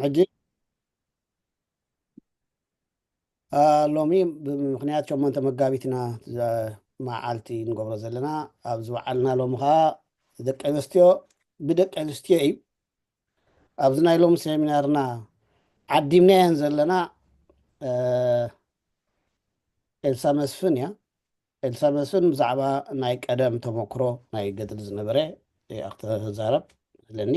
ሕጂ ሎሚ ብምኽንያት ሸሞንተ መጋቢትና መዓልቲ ንገብሮ ዘለና፣ ኣብዚ በዓልና ሎሚ ከዓ ደቂ ኣንስትዮ ብደቂ ኣንስትዮ እዩ። ኣብዚ ናይ ሎሚ ሴሚናርና ዓዲምናየን ዘለና ኤልሳ መስፍን እያ። ኤልሳ መስፍን ብዛዕባ ናይ ቀደም ተመክሮ ናይ ገድሊ ዝነበረ እያ ክትዛረብ ኣለኒ።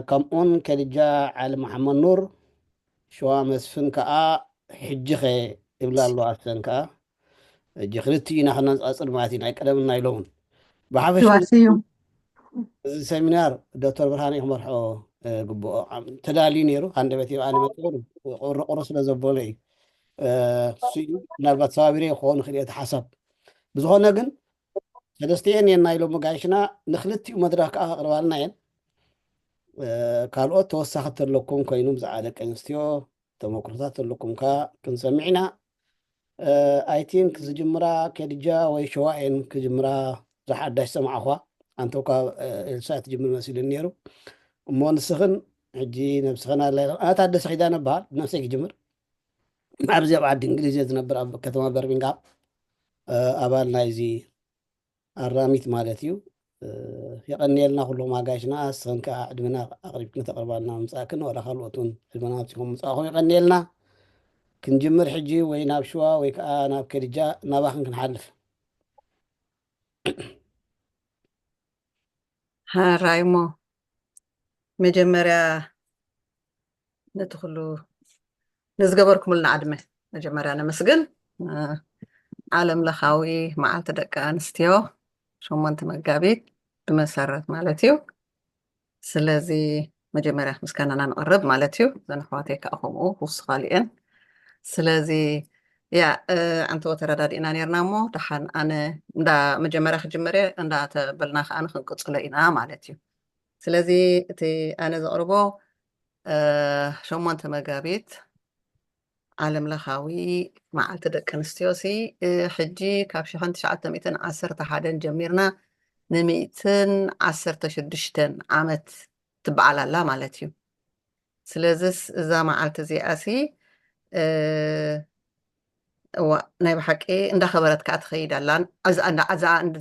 ከምኡን ከድጃ ዓሊ መሓመድ ኑር፣ ሸዋ መስፍን ከዓ ሕጂ ኸ ይብላ ኣለዋ። ኣሰን ከዓ ሕጂ ክልቲኡ ኢና ከነፃፅር ማለት እዩ፣ ናይ ቀደምን ናይ ሎምን። ብሓፈሻ እዚ ሴሚናር ዶክተር ብርሃነ ክመርሖ ግብኦ ተዳልዩ ነይሩ። ሃንደበት ኣነ መፅኡ ቁርቁሩ ስለ ዘበሎ እዩ። እሱ እዩ ምናልባት ሰባቢረ ክኸውን ይኽእል እቲ ሓሳብ። ብዝኾነ ግን ሰለስቲኤን እየን ናይ ሎሚ ጋይሽና፣ ንክልቲኡ መድረኽ ከዓ ከቕርባልና እየን። ካልኦት ተወሳኺ ተለኩም ኮይኑ ብዛዕባ ደቂ ኣንስትዮ ተመክሮታት ተለኩም ከዓ ክንሰምዕ ኢና። ኣይ ቲንክ ዝጅምራ ከድጃ ወይ ሸዋ እየን ክጅምራ፣ ዝሓዳሽ ሰማዕኳ። ኣንተውካ ኤልሳ ትጅምር መሲሉ ነይሩ። እሞ ንስኽን ሕጂ ነብስኽን ኣላ ኣታ ደሰ ኪዳነ በሃል ብነብሰይ ክጅምር። ኣብዚ ኣብ ዓዲ እንግሊዝ እየ ዝነብር፣ ኣብ ከተማ በርሚንግሃም። ኣባል ናይዚ ኣራሚት ማለት እዩ። የቐንየልና ኩሎም ኣጋይሽና። እስኽን ከዓ ዕድመና ኣቕሪብክን ተቕርባልና ምምፃእክን፣ ዋላ ካልኦት እውን ዕድመና ኣውፂኹም ምምፃእኹም የቐንየልና። ክንጅምር ሕጂ ወይ ናብ ሽዋ ወይ ከዓ ናብ ከድጃ ናባኽን ክንሓልፍ። ሃራይሞ መጀመርያ ነቲ ኩሉ ንዝገበርኩምልና ዕድመ መጀመርያ ነመስግን። ዓለም ለኻዊ መዓልቲ ደቂ ኣንስትዮ ሸሞንተ መጋቢት ብመሰረት ማለት እዩ። ስለዚ መጀመርያ ምስጋናና ንቕርብ ማለት እዩ። ዘን ኣሕዋተይ ከዓ ከምኡ ውስኻሊኤን። ስለዚ ያ ኣንተወ ተረዳዲእና ነርና እሞ ደሓን ኣነ እንዳ መጀመርያ ክጅመር እየ እንዳተበልና ከዓ ክንቅፅሎ ኢና ማለት እዩ። ስለዚ እቲ ኣነ ዘቕርቦ ሸሞንተ መጋቢት ዓለም ለኻዊ መዓልቲ ደቂ ኣንስትዮ ሲ ሕጂ ካብ ሽሕን ትሽዓተ ሚእትን ዓሰርተ ሓደን ጀሚርና ንሚእትን ዓሰርተ ሽዱሽተን ዓመት ትበዓል ኣላ ማለት እዩ። ስለዚስ እዛ መዓልቲ እዚኣ ሲ እዋ ናይ ብሓቂ እንዳኸበረት ከዓ ትኸይድ ኣላ።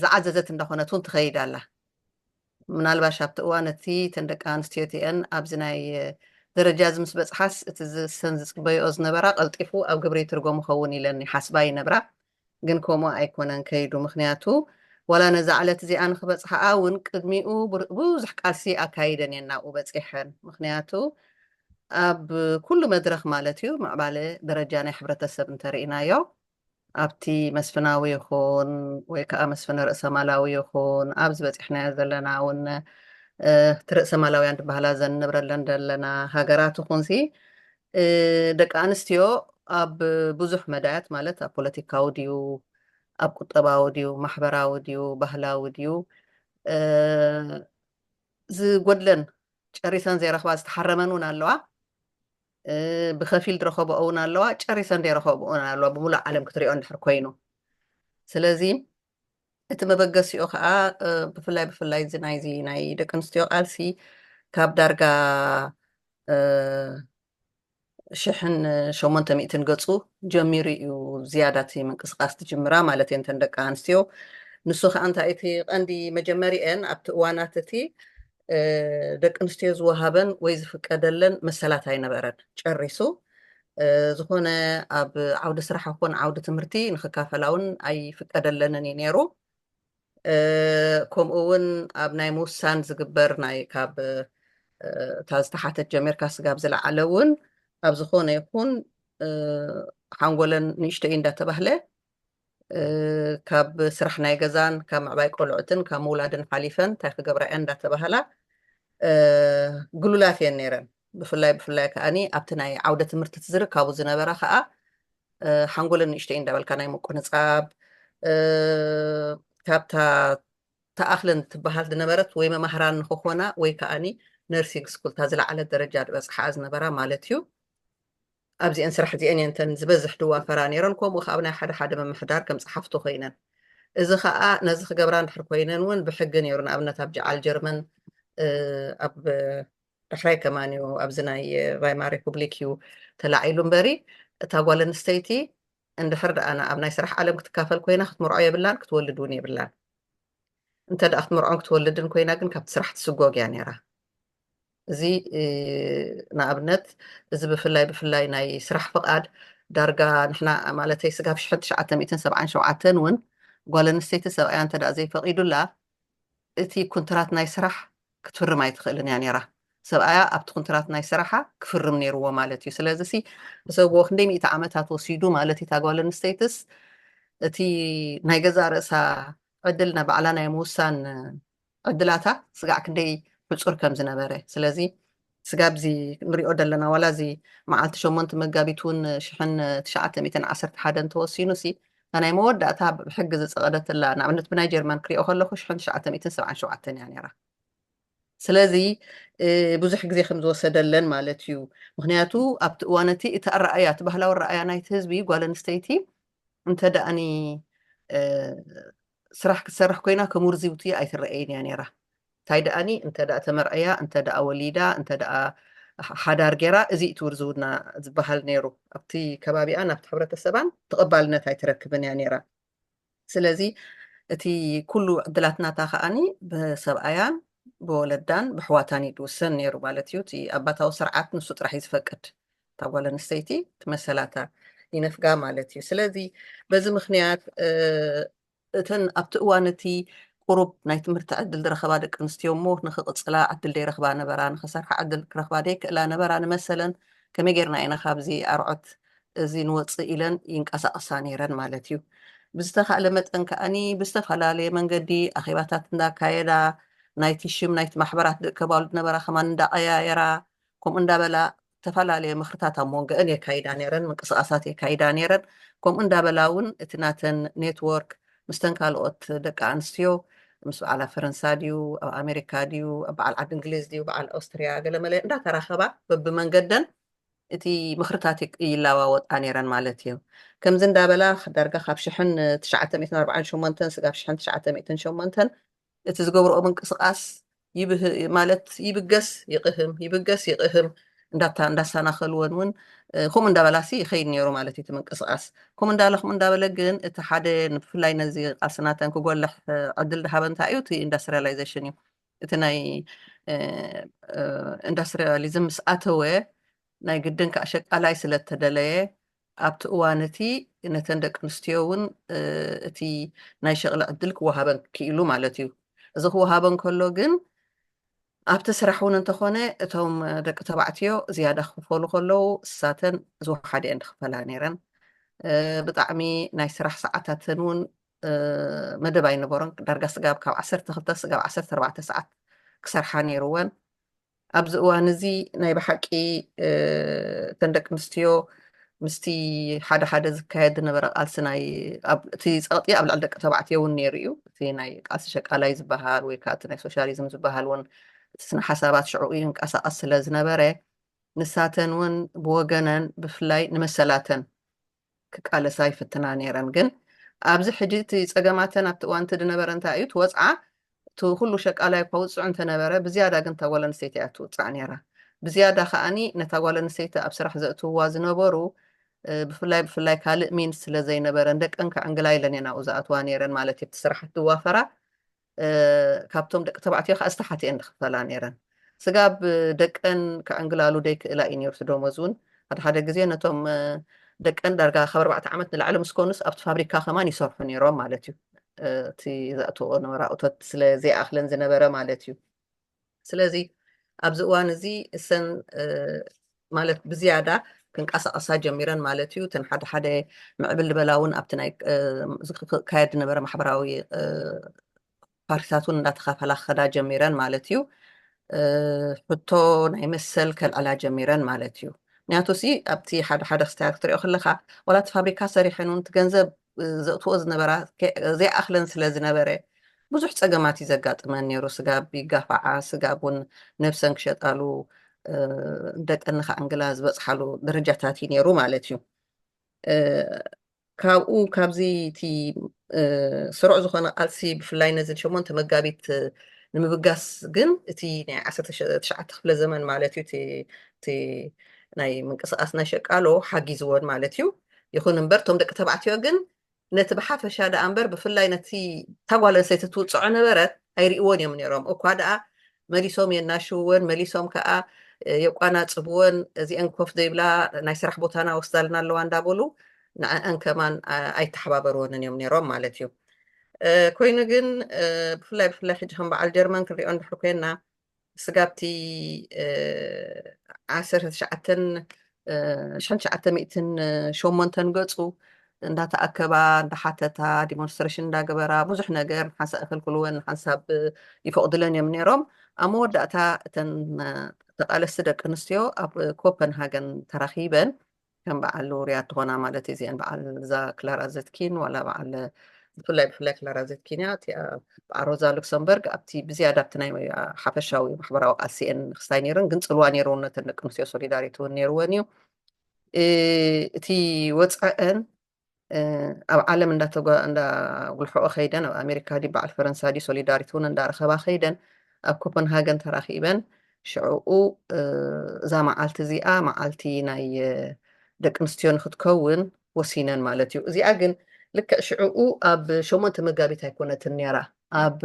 ዝዓዘዘት እንዳኾነት እውን ትኸይድ ኣላ። ምናልባሽ ኣብቲ እዋን እቲ ተን ደቂ ኣንስትዮ እቲአን ኣብዚ ናይ ደረጃ እዚ ምስ በፅሓስ እቲ ዝሰን ዝፅበይኦ ዝነበራ ቀልጢፉ ኣብ ግብሪ ትርጎ ምኸውን ኢለን ይሓስባ ይነብራ። ግን ከምኡ ኣይኮነን ከይዱ። ምክንያቱ ዋላ ነዛ ዕለት እዚኣ ንክበፅሓኣ እውን ቅድሚኡ ብዙሕ ቃልሲ ኣካይደን እየን ናብኡ በፂሐን። ምክንያቱ ኣብ ኩሉ መድረኽ ማለት እዩ ምዕባለ ደረጃ ናይ ሕብረተሰብ እንተርኢናዮ ኣብቲ መስፍናዊ ይኹን ወይ ከዓ መስፍን ርእሰ ማላዊ ይኹን ኣብዚ በፂሕናዮ ዘለና እውን እቲ ርእሰ ማላውያን ዝበሃላ ዘንብረለን ዘለና ሃገራት ይኹንሲ ደቂ ኣንስትዮ ኣብ ብዙሕ መዳያት ማለት ኣብ ፖለቲካዊ ድዩ ኣብ ቁጠባዊ ድዩ ማሕበራዊ ድዩ ባህላዊ ድዩ ዝጎድለን ጨሪሰን ዘይረኽባ ዝተሓረመን እውን ኣለዋ። ብከፊል ዝረኸብኦ እውን ኣለዋ፣ ጨሪሰን ዘይረኸብኦ እውን ኣለዋ፣ ብምሉእ ዓለም ክትሪኦ እንድሕር ኮይኑ። ስለዚ እቲ መበገሲኡ ከዓ ብፍላይ ብፍላይ እዚ ናይዚ ናይ ደቂ ኣንስትዮ ቃልሲ ካብ ዳርጋ ሽሕን ሸሞንተ ሚእትን ገፁ ጀሚሩ እዩ ዝያዳ እቲ ምንቅስቃስ ትጅምራ ማለት እየን እተን ደቂ ኣንስትዮ። ንሱ ከዓ እንታይ እቲ ቀንዲ መጀመሪአን ኣብቲ እዋናት እቲ ደቂ ኣንስትዮ ዝወሃበን ወይ ዝፍቀደለን መሰላት ኣይነበረን ጨሪሱ። ዝኾነ ኣብ ዓውዲ ስራሕ ይኹን ዓውዲ ትምህርቲ ንክካፈላ እውን ኣይፍቀደለንን እዩ ነይሩ። ከምኡ እውን ኣብ ናይ ምውሳን ዝግበር ናይ ካብ እታ ዝተሓተት ጀሚርካ ስጋብ ዝለዓለ እውን ኣብ ዝኾነ ይኹን ሓንጎለን ንእሽቶ እዩ እንዳተባህለ ካብ ስራሕ ናይ ገዛን ካብ ምዕባይ ቆልዑትን ካብ ምውላድን ሓሊፈን እንታይ ክገብራ እየን እንዳተባህላ ግሉላት እየን ነይረን። ብፍላይ ብፍላይ ከዓኒ ኣብቲ ናይ ዓውደ ትምህርቲ ዝርካቡ ዝነበራ ከዓ ሓንጎለን ንእሽቶ እዩ እንዳበልካ ናይ ምቁንፃብ ካብታ ተኣኽለን ትበሃል ዝነበረት ወይ መማህራን ንክኾና ወይ ከዓኒ ነርሲንግ ስኩል እታ ዝለዓለት ደረጃ ዝበፅሓ ዝነበራ ማለት እዩ። ኣብዚአን ስራሕ እዚአን እየን እተን ዝበዝሕ ድዋፈራ ነይረን። ከምኡ ከዓ ኣብ ናይ ሓደ ሓደ ምምሕዳር ከም ፀሓፍቲ ኮይነን። እዚ ከዓ ነዚ ክገብራ እንድሕር ኮይነን እውን ብሕጊ ነይሩ። ንኣብነት ኣብ ጀዓል ጀርመን ኣብ ዳሕራይ ከማን እዩ ኣብዚ ናይ ቫይማር ሪፑብሊክ እዩ ተላዒሉ እምበሪ፣ እታ ጓል ኣንስተይቲ እንድሕር ደኣ ኣብ ናይ ስራሕ ዓለም ክትካፈል ኮይና ክትምርዖ የብላን፣ ክትወልድ እውን የብላን። እንተ ደኣ ክትምርዖን ክትወልድን ኮይና ግን ካብቲ ስራሕ ትስጎግ እያ ነይራ። እዚ ንኣብነት እዚ ብፍላይ ብፍላይ ናይ ስራሕ ፍቓድ ዳርጋ ንሕና ማለተይ ስጋብ ሽሕን ትሽዓተ ሚእትን ሰብዓን ሸውዓተን እውን ጓል ኣንስተይቲ ሰብኣያ እንተ ደኣ ዘይፈቒዱላ እቲ ኩንትራት ናይ ስራሕ ክትፍርም ኣይትኽእልን እያ ነይራ። ሰብኣያ ኣብቲ ኩንትራት ናይ ስራሓ ክፍርም ነይርዎ ማለት እዩ። ስለዚ ሲ ሕሰብዎ ክንደይ ሚእቲ ዓመታት ወሲዱ ማለት እታ ጓል ኣንስተይትስ እቲ ናይ ገዛ ርእሳ ዕድል ናይ ባዕላ ናይ ምውሳን ዕድላታ ስጋዕ ክንደይ ሕጹር ከም ዝነበረ። ስለዚ ስጋብ እዚ ንሪኦ ዘለና ዋላ እዚ መዓልቲ ሸሞንተ መጋቢት እውን ሽሕን ትሽዓተ ሚእትን ዓሰርተ ሓደን ተወሲኑ ሲ እታ ናይ መወዳእታ ብሕጊ ዝፀቐደትላ ንኣብነት ብናይ ጀርመን ክሪኦ ከለኹ ሽሕን ትሽዓተ ሚእትን ሰብዓን ሸውዓተን እያ ነይራ። ስለዚ ብዙሕ ግዜ ከም ዝወሰደለን ማለት እዩ። ምክንያቱ ኣብቲ እዋን እቲ እቲ ኣረኣያ እቲ ባህላዊ ኣረኣያ ናይቲ ህዝቢ ጓል ኣንስተይቲ እንተ ደኣኒ ስራሕ ክትሰርሕ ኮይና ከም ውርዝውቲ ኣይትረኣይን እያ ነይራ። እንታይ ደኣኒ እንተ ደኣ ተመርዕያ እንተ ደኣ ወሊዳ እንተ ደኣ ሓዳር ገይራ እዚ እቲ ውርዝውና ዝበሃል ነይሩ ኣብቲ ከባቢኣን ኣብቲ ሕብረተሰባን ተቐባልነት ኣይትረክብን እያ ነይራ። ስለዚ እቲ ኩሉ ዕድላት ናታ ከኣኒ ብሰብኣያን ብወለዳን ብሕዋታን እዩ ዝውሰን ነይሩ ማለት እዩ። እቲ ኣባታዊ ስርዓት ንሱ ጥራሕ እዩ ዝፈቅድ። እታ ጓል ኣንስተይቲ እቲ መሰላታ ይነፍጋ ማለት እዩ። ስለዚ በዚ ምክንያት እተን ኣብቲ እዋን እቲ ቁሩብ ናይ ትምህርቲ ዕድል ዝረኸባ ደቂ ኣንስትዮ እሞ ንክቕፅላ ዕድል ዘይረኽባ ነበራ፣ ንክሰርሓ ዕድል ክረኽባ ዘይክእላ ነበራ። ንመሰለን ከመይ ጌርና ኢና ካብዚ ኣርዖት እዚ ንወፅእ ኢለን ይንቀሳቐሳ ነይረን ማለት እዩ። ብዝተኻእለ መጠን ከኣኒ ብዝተፈላለየ መንገዲ ኣኼባታት እንዳካየዳ ናይቲ ሽም ናይቲ ማሕበራት ዝእከባሉ ዝነበራ ከማን እንዳቐያየራ ከምኡ እንዳበላ ዝተፈላለየ ምኽርታት ኣብ መንጎአን የካይዳ ነይረን፣ ምንቅስቓሳት የካይዳ ነይረን። ከምኡ እንዳበላ እውን እቲ ናተን ኔትወርክ ምስተን ካልኦት ደቂ ኣንስትዮ ምስ በዓል ኣብ ፈረንሳ ድዩ ኣብ ኣሜሪካ ድዩ ኣብ በዓል ዓዲ እንግሊዝ ድዩ በዓል ኣውስትርያ ገለመለ እንዳተራኸባ በብመንገደን እቲ ምኽርታት ይለዋወጣ ነይረን ማለት እዩ። ከምዚ እንዳበላ ዳርጋ ካብ ሽሕን ትሽዓተ ሚእትን ኣርባዓን ሸሞንተን ስጋብ ሽሕን ትሽዓተ ሚእትን ሸሞንተን እቲ ዝገብርኦ ምንቅስቓስ ይብህ ማለት ይብገስ ይቕህም ይብገስ ይቕህም እንዳታ እንዳሰናኸልወን እውን ከምኡ እንዳበላሲ ይኸይድ ነይሩ ማለት እዩ እቲ ምንቅስቓስ። ከምኡ እንዳለ ከምኡ እንዳበለ ግን እቲ ሓደ ብፍላይ ነዚ ቃልሲ ናተን ክጎልሕ ዕድል ዝሃበ እንታይ እዩ? እቲ ኢንዳስትሪያላይዜሽን እዩ። እቲ ናይ ኢንዳስትሪያሊዝም ምስ ኣተወ ናይ ግድን ከዓ ሸቃላይ ስለተደለየ ኣብቲ እዋን እቲ ነተን ደቂ ኣንስትዮ እውን እቲ ናይ ሸቕሊ ዕድል ክወሃበን ክኢሉ ማለት እዩ። እዚ ክወሃበን ከሎ ግን ኣብቲ ስራሕ እውን እንተኾነ እቶም ደቂ ተባዕትዮ ዝያዳ ክኽፈሉ ከለዉ እሳተን ዝወሓደ እየን ዝኽፈላ ነይረን። ብጣዕሚ ናይ ስራሕ ሰዓታተን እውን መደብ ኣይነበሮን። ዳርጋ ስጋብ ካብ ዓሰርተ ክልተ ስጋብ ዓሰርተ ኣርባዕተ ሰዓት ክሰርሓ ነይርወን። ኣብዚ እዋን እዚ ናይ ብሓቂ እተን ደቂ ኣንስትዮ ምስቲ ሓደ ሓደ ዝካየድ ዝነበረ ቃልሲ ናይ እቲ ፀቕጢ ኣብ ልዕሊ ደቂ ተባዕትዮ እውን ነይሩ እዩ። እቲ ናይ ቃልሲ ሸቃላይ ዝበሃል ወይ ከዓ እቲ ናይ ሶሻሊዝም ዝበሃል እውን እቲ ስነ ሓሳባት ሽዑ ይንቀሳቐስ ስለ ዝነበረ ንሳተን እውን ብወገነን ብፍላይ ንመሰላተን ክቃለሳ ይፍትና ነይረን። ግን ኣብዚ ሕጂ እቲ ፀገማተን ኣብቲ እዋን እቲ ዝነበረ እንታይ እዩ? እቲ ወፅዓ እቲ ኩሉ ሸቃላይ እኳ ውፅዕ እንተነበረ ብዝያዳ ግን እታ ጓል ኣንስተይቲ እያ ትውፃዕ ነይራ። ብዝያዳ ከዓኒ ነታ ጓል ኣንስተይቲ ኣብ ስራሕ ዘእትውዋ ዝነበሩ ብፍላይ ብፍላይ ካልእ ሚንስ ስለ ዘይነበረን ደቀን ከዕንግላ ኢለን እየን ኣብኡ ዝኣትዋ ነይረን ማለት እዩ። እቲ ስራሕ ትዋፈራ ካብቶም ደቂ ተባዕትዮ ከዓ ዝተሓተ እየን ዝኽፈላ ነይረን። ስጋብ ደቀን ከዕንግላሉ ደይክእላ እዩ ነይሩ እቲ ደሞዝ እውን ሓደ ሓደ ግዜ ነቶም ደቀን ዳርጋ ካብ ኣርባዕተ ዓመት ንላዕሊ ምስ ኮኑስ ኣብቲ ፋብሪካ ከማን ይሰርሑ ነይሮም ማለት እዩ። እቲ ዘእትዎ ነበራ እቶት ስለ ዘይኣኽለን ዝነበረ ማለት እዩ። ስለዚ ኣብዚ እዋን እዚ እሰን ማለት ብዝያዳ ክንቀሳቐሳ ጀሚረን ማለት እዩ። እተን ሓደ ሓደ ምዕብል ዝበላ እውን ኣብቲ ናይ ዝካየድ ዝነበረ ማሕበራዊ ፓርቲታት እውን እንዳተኻፈላ ክኸዳ ጀሚረን ማለት እዩ። ሕቶ ናይ መሰል ከልዕላ ጀሚረን ማለት እዩ። ምክንያቱ ሲ ኣብቲ ሓደ ሓደ ክስታያት ክትሪኦ ከለካ ዋላ እቲ ፋብሪካ ሰሪሐን እውን እቲ ገንዘብ ዘእትዎ ዝነበራ ዘይኣኽለን ስለ ዝነበረ ብዙሕ ፀገማት እዩ ዘጋጥመን ነይሩ። ስጋብ ይጋፋዓ፣ ስጋብ እውን ነብሰን ክሸጣሉ ደቀን ንከዕንግላ ዝበፅሓሉ ደረጃታት እዩ ነይሩ ማለት እዩ። ካብኡ ካብዚ እቲ ስሩዕ ዝኾነ ቃልሲ ብፍላይ ነዚ ሸሞንተ መጋቢት ንምብጋስ ግን እቲ ናይ ዓሰርተ ትሽዓተ ክፍለ ዘመን ማለት እዩ፣ እቲ ናይ ምንቅስቃስ ናይ ሸቃሎ ሓጊዝዎን ማለት እዩ። ይኹን እምበር እቶም ደቂ ተባዕትዮ ግን ነቲ ብሓፈሻ ደኣ እምበር ብፍላይ ነቲ እታ ጓል ኣንስተይቲ ትውፅዖ ነበረት ኣይርእይዎን እዮም ነይሮም። እኳ ደኣ መሊሶም የናሽውወን፣ መሊሶም ከዓ የቋናፅብወን። እዚአን ኮፍ ዘይብላ ናይ ስራሕ ቦታና ወስዳልና ኣለዋ እንዳበሉ ንዕአን ከማን ኣይተሓባበርወንን እዮም ነይሮም ማለት እዩ። ኮይኑ ግን ብፍላይ ብፍላይ ሕጂ ከም በዓል ጀርመን ክንሪኦ እንድሕር ኮይና ስጋብቲ ዓሰርተ ትሽዓተን ሽሕን ትሽዓተ ሚእትን ሸሞንተን ገፁ እንዳተኣከባ እንዳሓተታ ዲሞንስትሬሽን እንዳገበራ ብዙሕ ነገር ንሓንሳብ ይኽልክልወን ንሓንሳብ ይፈቕድለን እዮም ነይሮም። ኣብ መወዳእታ እተን ተቃለስቲ ደቂ ኣንስትዮ ኣብ ኮፐንሃገን ተራኺበን ከም በዓል ውርያት ዝኾና ማለት እዚአን በዓል እዛ ክላራ ዘትኪን ዋላ በዓል ብፍላይ ብፍላይ ክላራ ዘትኪን እያ እቲኣ በዓል ሮዛ ሉክሰምበርግ ኣብቲ ብዝያዳ ኣብቲ ናይ ሓፈሻዊ ማሕበራዊ ቃልሲአን ክስታይ ነይረን ግን ፅልዋ ነይርወን ነተን ደቂ ኣንስትዮ ሶሊዳሪቲ እውን ነይርወን እዩ። እቲ ወፅዐን ኣብ ዓለም እንዳተጓ- እንዳጉልሐኦ ከይደን ኣብ ኣሜሪካ ዲ በዓል ፈረንሳ ዲ ሶሊዳሪቲ እውን እንዳረኸባ ከይደን ኣብ ኮፐንሃገን ተራኺበን ሽዕኡ እዛ መዓልቲ እዚኣ መዓልቲ ናይ ደቂ ኣንስትዮ ንክትከውን ወሲነን ማለት እዩ። እዚኣ ግን ልክዕ ሽዕኡ ኣብ ሸሞንተ መጋቢት ኣይኮነትን ነይራ፣ ኣብ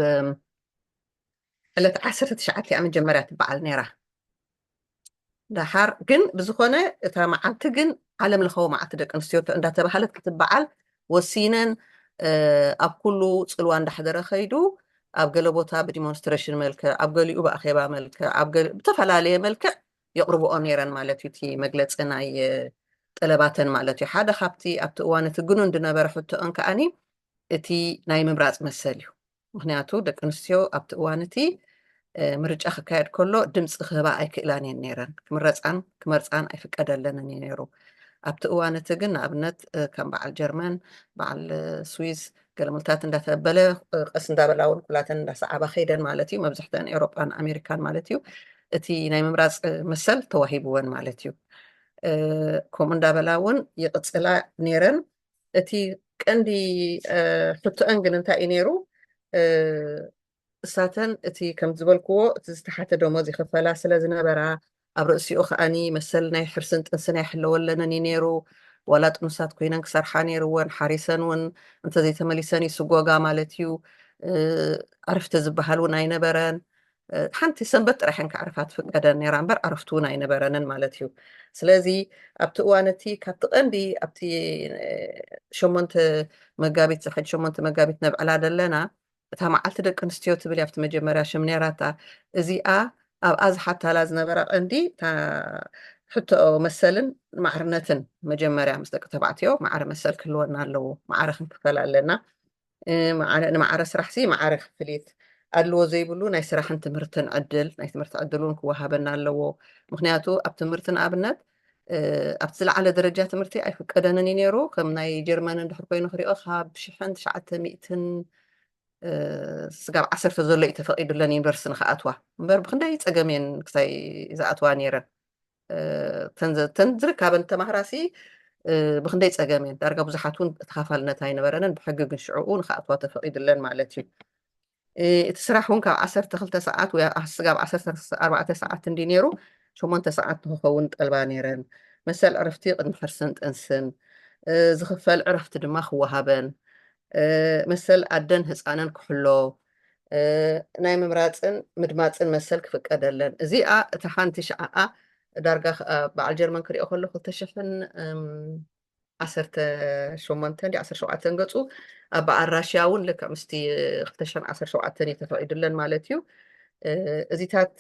ዕለት ዓሰርተ ትሽዓተ እያ መጀመርያ ትበዓል ነይራ። ደሓር ግን ብዝኾነ እታ መዓልቲ ግን ዓለም ለኸዊ መዓልቲ ደቂ ኣንስትዮ እንዳተባሃለት ክትበዓል ወሲነን ኣብ ኩሉ ፅልዋ እንዳሕደረ ከይዱ ኣብ ገለ ቦታ ብዲሞንስትሬሽን መልክዕ ኣብ ገሊኡ ብኣኼባ መልክዕ ኣብ ብተፈላለየ መልክዕ የቕርብኦ ነይረን ማለት እዩ። እቲ መግለፂ ናይ ጠለባተን ማለት እዩ። ሓደ ካብቲ ኣብቲ እዋን እቲ ግኑን ዝነበረ ሕቶአን ከዓኒ እቲ ናይ ምምራፅ መሰል እዩ። ምክንያቱ ደቂ ኣንስትዮ ኣብቲ እዋን እቲ ምርጫ ክካየድ ከሎ ድምፂ ክህባ ኣይክእላን እየን ነይረን። ክምረፃን ክመርፃን ኣይፍቀደለንን እዩ ነይሩ። ኣብቲ እዋን እቲ ግን ንኣብነት ከም በዓል ጀርመን በዓል ስዊዝ ገለመልታት እንዳተበለ ቀስ እንዳበላ እውን ኩላተን እንዳሰዓባ ከይደን ማለት እዩ። መብዛሕተን ኤውሮጳን ኣሜሪካን ማለት እዩ። እቲ ናይ ምምራፅ መሰል ተዋሂብወን ማለት እዩ። ከምኡ እንዳበላ እውን ይቕፅላ ነይረን። እቲ ቀንዲ ሕቶአን ግን እንታይ እዩ ነይሩ? እሳተን እቲ ከም ዝበልክዎ እቲ ዝተሓተ ደሞዝ ይኽፈላ ስለ ዝነበራ ኣብ ርእሲኡ ከዓኒ መሰል ናይ ሕርስን ጥንስን ኣይሕለወለንን እዩ ነይሩ። ዋላ ጥኑሳት ኮይነን ክሰርሓ ነይርወን ሓሪሰን እውን እንተዘይተመሊሰን ይስጎጋ ማለት እዩ። ዕርፍቲ ዝበሃል እውን ኣይነበረን። ሓንቲ ሰንበት ጥራሕ እየን ክዕርፋ ትፍቀደን ነይራ እምበር ዕርፍቲ እውን ኣይነበረንን ማለት እዩ። ስለዚ ኣብቲ እዋን እቲ ካብቲ ቀንዲ ኣብቲ ሸሞንተ መጋቢት ዝሕድ ሸሞንተ መጋቢት ነብዕላ ዘለና እታ መዓልቲ ደቂ ኣንስትዮ ትብል ኣብቲ መጀመርያ ሽም ነይራታ። እዚኣ ኣብኣ ዝሓታላ ዝነበራ ቀንዲ ሕቶ መሰልን ማዕርነትን መጀመርያ ምስ ደቂ ተባዕትዮ ማዕረ መሰል ክህልወና ኣለዎ፣ ማዕረ ክንክፈል ኣለና። ንማዕረ ስራሕ ሲ ማዕረ ክፍሊት ኣድልዎ ዘይብሉ ናይ ስራሕን ትምህርትን ዕድል ናይ ትምህርቲ ዕድል እውን ክወሃበና ኣለዎ። ምክንያቱ ኣብ ትምህርቲ ንኣብነት ኣብቲ ዝለዓለ ደረጃ ትምህርቲ ኣይፍቀደንን እዩ ነይሩ። ከም ናይ ጀርመን እንድሕር ኮይኑ ክሪኦ ካብ ሽሕን ትሽዓተ ሚእትን ስጋብ ዓሰርተ ዘሎ እዩ ተፈቂዱለን ዩኒቨርሲቲ ንክኣትዋ እምበር ብክንደይ ፀገም እየን ክሳይ ዝኣትዋ ነይረን። ተን ዝርካበን ተማህራሲ ብክንደይ ፀገም እየን ዳርጋ ብዙሓት እውን ተኻፋልነት ኣይነበረንን ብሕጊ ግን ሽዕኡ ንክኣትዋ ተፈቂዱለን ማለት እዩ። እቲ ስራሕ እውን ካብ ዓሰርተ ክልተ ሰዓት ወይ ስጋብ ዓሰርተ ኣርባዕተ ሰዓት እንዲ ነይሩ ሸሞንተ ሰዓት ንክኸውን ጠልባ ነይረን። መሰል ዕርፍቲ ቅድሚ ሕርስን ጥንስን ዝኽፈል ዕረፍቲ ድማ ክወሃበን መሰል ኣደን ህፃነን ክሕሎ ናይ ምምራፅን ምድማፅን መሰል ክፍቀደለን። እዚኣ እታ ሓንቲ ሸዓኣ ዳርጋ በዓል ጀርመን ክሪኦ ከሎ ክልተ ሽሕን ዓሰርተ ሸሞንተ እንዲ ዓሰርተ ሸውዓተ ገፁ ኣብ በዓል ራሽያ እውን ልክዕ ምስቲ ክልተ ሽሕን ዓሰርተ ሸውዓተን እዩ ተፈቒዱለን ማለት እዩ። እዚታት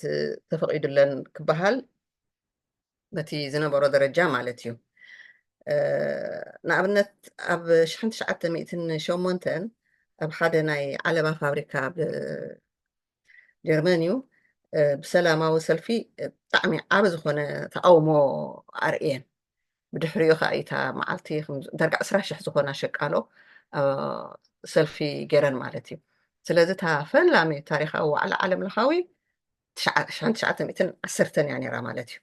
ተፈቒዱለን ክበሃል በቲ ዝነበሮ ደረጃ ማለት እዩ። ንኣብነት ኣብ ሽሕን ትሽዓተ ሚእትን ሸሞንተን ኣብ ሓደ ናይ ዓለባ ፋብሪካ ኣብ ጀርመን እዩ ብሰላማዊ ሰልፊ ብጣዕሚ ዓብ ዝኾነ ተቃውሞ ኣርእየን። ብድሕሪኡ ከዓ እታ መዓልቲ ዳርጋ ዕስራ ሽሕ ዝኾና ሸቃሎ ሰልፊ ገይረን ማለት እዩ። ስለዚ እታ ፈላሚ ታሪካዊ ዋዕላ ዓለም ለኻዊ ሽሕን ትሽዓተ ሚእትን ዓሰርተን እያ ነይራ ማለት እዩ።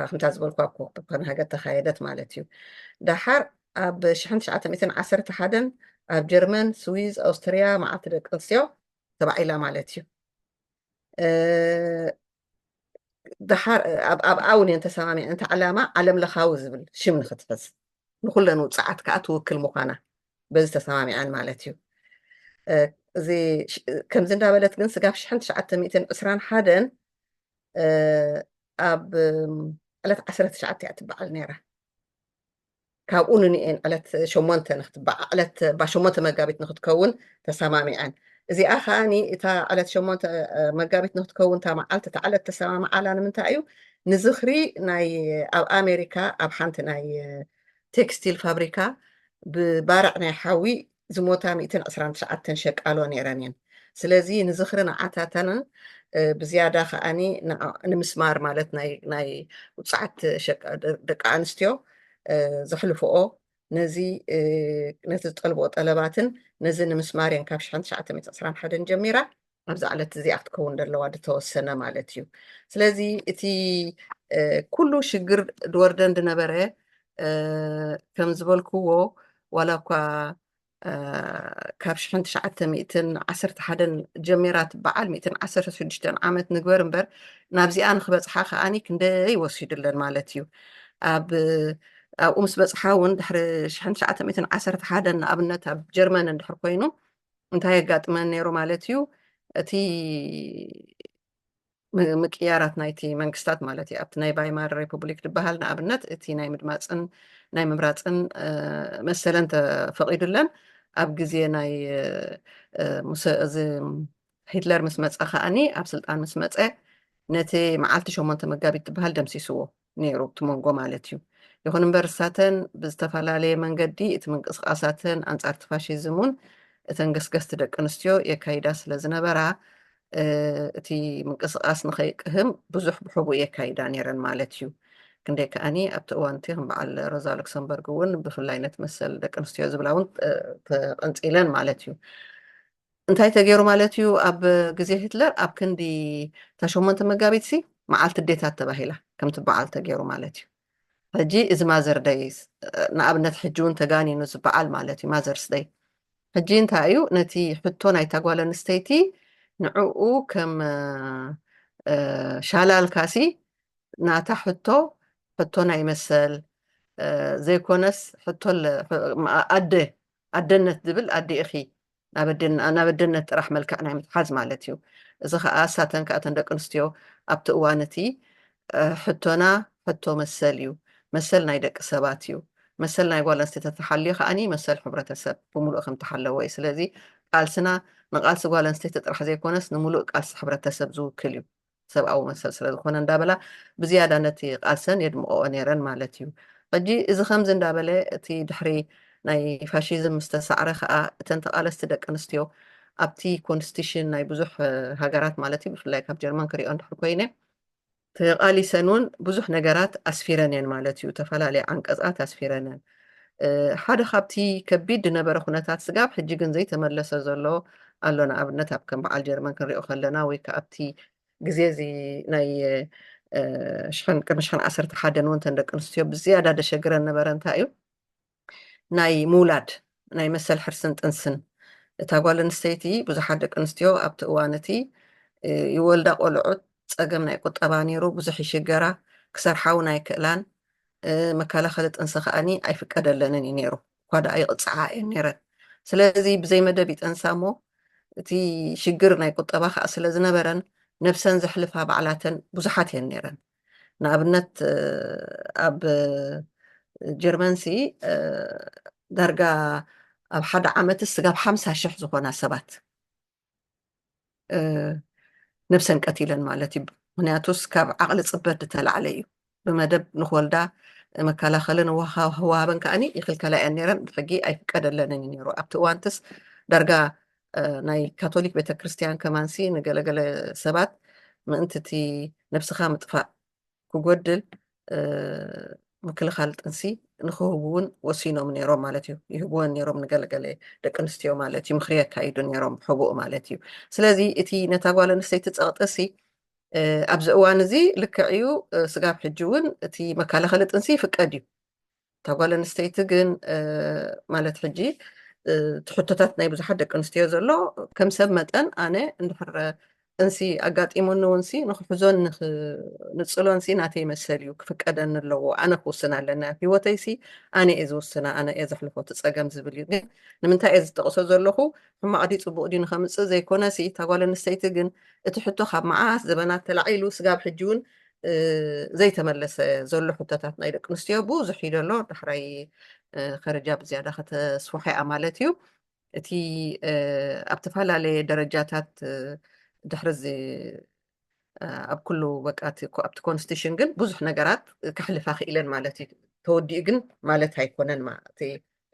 ከምታ ዝበልኳ ኮፐንሃገን ተኻየደት ማለት እዩ። ደሓር ኣብ ሽሕን ትሽዓተ ሚእትን ዓሰርተ ሓደን ኣብ ጀርመን፣ ስዊዝ፣ ኣውስትርያ መዓልቲ ደቂ ኣንስትዮ ተባዒላ ማለት እዩ። እ፣ ደሓር ኣብ ኣብኣ እውን እየን ተሰማሚዐን። እቲ ዕላማ ዓለም ለኻዊ ዝብል ሽም ንክትሕዝ፣ ንኩለን ውፅዓት ከዓ ትውክል ምዃና በዚ ተሰማሚዐን ማለት እዩ። እ፣ እዚ ሽ- ከምዚ እንዳበለት ግን ስጋብ ሽሕን ትሽዓተ ሚእትን ዕስራን ሓደን፣ እ፣ ኣብ እም፣ ዕለት ዓሰርተ ትሽዓተ እያ ትበዓል ነይራ። ካብኡ ንንኤን ዕለት ሸሞንተ ንክትበዓ ዕለት ባ ሸሞንተ መጋቢት ንክትከውን ተሰማሚዐን። እዚኣ ከዓኒ እታ ዕለት ሸሞንተ መጋቢት ንክትከውን እታ መዓልቲ እታ ዕለት ተሰማምዓላ ንምንታይ እዩ? ንዝኽሪ ናይ ኣብ ኣሜሪካ ኣብ ሓንቲ ናይ ቴክስቲል ፋብሪካ ብባርዕ ናይ ሓዊ ዝሞታ ሚእትን ዕስራን ትሽዓተን ሸቃሎ ነይረን እየን። ስለዚ ንዝኽሪ ንዓታተንን ብዝያዳ ከዓኒ ንምስማር ማለት ናይ ውፅዓት ደቂ ኣንስትዮ ዘሕልፍኦ ነዚ ነቲ ዝጠልብኦ ጠለባትን ነዚ ንምስማር እየን ካብ ሽሕን ትሽዓተ ሚእትን ዕስራን ሓደን ጀሚራ ኣብዛ ዕለት እዚኣ ክትከውን ዘለዋ ዝተወሰነ ማለት እዩ። ስለዚ እቲ ኩሉ ሽግር ድወርደን ድነበረ ከም ዝበልክዎ ዋላ እኳ ካብ ሽሕን ትሽዓተ ሚእትን ዓሰርተ ሓደን ጀሚራ ትበዓል ሚእትን ዓሰርተ ሽዱሽተን ዓመት ንግበር እምበር ናብዚኣ ንክበፅሓ ከዓኒ ክንደይ ወሲዱለን ማለት እዩ። ኣብ ኣብኡ ምስ በፅሓ እውን ድሕሪ ሽሕን ትሽዓተ ሚእትን ዓሰርተ ሓደን ንኣብነት ኣብ ጀርመን እንድሕር ኮይኑ እንታይ የጋጥመን ነይሩ ማለት እዩ? እቲ ምቅያራት ናይቲ መንግስታት ማለት እዩ ኣብቲ ናይ ባይማር ሪፑብሊክ ዝበሃል ንኣብነት እቲ ናይ ምድማፅን ናይ ምምራፅን መሰለን ተፈቂዱለን ኣብ ግዜ ናይ እዚ ሂትለር ምስ መፀ ከዓኒ ኣብ ስልጣን ምስ መፀ ነቲ መዓልቲ ሸሞንተ መጋቢት ዝበሃል ደምሲስዎ ነይሩ እቲ መንጎ ማለት እዩ። ይኹን እምበር እሳተን ብዝተፈላለየ መንገዲ እቲ ምንቅስቃሳተን ኣንፃርቲ ፋሽዝም እውን እተን ገስገስቲ ደቂ ኣንስትዮ የካይዳ ስለ ዝነበራ እቲ ምንቅስቃስ ንኸይቅህም ብዙሕ ብሕቡእ የካይዳ ነይረን ማለት እዩ። ክንደይ ከዓኒ ኣብቲ እዋን እቲ ከም በዓል ሮዛ ሉክሰምበርግ እውን ብፍላይ ነቲ መሰል ደቂ ኣንስትዮ ዝብላ እውን ተቐንፂለን ማለት እዩ። እንታይ ተገይሩ ማለት እዩ ኣብ ግዜ ሂትለር ኣብ ክንዲ እታ ሸሞንተ መጋቢት ሲ መዓልቲ ኣዴታት ተባሂላ ከም ትበዓል ተገይሩ ማለት እዩ። ሕጂ እዚ ማዘር ደይ ንኣብነት ሕጂ እውን ተጋኒኑ ዝበዓል ማለት እዩ ማዘርስ ደይ ሕጂ እንታይ እዩ ነቲ ሕቶ ናይታ ጓል ኣንስተይቲ ንዕኡ ከም ሻላልካሲ ናታ ሕቶ ሕቶ ናይ መሰል ዘይኮነስ ሕቶ ኣደ ኣደነት ዝብል ኣደ ኢኺ ናብ ኣደነት ጥራሕ መልክዕ ናይ ምትሓዝ ማለት እዩ። እዚ ከዓ እሳተን ከዓ እተን ደቂ ኣንስትዮ ኣብቲ እዋን እቲ ሕቶና ሕቶ መሰል እዩ፣ መሰል ናይ ደቂ ሰባት እዩ። መሰል ናይ ጓል ኣንስተይቲ ተተሓልዩ ከዓኒ መሰል ሕብረተሰብ ብምሉእ ከም ተሓለወ እዩ። ስለዚ ቃልስና ንቃልሲ ጓል ኣንስተይቲ ጥራሕ ዘይኮነስ ንምሉእ ቃልሲ ሕብረተሰብ ዝውክል እዩ። ሰብኣዊ መሰል ስለ ዝኾነ እንዳበላ ብዝያዳ ነቲ ቃልሰን የድምቐኦ ነይረን ማለት እዩ። ሕጂ እዚ ከምዚ እንዳበለ እቲ ድሕሪ ናይ ፋሽዝም ምስ ተሳዕረ ከዓ እተን ተቓለስቲ ደቂ ኣንስትዮ ኣብቲ ኮንስቲሽን ናይ ብዙሕ ሃገራት ማለት እዩ ብፍላይ ካብ ጀርመን ክሪኦ እንድሕር ኮይነ ተቓሊሰን እውን ብዙሕ ነገራት ኣስፊረን እየን ማለት እዩ። ተፈላለየ ዓንቀፃት ኣስፊረን እየን። ሓደ ካብቲ ከቢድ ዝነበረ ኩነታት ስጋብ ሕጂ ግን ዘይተመለሰ ዘሎ ኣሎ። ንኣብነት ኣብ ከም በዓል ጀርመን ክንሪኦ ከለና ወይ ከዓ ኣብቲ ግዜ እዚ ናይ ቅድሚ ሽሕን ዓሰርተ ሓደን እውን እተን ደቂ ኣንስትዮ ብዝያዳ ደሸግረን ነበረ እንታይ እዩ ናይ ምውላድ ናይ መሰል ሕርስን ጥንስን እታ ጓል ኣንስተይቲ ብዙሓት ደቂ ኣንስትዮ ኣብቲ እዋን እቲ ይወልዳ ቆልዑት ፀገም ናይ ቁጠባ ነይሩ ብዙሕ ይሽገራ ክሰርሓ እውን ኣይክእላን መከላኸሊ ጥንሲ ከዓኒ ኣይፍቀደለንን እዩ ነይሩ እኳ ደኣ ይቕፅዓ እየን ነይረን ስለዚ ብዘይ መደብ ይጠንሳ እሞ እቲ ሽግር ናይ ቁጠባ ከዓ ስለ ዝነበረን ነብሰን ዘሕልፋ ባዕላተን ብዙሓት እየን ነይረን ንኣብነት ኣብ ጀርመንሲ ዳርጋ ኣብ ሓደ ዓመት ስጋብ ሓምሳ ሽሕ ዝኾና ሰባት ነብሰን ቀቲለን ማለት እዩ ምክንያቱስ ካብ ዓቕሊ ፅበት ዝተላዕለ እዩ ብመደብ ንክወልዳ መከላኸልን ወሃበን ከዓኒ ይክልከላ እየን ነይረን ብሕጊ ኣይፍቀደለንን እዩ ነይሩ ኣብቲ እዋንትስ ዳርጋ ናይ ካቶሊክ ቤተክርስትያን ከማንሲ ንገለገለ ሰባት ምእንቲ እቲ ነብስኻ ምጥፋእ ክጎድል ምክልኻል ጥንሲ ንክህቡ እውን ወሲኖም ነይሮም ማለት እዩ ይህብወን ነይሮም ንገለገለ ደቂ ኣንስትዮ ማለት እዩ ምክሪ የካይዱ ነይሮም ሕቡእ ማለት እዩ ስለዚ እቲ ነታ ጓል ኣንስተይቲ ፀቕጢ ሲ ኣብዚ እዋን እዚ ልክዕ እዩ ስጋብ ሕጂ እውን እቲ መከላኸሊ ጥንሲ ይፍቀድ እዩ እታ ጓል ኣንስተይቲ ግን ማለት ሕጂ ትሕቶታት ናይ ብዙሓት ደቂ ኣንስትዮ ዘሎ ከም ሰብ መጠን ኣነ እንድሕር እንሲ ኣጋጢሙኒ እውን ሲ ንክሕዞን ንክ- ንጽሎን ሲ ናተይ መሰል እዩ፣ ክፍቀደኒ ኣለዎ። ኣነ ክውስን ኣለና ህይወተይ ሲ ኣነ እየ ዝውስና፣ ኣነ እየ ዘሕልፎ እቲ ጸገም ዝብል እዩ። ግን ንምንታይ እየ ዝጠቕሶ ዘለኹ፣ ሕማቕ ድዩ ጽቡቕ ድዩ ንኸምጽእ ዘይኮነ ሲ፣ እታ ጓል ኣንስተይቲ ግን እቲ ሕቶ ካብ መዓስ ዘበናት ተላዒሉ ስጋብ ሕጂ እውን እ፣ ዘይተመለሰ ዘሎ ሕቶታት ናይ ደቂ ኣንስትዮ ብዙሕ እዩ ዘሎ። ዳሕራይ እ፣ ከረጃ ብዝያዳ ከተስፍሖ እያ ማለት እዩ። እቲ እ፣ ኣብ ዝተፈላለየ ደረጃታት እ፣ ድሕሪ እዚ እ፣ ኣብ ኩሉ በቃ እቲ ኮ- ኣብቲ ኮንስቲቱሽን ግን ብዙሕ ነገራት ከሕልፋ ክኢለን ማለት እዩ። ተወዲኡ ግን ማለት ኣይኮነን ማ- እቲ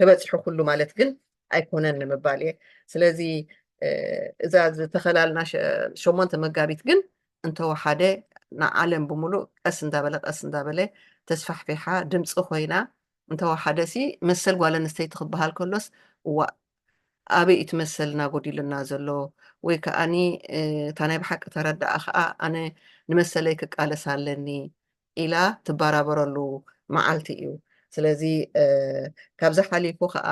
ተበፂሑ ኩሉ ማለት ግን ኣይኮነን ንምባል እየ። ስለዚ እ፣ እዛ ዝተኸላልና ሸ- ሸሞንተ መጋቢት ግን እንተወሓደ ንዓለም ብምሉእ ቀስ እንዳበለ ቀስ እንዳበለ ተስፋሕፊሓ ድምፂ ኮይና እንተወሓደ ሲ መሰል ጓል ኣንስተይቲ ክበሃል ከሎስ እዋ ኣበይ እቲ መሰልና ጎዲሉና ዘሎ ወይ ከዓኒ እ፣ እታ ናይ ብሓቂ ተረዳኣ ከዓ ኣነ ንመሰለይ ክቃለስ ኣለኒ ኢላ ትበራበረሉ መዓልቲ እዩ። ስለዚ እ፣ ካብዚ ሓሊፉ ከዓ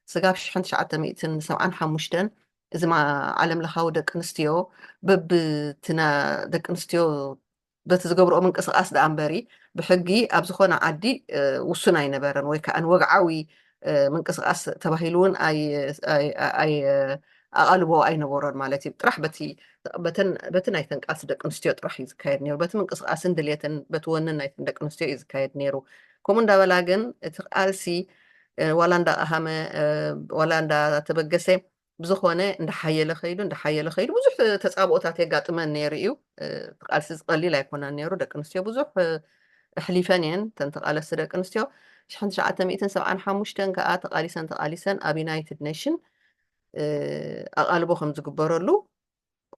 ስጋብ ሽሕን ትሽዓተ ሚእትን ሰብዓን ሓሙሽተን እዚ ማ- ዓለም ለኻዊ ደቂ ኣንስትዮ በብትና ደቂ ኣንስትዮ በቲ ዝገብርኦ ምንቅስቃስ ደኣ እምበሪ ብሕጊ ኣብ ዝኾነ ዓዲ እ፣ ውሱን ኣይነበረን ወይ ከዓ ወግዓዊ እ፣ ምንቅስቃስ ተባሂሉ እውን ኣይ- ኣይ- ኣይ- ኣቃልቦ ኣይነበሮን ማለት እዩ። ጥራሕ በቲ በተን በቲ ናይተን ቃልሲ ደቂ ኣንስትዮ ጥራሕ እዩ ዝካየድ ነይሩ። በቲ ምንቅስቃስን ድልየትን በቲ ወንን ናይተን ደቂ ኣንስትዮ እዩ ዝካየድ ነይሩ። ከምኡ እንዳበላ ግን እቲ ቃልሲ እ፣ ዋላ እንዳቀሃመ እ፣ ዋላ እንዳተበገሰ ብዝኾነ እንዳሓየለ ከይዱ እንዳሓየለ ከይዱ ብዙሕ ተፃብኦታት የጋጥመን ነይሩ እዩ። እ፣ እቲ ቃልሲ ዝቀሊል ኣይኮነን ነይሩ። ደቂ ኣንስትዮ ብዙሕ እ፣ ኣሕሊፈን እየን። እተን ተቃለስቲ ደቂ ኣንስትዮ ሽሕን ትሽዓተ ሚእትን ሰብዓን ሓሙሽተን ከዓ ተቃሊሰን ተቃሊሰን ኣብ ዩናይትድ ኔሽን እ፣ ኣቃልቦ ከም ዝግበረሉ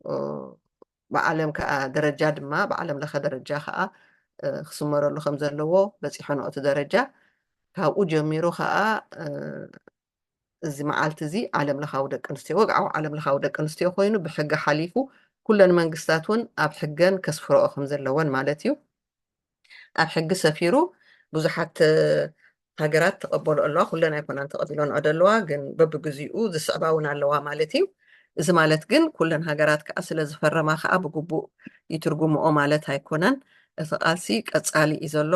እ፣ ብዓለም ከዓ ደረጃ ድማ ብዓለም ለኸ ደረጃ ከዓ እ፣ ክስመረሉ ከም ዘለዎ በፂሐን እቲ ደረጃ። ካብኡ ጀሚሩ ከዓ እ፣ እዚ መዓልቲ እዚ ዓለም ለኻዊ ደቂ ኣንስትዮ ወግዓዊ ዓለም ለኻዊ ደቂ ኣንስትዮ ኮይኑ ብሕጊ ሓሊፉ ኩለን መንግስታት እውን ኣብ ሕገን ከስፍረኦ ከም ዘለወን ማለት እዩ። ኣብ ሕጊ ሰፊሩ ብዙሓት እ፣ ሃገራት ተቐበሉ ኣለዋ። ኩለን ኣይኮናን ተቐቢሎንኦ ዘለዋ፣ ግን በብግዚኡ ዝስዕባ እውን ኣለዋ ማለት እዩ። እዚ ማለት ግን ኩለን ሃገራት ከዓ ስለ ዝፈረማ ከዓ ብግቡእ ይትርጉምኦ ማለት ኣይኮነን። እቲ ቃልሲ ቀጻሊ እዩ ዘሎ።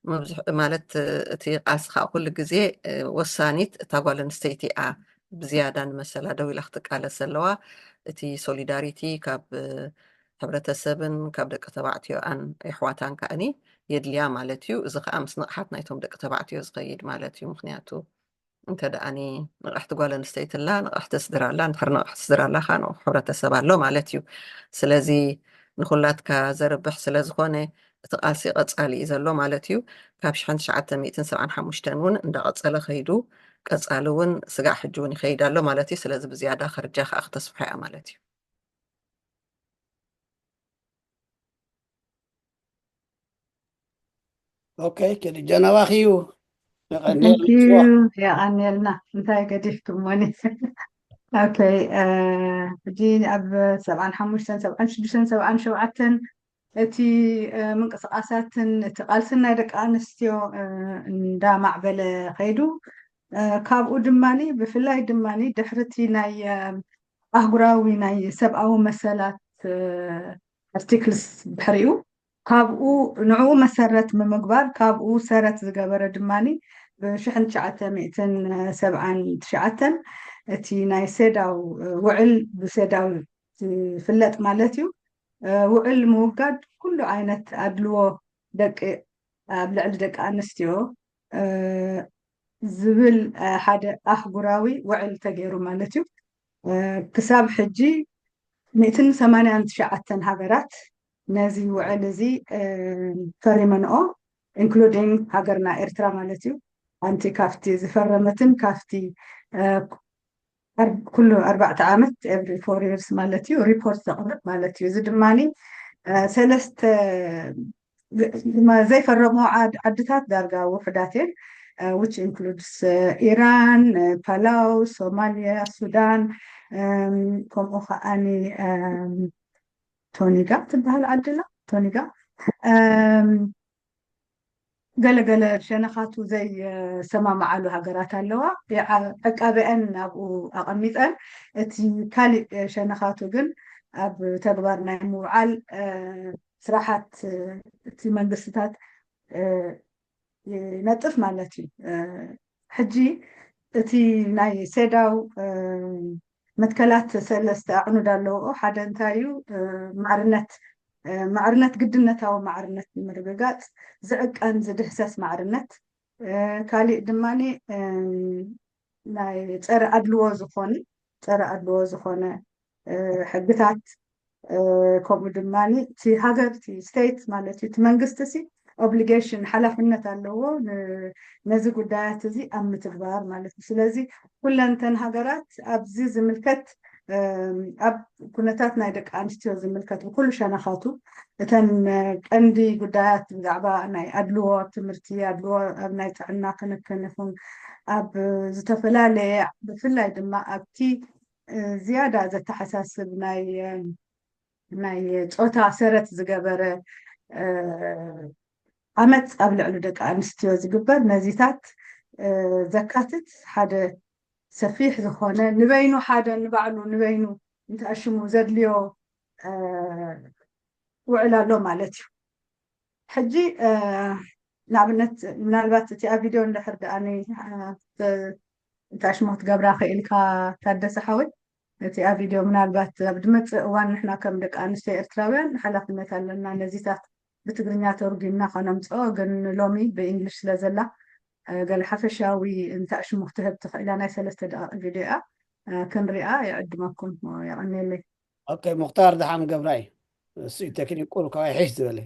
መብዝሕ ማለት እ፣ እቲ ቃልሲ ከዓ ኩሉ ግዜ እ፣ ወሳኒት እታ ጓል ኣንስተይቲ እያ። ብዝያዳ ንመሰላ ደው ኢላ ክትቃለስ ዘለዋ። እቲ ሶሊዳሪቲ ካብ እ፣ ሕብረተሰብን ካብ ደቂ ተባዕትዮኣን ኣሕዋታን ከዓኒ የድልያ ማለት እዩ። እዚ ከዓ ምስ ንቕሓት ናይቶም ደቂ ተባዕትዮ ዝኸይድ ማለት እዩ። ምክንያቱ እንተ ደኣኒ ንቕሕቲ ጓል ኣንስተይቲ ኣላ፣ ንቕሕቲ ስድራ ኣላ፣ እንድሕር ንቕሕቲ ስድራ ኣላ ከዓ ንቑሕ ሕብረተሰብ ኣሎ ማለት እዩ። ስለዚ ንኹላትካ ዘርብሕ ስለ ዝኾነ እቲ ቃልሲ ቀጻሊ እዩ ዘሎ ማለት እዩ። ካብ ሽሕን ትሽዓተ ሚእትን ሰብዓን ሓሙሽተን እውን እንዳቐጸለ ከይዱ ቀጻሊ እውን ስጋዕ ሕጂ እውን ይኸይድ ኣሎ ማለት እዩ። ስለዚ ብዝያዳ ከርጃ ከዓ ክተስፍሖ እያ ማለት እዩ። ኦኬ፣ ከዲ ጀናባኺ እዩ። የቐንየልና። እንታይ ገዲፍክሞኒ? ኦኬ፣ ሕጂ ኣብ ሰብዓን ሓሙሽተን፣ ሰብዓን ሽዱሽተን፣ ሰብዓን ሸውዓተን እቲ ምንቅስቃሳትን እቲ ቃልስን ናይ ደቂ ኣንስትዮ እንዳማዕበለ ከይዱ፣ ካብኡ ድማ ብፍላይ ድማ ድሕርቲ ናይ ኣህጉራዊ ናይ ሰብኣዊ መሰላት ኣርቲክልስ ድሕሪኡ ካብኡ ንዕኡ መሰረት ብምግባር ካብኡ ሰረት ዝገበረ ድማ ብሽሕን ትሽዓተ ሚእትን ሰብዓን ትሽዓተን እቲ ናይ ሴዳው ውዕል ብሴዳው ዝፍለጥ ማለት እዩ። ውዕል ምውጋድ ኩሉ ዓይነት ኣድልዎ ደቂ ኣብ ልዕሊ ደቂ ኣንስትዮ ዝብል ሓደ ኣህጉራዊ ውዕል ተገይሩ ማለት እዩ። ክሳብ ሕጂ ሚእትን ሰማንያን ትሽዓተን ሃገራት ነዚ ውዕል እዚ ፈሪመንኦ፣ ኢንክሉዲንግ ሃገርና ኤርትራ ማለት እዩ። ኣንቲ ካብቲ ዝፈረመትን ካብቲ ኩሉ ኣርባዕተ ዓመት ኤቭሪ ፎር ይርስ ማለት እዩ ሪፖርት ዘቕርብ ማለት እዩ። እዚ ድማ ሰለስተ ዘይፈረሙ ዓድታት ዳርጋ ውሑዳት እየን፣ which includes ኢራን፣ ፓላው፣ ሶማሊያ፣ ሱዳን፣ ከምኡ ከዓኒ ቶኒጋ ትበሃል ዓድና ቶኒጋ ገለገለ ሸነኻቱ ዘይሰማማዓሉ ሃገራት ኣለዋ። ዕቃበአን ናብኡ ኣቐሚጠን፣ እቲ ካሊእ ሸነኻቱ ግን ኣብ ተግባር ናይ ምውዓል ስራሓት እቲ መንግስትታት ይነጥፍ ማለት እዩ። ሕጂ እቲ ናይ ሴዳው መትከላት ሰለስተ ኣዕኑድ ኣለዎ። ሓደ እንታይ እዩ? ማዕርነት፣ ማዕርነት፣ ግድነታዊ ማዕርነት ንምርግጋፅ ዝዕቀን ዝድህሰስ ማዕርነት፣ ካሊእ ድማ ናይ ፀረ ኣድልዎ ዝኾነ፣ ፀረ ኣድልዎ ዝኾነ ሕግታት፣ ከምኡ ድማ እቲ ሃገር፣ እቲ ስቴት ማለት እዩ፣ እቲ መንግስቲ ሲ ኦብሊጌሽን፣ ሓላፍነት ኣለዎ ነዚ ጉዳያት እዚ ኣብ ምትግባር ማለት እዩ። ስለዚ ኩለንተን ሃገራት ኣብዚ ዝምልከት ኣብ ኩነታት ናይ ደቂ ኣንስትዮ ዝምልከት ብኩሉ ሸነኻቱ እተን ቀንዲ ጉዳያት ብዛዕባ ናይ ኣድልዎ ኣብ ትምህርቲ፣ ኣድልዎ ኣብ ናይ ጥዕና ክንክን ይኹን ኣብ ዝተፈላለየ፣ ብፍላይ ድማ ኣብቲ ዝያዳ ዘተሓሳስብ ናይ ናይ ፆታ ሰረት ዝገበረ ዓመፅ ኣብ ልዕሊ ደቂ ኣንስትዮ ዝግበር ነዚታት ዘካትት ሓደ ሰፊሕ ዝኾነ ንበይኑ ሓደ ንባዕሉ ንበይኑ እንተኣሽሙ ዘድልዮ ውዕል ኣሎ ማለት እዩ። ሕጂ ንኣብነት ምናልባት እቲ ኣብ ቪድዮ እንድሕር ደኣ እንታይ ሽሞ ክትገብራ ክኢልካ ታደሰ ሓወይ፣ እቲ ኣብ ቪድዮ ምናልባት ኣብ ድመፅእ እዋን ንሕና ከም ደቂ ኣንስትዮ ኤርትራውያን ሓላፍነት ኣለና ነዚታት ብትግርኛ ተርጉምና ከነምፅኦ፣ ግን ሎሚ ብእንግሊሽ ስለ ዘላ ገለ ሓፈሻዊ እንታይ ሽሙ ክትህብ ትኽእላ ናይ ሰለስተ ደቂቕ ቪድዮ እያ። ክንሪኣ ይዕድመኩም። የቐንየለይ። ኦኬ ሙክታር ደሓን ገብራይ፣ እሱ ቴክኒክ ቁሩ ካባይ ሒሽ ዝበለ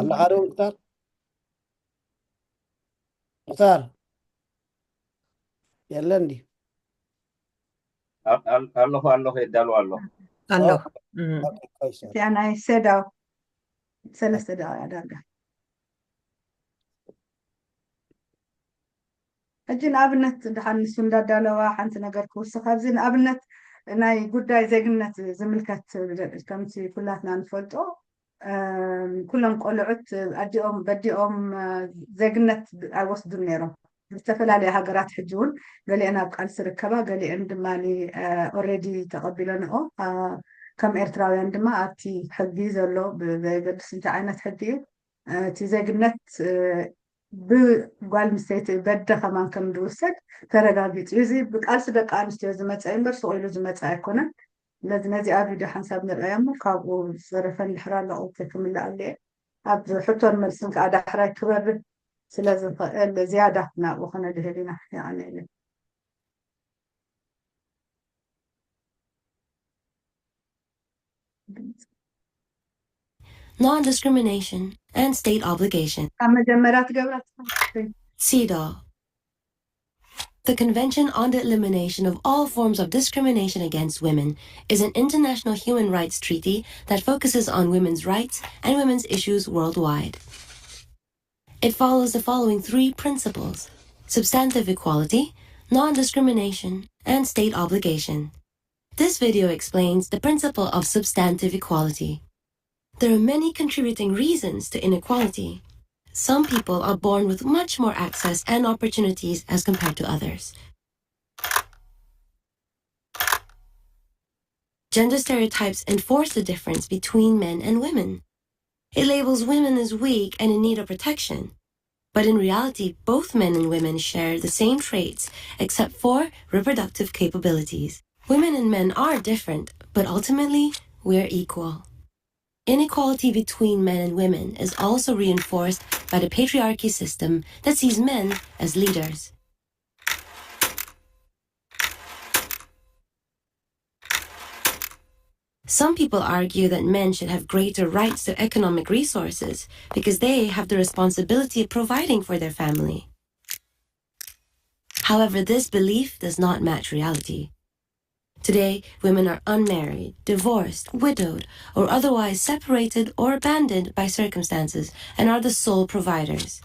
ኣለኻ ዶ ሙክታር? ሙክታር የለ እንዲ ኣለኹ ኣለኹ የዳሉ ኣለኹ ኣለኹ። እቲኣ ናይ ሴዳው ሰለስተ ደቂቃ ዳርጋ። ሕጂ ንኣብነት ደሓን ንሱ እንዳዳለዋ ሓንቲ ነገር ክውስኽ ኣብዚ ንኣብነት ናይ ጉዳይ ዜግነት ዝምልከት ከምቲ ኩላትና ንፈልጦ ኩሎም ቆልዑት ኣዲኦም በዲኦም ዜግነት ኣይወስዱን ነይሮም። ዝተፈላለያ ሃገራት ሕጂ እውን ገሊአን ኣብ ቃልሲ ርከባ፣ ገሊአን ድማ ኦሬዲ ተቐቢለንኦ ከም ኤርትራውያን ድማ ኣብቲ ሕጊ ዘሎ ብዘየገድስ እንታይ ዓይነት ሕጊ እዩ እቲ ዜግነት ብጓል ምስተይቲ በደ ከማን ከም ዝውሰድ ተረጋጊፁ እዩ። እዚ ብቃልሲ ደቂ ኣንስትዮ ዝመፀ እምበር ስቕ ኢሉ ዝመፀ ኣይኮነን። ስለዚ ነዚኣ ቪድዮ ሓንሳብ ንርኣያ እሞ ካብኡ ዝተረፈ እንድሕር ኣሎ ኦኬ ክምልኣሉ እየ። ኣብ ሕቶን መልስን ከዓ ዳሕራይ ክበርህ ስለ ዝኽእል ዝያዳ ናብኡ ከነድህብ ኢና። የቐንየለይ። Non-discrimination and state obligation. ካብ መጀመርያ ትገብራ ትፈልጥ። CEDAW. The Convention on the Elimination of All Forms of Discrimination Against Women is an international human rights treaty that focuses on women's rights and women's issues worldwide. It follows the following three principles: substantive equality, non-discrimination, and state obligation. This video explains the principle of substantive equality. There are many contributing reasons to inequality. Some people are born with much more access and opportunities as compared to others. Gender stereotypes enforce the difference between men and women. It labels women as weak and in need of protection. But in reality, both men and women share the same traits, except for reproductive capabilities. Women and men are different, but ultimately, we're equal. Inequality between men and women is also reinforced by the patriarchy system that sees men as leaders. Some people argue that men should have greater rights to economic resources because they have the responsibility of providing for their family. However, this belief does not match reality. Today, women are unmarried, divorced, widowed, or otherwise separated or abandoned by circumstances and are the sole providers.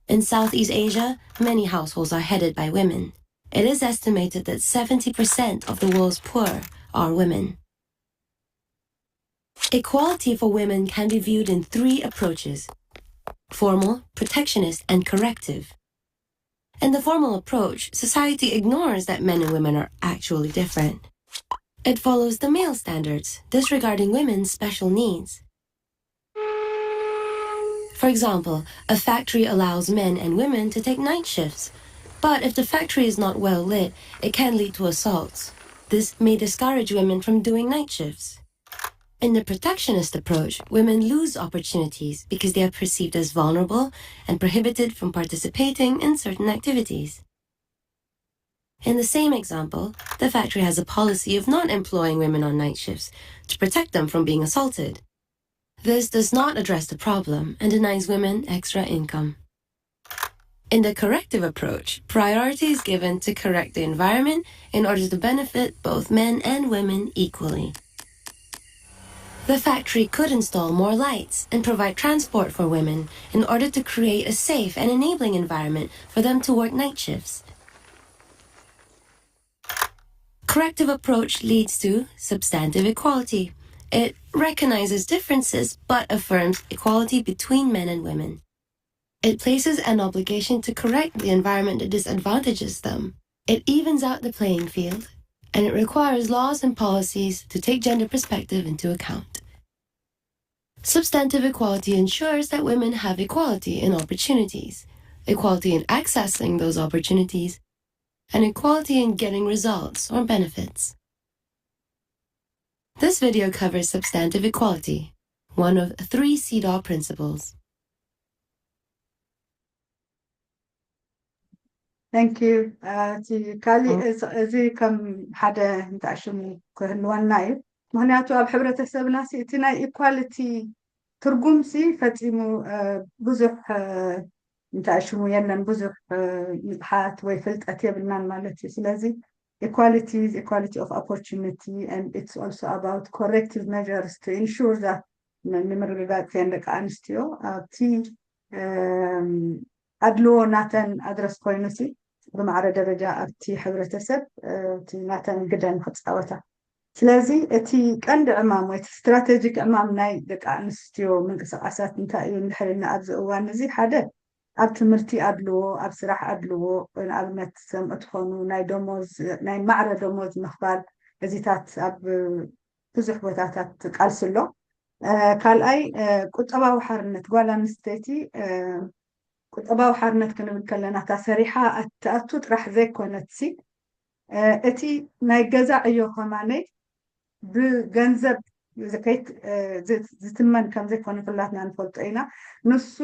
In Southeast Asia, many households are headed by women. It is estimated that seventy percent of the world's poor are women. Equality for women can be viewed in three approaches: formal, protectionist, and corrective. In the formal approach, society ignores that men and women are actually different. It follows the male standards, disregarding women's special needs. For example, a factory allows men and women to take night shifts. But if the factory is not well lit, it can lead to assaults. This may discourage women from doing night shifts. In the protectionist approach, women lose opportunities because they are perceived as vulnerable and prohibited from participating in certain activities. In the same example, the factory has a policy of not employing women on night shifts to protect them from being assaulted. This does not address the problem and denies women extra income. In the corrective approach, priority is given to correct the environment in order to benefit both men and women equally. The factory could install more lights and provide transport for women in order to create a safe and enabling environment for them to work night shifts. Corrective approach leads to substantive equality. It recognizes differences but affirms equality between men and women. It places an obligation to correct the environment that disadvantages them. It evens out the playing field, and it requires laws and policies to take gender perspective into account. Substantive equality ensures that women have equality in opportunities, equality in accessing those opportunities, and equality in getting results or benefits. This video covers substantive equality, one of three CEDAW principles. Thank you። እቲ ካሊእ እዚ ከም ሓደ እንታይ ሽሙ ክህልወና እዩ። ምክንያቱ ኣብ ሕብረተሰብና እቲ ናይ ኢኳሊቲ ትርጉም ሲ ፈፂሙ ብዙሕ እንታይ ሽሙ የለን፣ ብዙሕ ንቕሓት ወይ ፍልጠት የብልናን ማለት እዩ። ስለዚ equality is equality of opportunity and it's also about corrective measures to ensure that ንምርግጋፅ ን ደቂ ኣንስትዮ ኣብቲ ኣድልዎ ናተን ኣድረስ ኮይኑ ሲ ብማዕረ ደረጃ ኣብቲ ሕብረተሰብ እቲ ናተን ግደ ንክፃወታ። ስለዚ እቲ ቀንዲ ዕማም ወይ እቲ ስትራቴጂክ ዕማም ናይ ደቂ ኣንስትዮ ምንቅስቃሳት እንታይ እዩ እንድሕር ኢልና ኣብዚ እዋን እዚ ሓደ ኣብ ትምህርቲ ኣድልዎ፣ ኣብ ስራሕ ኣድልዎ፣ ንኣብነት ሰምዑ ትኾኑ ናይ ደሞዝ ናይ ማዕረ ደሞዝ ምኽፋል እዚታት ኣብ ብዙሕ ቦታታት ቃልሲ ኣሎ። ካልኣይ ቁጠባዊ ሓርነት ጓል ኣንስተይቲ ቁጠባዊ ሓርነት ክንብል ከለና እታ ሰሪሓ ትኣቱ ጥራሕ ዘይኮነት ሲ እቲ ናይ ገዛ ዕዮ ከማነይ ብገንዘብ ዝትመን ከም ዘይኮነ ኩላትና ንፈልጦ ኢና። ንሱ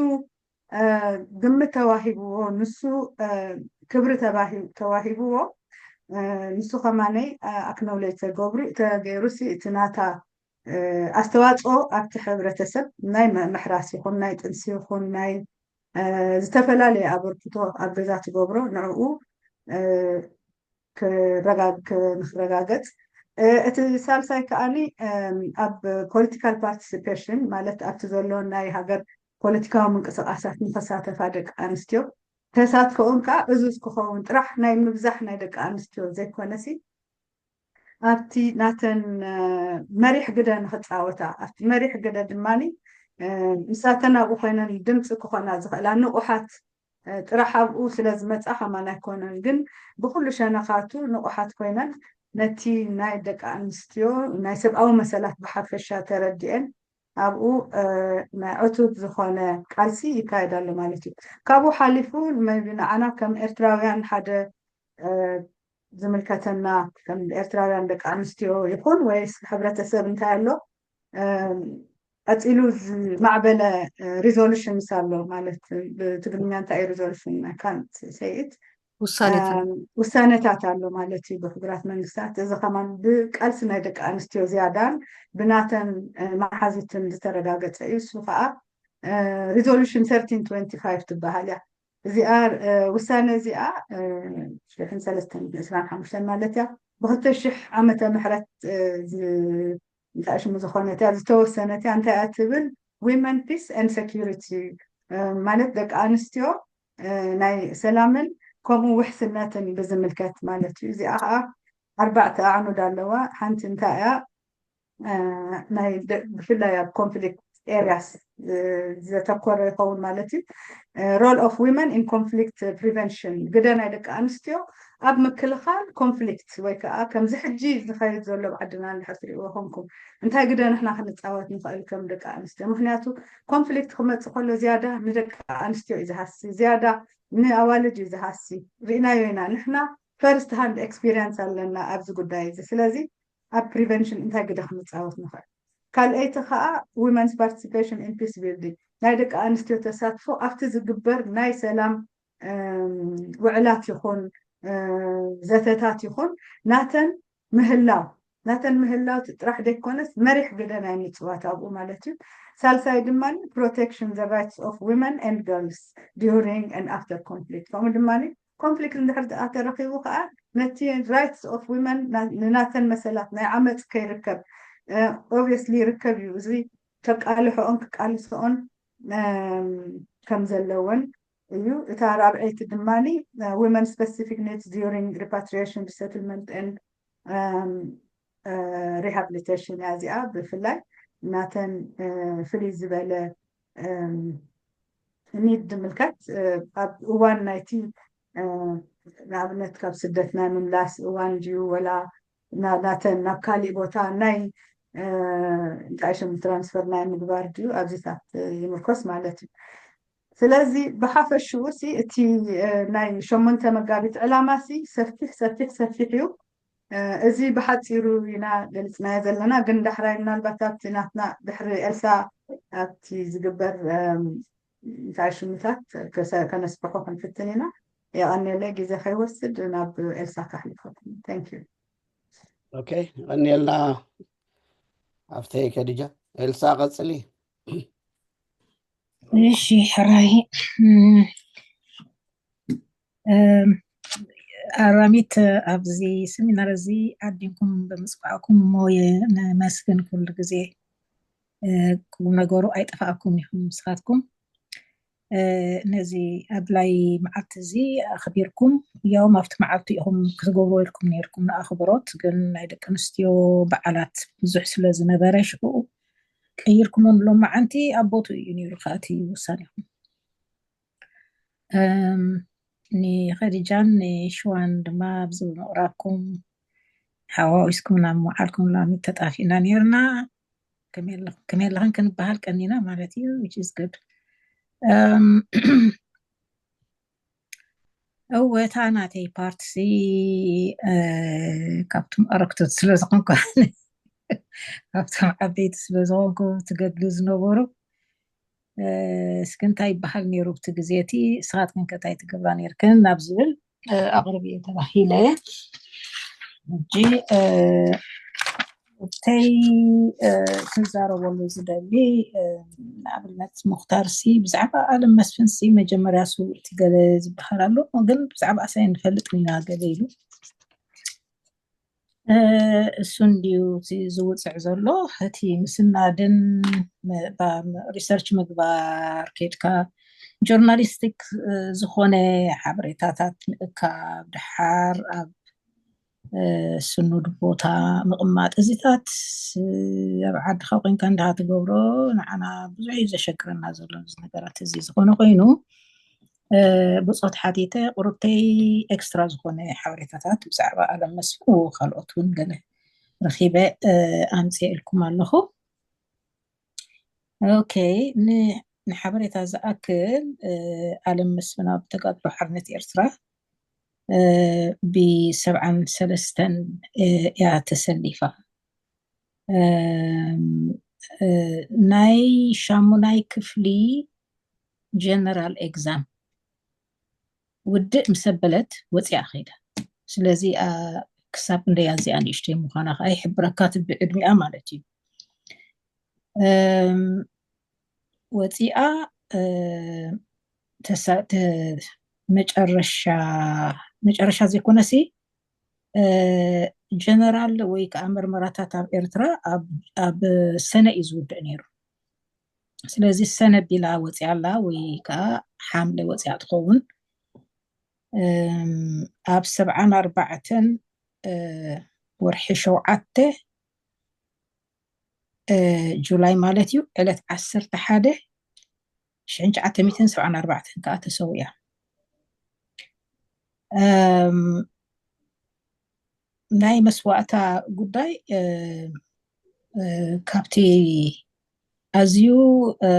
ግምት ተዋሂብዎ፣ ንሱ ክብሪ ተዋሂብዎ፣ ንሱ ከማነይ ኣክኖሌጅ ተገብሩ ተገይሩ ሲ እቲ ናታ ኣስተዋፅኦ ኣብቲ ሕብረተሰብ ናይ ምሕራስ ይኹን ናይ ጥንሲ ይኹን ናይ ዝተፈላለየ ኣበርክቶ ኣብ ገዛ ትገብሮ ንዕኡ ንክረጋገፅ። እቲ ሳልሳይ ከዓኒ ኣብ ፖለቲካል ፓርቲሲፔሽን ማለት ኣብቲ ዘሎ ናይ ሃገር ፖለቲካዊ ምንቅስቃሳት ንክሳተፋ ደቂ ኣንስትዮ ተሳትፎኦም ከዓ እዙዝ ክኸውን ጥራሕ ናይ ምብዛሕ ናይ ደቂ ኣንስትዮ ዘይኮነሲ ኣብቲ ናተን መሪሕ ግደ ንክፃወታ ኣብቲ መሪሕ ግደ ድማ ምሳተን ኣብኡ ኮይነን ድምፂ ክኾና ዝኽእላ ንቑሓት ጥራሕ ኣብኡ ስለ ዝመፃ ከማን ኣይኮነን፣ ግን ብኩሉ ሸነኻቱ ንቑሓት ኮይነን ነቲ ናይ ደቂ ኣንስትዮ ናይ ሰብኣዊ መሰላት ብሓፈሻ ተረዲኤን ኣብኡ ናይ ዕቱብ ዝኾነ ቃልሲ ይካየድ ኣሎ ማለት እዩ። ካብኡ ሓሊፉ maybe ንዓና ከም ኤርትራውያን ሓደ ዝምልከተና ከም ኤርትራውያን ደቂ ኣንስትዮ ይኹን ወይስ ሕብረተሰብ እንታይ ኣሎ ቀፂሉ ዝማዕበለ ሪዞሉሽንስ ኣሎ ማለት ብትግርኛ እንታይ እዩ ሪዞሉሽን ካንት ሰይት ውሳኔታት ውሳነታት ኣሎ ማለት እዩ ብሕቡራት መንግስታት። እዚ ከማን ብቃልሲ ናይ ደቂ ኣንስትዮ ዝያዳን ብናተን መሓዙትን ዝተረጋገፀ እዩ። እሱ ከዓ ሪዞሉሽን thirteen twenty five ትበሃል እያ። እዚኣ ውሳነ እዚኣ ሽሕን ሰለስተን ሚእትን ዕስራን ሓሙሽተን ማለት እያ ብክልተ ሽሕ ዓመተ ምሕረት እንታይ ሽሙ ዝኾነት እያ ዝተወሰነት እያ። እንታይ እያ ትብል? Women, peace and security ማለት ደቂ ኣንስትዮ ናይ ሰላምን ከምኡ ውሕስነትን ብዝምልከት ማለት እዩ። እዚኣ ከዓ ኣርባዕተ ኣዕኑድ ኣለዋ። ሓንቲ እንታይ እያ? ናይ ብፍላይ ኣብ ኮንፍሊክት areas ዘተኮረ ይኸውን ማለት እዩ። Role of women in conflict prevention፣ ግደ ናይ ደቂ ኣንስትዮ ኣብ ምክልኻል ኮንፍሊክት ወይ ከዓ ከምዚ ሕጂ ዝኸይድ ዘሎ ኣብ ዓድና እንድሕር ትሪእዎ ኮንኩም እንታይ ግደ ንሕና ክንፃወት ንኽእል ከም ደቂ ኣንስትዮ? ምክንያቱ ኮንፍሊክት ክመፅእ ከሎ ዝያዳ ንደቂ ኣንስትዮ እዩ ዝሃሲ፣ ዝያዳ ንኣዋልድ እዩ ዝሃሲ። ርኢናዮ ኢና ንሕና፣ ፈርስት ሃንድ ኤክስፒሪየንስ ኣለና ኣብዚ ጉዳይ እዚ። ስለዚ ኣብ ፕሪቨንሽን እንታይ ግደ ክንፃወት ንኽእል? ካልኣይቲ ከዓ women's participation in peace building፣ ናይ ደቂ ኣንስትዮ ተሳትፎ ኣብቲ ዝግበር ናይ ሰላም ውዕላት ይኹን ዘተታት ይኹን ናተን ምህላው ናተን ምህላው ጥራሕ ደይኮነስ መሪሕ ግደ ናይ ምፅዋት ኣብኡ ማለት እዩ። ሳልሳይ ድማ protection the rights of women and girls during and after conflict። ከምኡ ድማ ኮንፍሊክት እንድሕር ደኣ ተረኺቡ ከዓ ነቲ rights of women ንናተን መሰላት ናይ ዓመፅ ከይርከብ obviously ይርከብ እዩ። እዚ ከቃልሖኦን ክቃልሶኦን ከም ዘለወን እዩ። እታ ራብዐይቲ ድማ women specific needs during repatriation, resettlement and rehabilitation እያ። እዚኣ ብፍላይ ናተን ፍልይ ዝበለ ኒድ ዝምልከት ኣብ እዋን ናይቲ ንኣብነት ካብ ስደት ናይ ምምላስ እዋን ድዩ ወላ ናተን ናብ ካሊእ ቦታ ናይ እንታይ ሽም ትራንስፈር ናይ ምግባር ድዩ ኣብዚታት ይምርኮስ ማለት እዩ። ስለዚ ብሓፈሽኡ ሲ እቲ ናይ ሸሞንተ መጋቢት ዕላማ ሲ ሰፊሕ ሰፊሕ ሰፊሕ እዩ። እዚ ብሓፂሩ ኢና ገሊፅናዮ ዘለና፣ ግን ዳሕራይ ምናልባት ኣብቲ ናትና ድሕሪ ኤልሳ ኣብቲ ዝግበር እንታይ ሽምታት ከነስፍሖ ክንፍትን ኢና። የቐንየለይ፣ ግዜ ከይወስድ ናብ ኤልሳ ካሕልፈኩም። Thank you። ኦኬ፣ ቀንየልና ኣብተይ ከዲጃ። ኤልሳ ቀፅሊ። እሺ ሕራይ ኣራሚት፣ ኣብዚ ሰሚናር እዚ ዓዲምኩም ብምፅዋዕኩም እሞ ነመስግን። ኩሉ ግዜ ቁም ነገሩ ኣይጠፋእኩም ኢኹም ንስኻትኩም። ነዚ ኣድላይ መዓልቲ እዚ ኣኽቢርኩም፣ ያውም ኣብቲ መዓልቲ ኢኹም ክትገብርዎ ኢልኩም ነይርኩም ንኣኽብሮት፣ ግን ናይ ደቂ ኣንስትዮ በዓላት ብዙሕ ስለ ዝነበረ ሽዑ ቀይርኩሞ ንሎማዓንቲ ኣብ ቦትኡ እዩ ነይሩ። ከኣቲ ውሳኔኹም ንኸዲጃን ንሽዋን ድማ ኣብዚ ብምቕራብኩም ሓዋዊስኩም ናብ መዓልኩም ላሚ ተጣፊእና ነይርና። ከመይ ኣለኽን ክንበሃል ቀኒና ማለት እዩ። Which is good። እወ፣ እታ ናተይ ፓርትሲ ካብቶም ኣረክቶት ስለ ዝኾንኩ ካብቶም ዓበይቲ ስለ ዝኾንኩ ትገድሉ ዝነበሩ እስኪ እንታይ ይበሃል ነይሩ ብቲ ግዜ እቲ፣ ንስኻትክን ከ እንታይ ትገብራ ነይርክን ናብ ዝብል ኣቕርቢ እየ ተባሂለ። ሕጂ እተይ ክዛረበሉ ዝደሊ ንኣብነት ሙክታር ሲ ብዛዕባ ኣለም መስፍን ሲ መጀመርያ ስውእቲ ገለ ዝበሃል ኣሎ፣ ግን ብዛዕባ ኣሳይ ንፈልጥ ኢና ገለ ኢሉ እሱ እንድዩ ዝውፅዕ ዘሎ። እቲ ምስናድን ሪሰርች ምግባር ከድካ ጆርናሊስቲክ ዝኾነ ሓበሬታታት ምእካብ፣ ድሓር ኣብ ስኑድ ቦታ ምቕማጥ፣ እዚታት ኣብ ዓድኻ ኮይንካ እንዳ ትገብሮ ንዓና ብዙሕ እዩ ዘሸግረና ዘሎ እዚ ነገራት እዚ። ዝኾነ ኮይኑ ብፆት ሓቲተ ቁርብተይ ኤክስትራ ዝኾነ ሓበሬታታት ብዛዕባ ኣለም መስፍን ካልኦት እውን ገለ ረኺበ ኣምፅየ ኢልኩም ኣለኹ። ኦኬ፣ ንሓበሬታ ዝኣክል ኣለም መስፍን ኣብ ተጋድሎ ሓርነት ኤርትራ ብሰብዓን ሰለስተን እያ ተሰሊፋ። ናይ ሻሙናይ ክፍሊ ጀነራል ኤግዛም ውድእ ምስ ኣበለት ወፂኣ ከይዳ። ስለዚ ክሳብ እንደያ እዚኣ ንእሽተይ ምዃና ከዓ ይሕብረካ፣ እቲ ብዕድሚኣ ማለት እዩ። ወፂኣ መጨረሻ መጨረሻ ዘይኮነሲ ጀነራል ወይ ከዓ ምርመራታት ኣብ ኤርትራ ኣብ ሰነ እዩ ዝውድእ ነይሩ። ስለዚ ሰነ ቢላ ወፂኣ ኣላ ወይ ከዓ ሓምለ ወፂኣ ትኸውን። ኣብ ሰብዓን ኣርባዕተን ወርሒ ሸውዓተ ጁላይ ማለት እዩ ዕለት ዓሰርተ ሓደ ሽሕን ትሽዓተ ሚእትን ሰብዓን ኣርባዕተን ከዓ ተሰዊኣ። እም፣ ናይ መስዋእታ ጉዳይ እ፣ እ፣ ካብቲ ኣዝዩ እ፣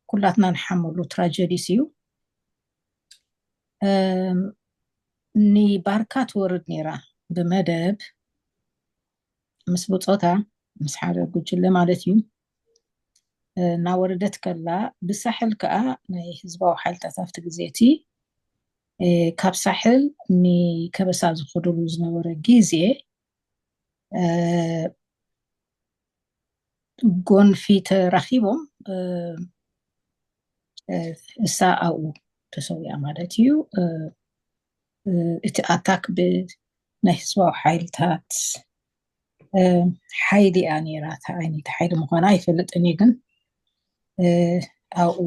ኩላትና ንሓመሉ ትራጀዲስ እዩ። እም፣ ንባርካ ትወርድ ነይራ ብመደብ ምስ ብጾታ ምስ ሓደ ጉጅለ ማለት እዩ። እናወረደት ከላ ብሳሕል ከዓ ናይ ህዝባዊ ሓይልታት ኣብቲ ግዜ እቲ ካብ ሳሕል ንከበሳ ዝኸደሉ ዝነበረ ግዜ ጎንፊ ተራኺቦም እሳ ኣብኡ ተሰዊኣ ማለት እዩ። እቲ ኣታክ ብናይ ህዝባዊ ሓይልታት ሓይሊ እያ ነይራ። እንታይ ዓይነት ሓይሊ ምዃና ኣይፈልጥን እየ፣ ግን ኣብኡ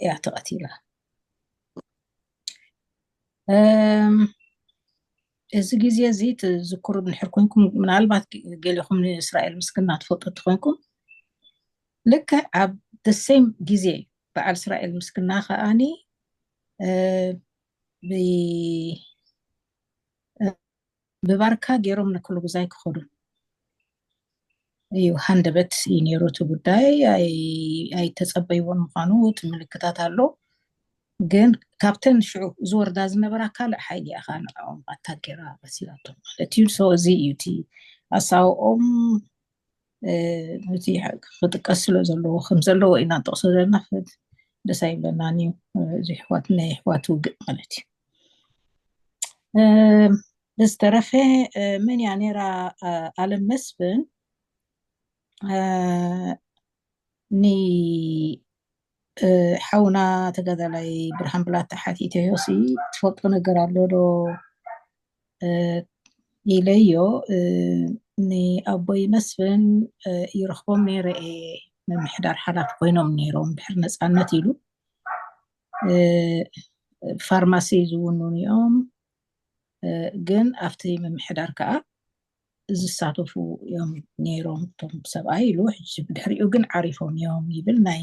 እያ ተቐቲላ። እዚ ግዜ እዚ ትዝክሩ እንድሕር ኮንኩም፣ ምናልባት ገሊኹም ንእስራኤል ምስግና ትፈልጡ እንተኾንኩም፣ ልክዕ ኣብ the same ግዜ በዓል እስራኤል ምስግና ከኣኒ ብባርካ ገይሮም ንክሉ ግዛይ ክኸዱ እዩ። ሃንደበት እዩ ነይሩ እቲ ጉዳይ። ኣይተፀበይዎን ምዃኑ እቲ ምልክታት ኣሎ። ግን ካብተን ሽዑ ዝወርዳ ዝነበራ ካልእ ሓይሊ እያ ከዓ ንዕኦም ኣታክ ገይራ በሲላቶም ማለት እዩ። So እዚ እዩ እቲ ኣሳብኦም። እቲ ክጥቀስ ስለ ዘለዎ ከም ዘለዎ ኢና ንጠቕሶ ዘለና። ደስ ኣይብለናን እዩ። እዚ ኣሕዋት ናይ ኣሕዋት ውግእ ማለት እዩ። ብዝተረፈ መን እያ ነይራ? ኣለም መስፍን ንሓውና ተጋዳላይ ብርሃን ብላታ ሓቲተዮ ሲ ትፈልጦ ነገር ኣሎ ዶ ኢለዮ። ንኣቦይ መስፍን ይረኽቦም ነይረ እየ፣ ምምሕዳር ሓላፊ ኮይኖም ነይሮም ድሕሪ ነፃነት ኢሉ። ፋርማሲ ዝውንኑ እዮም፣ ግን ኣብቲ ምምሕዳር ከዓ ዝሳተፉ እዮም ነይሮም እቶም ሰብኣይ ኢሉ። ሕጂ ብድሕሪኡ ግን ዓሪፎም እዮም ይብል። ናይ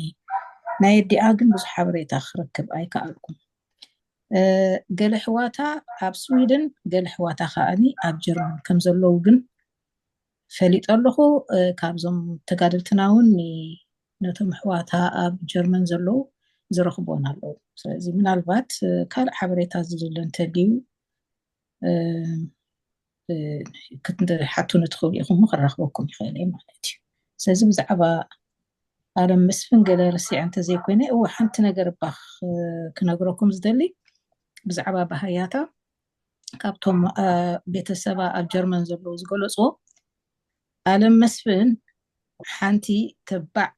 ናይ ኣዲኣ ግን ብዙሕ ሓበሬታ ክረክብ ኣይከኣልኩም። ገለ ኣሕዋታ ኣብ ስዊድን፣ ገለ ኣሕዋታ ከኣኒ ኣብ ጀርመን ከም ዘለዉ ግን ፈሊጠ ኣለኹ። ካብዞም ተጋደልትና እውን ነቶም ኣሕዋታ ኣብ ጀርመን ዘለዉ ዝረኽቦን ኣለዉ። ስለዚ ምናልባት ካልእ ሓበሬታ ዝድለ እንተልዩ ክትሓቱኒ ትኽእሉ ኢኹም፣ ክራኽበኩም ይኽእል እየ ማለት እዩ። ስለዚ ብዛዕባ ኣለም መስፍን ገለ ረሲዐ እንተዘይኮይነ፣ እወ ሓንቲ ነገር እባ ክነግረኩም ዝደሊ ብዛዕባ ባህያታ ካብቶም ቤተሰባ ኣብ ጀርመን ዘለዉ ዝገለፅዎ፣ ኣለም መስፍን ሓንቲ ተባዕ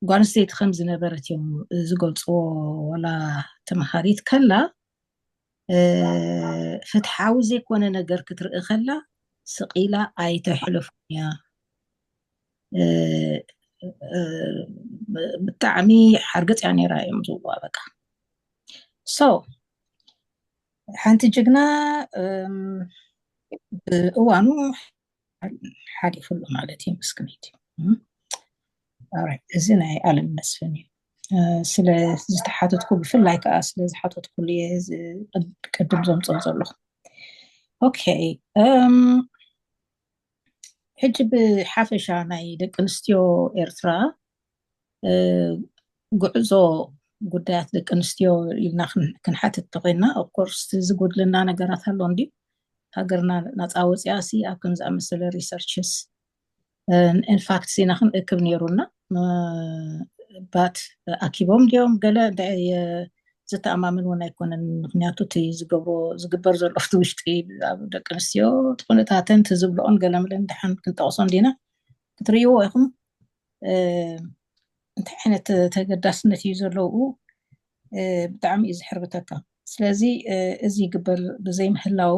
ጓል ኣንስተይቲ ከም ዝነበረት እዮም ዝገልፅዎ። ወላ ተምሃሪት ከላ ፍትሓዊ ዘይኮነ ነገር ክትርኢ ከላ ስቕ ኢላ ኣይተሕልፎን እያ። ብጣዕሚ ሓርገፅ እያ ነይራ እዮም ዝብልዋ። በቃ so ሓንቲ ጅግና ብእዋኑ ሓሊፉሉ ማለት እዩ። ምስክነይቲ እዚ ናይ ኣለም መስፍን እዩ። ስለ ዝተሓተትኩ፣ ብፍላይ ከዓ ስለ ዝሓተትኩሉ እየ ቅድም ዘምፅኦ ዘለኹ። ኦኬ፣ ሕጂ ብሓፈሻ ናይ ደቂ ኣንስትዮ ኤርትራ ጉዕዞ ጉዳያት ደቂ ኣንስትዮ ኢልና ክንሓትት ተኮይና፣ ኦፍኮርስ ዝጎድለና ነገራት ኣሎ እንዲ ሃገርና ናፃ ወፂኣ ሲ ኣብ ከም ዝኣመሰለ ሪሰርችስ ኢንፋክት ኢና ክንእክብ ነይሩና። ባት ኣኪቦም ድዮም ገለ እንታይ ዘተኣማምን እውን ኣይኮነን። ምክንያቱ እቲ ዝገብሮ ዝግበር ዘሎ ኣብቲ ውሽጢ ኣብ ደቂ ኣንስትዮ እቲ ኩነታተን እቲ ዝብልኦን ገለምለን ድሓን ክንጠቕሶ እንዲና ክትርእይዎ ኢኹም። እንታይ ዓይነት ተገዳስነት እዩ ዘለዉ? ብጣዕሚ እዩ ዝሕርብተካ። ስለዚ እዚ ይግበር ብዘይምህላው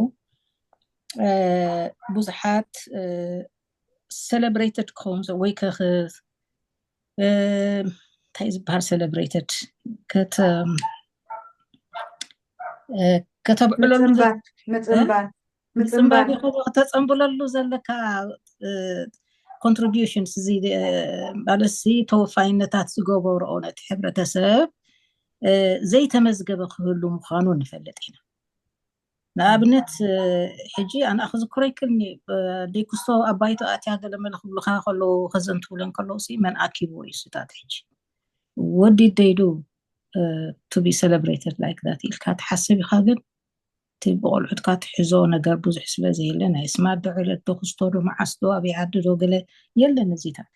ብዙሓት ሰለብሬትድ ክኸውን ወይ እንታይ ዝበሃል ሰለብሬትድ ከተብዕለሉ ምፅንባን ምጽንባር። ምጽንባር ይኹን፣ ከተጸንብለሉ ዘለካ፣ እ፣ ኮንትሪቢዩሽንስ፣ እዚ፣ እ፣ ማለትሲ ተወፋይነታት ዝገበርኦ ነቲ ሕብረተሰብ፣ እ፣ ዘይተመዝገበ ክህሉ ምዃኑ ንፈልጥ ኢና። ንኣብነት፣ እ፣ ሕጂ ኣነ ክዝክሮ ይክልኒ፣ እ፣ ዴኩስቶ ኣባይቶ ኣትያ ገለ መለ ክብሉኻ ከለዉ፣ ከዘንትውለን ከለዉ ሲ መን ኣኪብዎ እዩ ስታት ሕጂ? What did they do, እ፣ to be celebrated like that ኢልካ ትሓስብ ኢኻ። ግን እቲ ብቆልዑትካ ትሕዞ ነገር ብዙሕ ስለ ዘየለ፣ ናይ ስማት ዶ ዕለት ዶ ክስቶ ዶ መዓስ ዶ ኣበይ ዓዲ ዶ ገለ የለን እዚታት።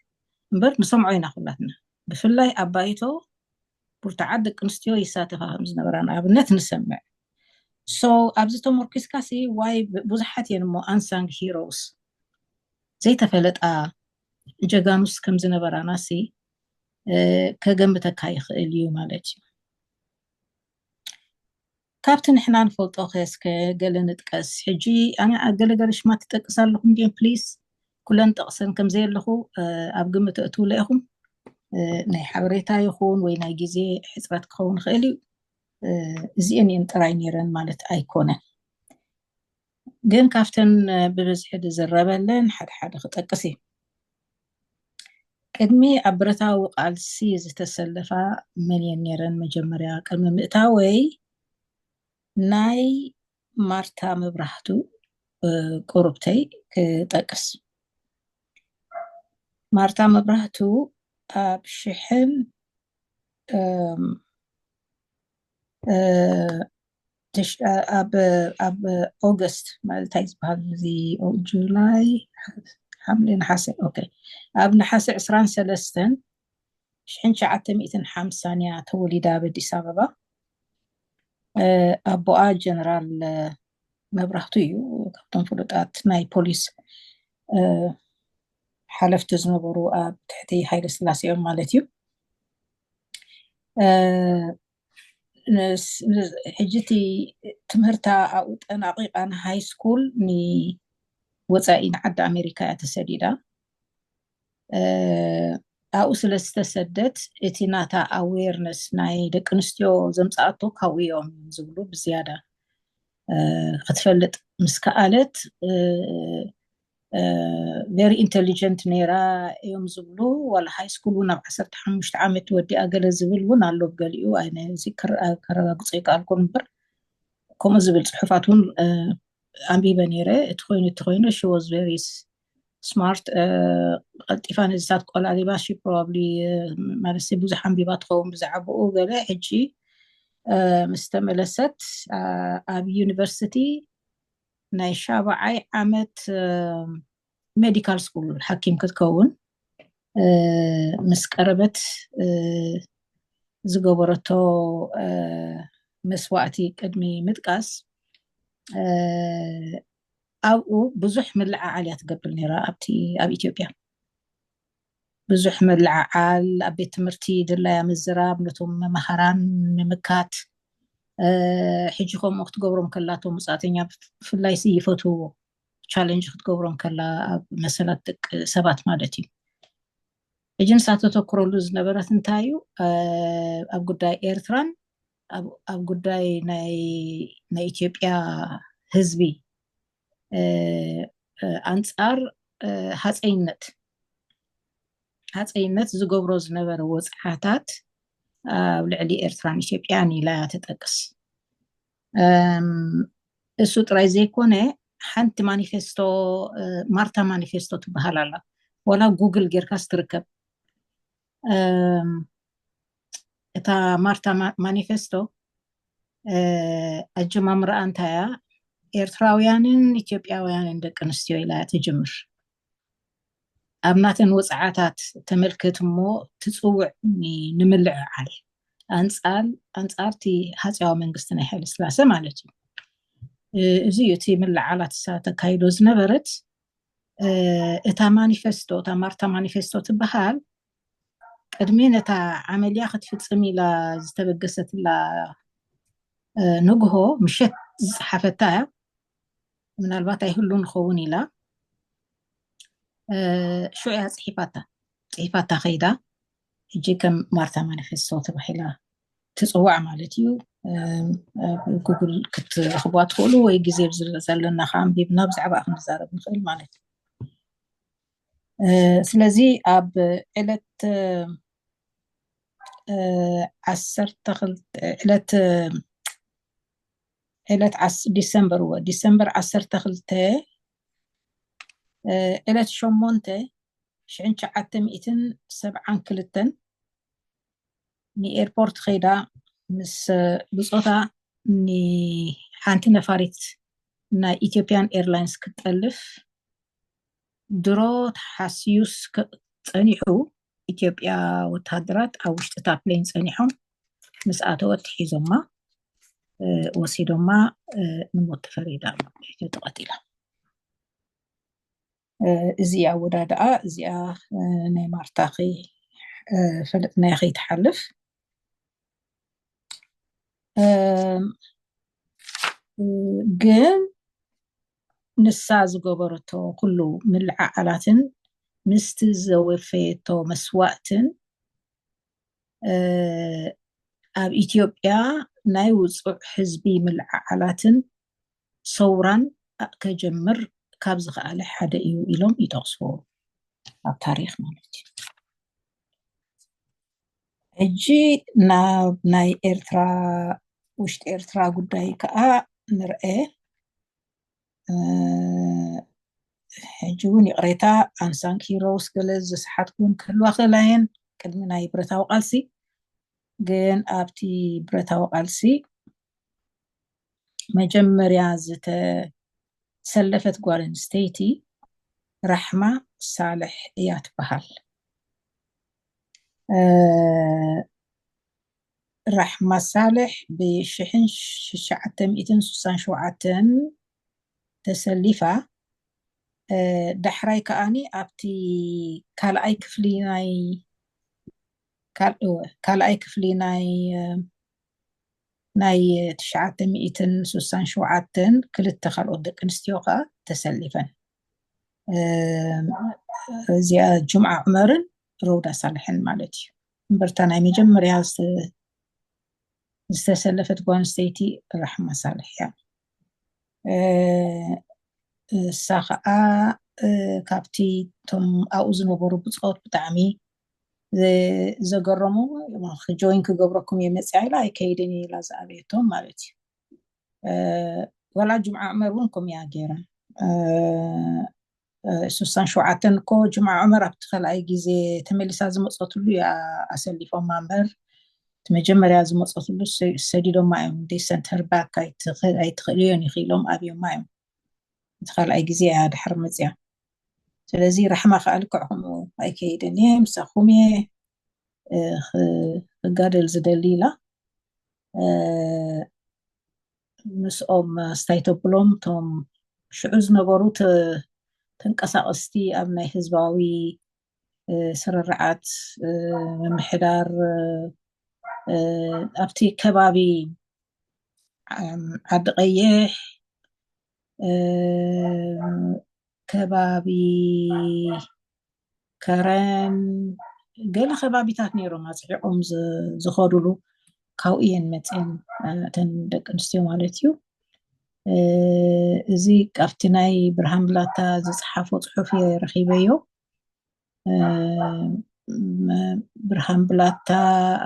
እምበር ንሰምዖ ኢና ኩላትና። ብፍላይ ኣባይቶ ብርቱዓት ደቂ ኣንስትዮ ይሳተፋ ከም ዝነበራ ንኣብነት ንሰምዕ። So ኣብዚ ተመርኪስካ ሲ ዋይ ብዙሓት እየን እሞ ኣንሳንግ ሂሮስ ዘይተፈለጣ ጀጋኑስ ከም ዝነበራና ሲ፣ እ፣ ከገምተካ ይኽእል እዩ ማለት እዩ። ካብቲ ንሕና ንፈልጦ ከ እስከ ገለ ንጥቀስ። ሕጂ ኣነ ገለ ገለ ሽማት ትጠቅስ ኣለኹም ድየን? ፕሊስ ኩለን ጠቕሰን ከም ዘየለኹ፣ እ፣ ኣብ ግምት እትውለ ኢኹም። እ፣ ናይ ሓበሬታ ይኹን ወይ ናይ ግዜ ሕጽረት ክኸውን ይኽእል እዩ። እ፣ እዚአን እየን ጥራይ ነይረን ማለት ኣይኮነን። ግን ካብተን፣ እ፣ ብብዝሒ ዝዝረበለን ሓደ ሓደ ክጠቅስ እዩ። ቅድሚ ኣብ ብረታዊ ቃልሲ ዝተሰለፋ መን እየን ነይረን? መጀመርያ ቅድሚ ምእታወይ ናይ ማርታ መብራህቱ፣ እ፣ ቁሩብተይ ክጠቅስ። ማርታ መብራህቱ ኣብ ሽሕን፣ እም፣ እ፣ ትሽ-፣ እ፣ ኣብ፣ ኣብ ኦገስት ማለት እንታይ ዝበሃል እዚ? ኦ፣ ጁላይ፣ ሓምለ፣ ነሓሰ። ኦኬ። ኣብ ነሓሰ ዕስራን ሰለስተን ሽሕን ትሽዓተ ሚእትን ሓምሳን እያ ተወሊዳ ኣብ ኣዲስ ኣበባ። እ፣ ኣቦኣ ጀነራል፣ እ፣ መብራህቱ እዩ። ካብቶም ፍሉጣት ናይ ፖሊስ፣ እ፣ ሓለፍቲ ዝነበሩ ኣብ ትሕቲ ሃይለ ስላሴ እዮም ማለት እዩ። እ፣ ንስ-፣ ንስ-፣ ሕጂ እቲ ትምህርታ ኣብኡ ጠናቂቃ ንሃይ ስኩል ንወፃኢ ንዓዲ ኣሜሪካ እያ ተሰዲዳ። እ፣ ኣብኡ ስለ ዝተሰደት እቲ ናታ ኣዌርነስ ናይ ደቂ ኣንስትዮ ዘምፃኣቶ ካብኡ እዮም ዝብሉ ብዝያዳ፣ እ፣ ክትፈልጥ ምስ ከኣለት፣ እ፣ እ፣ ቨሪ ኢንቴሊጀንት ነይራ እዮም ዝብሉ። ዋላ ሃይ ስኩል እውን ኣብ ዓሰርተ ሓሙሽተ ዓመት ወዲኣ ገለ ዝብል እውን ኣሎ ብገሊኡ። ኣነ እዚ ክር-፣ ከረጋግጾ ይከኣልኩን እምበር ከምኡ ዝብል ጽሑፋት እውን፣ እ፣ ኣንቢበ ነይረ። እቲ ኮይኑ፣ እቲ ኮይኑ፣ she was very smart፣ እ፣ ቀልጢፋ ነዚታት ቆላሊባ፣ she probably፣ እ፣ ማለት ብዙሕ ኣንቢባ ትኸውን ብዛዕባኡ ገለ። ሕጂ፣ እ፣ ምስ ተመለሰት፣ እ፣ ኣብ ዩኒቨርሲቲ ናይ ሻብዓይ ዓመት፣ እ፣ ሜዲካል ስኩል ሓኪም ክትከውን፣ እ፣ ምስ ቀረበት፣ እ፣ ዝገበረቶ፣ እ፣ መስዋእቲ ቅድሚ ምጥቃስ፣ እ፣ ኣብኡ ብዙሕ ምልዕዓል እያ ትገብር ነይራ ኣብቲ፣ ኣብ ኢትዮጵያ። ብዙሕ ምልዕዓል፣ ኣብ ቤት ትምህርቲ ድላያ ምዝራብ፣ ነቶም መምሃራን ምምካት፣ እ፣ ሕጂ ከምኡ ክትገብሮም ከላ፣ እቶም ውጻእተኛ ብፍላይ ሲ ይፈትውዎ፣ ቻለንጅ ክትገብሮም ከላ ኣብ መሰላት ደቂ ሰባት ማለት እዩ። ሕጂ ንሳ ተተኩረሉ ዝነበረት እንታይ እዩ? እ፣ ኣብ ጉዳይ ኤርትራን ኣብ፣ ኣብ ጉዳይ ናይ፣ ናይ ኢትዮጵያ ህዝቢ፣ እ፣ እ፣ ኣንጻር፣ እ፣ ሃጸይነት፣ ሃጸይነት ዝገብሮ ዝነበረ ወጽዓታት ኣብ ልዕሊ ኤርትራን ኢትዮጵያን ኢላ እያ ትጠቅስ። እም፣ እሱ ጥራይ ዘይኮነ፣ ሓንቲ ማኒፌስቶ፣ እ፣ ማርታ ማኒፌስቶ ትበሃል ኣላ። ዋላ ጉግል ጌርካስ ትርከብ። እም፣ እታ ማርታ ማ-፣ ማኒፌስቶ፣ እ፣ ኣጀማምራኣ እንታይ እያ? ኤርትራውያንን ኢትዮጵያውያንን ደቂ ኣንስትዮ ኢላ እያ ትጅምር። ኣብ ናተን ወጽዓታት ተመልክት እሞ ትጽውዕ ኒ-፣ ንምልዕዓል ኣንጻር፣ ኣንጻርቲ ሃጸያዊ መንግስቲ ናይ ሃይለ ስላሴ ማለት እዩ። እ፣ እዚ እዩ እቲ ምልዓላት እሳ ተካይዶ ዝነበረት። እ፣ እታ ማኒፌስቶ፣ እታ ማርታ ማኒፌስቶ ትበሃል፣ ቅድሚ ነታ ዓመልያ ክትፍጽም ኢላ ዝተበገሰትላ፣ እ፣ ንግሆ ምሸት ዝጸሓፈታ እያ። ምናልባት ኣይህሉ ንኸውን ኢላ፣ እ፣ ሽዑ እያ ጽሒፋታ። ጽሒፋታ ከይዳ፣ ሕጂ ከም ማርታ ማኒፌስቶ ተባሂላ ትጽዋዕ ማለት እዩ። ኣብ ጉግል ክትረኽብዋ ትኽእሉ፣ ወይ ግዜ ዘለና ከኣንቢብና ብዛዕባ ክንዛረብ ንኽእል ማለት እዩ። ስለዚ ኣብ ዕለት ዓሰርተ ክልተ ዕለት ዕለት ዲሰምበር ወ ዲሰምበር ዓሰርተ ክልተ ዕለት ሸሞንተ ሽሕን ትሽዓተ ሚእትን ሰብዓን ክልተን ንኤርፖርት ከይዳ ምስ ብፆታ ንሓንቲ ነፋሪት ናይ ኢትዮጵያን ኤርላይንስ ክትጠልፍ ድሮ ተሓስዩስ ጸኒሑ፣ ኢትዮጵያ ወተሃደራት ኣብ ውሽጢ እታ ፕሌን ጸኒሖም ምስ ኣተወት ሒዞማ ወሲዶማ ንሞት ተፈሪዳ። ተቐቲላ። እዚ ኣወዳድኣ እዚኣ ናይ ማርታ ፈለጥናያ ከይትሓልፍ። ግን ንሳ ዝገበረቶ ኩሉ ምልዕዓላትን ምስቲ ዘወፈየቶ መስዋእትን ኣብ ኢትዮጵያ ናይ ውፁዕ ህዝቢ ምልዕዓላትን ሰውራን ከጀምር ካብ ዝኸኣለ ሓደ እዩ ኢሎም ይጠቕስዎ ኣብ ታሪኽ ማለት እዩ። ሕጂ ናብ ናይ ኤርትራ ውሽጢ ኤርትራ ጉዳይ ከዓ ንርአ። ሕጂ እውን ይቕሬታ ኣንሳንግ ሂሮስ ገለ ዝሰሓትኩን ክህልዋ ክእላ እየን። ቅድሚ ናይ ብረታዊ ቃልሲ ግን ኣብቲ ብረታዊ ቃልሲ መጀመርያ ዝተሰለፈት ጓል ኣንስተይቲ ራሕማ ሳልሕ እያ ትበሃል። ራሕማ ሳልሕ ብሽሕን ትሽዓተ ሚእትን ስሳን ሸውዓተን ተሰሊፋ። ዳሕራይ ከኣኒ ኣብቲ ካልኣይ ክፍሊ ናይ ካልኣይ ክፍሊ ናይ ናይ ትሽዓተ ሚእትን ስሳን ሸውዓተን ክልተ ካልኦት ደቂ ኣንስትዮ ከዓ ተሰሊፈን። እዚኣ ጅምዓ ዑመርን ረውዳ ሳልሕን ማለት እዩ። እምበርታ ናይ መጀመርያ ዝተሰለፈት ጓል ኣንስተይቲ ራሕማ ሳልሕ እያ። እሳ ከዓ ካብቲ እቶም ኣብኡ ዝነበሩ ብፆት ብጣዕሚ ዘገረሙ፣ ጆይን ክገብረኩም እየ መፅያ ኢላ ኣይከይድን ኢላ ዝኣበየቶም ማለት እዩ። ዋላ ጅምዓ ዑመር እውን ከምኡ እያ ገይራ። ስሳን ሸውዓተን እኮ ጅምዓ ዑመር ኣብቲ ካልኣይ ግዜ ተመሊሳ ዝመፀትሉ እያ ኣሰሊፎማ እምበር፣ እቲ መጀመርያ ዝመፀትሉ ሰዲዶማ እዮም። ዴሰንተር ባክ ኣይትኽእልዮን ኢኺ ኢሎም ኣብዮማ እዮም። እቲ ካልኣይ ግዜ እያ ድሕር መፅያ። ስለዚ ራሕማ ከዓ ልክዕ ከምኡ ኣይከይድን እየ፣ ምሳኹም እየ ክጋደል ዝደሊ ኢላ ምስኦም ስታይ ተብሎም እቶም ሽዑ ዝነበሩ ተንቀሳቀስቲ ኣብ ናይ ህዝባዊ ስርርዓት ምምሕዳር ኣብቲ ከባቢ ዓዲ ቀይሕ ከባቢ ከረን ገለ ከባቢታት ነይሮም ኣፅሒቆም ዝኸዱሉ፣ ካብኡ እየን መፅየን እተን ደቂ ኣንስትዮ ማለት እዩ። እዚ ካብቲ ናይ ብርሃን ብላታ ዝፀሓፎ ፅሑፍ እየ ረኺበዮ። ብርሃን ብላታ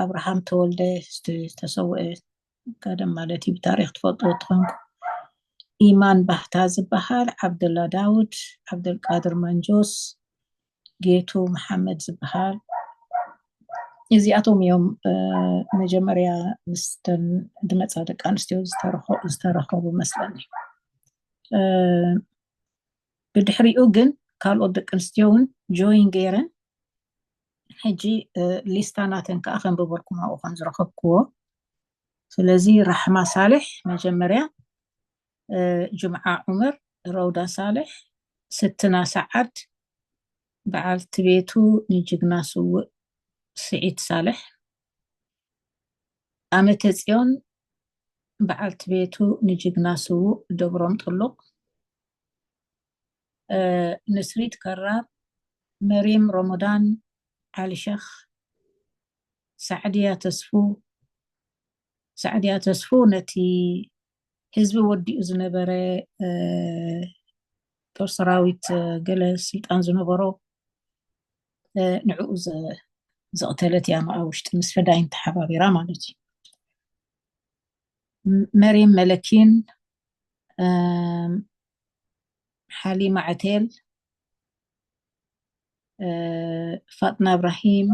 ኣብርሃም ተወልደ ዝተሰወአ ቀደም ማለት እዩ። ብታሪክ ትፈልጥዎ ትኾንኩ ኢማን ባህታ ዝበሃል፣ ዓብደላ ዳውድ፣ ዓብደልቃድር መንጆስ፣ ጌቱ መሓመድ ዝበሃል። እዚኣቶም እዮም መጀመርያ ምስተን ዝመፃ ደቂ ኣንስትዮ ዝተረኸቡ መስለኒ። ብድሕሪኡ ግን ካልኦት ደቂ ኣንስትዮ እውን ጆይን ገይረን። ሕጂ ሊስታ ናተን ከዓ ከንብበልኩም ኣብኡ ከም ዝረኸብክዎ። ስለዚ ራሕማ ሳልሕ መጀመርያ፣ ጅምዓ ዑመር፣ ረውዳ ሳልሕ፣ ስትና ሰዓድ፣ በዓልቲ ቤቱ ንጅግና ስውእ ስዒድ ሳልሕ፣ ኣመተ ፅዮን፣ በዓልቲ ቤቱ ንጅግና ስውእ ደብሮም ጥሉቕ፣ ንስሪት ከራብ፣ መሪም ሮሞዳን፣ ዓሊ ሸኽ፣ ሳዕድያ ተስፉ፣ ሳዕድያ ተስፉ ነቲ ህዝቢ ወዲኡ ዝነበረ ጦር ሰራዊት ገለ ስልጣን ዝነበሮ ንዕኡ ዘቕተለት እያ፣ ኣብ ውሽጢ ምስ ፈዳይን ተሓባቢራ ማለት እዩ። መርየም መለኪን፣ ሓሊማ ዕቴል፣ ፋጥና እብራሂም፣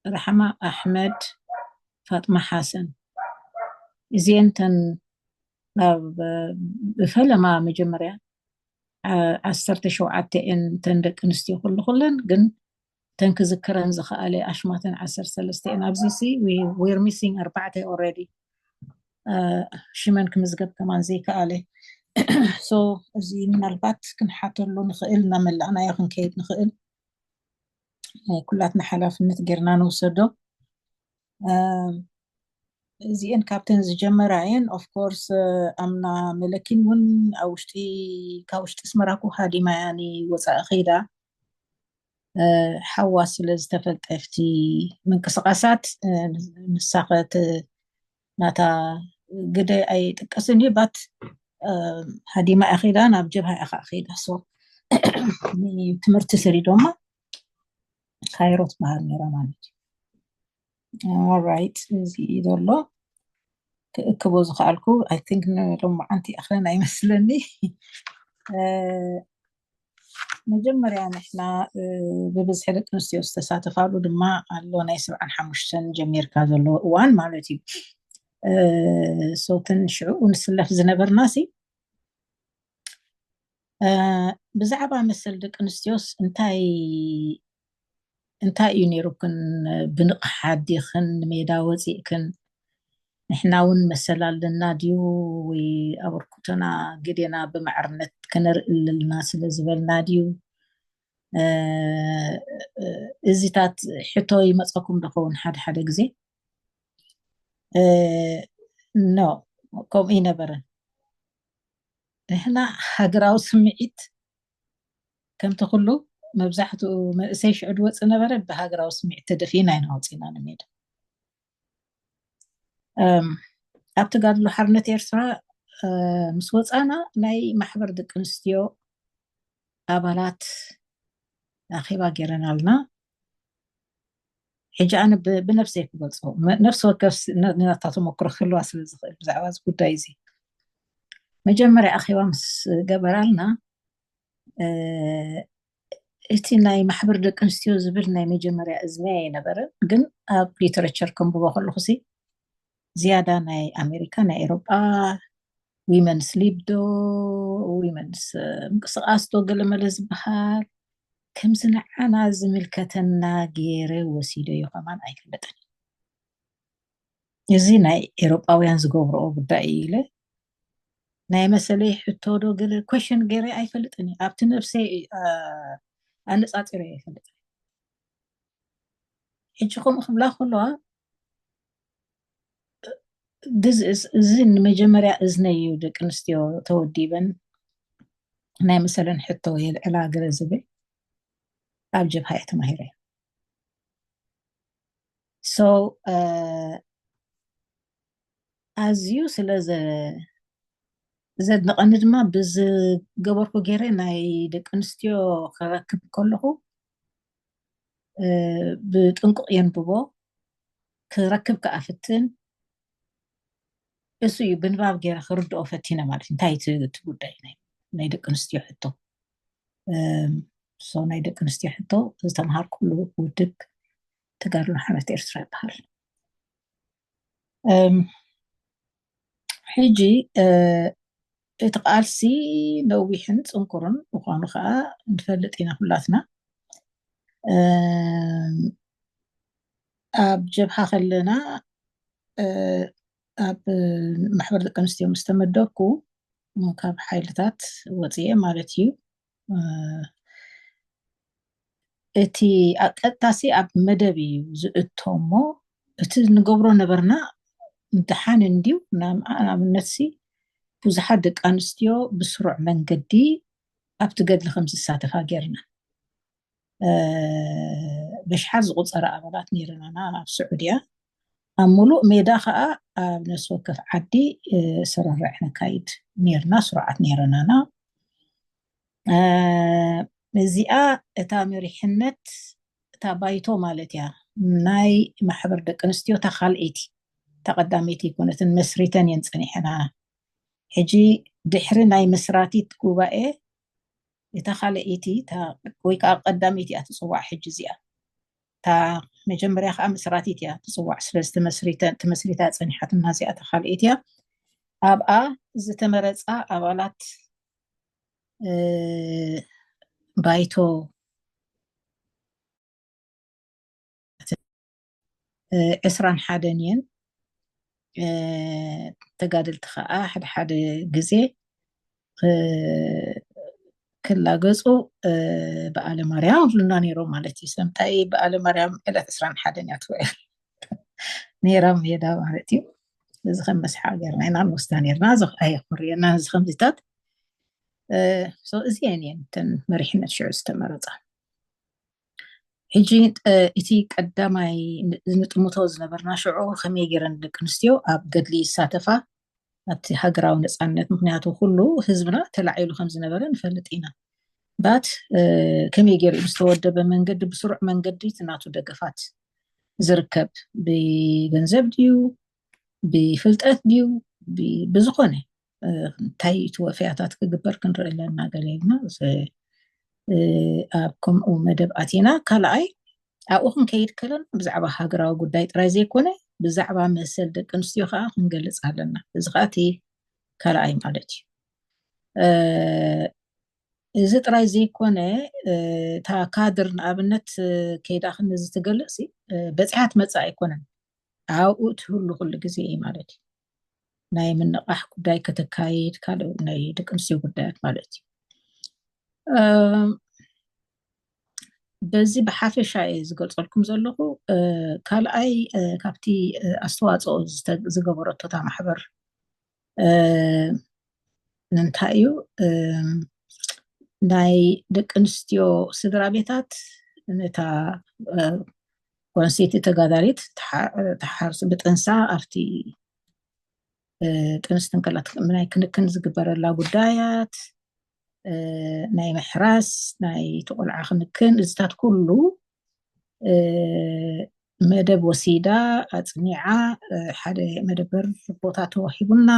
ራሕማ ኣሕመድ፣ ፋጥማ ሓሰን፣ እዚአን ተን ናብ ብፈለማ መጀመርያ ዓሰርተ ሸውዓተ እየን ተን ደቂ ኣንስትዮ ኩሉ ኩለን፣ ግን ተን ክዝክረን ዝኸኣለ ኣሽማተን ዓሰርተ ሰለስተ እየን። ኣብዚ ሲ we're missing ኣርባዕተ already። ሽመን ክምዝገብ ከማን ዘይከኣለ። So እዚ ምናልባት ክንሓተሉ ንኽእል፣ እናመላእናዮ ክንከይድ ንኽእል። ናይ ኩላትና ሓላፍነት ጌርና ንውሰዶ። እዚአን ካብተን ዝጀመራ እየን። Of course ኣምና መለኪን እውን ኣብ ውሽጢ ካብ ውሽጢ ኣስመራ እኮ ሃዲማ እያ ንወፃኢ ከይዳ። ሓዋ ስለ ዝተፈልጠ ኣብቲ ምንቅስቃሳት ንሳኸት ናታ ግደ ኣይጥቀስን እዩ። ባት ሃዲማ እያ ከይዳ፣ ናብ ጀብሃ እያ ከዓ ከይዳ። So ትምህርቲ ስሪ ድማ ካይሮ ትበሃል ነይራ ማለት እዩ። Alright፣ እዚ ዘሎ ክእክቦ ዝኸኣልኩ I think ንሎማዓንቲ ኣኽለን ኣይመስለኒ። መጀመርያ ንሕና ብብዝሒ ደቂ ኣንስትዮ ዝተሳተፋሉ ድማ ኣሎ፣ ናይ ሰብዓን ሓሙሽተን ጀሚርካ ዘሎ እዋን ማለት እዩ። ሶትን ሽዕኡ ንስለፍ ዝነበርና ሲ ብዛዕባ መሰል ደቂ ኣንስትዮስ እንታይ እንታይ እዩ ነይሩክን? ብንቕሓት ዲኽን ንሜዳ ወፂእክን? ንሕና እውን መሰል ኣለና ድዩ? ወይ ኣበርክቶና ግዴና ብማዕርነት ክነርኢ ኣለና ስለ ዝበልና ድዩ? እዚታት ሕቶ ይመፀኩም ዶ ኸውን ሓደ ሓደ ግዜ? ኖ፣ ከምኡ ይነበረን። ንሕና ሃገራዊ ስምዒት ከምቲ ኩሉ መብዛሕትኡ መንእሰይ ሽዑ ድወፅእ ነበረ፣ ብሃገራዊ ስምዒት ተደፊእና ኢና ወፂና ንሜዳ። ኣብ ተጋድሎ ሓርነት ኤርትራ ምስ ወፃና ናይ ማሕበር ደቂ ኣንስትዮ ኣባላት ኣኼባ ገይረናልና። ሕጂ ኣነ ብነፍሰይ ክገልፆ፣ ነፍሲ ወከፍ ናታ ተመክሮ ክህልዋ ስለ ዝኽእል ብዛዕባ እዚ ጉዳይ እዚ። መጀመርያ ኣኼባ ምስ ገበራልና እቲ ናይ ማሕበር ደቂ ኣንስትዮ ዝብል ናይ መጀመርያ እዝኒ ኣይነበረን፣ ግን ኣብ ሊተረቸር ከንብቦ ከለኹ ሲ ዝያዳ ናይ ኣሜሪካ፣ ናይ ኤሮጳ ዊመንስ ሊብ ዶ ዊመንስ ምንቅስቃስ ዶ ገለመለ ዝበሃል ከምዚ ንዓና ዝምልከተና ገይረ ወሲደዮ ከማን ኣይፈልጥን። እዚ ናይ ኤሮጳውያን ዝገብርኦ ጉዳይ እዩ ኢለ ናይ መሰለይ ሕቶ ዶ ገለ ኮሽን ገይረ ኣይፈልጥን እዩ። ኣብቲ ነብሰይ ኣነፃፂረ ኣይፈልጥን። ሕጂ ከምኡ ክብላ ከለዋ እዚ ንመጀመርያ እዝነይ እዩ። ደቂ ኣንስትዮ ተወዲበን ናይ መሰለን ሕቶ የልዕላ ገለ ዝብል ኣብ ጀብሃ እየ ተማሂረ። So ኣዝዩ ስለ ዘድንቐኒ ድማ ብዝገበርኩ ገይረ ናይ ደቂ ኣንስትዮ ክረክብ ከለኹ ብጥንቁቕ የንብቦ፣ ክረክብ ክኣፍትን እሱ እዩ ብንባብ ገይረ ክርድኦ ፈቲነ ማለት እዩ። እንታይ እቲ ጉዳይ ናይ ደቂ ኣንስትዮ ሕቶ ሶ ናይ ደቂ ኣንስትዮ ሕቶ ዝተምሃርኩሉ ውድብ ተጋድሎ ሓርነት ኤርትራ ይበሃል። ሕጂ እቲ ቃልሲ ነዊሕን ፅንኩርን ምዃኑ ከዓ ንፈልጥ ኢና ኩላትና። ኣብ ጀብሃ ከለና ኣብ ማሕበር ደቂ ኣንስትዮ ምስ ተመደብኩ ካብ ሓይልታት ወፅየ ማለት እዩ። እቲ ቀጥታሲ ኣብ መደብ እዩ ዝእቶ እሞ እቲ ንገብሮ ነበርና ምድሓን እንድዩ። ንኣብነት ሲ ብዙሓት ደቂ ኣንስትዮ ብስሩዕ መንገዲ ኣብቲ ገድሊ ከም ዝሳተፋ ጌርና። በሽሓት ዝቁፀረ ኣባላት ነይርናና ኣብ ስዑድያ። ኣብ ሙሉእ ሜዳ ከዓ ኣብ ነፍሲ ወከፍ ዓዲ ስርርዕ ነካይድ ነርና፣ ስሩዓት ነይረናና። እዚኣ እታ መሪሕነት፣ እታ ባይቶ ማለት እያ፣ ናይ ማሕበር ደቂ ኣንስትዮ እታ ካልኣይቲ፣ እታ ቀዳመይቲ ኣይኮነትን፣ መስሪተን እየን ጸኒሐና። ሕጂ ድሕሪ ናይ መስራቲት ጉባኤ እታ ካልኣይቲ ወይ ከዓ ቀዳመይቲ እያ ትፅዋዕ። ሕጂ እዚኣ እታ መጀመርያ ከዓ መስራቲት እያ ትፅዋዕ። ስለዚ ተመስሪታ ፀኒሓትና እዚኣ እታ ካልኣይቲ እያ። ኣብኣ ዝተመረፃ ኣባላት ባይቶ ዕስራን ሓደን እየን። ተጋደልቲ ከዓ ሓደ ሓደ ግዜ ክላገፁ በዓለ ማርያም ይብሉና ነይሮም ማለት እዩ። ሰምታይ በዓለ ማርያም ዕለት ዕስራን ሓደን እያ ትውዕል ነይራ ሜዳ ማለት እዩ። እዚ ከም መስሓ ገርና ኢና ንወስዳ ነርና። እዚ ኣየኩርየና። እዚ ከምዚታት እዚአን እየን እተን መሪሕነት ሽዑ ዝተመረፃ። ሕጂ እቲ ቀዳማይ ንጥምቶ ዝነበርና ሽዑ ከመይ ገይረን ደቂ ኣንስትዮ ኣብ ገድሊ ይሳተፋ ኣብቲ ሃገራዊ ነፃነት? ምክንያቱ ኩሉ ህዝብና ተላዒሉ ከም ዝነበረ ንፈልጥ ኢና። ባት ከመይ ገይሩ ብዝተወደበ መንገዲ፣ ብስሩዕ መንገዲ ናቱ ደገፋት ዝርከብ? ብገንዘብ ድዩ፣ ብፍልጠት ድዩ፣ ብዝኮነ እንታይ እቲ ወፍያታት ክግበር ክንርኢ ኣለና ገለ ኢልና ኣብ ከምኡ መደብ ኣቲና። ካልኣይ ኣብኡ ክንከይድ ከለና ብዛዕባ ሃገራዊ ጉዳይ ጥራይ ዘይኮነ ብዛዕባ መሰል ደቂ ኣንስትዮ ከዓ ክንገልፅ ኣለና። እዚ ከዓ እቲ ካልኣይ ማለት እዩ። እዚ ጥራይ ዘይኮነ እታ ካድር ንኣብነት ከይዳ ክንዚ ትገልፅ በፂሓ ትመፅእ ኣይኮነን። ኣብኡ ትህሉ ኩሉ ግዜ እዩ ማለት እዩ። ናይ ምንቃሕ ጉዳይ ከተካይድ፣ ካልእ ናይ ደቂ ኣንስትዮ ጉዳያት ማለት እዩ። በዚ ብሓፈሻ እየ ዝገልፀልኩም ዘለኹ። ካልኣይ ካብቲ ኣስተዋፅኦ ዝገበረቶ እታ ማሕበር እንታይ እዩ፣ ናይ ደቂ ኣንስትዮ ስድራ ቤታት ነታ ጓንሰይቲ ተጋዳሊት ተሓርስ ብጥንሳ ኣብቲ ጥንስቲ እንከላ ናይ ክንክን ዝግበረላ ጉዳያት፣ ናይ ምሕራስ፣ ናይ እቲ ቆልዓ ክንክን፣ እዚታት ኩሉ መደብ ወሲዳ ኣፅኒዓ፣ ሓደ መደበር ቦታ ተዋሂቡና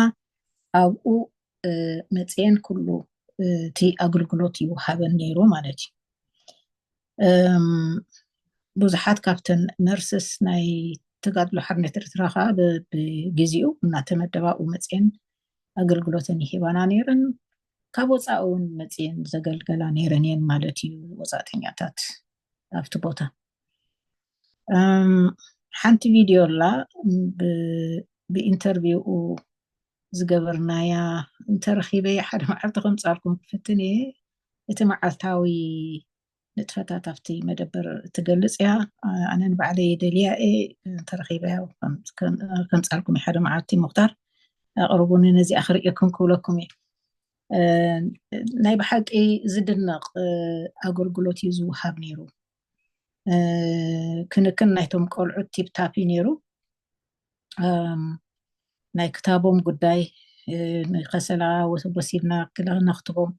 ኣብኡ መፅየን ኩሉ እቲ ኣገልግሎት ይወሃበን ነይሩ ማለት እዩ። ብዙሓት ካብተን ነርስስ ናይ ተጋድሎ ሓርነት ኤርትራ ከዓ ብግዚኡ እናተመደባ ኣብኡ መፅየን ኣገልግሎተን ይሂባና ነይረን። ካብ ወፃኢ እውን መፅየን ዘገልገላ ነይረን እየን ማለት እዩ፣ ወፃእተኛታት ኣብቲ ቦታ። ሓንቲ ቪድዮ ኣላ ብኢንተርቪው ዝገበርናያ፣ እንተረኺበ ሓደ መዓልቲ ከምፃልኩም ክፍትን እየ። እቲ መዓልታዊ ንጥፈታት ኣብቲ መደበር ትገልፅ እያ። ኣነ ንባዕለይ ደልያ እየ፣ እንተረኺበ ከምፃልኩም እየ ሓደ መዓልቲ። ሙክታር ኣቅርቡኒ ነዚኣ ክርእየኩም ክብለኩም እየ። ናይ ብሓቂ ዝድነቅ ኣገልግሎት እዩ ዝውሃብ ነይሩ። ክንክን ናይቶም ቆልዑት ቲፕታፕ እዩ ነይሩ። ናይ ክታቦም ጉዳይ ንከሰላ ወሲድና ነክትቦም።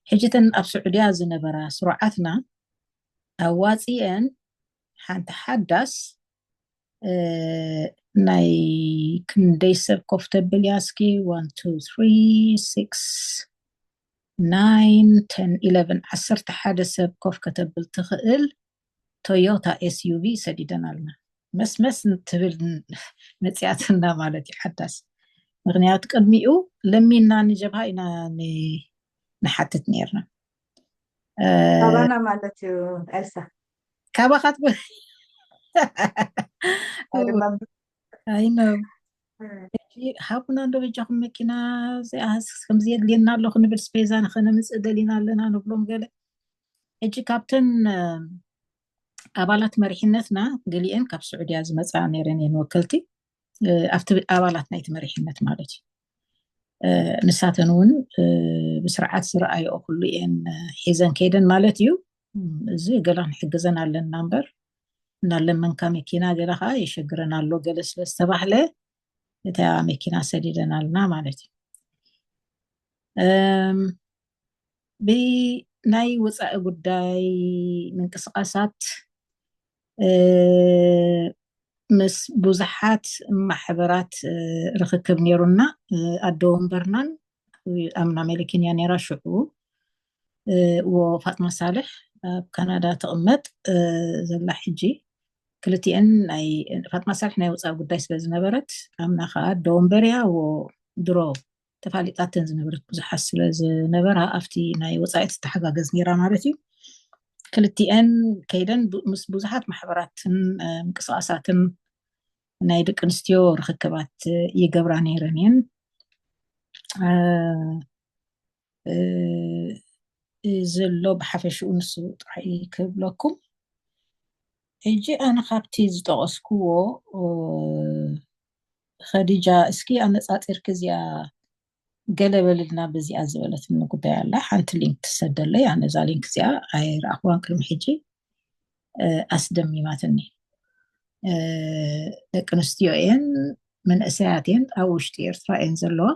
ሕጂ እተን ኣብ ስዑድያ ዝነበራ ስሩዓትና ኣዋፂአን ሓንቲ ሓዳስ ናይ ክንደይ ሰብ ኮፍ ተብል እያ እስኪ? One two three six nine ten eleven፣ ዓሰርተ ሓደ ሰብ ኮፍ ከተብል ትኽእል ቶዮታ ኤስዩቪ ሰዲደናልና። መስመስ ትብል መፅያትና ማለት እዩ ሓዳስ። ምክንያቱ ቅድሚኡ ለሚና ንጀብሃ ኢና ንሓትት ነርና። ካባና ማለት እዩ ኤልሳ። ካባካ ትብል I remember። ኣይ ነው ሕጂ ሃቡና እንዶ በጃኹም መኪና እዚኣ ከምዚ የድልየና ኣሎ ክንብል ስፔዛ ንኸነምፅእ ደሊና ኣለና ንብሎም ገለ። ሕጂ ካብተን ኣባላት መሪሕነትና ገሊአን ካብ ስዑድያ ዝመፃ ነይረን እየን ወከልቲ ኣብቲ ኣባላት ናይቲ መሪሕነት ማለት እዩ። ንሳተን እውን ብስርዓት ዝረኣየኦ ኩሉ እየን ሒዘን ከይደን ማለት እዩ። እዚ ገላ ንሕግዘን ኣለና እምበር እናለመንካ መኪና ገለ ከዓ የሸግረን ኣሎ ገለ ስለ ዝተባህለ እታ መኪና ሰዲደናልና ማለት እዩ። ብናይ ወፃኢ ጉዳይ ምንቅስቃሳት ምስ ብዙሓት ማሕበራት ርክክብ ነይሩና። ኣደ ወንበርናን ኣምና መለኪንያ ነይራ ሽዑ። እዎ ፋጥማ ሳልሕ ኣብ ካናዳ ትቕመጥ ዘላ ሕጂ። ክልቲኤን ናይ ፋጥማ ሳልሕ ናይ ወፃኢ ጉዳይ ስለ ዝነበረት፣ ኣምና ከዓ ኣደ ወንበር እያ። እዎ ድሮ ተፋሊጣተን ዝነበረት ብዙሓት ስለ ዝነበራ ኣብቲ ናይ ወፃኢ ትተሓጋገዝ ነይራ ማለት እዩ። ክልቲኤን ከይደን ምስ ብዙሓት ማሕበራትን ምንቅስቃሳትን ናይ ደቂ ኣንስትዮ ርክክባት ይገብራ ነይረን እየን። ዘሎ ብሓፈሽኡ ንሱ ጥራይ ክብለኩም። ሕጂ ኣነ ካብቲ ዝጠቐስክዎ ኸዲጃ፣ እስኪ ኣነፃፂርክ እዚኣ ገለ በልልና በዚኣ ዝበለትኒ ጉዳይ ኣላ። ሓንቲ ሊንክ ትሰደለይ፣ ኣነ እዛ ሊንክ እዚኣ ኣይረኣኽዋን ቅድሚ ሕጂ፣ ኣስደሚማትኒ። ደቂ ኣንስትዮ እየን፣ መንእሰያት እየን፣ ኣብ ውሽጢ ኤርትራ እየን ዘለዋ።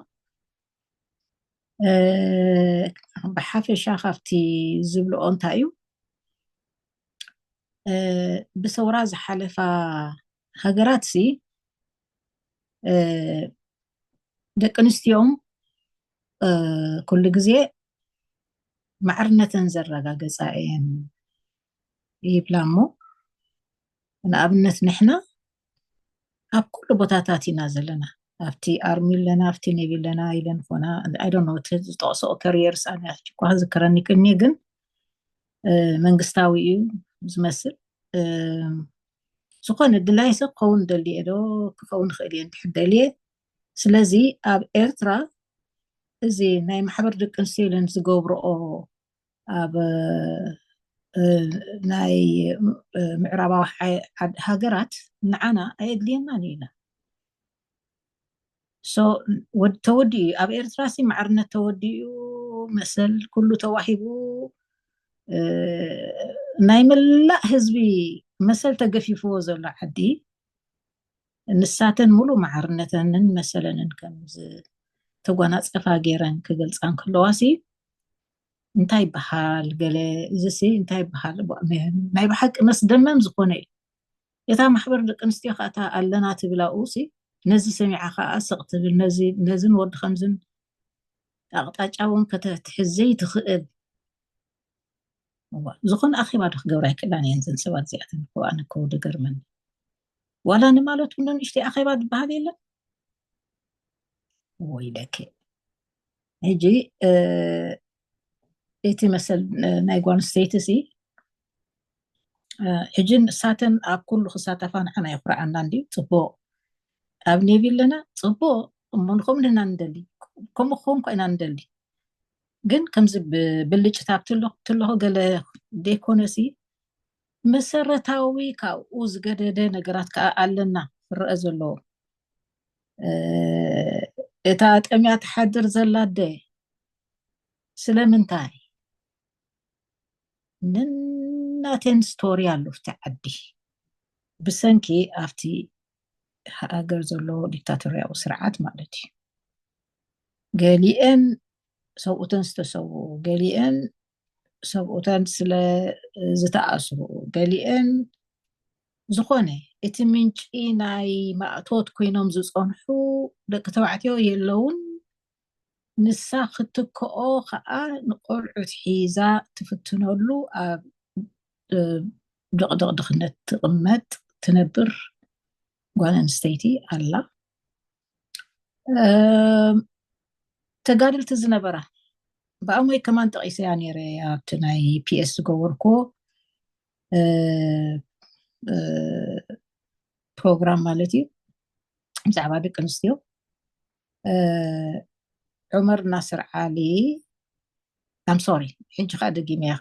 ብሓፈሻ ካብቲ ዝብልኦ እንታይ እዩ፣ ብሰውራ ዝሓለፋ ሃገራት ሲ ደቂ ኣንስትዮኦም ኩሉ ግዜ ማዕርነተን ዘረጋገፃ እየን ይብላ እሞ፣ ንኣብነት ንሕና ኣብ ኩሉ ቦታታት ኢና ዘለና። ኣብቲ ኣርሚ ኣለና፣ ኣብቲ ኔቪ ኣለና ኢለን ኮና፣ I don't know፣ እቲ ዝጠቕሶ ከሪየርስ ኣነ ሕጂ እኳ ክዝክረኒ ክእልኒ፣ ግን መንግስታዊ እዩ ዝመስል። ዝኾነ ድላይሰ ክኸውን ደልየ ዶ ክኸውን ይኽእል እየ እንድሕር ደልየ። ስለዚ ኣብ ኤርትራ እዚ ናይ ማሕበር ደቂ ኣንስትዮ ኢለን ዝገብርኦ ኣብ ናይ ምዕራባዊ ሃገራት ንዓና ኣየድልየናን እዩ ኢላ። ተወዲኡ ኣብ ኤርትራ ሲ ማዕርነት ተወዲኡ፣ መሰል ኩሉ ተዋሂቡ፣ ናይ መላእ ህዝቢ መሰል ተገፊፍዎ ዘሎ ዓዲ፣ ንሳተን ሙሉ ማዕርነተንን መሰለንን ከም ዝተጓናጸፋ ገይረን ክገልጻ እንከለዋ ሲ እንታይ ይበሃል? ገለ እዚ ሲ እንታይ ይበሃል? ናይ ብሓቂ መስደመም ዝኾነ እዩ። እታ ማሕበር ደቂ ኣንስትዮ ከዓ እታ ኣለና ትብል ኣብኡ ሲ ነዚ ሰሚዓ ከዓ ስቕ ትብል፣ ነዚ ነዝን ወዲ ከምዝን ኣቕጣጫ እውን ከተትሕዝ ዘይትኽእል። እዋ፣ ዝኾነ ኣኼባ ዶ ክገብራ ኣይክእላን እየን እዘን ሰባት እዚኣተን እኮ? ኣነ እኮ ድገርመኒ። ዋላ ንማለት እውን ንእሽተይ ኣኼባ ዝበሃል የለን ወይ ደኬ። ሕጂ እቲ መሰል ናይ ጓል ኣንስተይቲ ሲ ሕጂ ንሳተን ኣብ ኩሉ ክሳተፋ ንዓና የኩርዓና እንድዩ። ፅቡቅ ኣብ ኔቪ ኣለና፣ ፅቡቅ እሞ ንከምኡ ንህና ንደሊ፣ ከምኡ ክኸውን እኳ ኢና ንደሊ። ግን ከምዚ ብብልጭታ ትለኹ ገለ ደይኮነሲ መሰረታዊ ካብኡ ዝገደደ ነገራት ከዓ ኣለና ክረአ ዘለዎ። እታ ጠምያ ትሓድር ዘላ ኣደ ስለምንታይ? ነናተን ስቶሪ ኣሎ ኣብቲ ዓዲ፣ ብሰንኪ ኣብቲ ሃገር ዘሎ ዲክታቶርያዊ ስርዓት ማለት እዩ። ገሊአን ሰብኡተን ዝተሰውኡ፣ ገሊአን ሰብኡተን ስለ ዝተኣስሩ፣ ገሊአን ዝኾነ እቲ ምንጪ ናይ ማእቶት ኮይኖም ዝፀንሑ ደቂ ተባዕትዮ የለውን። ንሳ ክትክኦ ከዓ ንቆልዑት ሒዛ ትፍትነሉ ኣብ ድቕድቕ ድኽነት ትቕመጥ ትነብር ጓል ኣንስተይቲ ኣላ። ተጋድልቲ ዝነበራ ብኣሞይ ከማን ጠቒሰያ ነይረ ኣብቲ ናይ ፒኤስ ዝገበርኩዎ ፕሮግራም ማለት እዩ፣ ብዛዕባ ደቂ ኣንስትዮ። ዑመር ናስር ዓሊ፣ ኣም ሶሪ፣ ሕጂ ከዓ ደጊመያ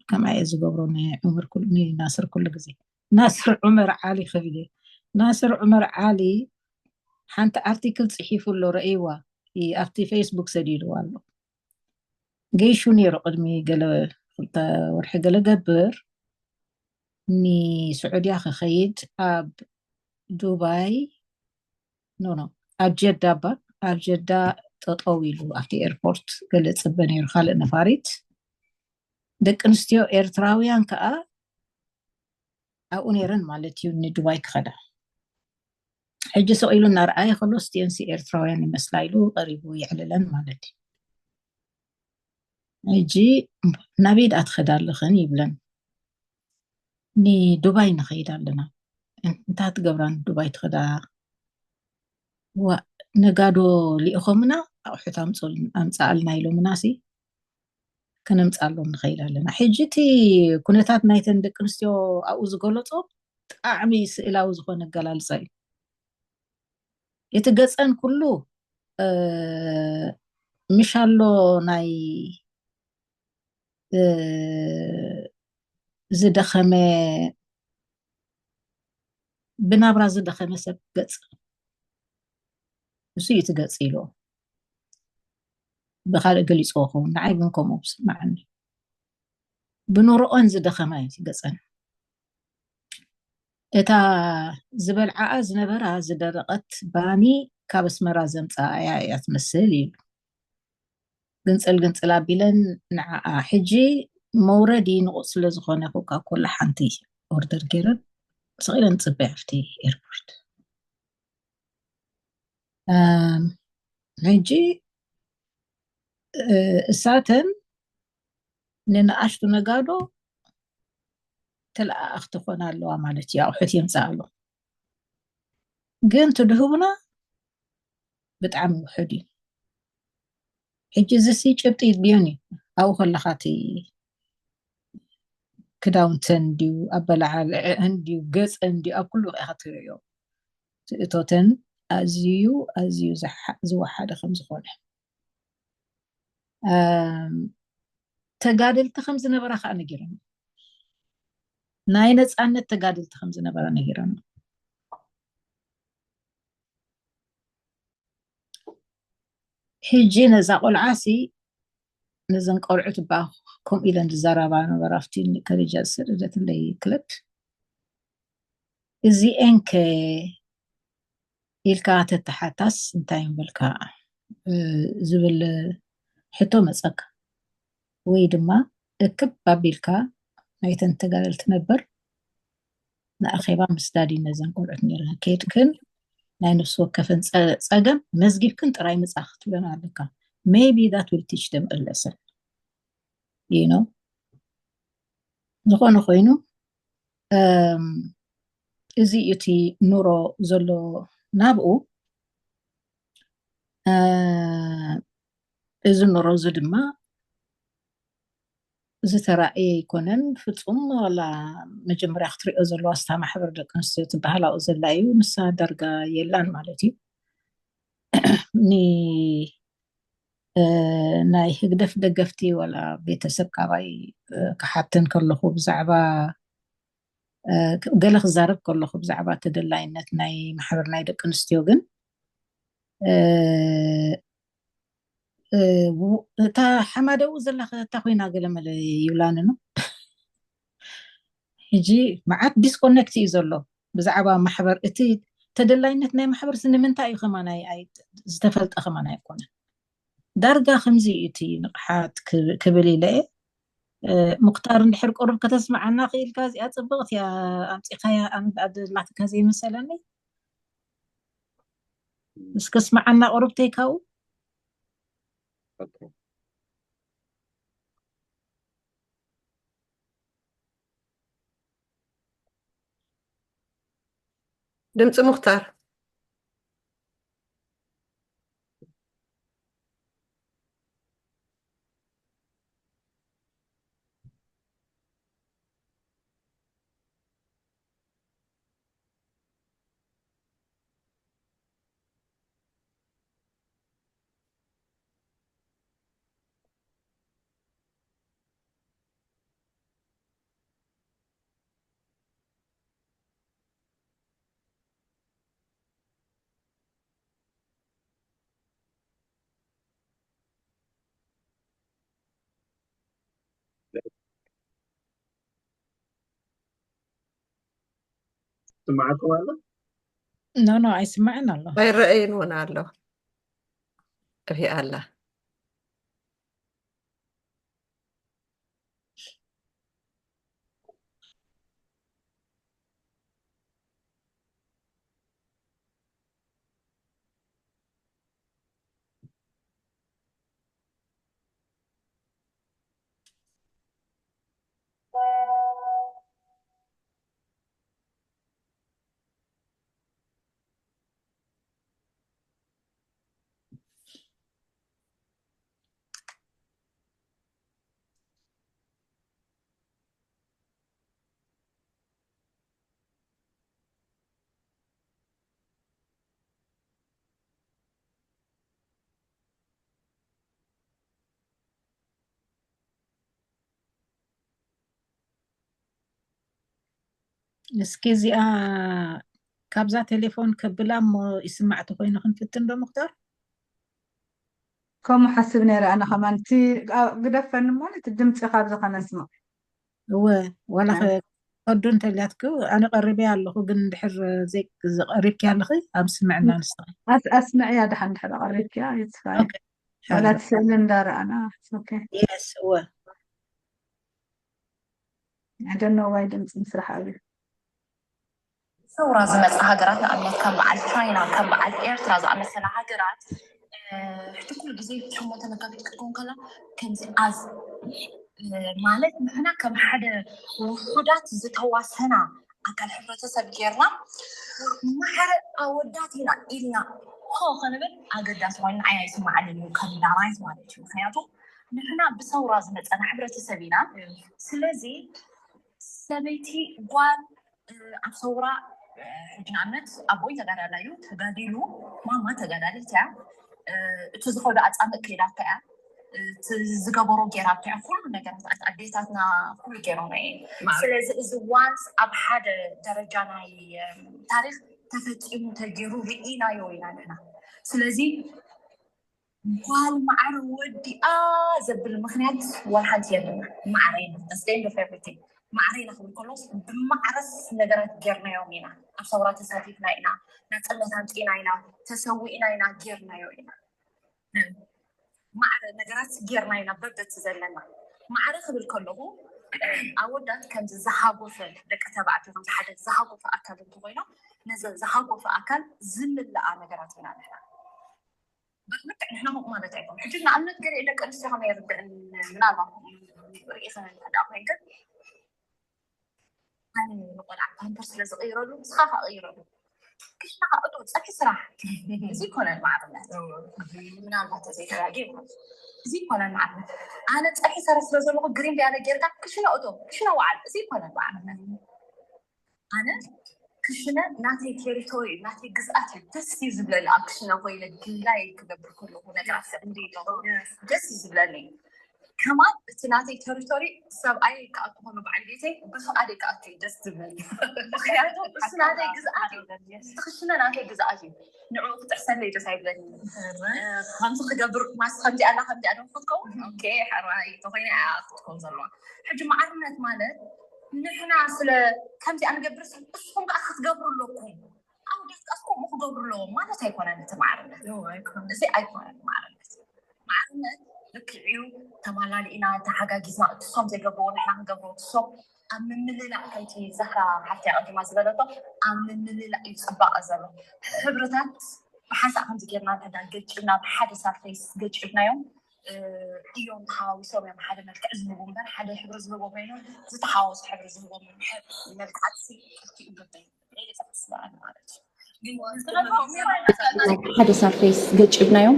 ከምኣ እየ ዝገብሮ ንዑመር፣ ንናስር ኩሉ ግዜ ናስር ዑመር ዓሊ ክብል እየ። ናስር ዑመር ዓሊ ሓንቲ ኣርቲክል ፅሒፉ ኣሎ፣ ረእይዋ፣ ኣብቲ ፌስቡክ ሰዲድዋ ኣሎ። ገይሹ ነይሩ ቅድሚ ገለ ክልተ ወርሒ ገለ ገብር ንስዑድያ ክኸይድ ኣብ ዱባይ ኖ ኖ ኣብ ጀዳ እባ፣ ኣብ ጀዳ ጠጠው ኢሉ ኣብቲ ኤርፖርት ገለ ጽበ ነይሩ፣ ካልእ ነፋሪት። ደቂ ኣንስትዮ ኤርትራውያን ከኣ ኣብኡ ነይረን ማለት እዩ፣ ንዱባይ ክኸዳ። ሕጂ ስቕ ኢሉ እናረኣየ ከሎ፣ ስቲኤንሲ ኤርትራውያን ይመስላ ኢሉ ቀሪቡ የዕልለን ማለት እዩ። ሕጂ ናበይ ደኣ ትኸዳ ኣለኽን ይብለን። ንዱባይ ንኸይድ ኣለና። እንታይ ትገብራ ንዱባይ ትኸዳ? ዋ፣ ነጋዶ ልኢኾምና ኣቑሑት ኣምፅኣልና ኢሎምና ሲ፣ ከነምፅኣሎም ንኸይድ ኣለና። ሕጂ እቲ ኩነታት ናይተን ደቂ ኣንስትዮ ኣብኡ ዝገለጾ ብጣዕሚ ስእላዊ ዝኾነ ኣገላልጻ እዩ። እቲ ገጸን ኩሉ፣ እ፣ ምሻሎ ናይ፣ እ፣ ዝደኸመ፣ ብናብራ ዝደኸመ ሰብ ገጽ። እሱ እዩ እቲ ገጽ ኢሉ። ብኻልእ ገሊጽዎ ኸውን፣ ንዓይ ግን ከምኡ ዝስምዓኒ። ብኑሮኦን ዝደኸማ እዩ እቲ ገጸን። እታ ዝበልዓኣ ዝነበራ ዝደረቐት ባኒ ካብ ኣስመራ ዘምጽኣያ እያ ትመስል ይብሉ። ግንጽል ግንጽል ኣቢለን ንዓኣ። ሕጂ መውረዲ ንቑጽ ስለ ዝኾነ ኮካ ኮላ ሓንቲ ኦርደር ገይረን ስቕ ኢለን ጽበያ ኣብቲ ኤርፖርት። ኣም፣ ሕጂ፣ እ፣ እሳተን ንንኣሽቱ ነጋዶ ተለኣኣኽቲ ኮና ኣለዋ ማለት እዩ። ኣቑሑት የምፅኣሉ። ግን ትድህቡና ብጣዕሚ ውሑድ እዩ። ሕጂ እዚ ሲ ጭብጢ ድዮን እዩ። ኣብኡ ከለኻ እቲ ክዳውንተን ድዩ፣ ኣበላዕልዐን ድዩ፣ ገፀን ድዩ፣ ኣብ ኩሉ ኢኻ ትርእዮ። ትእቶተን ኣዝዩ፣ ኣዝዩ ዝሓ-፣ ዝወሓደ ከም ዝኾነ። ኣም፣ ተጋደልቲ ከም ዝነበራ ከዓ ነጊሮም። ናይ ነፃነት ተጋደልቲ ከም ዝነበራ ነጊሮም። ሕጂ ነዛ ቆልዓ ሲ፣ ነዘን ቆልዑት እባ ከምኡ ኢለን ዝዛረባ ነበራ፣ ኣብቲ ከረጃ ዝሰደደትለይ ክለብ። እዚኤን ከ ኢልካ ተተሓታስ እንታይ ምበልካ፣ እ፣ ዝብል ሕቶ መጸካ። ወይ ድማ እክብ ኣቢልካ ናይተን ተጋደልቲ ነበር ንኣኼባ ምስዳድ እዩ ነዘን ቆልዑት ነይረን። ከይድክን ናይ ነፍሲ ወከፈን ጸ-፣ ጸገም መዝጊብክን ጥራይ ምጻ ክትብለን ኣለካ። Maybe that will teach them a lesson. You know? ዝኾነ ኮይኑ፣ እም፣ እዚ እዩ እቲ ኑሮ ዘሎ ናብኡ። እ፣ እዚ ኑሮ እዚ ድማ ዝተራእየ ኣይኮነን ፍጹም። ዋላ መጀመርያ ክትሪኦ ዘለዋ ስታ ማሕበር ደቂ ኣንስትዮ ትበሃል ኣብኡ ዘላ እዩ። ንሳ ዳርጋ የላን ማለት እዩ። ኒ-፣ እ፣ ናይ ህግደፍ ደገፍቲ ዋላ ቤተሰብ ካባይ፣ እ፣ ክሓትን ከለኹ ብዛዕባ፣ እ፣ ገለ ክዛረብ ከለኹ ብዛዕባ ተደላይነት ናይ ማሕበር ናይ ደቂ ኣንስትዮ ግን፣ እ፣ እ፣ ው-፣ እታ ሓማደኡ ዘላ ከ እታ ኮይና ገለ መለ ይብላኒ ነው። ሕጂ መዓት ዲስኮኔክት እዩ ዘሎ ብዛዕባ ማሕበር። እቲ ተደላይነት ናይ ማሕበርሲ ንምንታይ እዩ ከማን ኣይ-፣ ኣይ-፣ ዝተፈልጠ ከማን ኣይኮነን። ዳርጋ ከምዚ እዩ እቲ ንቕሓት ክብ-፣ ክብል ኢለ እየ። እ፣ ሙክታር እንድሕር ቁሩብ ከተስምዓና ክኢልካ፣ እዚኣ ጽብቕቲ እያ ኣምጺኻያ፣ ኣነ ደኣ ደላትካ ዘይመሰለኒ። እስከ ስምዓና ቁሩብ ተይካኡ። ኦኬ። ድምፂ ሙክታር። ስማዕኩም ኣሎ? ኖ ኖ ኣይስማዕን ኣሎ። ኣይረኣይን እውን ኣሎ። ሪኣ ኣላ። እስኪ እዚኣ ካብዛ ቴሌፎን ከብላ እሞ ይስማዕ ተኮይኑ ክንፍትን ዶ ምክታር? ከምኡ ሓስብ ነይረ ኣነ ከማን። እቲ ግደፈኒ እሞ ነቲ ድምፂ ካብዚ ከነስምዕ። እወ ዋላ ከዱ እንተልያትክ ኣነ ቀሪበያ ኣለኹ፣ ግን ድሕር ዘይቀሪብክያ ኣለኺ ኣብ ስምዕና ንስኺ። ኣስምዕያ ደሓን ድሕር ኣቐሪብክያ ይትፋይ። ዋላ እቲ ስእሊ እንዳረኣና። የስ እወ I don't know why ድምፂ ምስራሕ ኣብዩ። ሰውራ ዝመፃ ሃገራት ንኣብነት ከም በዓል ቻይና ከም በዓል ኤርትራ ዝኣመሰላ ሃገራት ሕጂ ኩሉ ግዜ ሸሞንተ መጋቢት ክትከውን ከላ ከምዚ ኣዝ ማለት ንሕና ከም ሓደ ውሑዳት ዝተዋሰና ኣካል ሕብረተሰብ ጌርና ማሕረ ኣወዳት ኢና ኢልና ሆ ክንብል ኣገዳሲ ኮይኑ ንዓይ ኣይስማዓንን እዩ ከም ዳራይት ማለት እዩ። ምክንያቱ ንሕና ብሰውራ ዝመፀና ሕብረተሰብ ኢና። ስለዚ ሰበይቲ ጓል ኣብ ሰውራ ሕጂ ንኣብነት ኣቦይ ተጋዳላይ እዩ ተጋዲሉ ማማ ተጋዳሊት እያ። እቲ ዝኸዶ ኣፃምእ ከይዳታ እያ። እቲ ዝገበሮ ጌራታ እያ። ኩሉ ነገራት ኣዴታትና ኩሉ ጌሮና እየን። ስለዚ እዚ ዋንስ ኣብ ሓደ ደረጃ ናይ ታሪክ ተፈፂሙ ተገይሩ ርኢናዮ ኢና ንሕና። ስለዚ ጓል ማዕረ ወዲኣ ዘብል ምክንያት ዋላ ሓንቲ የብልና። ማዕረ ኢና that's the end of everything። ማዕረ ኢና ክብል ከሎስ ብማዕረስ ነገራት ጌርናዮም ኢና። ኣብ ሰውራ ተሳቲፍና ኢና፣ ናፅነት ኣምፂና ኢና፣ ተሰዊእና ኢና፣ ጌርናዮ ኢና። ማዕረ ነገራት ጌርና ኢና በበቲ ዘለና። ማዕረ ክብል ከለኹ ኣወዳት ከምዚ ዝሃጎፈ ደቂ ተባዕትዮ ከምዚ ሓደ ዝሃጎፈ ኣካል እንተኮይኖም ነዚ ዝሃጎፈ ኣካል ዝምልኣ ነገራት ኢና ንሕና። ልክዕ ንሕና ከምኡ ማለት ኣይኮን። ሕጂ ንኣብነት ገለ ደቂ ኣንስትዮ ከመይ ይርድእን ምናልባት ርኢኸ እንተ ደኣ ኮይንክን ኣነ ንቆልዓ ፓምፐርስ ስለ ዝቕይረሉ ንስኻ ከኣ ቅይረሉ። ክሽነ ከኣ እቶ ጸኪ ስራሕ እዚ ይኮነን ማዕርነት። ምናልባት ተዘይተጋጌ ማለት እዚ ይኮነን ማዕርነት። ኣነ ጸኪ ሰረ ስለ ዘለኹ ግሪን ቢያለ ጌርካ ክሽነ እቶ ክሽነ ወዓል እዚ ይኮነን ማዕርነት። ኣነ ክሽነ ናተይ ቴሪቶሪ እዩ፣ ናተይ ግዝኣት እዩ። ደስ እዩ ዝብለኒ ኣብ ክሽነ ኮይነ ግላይ ክገብር ከለኹ ነገራት እንዲ ደስ እዩ ዝብለኒ። ከማን እቲ ናተይ ቴሪቶሪ ሰብኣይ ክኣቱ ከሎ በዓል ቤተይ ብፍቓደይ ክኣቱ እዩ ደስ ዝብለኒ። ምክንያቱ እሱ ናተይ ግዝኣት እዩ። እቲ ክሽነ ናተይ ግዝኣት እዩ። ንዕኡ ክጥሕሰለይ ደስ ኣይብለኒ። ከምዚ ክገብር ማስ ከምዚኣ ኣላ ከምዚኣ ዶ ክትከውን ኦኬ ሕራይ ተኮይነ ክትከውን ዘለዋ። ሕጂ ማዕርነት ማለት ንሕና ስለ ከምዚኣ ንገብር ንስኹም ከዓ ክትገብሩ ኣለኩም። ኣወዳት ከዓ ከምኡ ክገብሩ ኣለዎም ማለት ኣይኮነን እቲ ማዕርነት። እዚ ኣይኮነን ማዕርነት። ማዕርነት ልክዕ እዩ። ተማላሊእና ተሓጋጊዝና እትሶም ዘይገብርዎ ንሕና ክንገብሮ እትሶም ኣብ ምምልላእ ከምቲ ዛህራ ሓፍቲ ኣቐዲማ ዝበለቶ ኣብ ምምልላእ እዩ ፅባቐ ዘሎ። ሕብርታት ብሓንሳእ ከምዚ ጌርና ንሕና ገጭብና ብሓደ ሳርፌስ ገጭብናዮም እዮም ተሓዋዊሶም እዮም ሓደ መልክዕ ዝህቡ እምበር ሓደ ሕብሪ ዝህቦ ኮይኑ ዝተሓዋወሰ ሕብሪ ዝህቦ መልክዓት ክልቲኡ በበይ ሓደ ሳርፌስ ገጭብናዮም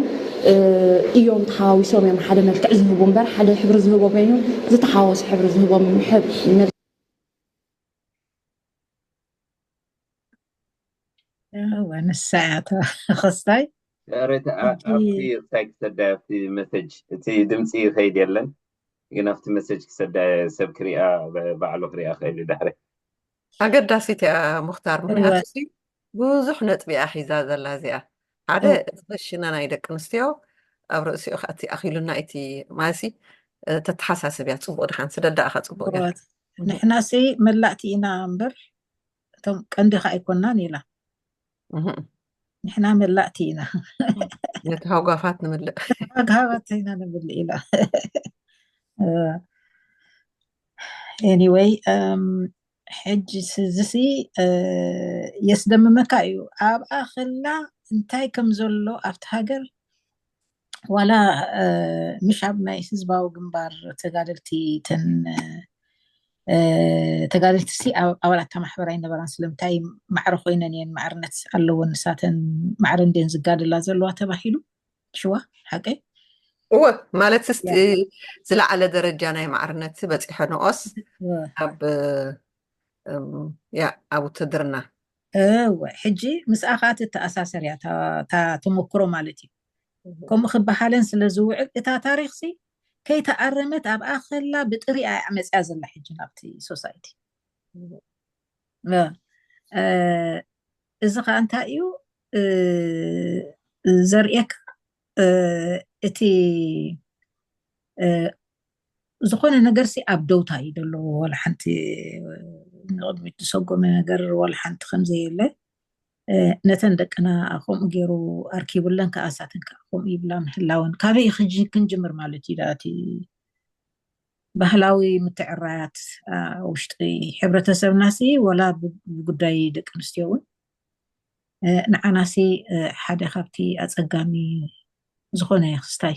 እዮም ተሓዋዊሶም እዮም ሓደ መልክዕ ዝህቡ እምበር ሓደ ሕብሪ ዝህቦ ኮይኑ ዝተሓዋወሰ ሕብሪ ዝህቦም ንሳ እያ ክስታይ ሬታ ኣብቲ ክስታይ ክሰዳ ኣብቲ መሰጅ እቲ ድምፂ ይኸይድ የለን ግን ኣብቲ መሰጅ ክሰዳ ሰብ ክሪኣ ባዕሉ ክሪኣ ክእል ዳሕሪ ኣገዳሲት እያ ሙክታር ምክንያቱ ብዙሕ ነጥቢ እያ ሒዛ ዘላ እዚኣ ሓደ እቲ ክሽነ ናይ ደቂ ኣንስትዮ ኣብ ርእሲኡ ከኣቲ ኣኪሉና እቲ ማሲ ተተሓሳስብ እያ ፅቡቅ ድሓን ስደዳ ኢኻ ፅቡቅ ገይርካ ንሕናሲ መላእቲ ኢና እምበር እቶም ቀንዲኻ ኣይኮናን ኢላ ንሕና መላእቲ ኢና። ነቲ ሃጓፋት ንምልእ። ሃጓፋት ኢና ንምልእ ኢላ። Anyway, ሕጂ ስዝሲ የስደምመካ እዩ። ኣብኣ ከላ እንታይ ከም ዘሎ ኣብቲ ሃገር ዋላ ምሽ ኣብ ናይ ህዝባዊ ግንባር ተጋደልቲ ተን ተጋደልቲ ሲ ኣባላት ማሕበር ኣይነበራን። ስለምንታይ? ማዕረ ኮይነን እየን፣ ማዕርነት ኣለወን ንሳተን፣ ማዕረ እንድየን ዝጋደላ ዘለዋ ተባሂሉ። ሽዋ ሓቀይ እወ፣ ማለት ዝለዓለ ደረጃ ናይ ማዕርነት በፂሐንኦስ ኣብ ያ ኣብ ውትድርና። እወ፣ ሕጂ ምስኣ ከዓ ትተኣሳሰር እያ እታ ተመክሮ ማለት እዩ። ከምኡ ክበሃለን ስለ ዝውዕል እታ ታሪክሲ ከይተኣረመት ኣብኣ ከላ ብጥሪኣ እያ መፅያ ዘላ ሕጂ ናብቲ ሶሳይቲ። እዚ ከዓ እንታይ እዩ ዘርእየካ? እቲ ዝኾነ ነገር ሲ ኣብ ደውታ እዩ ዘለዎ። ዋላ ሓንቲ ንቕድሚት ዝሰጎመ ነገር ዋላ ሓንቲ ከምዘየለ፣ ነተን ደቅና ከምኡ ገይሩ ኣርኪቡለን ከዓ እሳተን ከዓ ከምኡ ይብላ ምህላወን ካበይ ክንጅምር ማለት እዩ? እቲ ባህላዊ ምትዕራያት ውሽጢ ሕብረተሰብና ሲ ዋላ ብጉዳይ ደቂ ኣንስትዮ እውን ንዓናሲ ሓደ ካብቲ ኣጸጋሚ ዝኾነ ክስታይ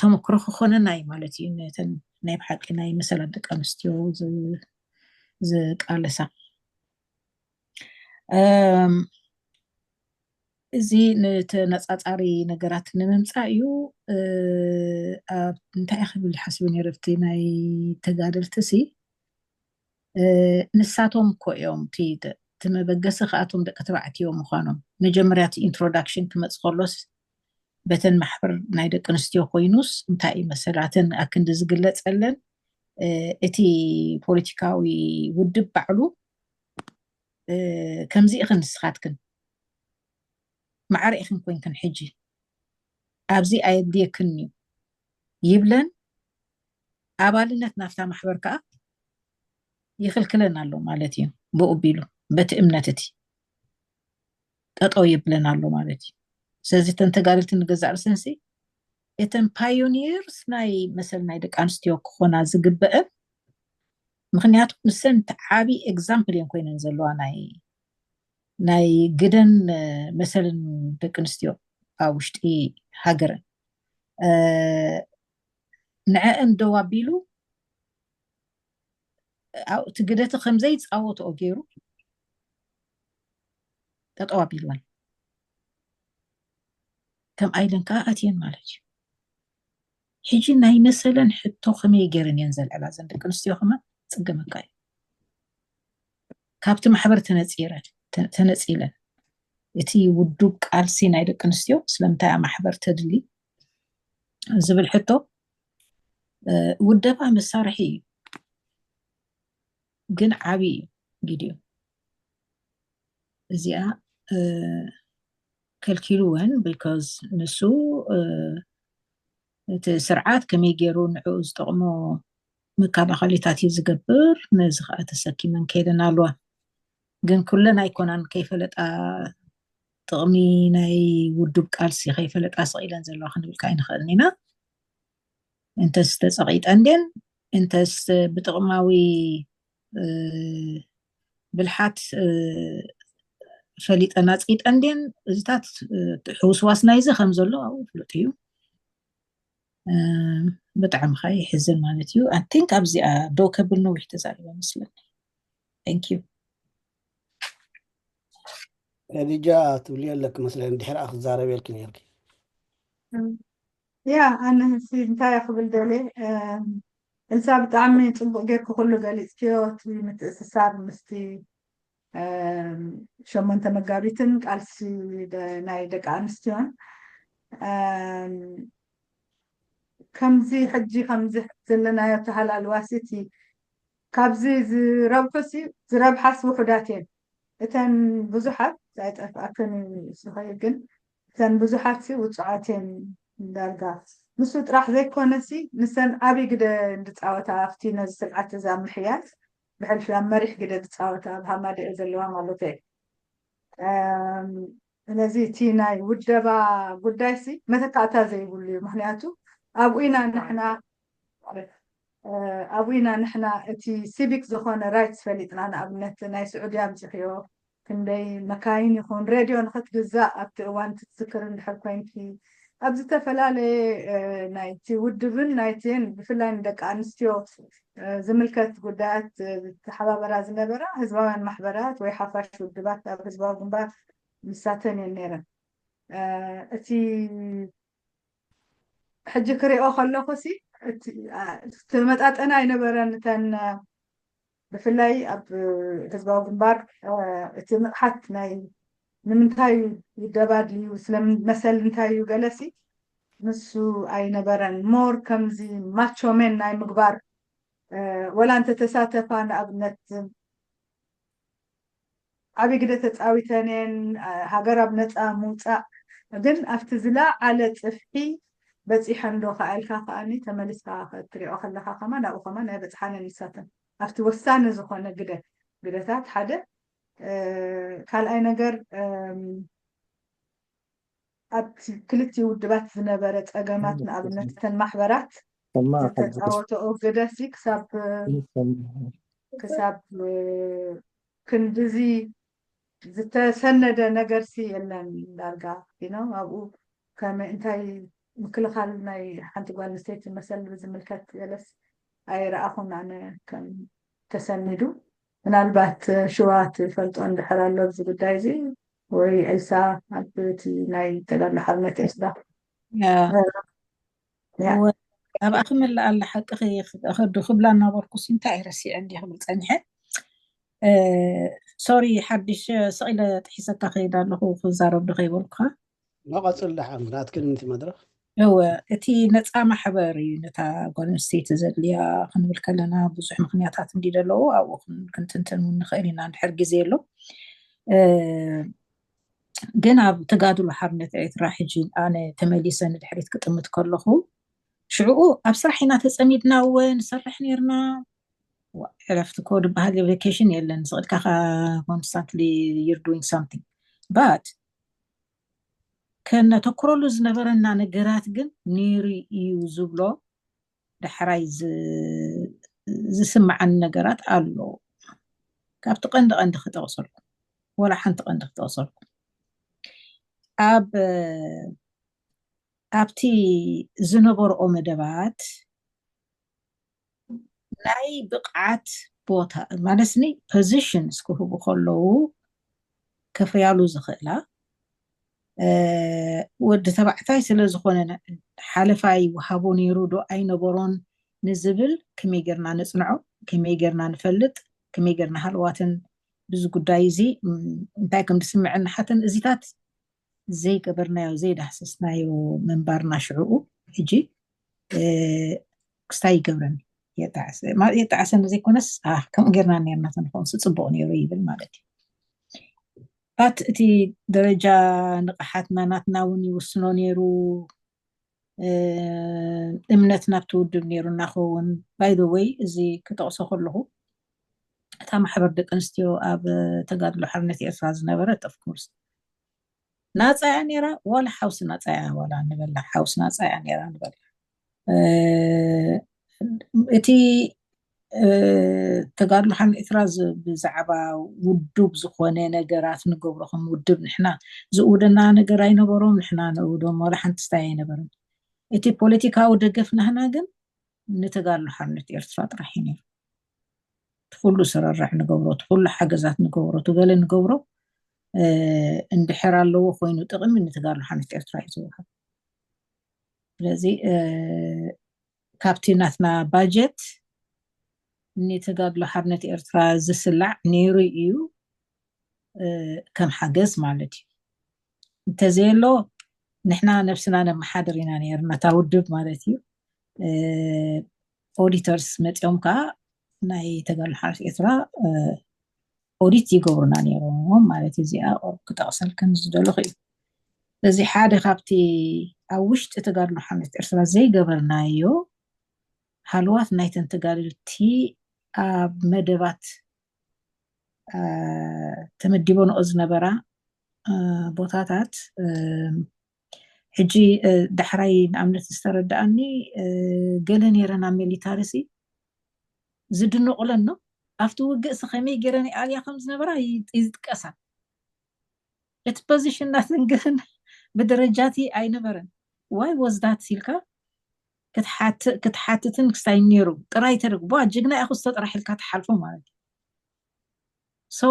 ተመክሮ ክኾነና እዩ ማለት እዩ። ነተን ናይ ብሓቂ ናይ መሰላት ደቂ ኣንስትዮ ዝቃለሳ እዚ ንተነጻጻሪ ነገራት ንምምጻእ እዩ። ኣብ እንታይ ክብል ሓስበ ነይረ፣ ኣብቲ ናይ ተጋደልቲ ሲ ንሳቶም እኮ እዮም እቲ መበገሲ ከኣቶም ደቂ ተባዕትዮ ምዃኖም። መጀመርያ እቲ ኢንትሮዳክሽን ክመፅ ከሎስ በተን ማሕበር ናይ ደቂ ኣንስትዮ ኮይኑስ እንታይ እዩ መሰላተን ኣክንዲ ዝግለፀለን እቲ ፖለቲካዊ ውድብ ባዕሉ ከምዚ ኢኽን ንስኻትክን ማዕረ ኢኽን ኮይንክን ሕጂ ኣብዚ ኣየድልየክን እዩ ይብለን። ኣባልነት ናብታ ማሕበር ከዓ ይኽልክለን ኣሎ ማለት እዩ። ብኡ ቢሉ በቲ እምነት እቲ ጠጠው ይብለን ኣሎ ማለት እዩ። ስለዚ እተን ተጋደልቲ ንገዛእ ርእሰንሲ እተን ፓዮኒርስ ናይ መሰል ናይ ደቂ ኣንስትዮ ክኾና ዝግበአን፣ ምክንያቱ ንሰን ዓቢ ኤግዛምፕል እየን ኮይነን ዘለዋ ናይ ናይ ግደን መሰልን ደቂ ኣንስትዮ ኣብ ውሽጢ ሃገረን ንዐአን ደው ኣቢሉ እቲ ግደቲ ከምዘይፃወትኦ ገይሩ ጠጠው ኣቢልወን ከም ኣይለን ከዓ ኣትየን ማለት እዩ። ሕጂ ናይ መሰለን ሕቶ ከመይ ገይረን እየን ዘልዕላ ዘን ደቂ ኣንስትዮ ከማን ፅገመካ እዩ። ካብቲ ማሕበር ተነፂረን ተነፂለን እቲ ውዱብ ቃልሲ ናይ ደቂ ኣንስትዮ ስለምንታይ ኣብ ማሕበር ተድሊ ዝብል ሕቶ ውደባ መሳርሒ እዩ፣ ግን ዓብዪ እዩ ጊድዮ። እዚኣ ከልኪልወን because ንሱ እቲ ስርዓት ከመይ ገይሩ ንዕኡ ዝጠቕሞ መከላኸሊታት እዩ ዝገብር። ነዚ ከዓ ተሰኪመን ከይደን ኣለዋ። ግን ኩለን ኣይኮናን ከይፈለጣ ጥቕሚ ናይ ውዱብ ቃልሲ ከይፈለጣ ስቕ ኢለን ዘለዋ ክንብል ከዓ ኣይንኽእልን ኢና። እንተስ ተፀቒጠን ድየን እንተስ ብጥቕማዊ ብልሓት ፈሊጠን ኣፅቂጠን ድየን እዚታት ሕውስዋስ ናይዚ ከም ዘሎ ኣብኡ ፍሉጥ እዩ። ብጣዕሚ ከዓ ይሕዝን ማለት እዩ። I think ኣብዚኣ ደው ከብል ነዊሕ ተዛሪበ መስለኒ። Thank you። ከዲጃ ትብልዮ ኣለኪ መስለኒ፣ ድሕሪኣ ክትዛረብየልኪ ነርኪ። ያ ኣነ ህሲ እንታይ ክብል ደልየ፣ እልሳ ብጣዕሚ ፅቡቅ ጌርኪ ኩሉ ገሊፅክዮ፣ እቲ ምትእስሳር ምስቲ ሸሞንተ መጋቢትን ቃልሲ ናይ ደቂ ኣንስትዮን ከምዚ ሕጂ ከምዚ ዘለናዮ ተሃላልዋሲ እቲ ካብዚ ዝረብሑሲ ዝረብሓስ ውሑዳት እየን። እተን ብዙሓት ኣይጠፍኣክን እዩ ስኸይ ግን እተን ብዙሓት ሲ ውፁዓት እየን። ዳርጋ ንሱ ጥራሕ ዘይኮነሲ ንሰን ዓብዪ ግደ እንድፃወታ ኣብቲ ነዚ ስርዓት እዚ ኣብ ምሕያል ብሕልፊ ኣብ መሪሕ ግደ ዝፃወታ ኣብ ሃማደኤ ዘለዋ ማለት እየ። ስለዚ እቲ ናይ ውደባ ጉዳይ ሲ መተካእታ ዘይብሉ እዩ። ምክንያቱ ኣብኡ ኢና ንሕና ኣብኡ ኢና ንሕና እቲ ሲቪክ ዝኾነ ራይትስ ፈሊጥና። ንኣብነት ናይ ስዑድያ ኣምፂኽዮ፣ ክንደይ መካይን ይኹን ሬድዮ ንክትግዛእ ኣብቲ እዋን ትዝክር እንድሕር ኮይንኪ፣ ኣብ ዝተፈላለየ ናይቲ ውድብን ናይቲን ብፍላይ ንደቂ ኣንስትዮ ዝምልከት ጉዳያት ዝተሓባበራ ዝነበራ ህዝባውያን ማሕበራት ወይ ሓፋሽ ውድባት ኣብ ህዝባዊ ግንባር ንሳተን እየን ነይረን። እቲ ሕጂ ክሪኦ ከለኹ ሲ ተመጣጠነ ኣይነበረን። እተን ብፍላይ ኣብ ህዝባዊ ግንባር እቲ ንቕሓት ናይ ንምንታይ ይደባድዩ ስለመሰል እንታይ እዩ ገለሲ ንሱ ኣይነበረን። ሞር ከምዚ ማቾሜን ናይ ምግባር ወላ እንተተሳተፋ ንኣብነት ዓብይ ግደ ተፃዊተን እየን። ሃገር ኣብ ነፃ ምውፃእ ግን ኣብቲ ዝለዓለ ፅፍሒ በፂሐን ዶ ከኣልካ ከኣኒ ተመሊስካ ክትሪኦ ከለካ ከማን ኣብኡ ከማን ናይ በፅሓነን ንሳተን ኣብቲ ወሳኒ ዝኾነ ግደ ግደታት ሓደ ካልኣይ ነገር ኣብቲ ክልቲኡ ውድባት ዝነበረ ፀገማት ንኣብነት እተን ማሕበራት ዝተፃወተኦ ግደሲ ክሳብ ክሳብ ክንድዚ ዝተሰነደ ነገርሲ የለን። ዳርጋ ነው ኣብኡ ከመይ እንታይ ምክልኻል ናይ ሓንቲ ጓል ኣንስተይቲ መሰል ብዝምልከት ገለስ ኣይረኣኹን ኣነ ከም ተሰኒዱ። ምናልባት ሽዋ ትፈልጦ እንድሕር ኣሎ ኣብዚ ጉዳይ እዚ ወይ ኤልሳ ኣብቲ ናይ ተጋድሎ ሓርነት ኤርትራ ኣብኣ ክምልእ ኣለ ሓቂ ከዱ ክብላ እናበርኩ እንታይ ረሲዐ እንዲ ክብል ፀኒሐ። ሶሪ ሓድሽ ስቕ ኢለ ጥሒሰካ ከይድ ኣለኹ ክዛረብ ዶ ከይበልኩኻ። መቐፅል ደሓን ናትክን ምንቲ መድረኽ እወ እቲ ነፃ ማሕበር እዩ ነታ ጓል ኣንስተይቲ ዘድልያ ክንብል ከለና ብዙሕ ምክንያታት እንዲ ዘለዉ ኣብኡ ክንትንትን እውን ንኽእል ኢና እንድሕር ግዜ ኣሎ። ግን ኣብ ተጋድሎ ሓርነት ኤርትራ ሕጂ ኣነ ተመሊሰ ንድሕሪት ክጥምት ከለኹ ሽዕኡ ኣብ ስራሕ ኢና ተፀሚድና እወ ንሰርሕ ነርና። ዕረፍቲ እኮ ዝበሃል ቬኬሽን የለን። ስቕ ኢልካ ኮንስታንትሊ you're doing something but ከነተኩረሉ ዝነበረና ነገራት ግን ነይሩ እዩ ዝብሎ ዳሕራይ ዝስምዓኒ ነገራት ኣሎ። ካብቲ ቀንዲ ቀንዲ ክጠቕሰልኩም ወላ ሓንቲ ቀንዲ ክጠቕሰልኩም ኣብ ኣብቲ ዝነበርኦ መደባት ናይ ብቕዓት ቦታ ማለትኒ positions ክህቡ ከለዉ ከፍርያሉ ዝኽእላ ወዲ ተባዕታይ ስለ ዝኾነ ሓለፋ ይወሃቦ ነይሩ ዶ ኣይነበሮን ንዝብል ከመይ ጌርና ነፅንዖ፣ ከመይ ጌርና ንፈልጥ፣ ከመይ ጌርና ሃለዋትን ብዚ ጉዳይ እዚ እንታይ ከም ዝስምዐን ንሓተን እዚታት ዘይገበርናዮ ዘይዳህሰስናዮ ምንባርና ሽዕኡ ሕጂ ክስታይ ይገብረኒ የጣዕሰ የጣዕሰኒ ዘይኮነስ ከምኡ ጌርና ነርና ተንኸውን ስፅቡቅ ነይሩ ይብል ማለት እዩ። ባት እቲ ደረጃ ንቕሓትና ናትና እውን ይውስኖ ነይሩ። እምነት ናብቲ ውድብ ነይሩ እናኸውን ባይ ወይ እዚ ክጠቕሶ ከለኹ እታ ማሕበር ደቂ ኣንስትዮ ኣብ ተጋድሎ ሓርነት ኤርትራ ዝነበረት ኦፍኮርስ ናፃ እያ ነይራ ዋላ ሓውሲ ናፃ እያ ዋላ ንበላ ሓውሲ ናፃ እያ ነይራ ንበላ እቲ ተጋድሎ ሓርነት ኤርትራ ብዛዕባ ውዱብ ዝኾነ ነገራት ንገብሮ ከም ውድብ ንሕና ዝእውደና ነገር ኣይነበሮም ንሕና ንእውዶም ዋላ ሓንቲ ስታይ ኣይነበርን እቲ ፖለቲካዊ ደገፍ ናህና ግን ንተጋድሎ ሓርነት ኤርትራ ጥራሕ እዩ ነይሩ ትኩሉ ስረራሕ ንገብሮ ትኩሉ ሓገዛት ንገብሮ ትገለ ንገብሮ እንድሕር ኣለዎ ኮይኑ ጥቕሚ ንተጋድሎ ሓርነት ኤርትራ እዩ ዝወሃብ ስለዚ ካብቲ ናትና ባጀት ንተጋድሎ ሓርነት ኤርትራ ዝስላዕ ነይሩ እዩ ከም ሓገዝ ማለት እዩ እንተዘየሎ ንሕና ነብስና ነመሓድር ኢና ነርና እታ ውድብ ማለት እዩ ኦዲተርስ መፂኦም ከዓ ናይ ተጋድሎ ሓርነት ኤርትራ ኦዲት ይገብሩና ነይሮም ማለት እዩ እዚኣ ክጠቕሰልክን ዝደለኹ እዩ ስለዚ ሓደ ካብቲ ኣብ ውሽጢ ተጋድሎ ሓርነት ኤርትራ ዘይገበርናዮ ሃልዋት ናይተን ተጋደልቲ ኣብ መደባት ተመዲቦንኦ ዝነበራ እ፣ ቦታታት፣ እ፣ ሕጂ፣ እ፣ ዳሕራይ ንኣብነት ዝተረዳኣኒ፣ እ፣ ገለ ነይረን ኣብ ሚሊታሪ ሲ ዝድነቑለን ነው። ኣብቲ ውግእ ሲ ከመይ ገይረን ይኣልያ ከም ዝነበራ ይ-፣ ይጥቀሳ። እቲ ፖዚሽን ናተን ግን ብደረጃቲ ኣይነበረን። ዋይ ወዝ ዳት ኢልካ ክትሓት-፣ ክትሓትትን ክስታይ ነይሩ። ጥራይ ተደግ-፣ ቧ ጅግና ኢኹ ስተ ጥራሕ ኢልካ ትሓልፎ ማለት እዩ። So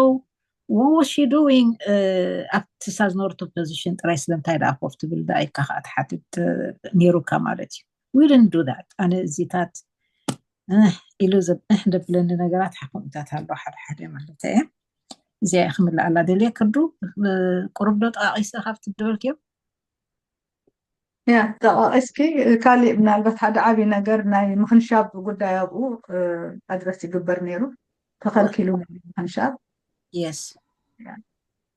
what was she doing? ኣብቲ ሳዝኖርቶ ፖዚሽን ጥራይ ስለምንታይ ደኣ ኮፍ ትብል ደኣ ኢልካ ከዓ ትሓትት፣ እ፣ ነይሩካ ማለት እዩ። We didn't do that። ኣነ እዚታት፣ እ፣ ኢሉ ዘብ-፣ እ፣ ደብለኒ ነገራት ሓኮምታት ኣሎ ሓደ ሓደ ማለት እየ። እዚኣ እየ ክምልኣላ ደልየ። ክርዱ፣ እ፣ ቁሩብ ዶ ጠቃቂሰ ካብቲ ደበልክዮ? ያ፣ ጠቃቂስኪ ካሊእ ምናልባት ሓደ ዓብዪ ነገር ናይ ምኽንሻብ ጉዳይ ኣብኡ፣ እ፣ ኣድረስ ይግበር ነይሩ። ተኸልኪሉ ነይሩ ምኽንሻብ። የስ። ያ።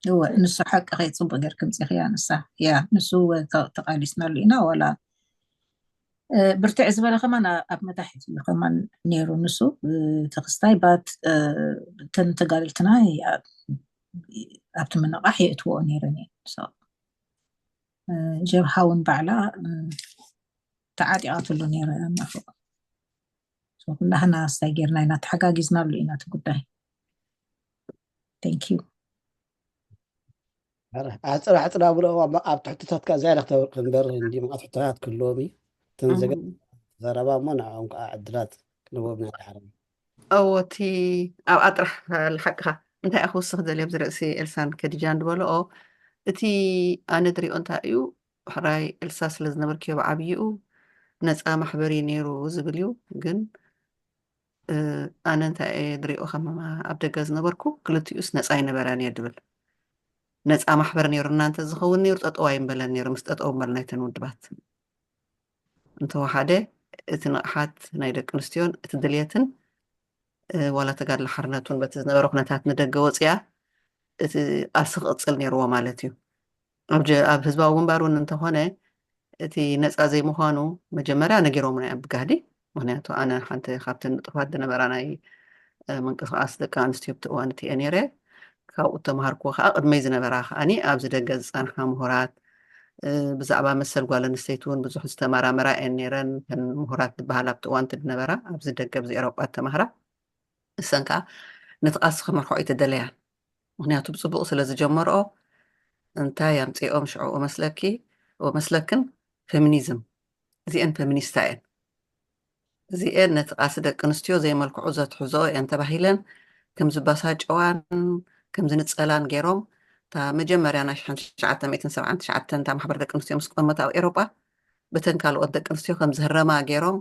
እወ፣ ንሱ ሓቂ ከይ ጽቡቅ ጌርኪ ምጽእኽያ ንሳ። ያ፣ ንሱ እወ፣ ተ-፣ ተቃሊስናሉ ኢና፣ ዋላ፣ እ፣ ብርትዕ ዝበለ ከማን ኣ-፣ ኣብ መታሕት እዩ ከማን ነይሩ ንሱ፣ እ፣ ተኽስታይ ባት፣ እ፣ እተን ተጋደልትና ያ-፣ ኣብቲ ምንቃሕ የእትዎ ነይረን እየን። So፣ እ፣ ጀብሃ እውን ባዕላ፣ እ፣ ተዓጢቓትሉ ነይራ እያ እናፎ። So፣ ኩላህና ስታይ ጌርና ኢና ተሓጋጊዝናሉ ኢና እቲ ጉዳይ። Thank you። ኣረ፣ ኣጽራ ኣጽራ ብሎ ኣብ ኣብ ትሕትታትካ ዝያዳ ክተብርቅ እምበር እንዲ መዓት ሕቶታት ክህልዎም እዩ። እተን ዘገ-፣ እም። ዘረባ እሞ ንዕኦም ከዓ ዕድላት ክንህቦም ኢና ዳሕራይ። እዎ፣ እቲ ኣብኣ ጥራሕ ልሓቅኻ እንታይ ኢኹ ክውስኽ ደልየ ኣብዚ ርእሲ ኤልሳን ከዲጃን ዝበልኦ፣ እቲ ኣነ ዝሪኦ እንታይ እዩ፣ ሕራይ ኤልሳ ስለ ዝነበርክዮ ብዓብይኡ ነፃ ማሕበር እዩ ነይሩ ዝብል እዩ። ግን፣ እ፣ ኣነ እንታይ እየ ዝሪኦ ከም ኣብ ደገ ዝነበርኩ ክልቲኡስ ነፃ ኣይነበረን እየ ዝብል። ነፃ ማሕበር ነይሩና እንተዝኸውን ነይሩ ጠጠው ኣይምበለን ነይሩ፣ ምስ ጠጠው ምበልና እተን ውድባት። እንተወሓደ እቲ ንቕሓት ናይ ደቂ ኣንስትዮን እቲ ድልየትን፣ እ፣ ዋላ ተጋድሎ ሓርነት እውን በቲ ዝነበረ ኩነታት ንደገ ወፅያ እቲ ቃልሲ ክቕፅል ነይርዎ ማለት እዩ። ኣብ ጀ-፣ ኣብ ህዝባዊ ግንባር እውን እንተኾነ እቲ ነፃ ዘይምዃኑ መጀመርያ ነጊሮምና እዮም ብጋህዲ። ምኽንያቱ ኣነ ሓንቲ ካብተን ንጡፋት ዝነበራ ናይ፣ እ፣ ምንቅስቃስ ደቂ ኣንስትዮ ኣብቲ እዋን እቲ እየ ነይረ። ካብኡ እተምሃርክዎ ከዓ ቅድመይ ዝነበራ ከዓኒ ኣብዚ ደገ ዝፀንሓ ምሁራት፣ እ፣ ብዛዕባ መሰል ጓል ኣንስተይቲ እውን ብዙሕ ዝተመራመራ እየን ነይረን። እተን ምሁራት ዝበሃላ ኣብቲ እዋን እቲ ዝነበራ ኣብዚ ደገ ኣብዚ ኤሮጳ እተማህራ ንሰን ከዓ ነቲ ቃልሲ ክመርሖ ኣይተደለያን። ምኽንያቱ ብፅቡቕ ስለ ዝጀመርኦ እንታይ ኣምፅኦም ሽዑ መስለኪ፣ መስለክን ፌሚኒዝም። እዚአን ፌሚኒስታ እየን። እዚአን ነቲ ቃልሲ ደቂ ኣንስትዮ ዘይመልክዑ ዘትሕዝኦ እየን ተባሂለን ከም ዝበሳጨዋን ከም ዝንፀላን ገይሮም፣ እታ መጀመርያ ናይ ሽሕን ትሽዓተ ሚእትን ሰብዓን ትሽዓተን እታ ማሕበር ደቂ ኣንስትዮ ምስ ቆመት ኣብ ኤሮጳ፣ በተን ካልኦት ደቂ ኣንስትዮ ከም ዝህረማ ገይሮም፣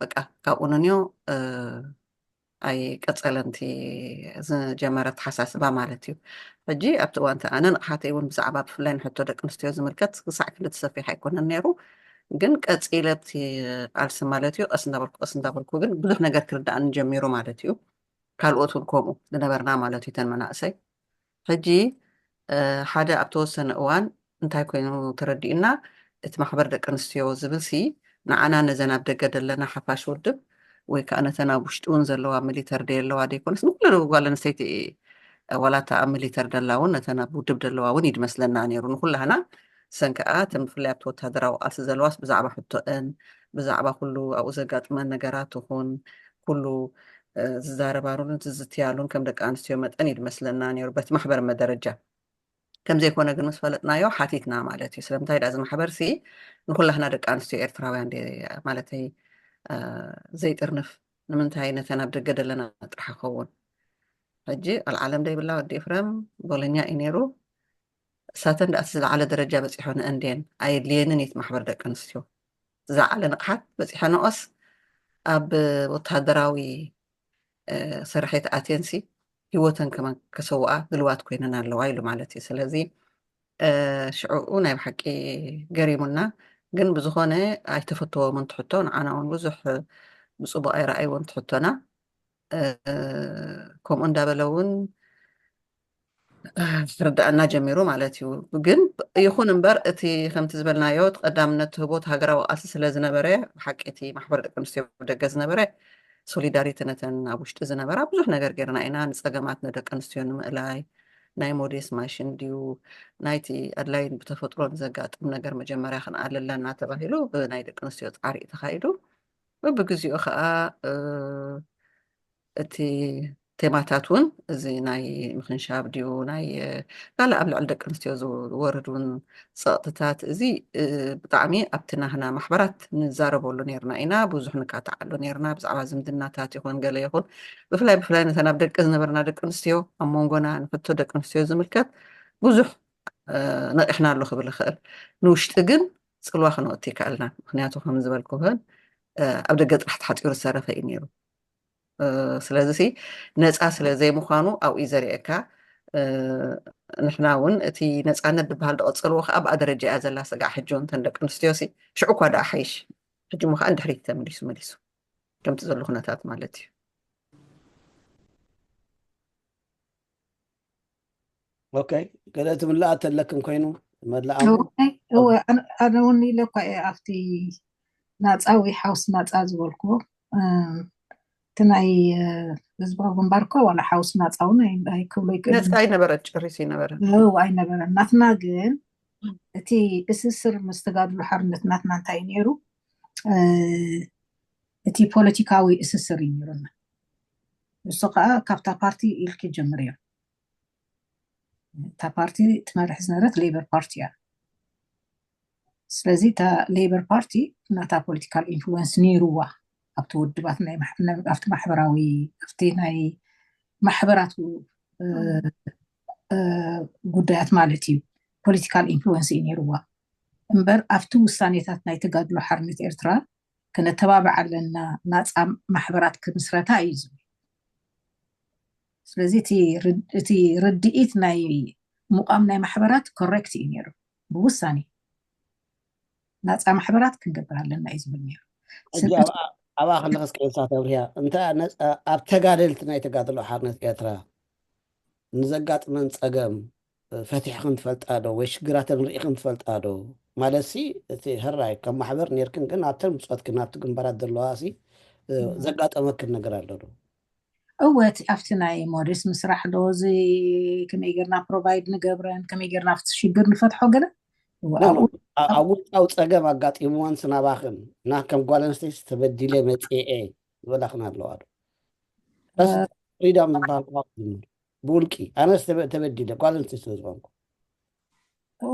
በቃ፣ ካብኡ ንንዮ፣ እ፣ ኣይቀጸለን እቲ ዝጀመረ ኣተሓሳስባ ማለት እዩ። ሕጂ ኣብቲ እዋን እቲ ኣነ ንቕሓተይ እውን ብዛዕባ ብፍላይ ንሕቶ ደቂ ኣንስትዮ ዝምልከት ክሳዕ ክንዲ ተሰፊሕ ኣይኮነን ነይሩ፣ ግን ቀጺለ ኣብቲ ቃልሲ ማለት እዩ ቀስ እንዳበልኩ ቀስ እንዳበልኩ ግን ብዙሕ ነገር ክርዳእኒ ጀሚሩ ማለት እዩ። ካልኦት እውን ከምኡ ዝነበርና ማለት እዩ እተን መናእሰይ። ሕጂ፣ እ፣ ሓደ ኣብ ተወሰነ እዋን እንታይ ኮይኑ ተረዲኡና፣ እቲ ማሕበር ደቂ ኣንስትዮ ዝብል ሲ ንዓና ነዘን ኣብ ደገ ዘለና ሓፋሽ ውድብ ወይ ከዓ ነተን ኣብ ውሽጢ እውን ዘለዋ ሚሊተር ደየለዋ ደይኮነስ ንኩሉ ጓል ኣንስተይቲ ዋላ እታ ኣብ ሚሊተር ደላ እውን ነተን ኣብ ውድብ ደለዋ እውን ይድመስለና ነይሩ ንኩላህና። ሰን ከዓ እተን ብፍላይ ኣብቲ ወታደራዊ ቃልሲ ዘለዋስ ብዛዕባ ሕቶአን ብዛዕባ ኩሉ ኣብኡ ዘጋጥመን ነገራት ይኹን ኩሉ፣ እ፣ ዝዛረባሉን ዝዝትያሉን ከም ደቂ ኣንስትዮ መጠን ይድመስለና ነይሩ በቲ ማሕበር መደረጃ። ከም ዘይኮነ ግን ምስ ፈለጥናዮ ሓቲትና ማለት እዩ። ስለምንታይ ደኣ እዚ ማሕበር ሲ ንኩላህና ደቂ ኣንስትዮ ኤርትራውያን ደ-፣ ማለተይ፣ እ፣ ዘይጥርንፍ ንምንታይ ነተን ኣብ ደገ ደለና ጥራሕ ይኸውን? ሕጂ ኣልዓለም ደይብላ ወዲ ኤፍረም ቦለኛ እዩ ነይሩ። እሳተን ደኣ እቲ ዝለዓለ ደረጃ በፂሖን እንዴን ኣየድልየንን እዩ እቲ ማሕበር ደቂ ኣንስትዮ። ዝለዓለ ንቕሓት በፂሐንኦስ ኣብ ወታደራዊ፣ እ፣ ስርሒት ኣትየንሲ ህይወተን ከማን ከሰውኣ ድልዋት ኮይነን ኣለዋ ኢሉ ማለት እዩ። ስለዚ፣ እ፣ ሽዕኡ ናይ ብሓቂ ገሪሙና፣ ግን ብዝኾነ ኣይተፈተዎምን ትሕቶ፣ ንዓና እውን ብዙሕ ብፅቡቅ ኣይረኣይዎን ትሕቶና። እ፣ ከምኡ እንዳበለ እውን፣ እ፣ ክርድኣና ጀሚሩ ማለት እዩ። ግን ይኹን እምበር እቲ ከምቲ ዝበልናዮ እቲ ቀዳምነት ትህቦ እቲ ሃገራዊ ቃልሲ ስለ ዝነበረ፣ ብሓቂ እቲ ማሕበር ደቂ ኣንስትዮ ደገ ዝነበረ ሶሊዳሪቲ ነተን ኣብ ውሽጢ ዝነበራ ብዙሕ ነገር ጌርና ኢና። ንጸገማት ንደቂ ኣንስትዮ ንምእላይ፣ ናይ ሞዴስ ማሽን ድዩ፣ ናይቲ ኣድላይን ብተፈጥሮን ዘጋጥም ነገር መጀመርያ ክንኣሊ ኣለና ተባሂሉ ብናይ ደቂ ኣንስትዮ ፃዕሪ እዩ ተኻይዱ። በብግዚኡ ከዓ እቲ ቴማታት እውን እዚ ናይ ምኽንሻብ ድዩ ናይ ካልእ ኣብ ልዕሊ ደቂ ኣንስትዮ ዝወርድ እውን ፀቕጥታት፣ እዚ ብጣዕሚ ኣብቲ ናህና ማሕበራት ንዛረበሉ ነርና ኢና። ብዙሕ ንካታዓሉ ነርና ብዛዕባ ዝምድናታት ይኹን ገለ ይኹን፣ ብፍላይ ብፍላይ ነተን ኣብ ደቂ ዝነበርና ደቂ ኣንስትዮ ኣብ መንጎና ንሕቶ ደቂ ኣንስትዮ ዝምልከት ብዙሕ ነቂሕናሉ ክብል ይኽእል። ንውሽጢ ግን ፅልዋ ክነወቲ ይከኣልና። ምክንያቱ ከም ዝበልኩኽን ኣብ ደገ ጥራሕ ተሓፂሩ ዝሰረፈ እዩ ነይሩ። ስለዚ ነፃ ስለ ዘይምዃኑ ኣብኡ እዩ ዘርእየካ። ንሕና እውን እቲ ነፃነት ዝበሃል ዝቐፀልዎ ከዓ ብኣ ደረጃ እያ ዘላ። ስጋዕ ሕጂ እውን እተን ደቂ ኣንስትዮ ሲ ሽዑ እኳ ደኣ ሓይሽ፣ ሕጂ እሞ ከዓ ንድሕሪት ተመሊሱ መሊሱ ከምቲ ዘሎ ኩነታት ማለት እዩ። ኦኬ፣ ገለ ትምልኣ ተለክን ኮይኑ መላኣ እወ፣ ኣነ እውን ኢለ እኳ እየ ኣብቲ ናፃ ወይ ሓውስ ናፃ ዝበልኩ እቲ ናይ ህዝባዊ ግንባር እኳ ዋላ ሓውስ ናፃ እውን ኣይክብሎ ይክእል። ነፃ ኣይነበረ፣ ጨሪሱ ይነበረ። ኣይነበረ። ናትና ግን እቲ እስስር ምስ ተጋድሎ ሓርነት ናትና እንታይ እዩ ነይሩ? እቲ ፖለቲካዊ እስስር እዩ ነይሩና። ንሱ ከዓ ካብታ ፓርቲ ኢልኪ ጀምር እዮም። እታ ፓርቲ ትመርሕ ዝነበረት ሌበር ፓርቲ እያ። ስለዚ እታ ሌበር ፓርቲ ናታ ፖለቲካል ኢንፍሉወንስ ነይርዋ ኣብቲ ውድባት፣ ኣብቲ ማሕበራዊ፣ ኣብቲ ናይ ማሕበራት ጉዳያት ማለት እዩ። ፖለቲካል ኢንፍሉወንስ እዩ ነይርዋ። እምበር ኣብቲ ውሳኔታት ናይ ተጋድሎ ሓርነት ኤርትራ ክነተባብዕ ኣለና፣ ናፃ ማሕበራት ክምስረታ እዩ ዝብል። ስለዚ እቲ ርድኢት ናይ ምቋም ናይ ማሕበራት ኮሬክት እዩ ነይሩ። ብውሳኔ ናፃ ማሕበራት ክንገብር ኣለና እዩ ዝብል ነይሩ። ኣብኣ ከለኸስ ከየሳ ተብርያ እንተ ኣብ ተጋደልቲ ናይ ተጋድሎ ሓርነት ኤርትራ ንዘጋጥመን ፀገም ፈቲሕኽን ትፈልጣ ዶ ወይ ሽግራተን ርኢኽን ትፈልጣ ዶ? ማለት ሲ እቲ ሕራይ ከም ማሕበር ነርክን ግን ኣብተን ብፆትክን ኣብቲ ግንባራት ዘለዋ ሲ ዘጋጠመክን ነገር ኣሎ ዶ? እወ፣ እቲ ኣብቲ ናይ ሞዴስ ምስራሕ ዶ እዚ ከመይ ጌርና ፕሮቫይድ ንገብረን ከመይ ጌርና ኣብቲ ሽግር ንፈትሖ ገለ ኣብ ውልቃዊ ፀገም ኣጋጢምወን ስናባኽን ና ከም ጓል ኣንስተይቲ ተበዲለ መፅኤ ዝበላኽን ኣለዋ ዶ? ፍሪዳም ዝበሃል ብውልቂ ኣነስ ተበዲለ ጓል ኣንስተይቲ ስለ ዝኾንኩ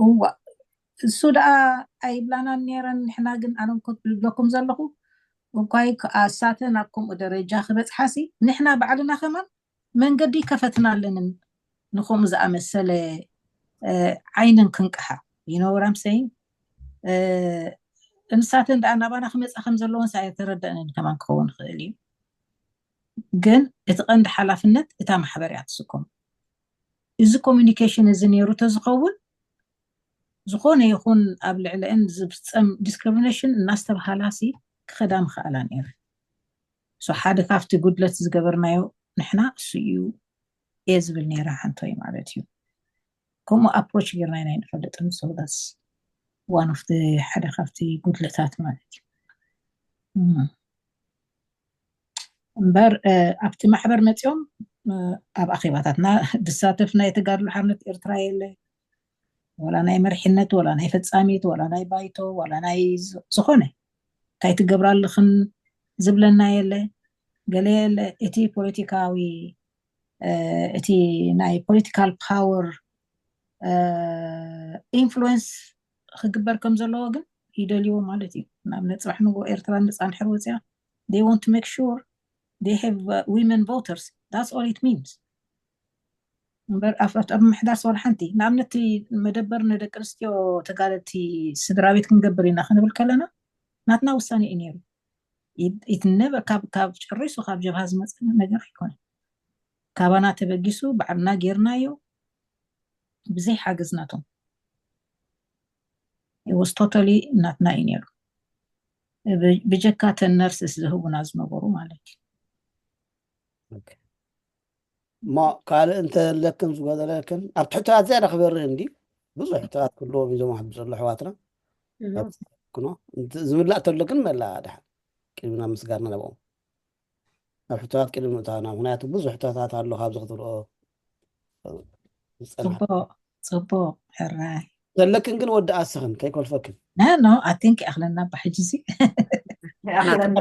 እዋ እሱ ደኣ ኣይብላናን ነይረን። ንሕና ግን ኣነንኮት ዝብለኩም ዘለኹ እኳይ ኣሳተ ናብ ከምኡ ደረጃ ክበፅሓሲ ንሕና ባዕልና ከማን መንገዲ ከፈትና ኣለንን ንኸምኡ ዝኣመሰለ ዓይንን ክንቅሓ ይነውራም ሰይን እንሳተን ደኣ ናባና ክመፃ ከም ዘለዎን ሳ ኣይተረደአንን ከማን ክኸውን ይኽእል እዩ። ግን እቲ ቀንዲ ሓላፍነት እታ ማሕበር እያ ትስከሞ። እዚ ኮሚኒኬሽን እዚ ነይሩ ተዝኸውን ዝኾነ ይኹን ኣብ ልዕሊአን ዝፍፀም ዲስክሪሚኔሽን እናስተብሃላሲ ክኸዳ ምኽኣላ ነይሩ። ሶ ሓደ ካብቲ ጉድለት ዝገበርናዮ ንሕና እሱ እዩ እየ ዝብል ነይረ ሓንቶይ ማለት እዩ። ከምኡ ኣፕሮች ጌርና ኢና ኣይንፈልጥን። So that's one of the ሓደ ካብቲ ጉድለታት ማለት እዩ። እምበር ኣብቲ ማሕበር መፂኦም ኣብ ኣኼባታትና ዝሳተፍ ናይ ተጋድሎ ሓርነት ኤርትራ የለ፣ ወላ ናይ መርሒነት፣ ወላ ናይ ፈፃሚት፣ ወላ ናይ ባይቶ፣ ወላ ናይ ዝኾነ እንታይ ትገብራ ኣለኽን ዝብለና የለ፣ ገለ የለ። እቲ ፖለቲካዊ እቲ ናይ ፖለቲካል ፓወር ኢንፍሉወንስ ክግበር ከም ዘለዎ ግን ይደልይዎ ማለት እዩ። ንኣብነት ፅባሕ ንጎ ኤርትራ ነፃ እንድሕር ወፅያ they want to make sure they have women voters, that's all it means። እምበር ኣብ ምሕዳር ሰወል ሓንቲ ንኣብነት መደበር ንደቂ ኣንስትዮ ተጋደልቲ ስድራ ቤት ክንገብር ኢና ክንብል ከለና ናትና ውሳኔ እዩ ነይሩ። ኢት ነበ ካብ ጨሪሱ ካብ ጀብሃ ዝመፀ ነገር ኣይኮነን። ካባና ተበጊሱ ባዕልና ጌርናዮ ብዘይ ሓገዝ ናቶም። It was totally ናትና እዩ ነይሩ። ብጀካ ተን ነርስስ ዝህቡና ዝነበሩ ማለት እዩ። እሞ ካልእ እንተለክን ዝጎደለክን ኣብ ትሕቶታት ዝያዳ ክበርህ እንዲ ብዙሕ ሕቶታት ክህልዎም እዮም ዞም ኣብዚ ዘሎ ኣሕዋትና ክኖ ዝምላእ ተሎ ግን መላ ድሓን ቅድሚ ናብ ምስጋርና ናብኦም ኣብ ሕቶታት ቅድሚ ምእታውና ምክንያቱ ብዙሕ ሕቶታት ኣሎ ካብዚ ክትርኦ ዝጸንሐ። ጽቡቕ፣ ጽቡቕ፣ ሕራይ። ዘለክን ግን ወዲ ኣስኽን ከይኮልፈክን። ኖ፣ ኖ፣ I think ይኣኽለና ብሕጂ እዚ። ይኣኽለና።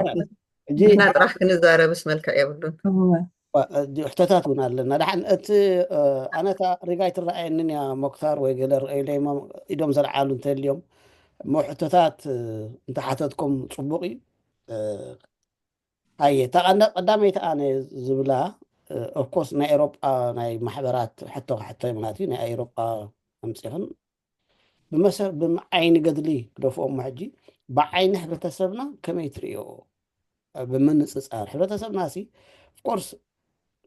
ሕጂ ንሕና ጥራሕ ክንዛረብስ መልክዕ የብሉን። እወ። ሕቶታት እውን ኣለና። ደሓን እቲ፣ እ፣ ኣነ እታ ሪጋይ ትረኣየንን እያ ሞክታር ወይ ገለ ረኣዩለይ እሞ ኢዶም ዘልዓሉ እንተልዮም እሞ ሕቶታት፣ እ፣ እንተሓተትኩም ጽቡቕ እዩ። እ፣ ኣየ፣ እታ ቀንዳ-፣ ቀዳመይቲ ኣነ ዝብላ፣ እ፣ of course ናይ ኤውሮጳ ናይ ማሕበራት ሕቶ ክሕቶ ማለት እዩ። ናይ ኤውሮጳ ኣምጺኽን ብመሰ-፣ ብዓይኒ ገድሊ ክደፍኦ እሞ ሕጂ ብዓይኒ ሕብረተሰብና ከመይ ትርእዮ? ብምንጽጻር ሕብረተሰብና ሲ of course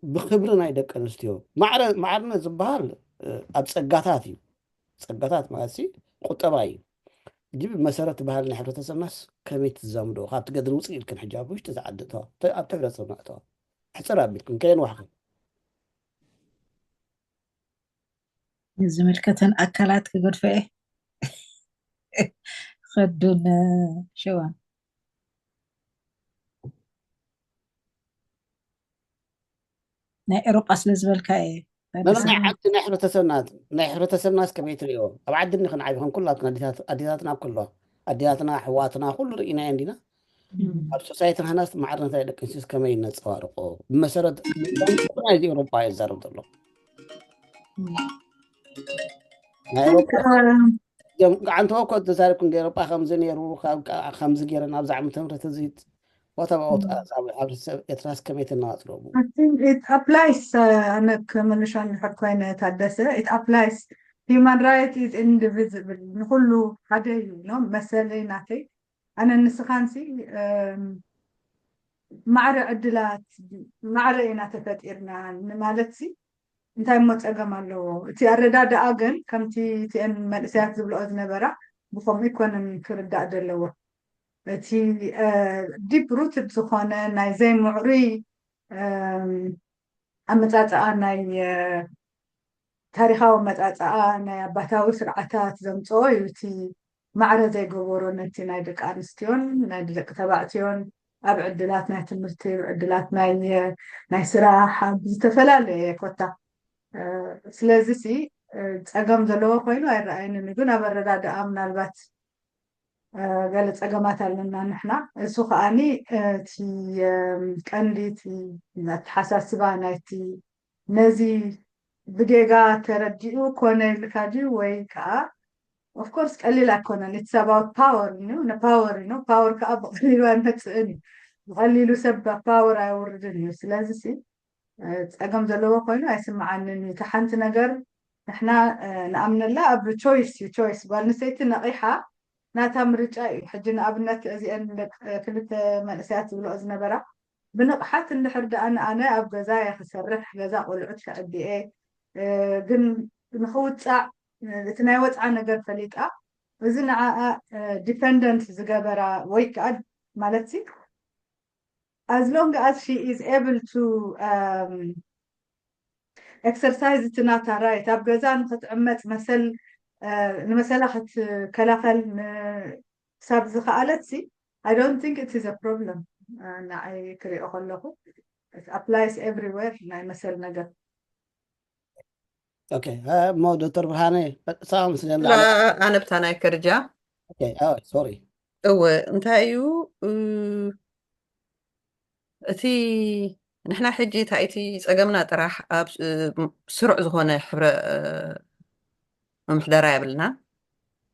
ብክብሪ ናይ ደቂ ኣንስትዮ ማዕረ-፣ ማዕርነት ዝበሃል፣ እ፣ ኣብ ጸጋታት እዩ። ጸጋታት ማለት ሲ ቁጠባ እዩ። ሕጂ ብመሰረት ባህሊ ናይ ሕብረተሰብናስ ከመይ ትዛምዶ? ካብቲ ገድሊ ውጽእ ኢልክን ሕጂ ኣብ ውሽጢ ዝዓዲ እተዋ፣ ተ-፣ ኣብቲ ሕብረተሰብና እተዋ። ሕጽር ኣቢልክን ከየንዋሕክን። ዝምልከተን ኣካላት ክገድፎ እየ። ከዱን ሸዋን። ናይ ኤውሮጳ ስለ ዝበልካ እየ። መን ናይ ዓዲ ናይ ሕብረተሰብና፣ ናይ ሕብረተሰብናስ ከመይ ትርእዮ? ኣብ ዓዲ እንዲ ክንዓቢ ከም ኩላትና ኣዴታት-፣ ኣዴታትና ኣብ ኩለዋ ኣዴታትና ኣሕዋትና ኩሉ ርኢናዮ እንዲና። ኣብ ሶሳይቲ ናህናስ ማዕርነት ናይ ደቂ ኣንስትዮስ ከመይ ነጸባርቆ? ብመሰረት ናይዚ ኤውሮጳ እየ ዝዛረብ ዘሎ። ናይ ኤውሮጳ እዮም። ጋዓንተዎ እኮ ተዛሪብኩም፣ ኤውሮጳ ከምዚ ነይሩ፣ ካብ ቃ-፣ ከምዚ ገይረን ኣብዚ ዓመተ ምህረት እዚ። What about us? ኣብ ሕብረተሰብ ኤርትራስ ከመይ ተነጻጽርዎ? I think it applies, uh፣ ኣነ ክምልሻ እንድሕር ኮይነ፣ ታደሰ፣ it applies. Human right is indivisible፣ ንኩሉ ሓደ እዩ። ኖ መሰለይ ናተይ ኣነ ንስኻንሲ፣ እም፣ ማዕረ ዕድላት፣ ማዕረ ኢና ተፈጢርና ንማለት ሲ እንታይ እሞ ጸገም ኣለዎ? እቲ ኣረዳድኣ ግን ከምቲ እቲአን መንእሰያት ዝብልኦ ዝነበራ ብኸምኡ ኣይኮነን ክርዳእ ዘለዎ። እቲ፣ እ፣ ዲፕ ሩትድ ዝኾነ ናይ ዘይምዕሩይ፣ እም፣ ኣመጻጽኣ ናይ፣ እ፣ ታሪኻዊ ኣመጻጽኣ ናይ ኣባታዊ ስርዓታት ዘምጽኦ እዩ። እቲ ማዕረ ዘይገበሮ ነቲ ናይ ደቂ ኣንስትዮን ናይ ደቂ ተባዕትዮን ኣብ ዕድላት ናይ ትምህርቲ፣ ኣብ ዕድላት ናይ፣ ናይ ስራሕ፣ ኣብ ዝተፈላለየ ኮታ። እ፣ ስለዚ ሲ፣ እ፣ ጸገም ዘለዎ ኮይኑ ኣይረኣየንን እዩ። ግን ኣብ ኣረዳድኣ ምናልባት፣ እ፣ ገለ ጸገማት ኣለና ንሕና። እሱ ከኣኒ፣ እ፣ እቲ፣ እ፣ ቀንዲ እቲ ኣተሓሳስባ ናይቲ ነዚ ብጌጋ ተረዲኡ ኮነ ኢልካ ድዩ ወይ ከዓ፣ of course ቀሊል ኣይኮነን። It's about power እዩ፣ ንፓወር እዩ። ፓወር ከዓ ብቐሊሉ ኣይመፅእን እዩ። ብቐሊሉ ሰብ ፓወር ኣይወርድን እዩ። ስለዚ ሲ፣ እ፣ ጸገም ዘለዎ ኮይኑ ኣይስምዓንን እዩ። እቲ ሓንቲ ነገር ንሕና፣ እ፣ ንኣምነላ ኣብ ቾይስ እዩ። ቾይስ ጓል ኣንስተይቲ ነቒሓ ናታ ምርጫ እዩ። ሕጂ ንኣብነት እዚአን ደቂ፣ ክልተ መንእሰያት ዝብልኦ ዝነበራ ብንቕሓት እንድሕር ደኣ ንኣነ ኣብ ገዛ እየ ክሰርሕ፣ ገዛ ቆልዑት ከዕቢ እየ፣ እ፣ ግን ንኽውጻዕ፣ እ፣ እቲ ናይ ወጽዓ ነገር ፈሊጣ፣ እዚ ንዓኣ፣ እ፣ ዲፐንደንት ዝገበራ ወይ ከዓ ማለት ሲ፣ as long as she is able to, um, exercise እቲ ናታ ራይት ኣብ ገዛ ንክትዕመፅ መሰል፣ እ፣ ንመሰላ ክትከላኸል ን-፣ ክሳብ ዝኸኣለት ሲ፣ I don't think it is a problem። እ፣ ንዓይ ክሪኦ ከለኹ it applies everywhere ናይ መሰል ነገር። ኦኬ፣ እ፣ እሞ ዶክተር ብርሃነ፣ ሰላም ስለ ላ-፣ ኣነ ብታ ናይ ከርጃ ኦኬ፣ ኦ፣ ሶሪ። እወ፣ እንታይ እዩ፣ እ፣ እቲ ንሕና ሕጂ እታ እቲ ጸገምና ጥራሕ ኣብ፣ እ፣ ስሩዕ ዝኾነ ሕብረ፣ እ፣ ምምሕዳራ የብልናን፣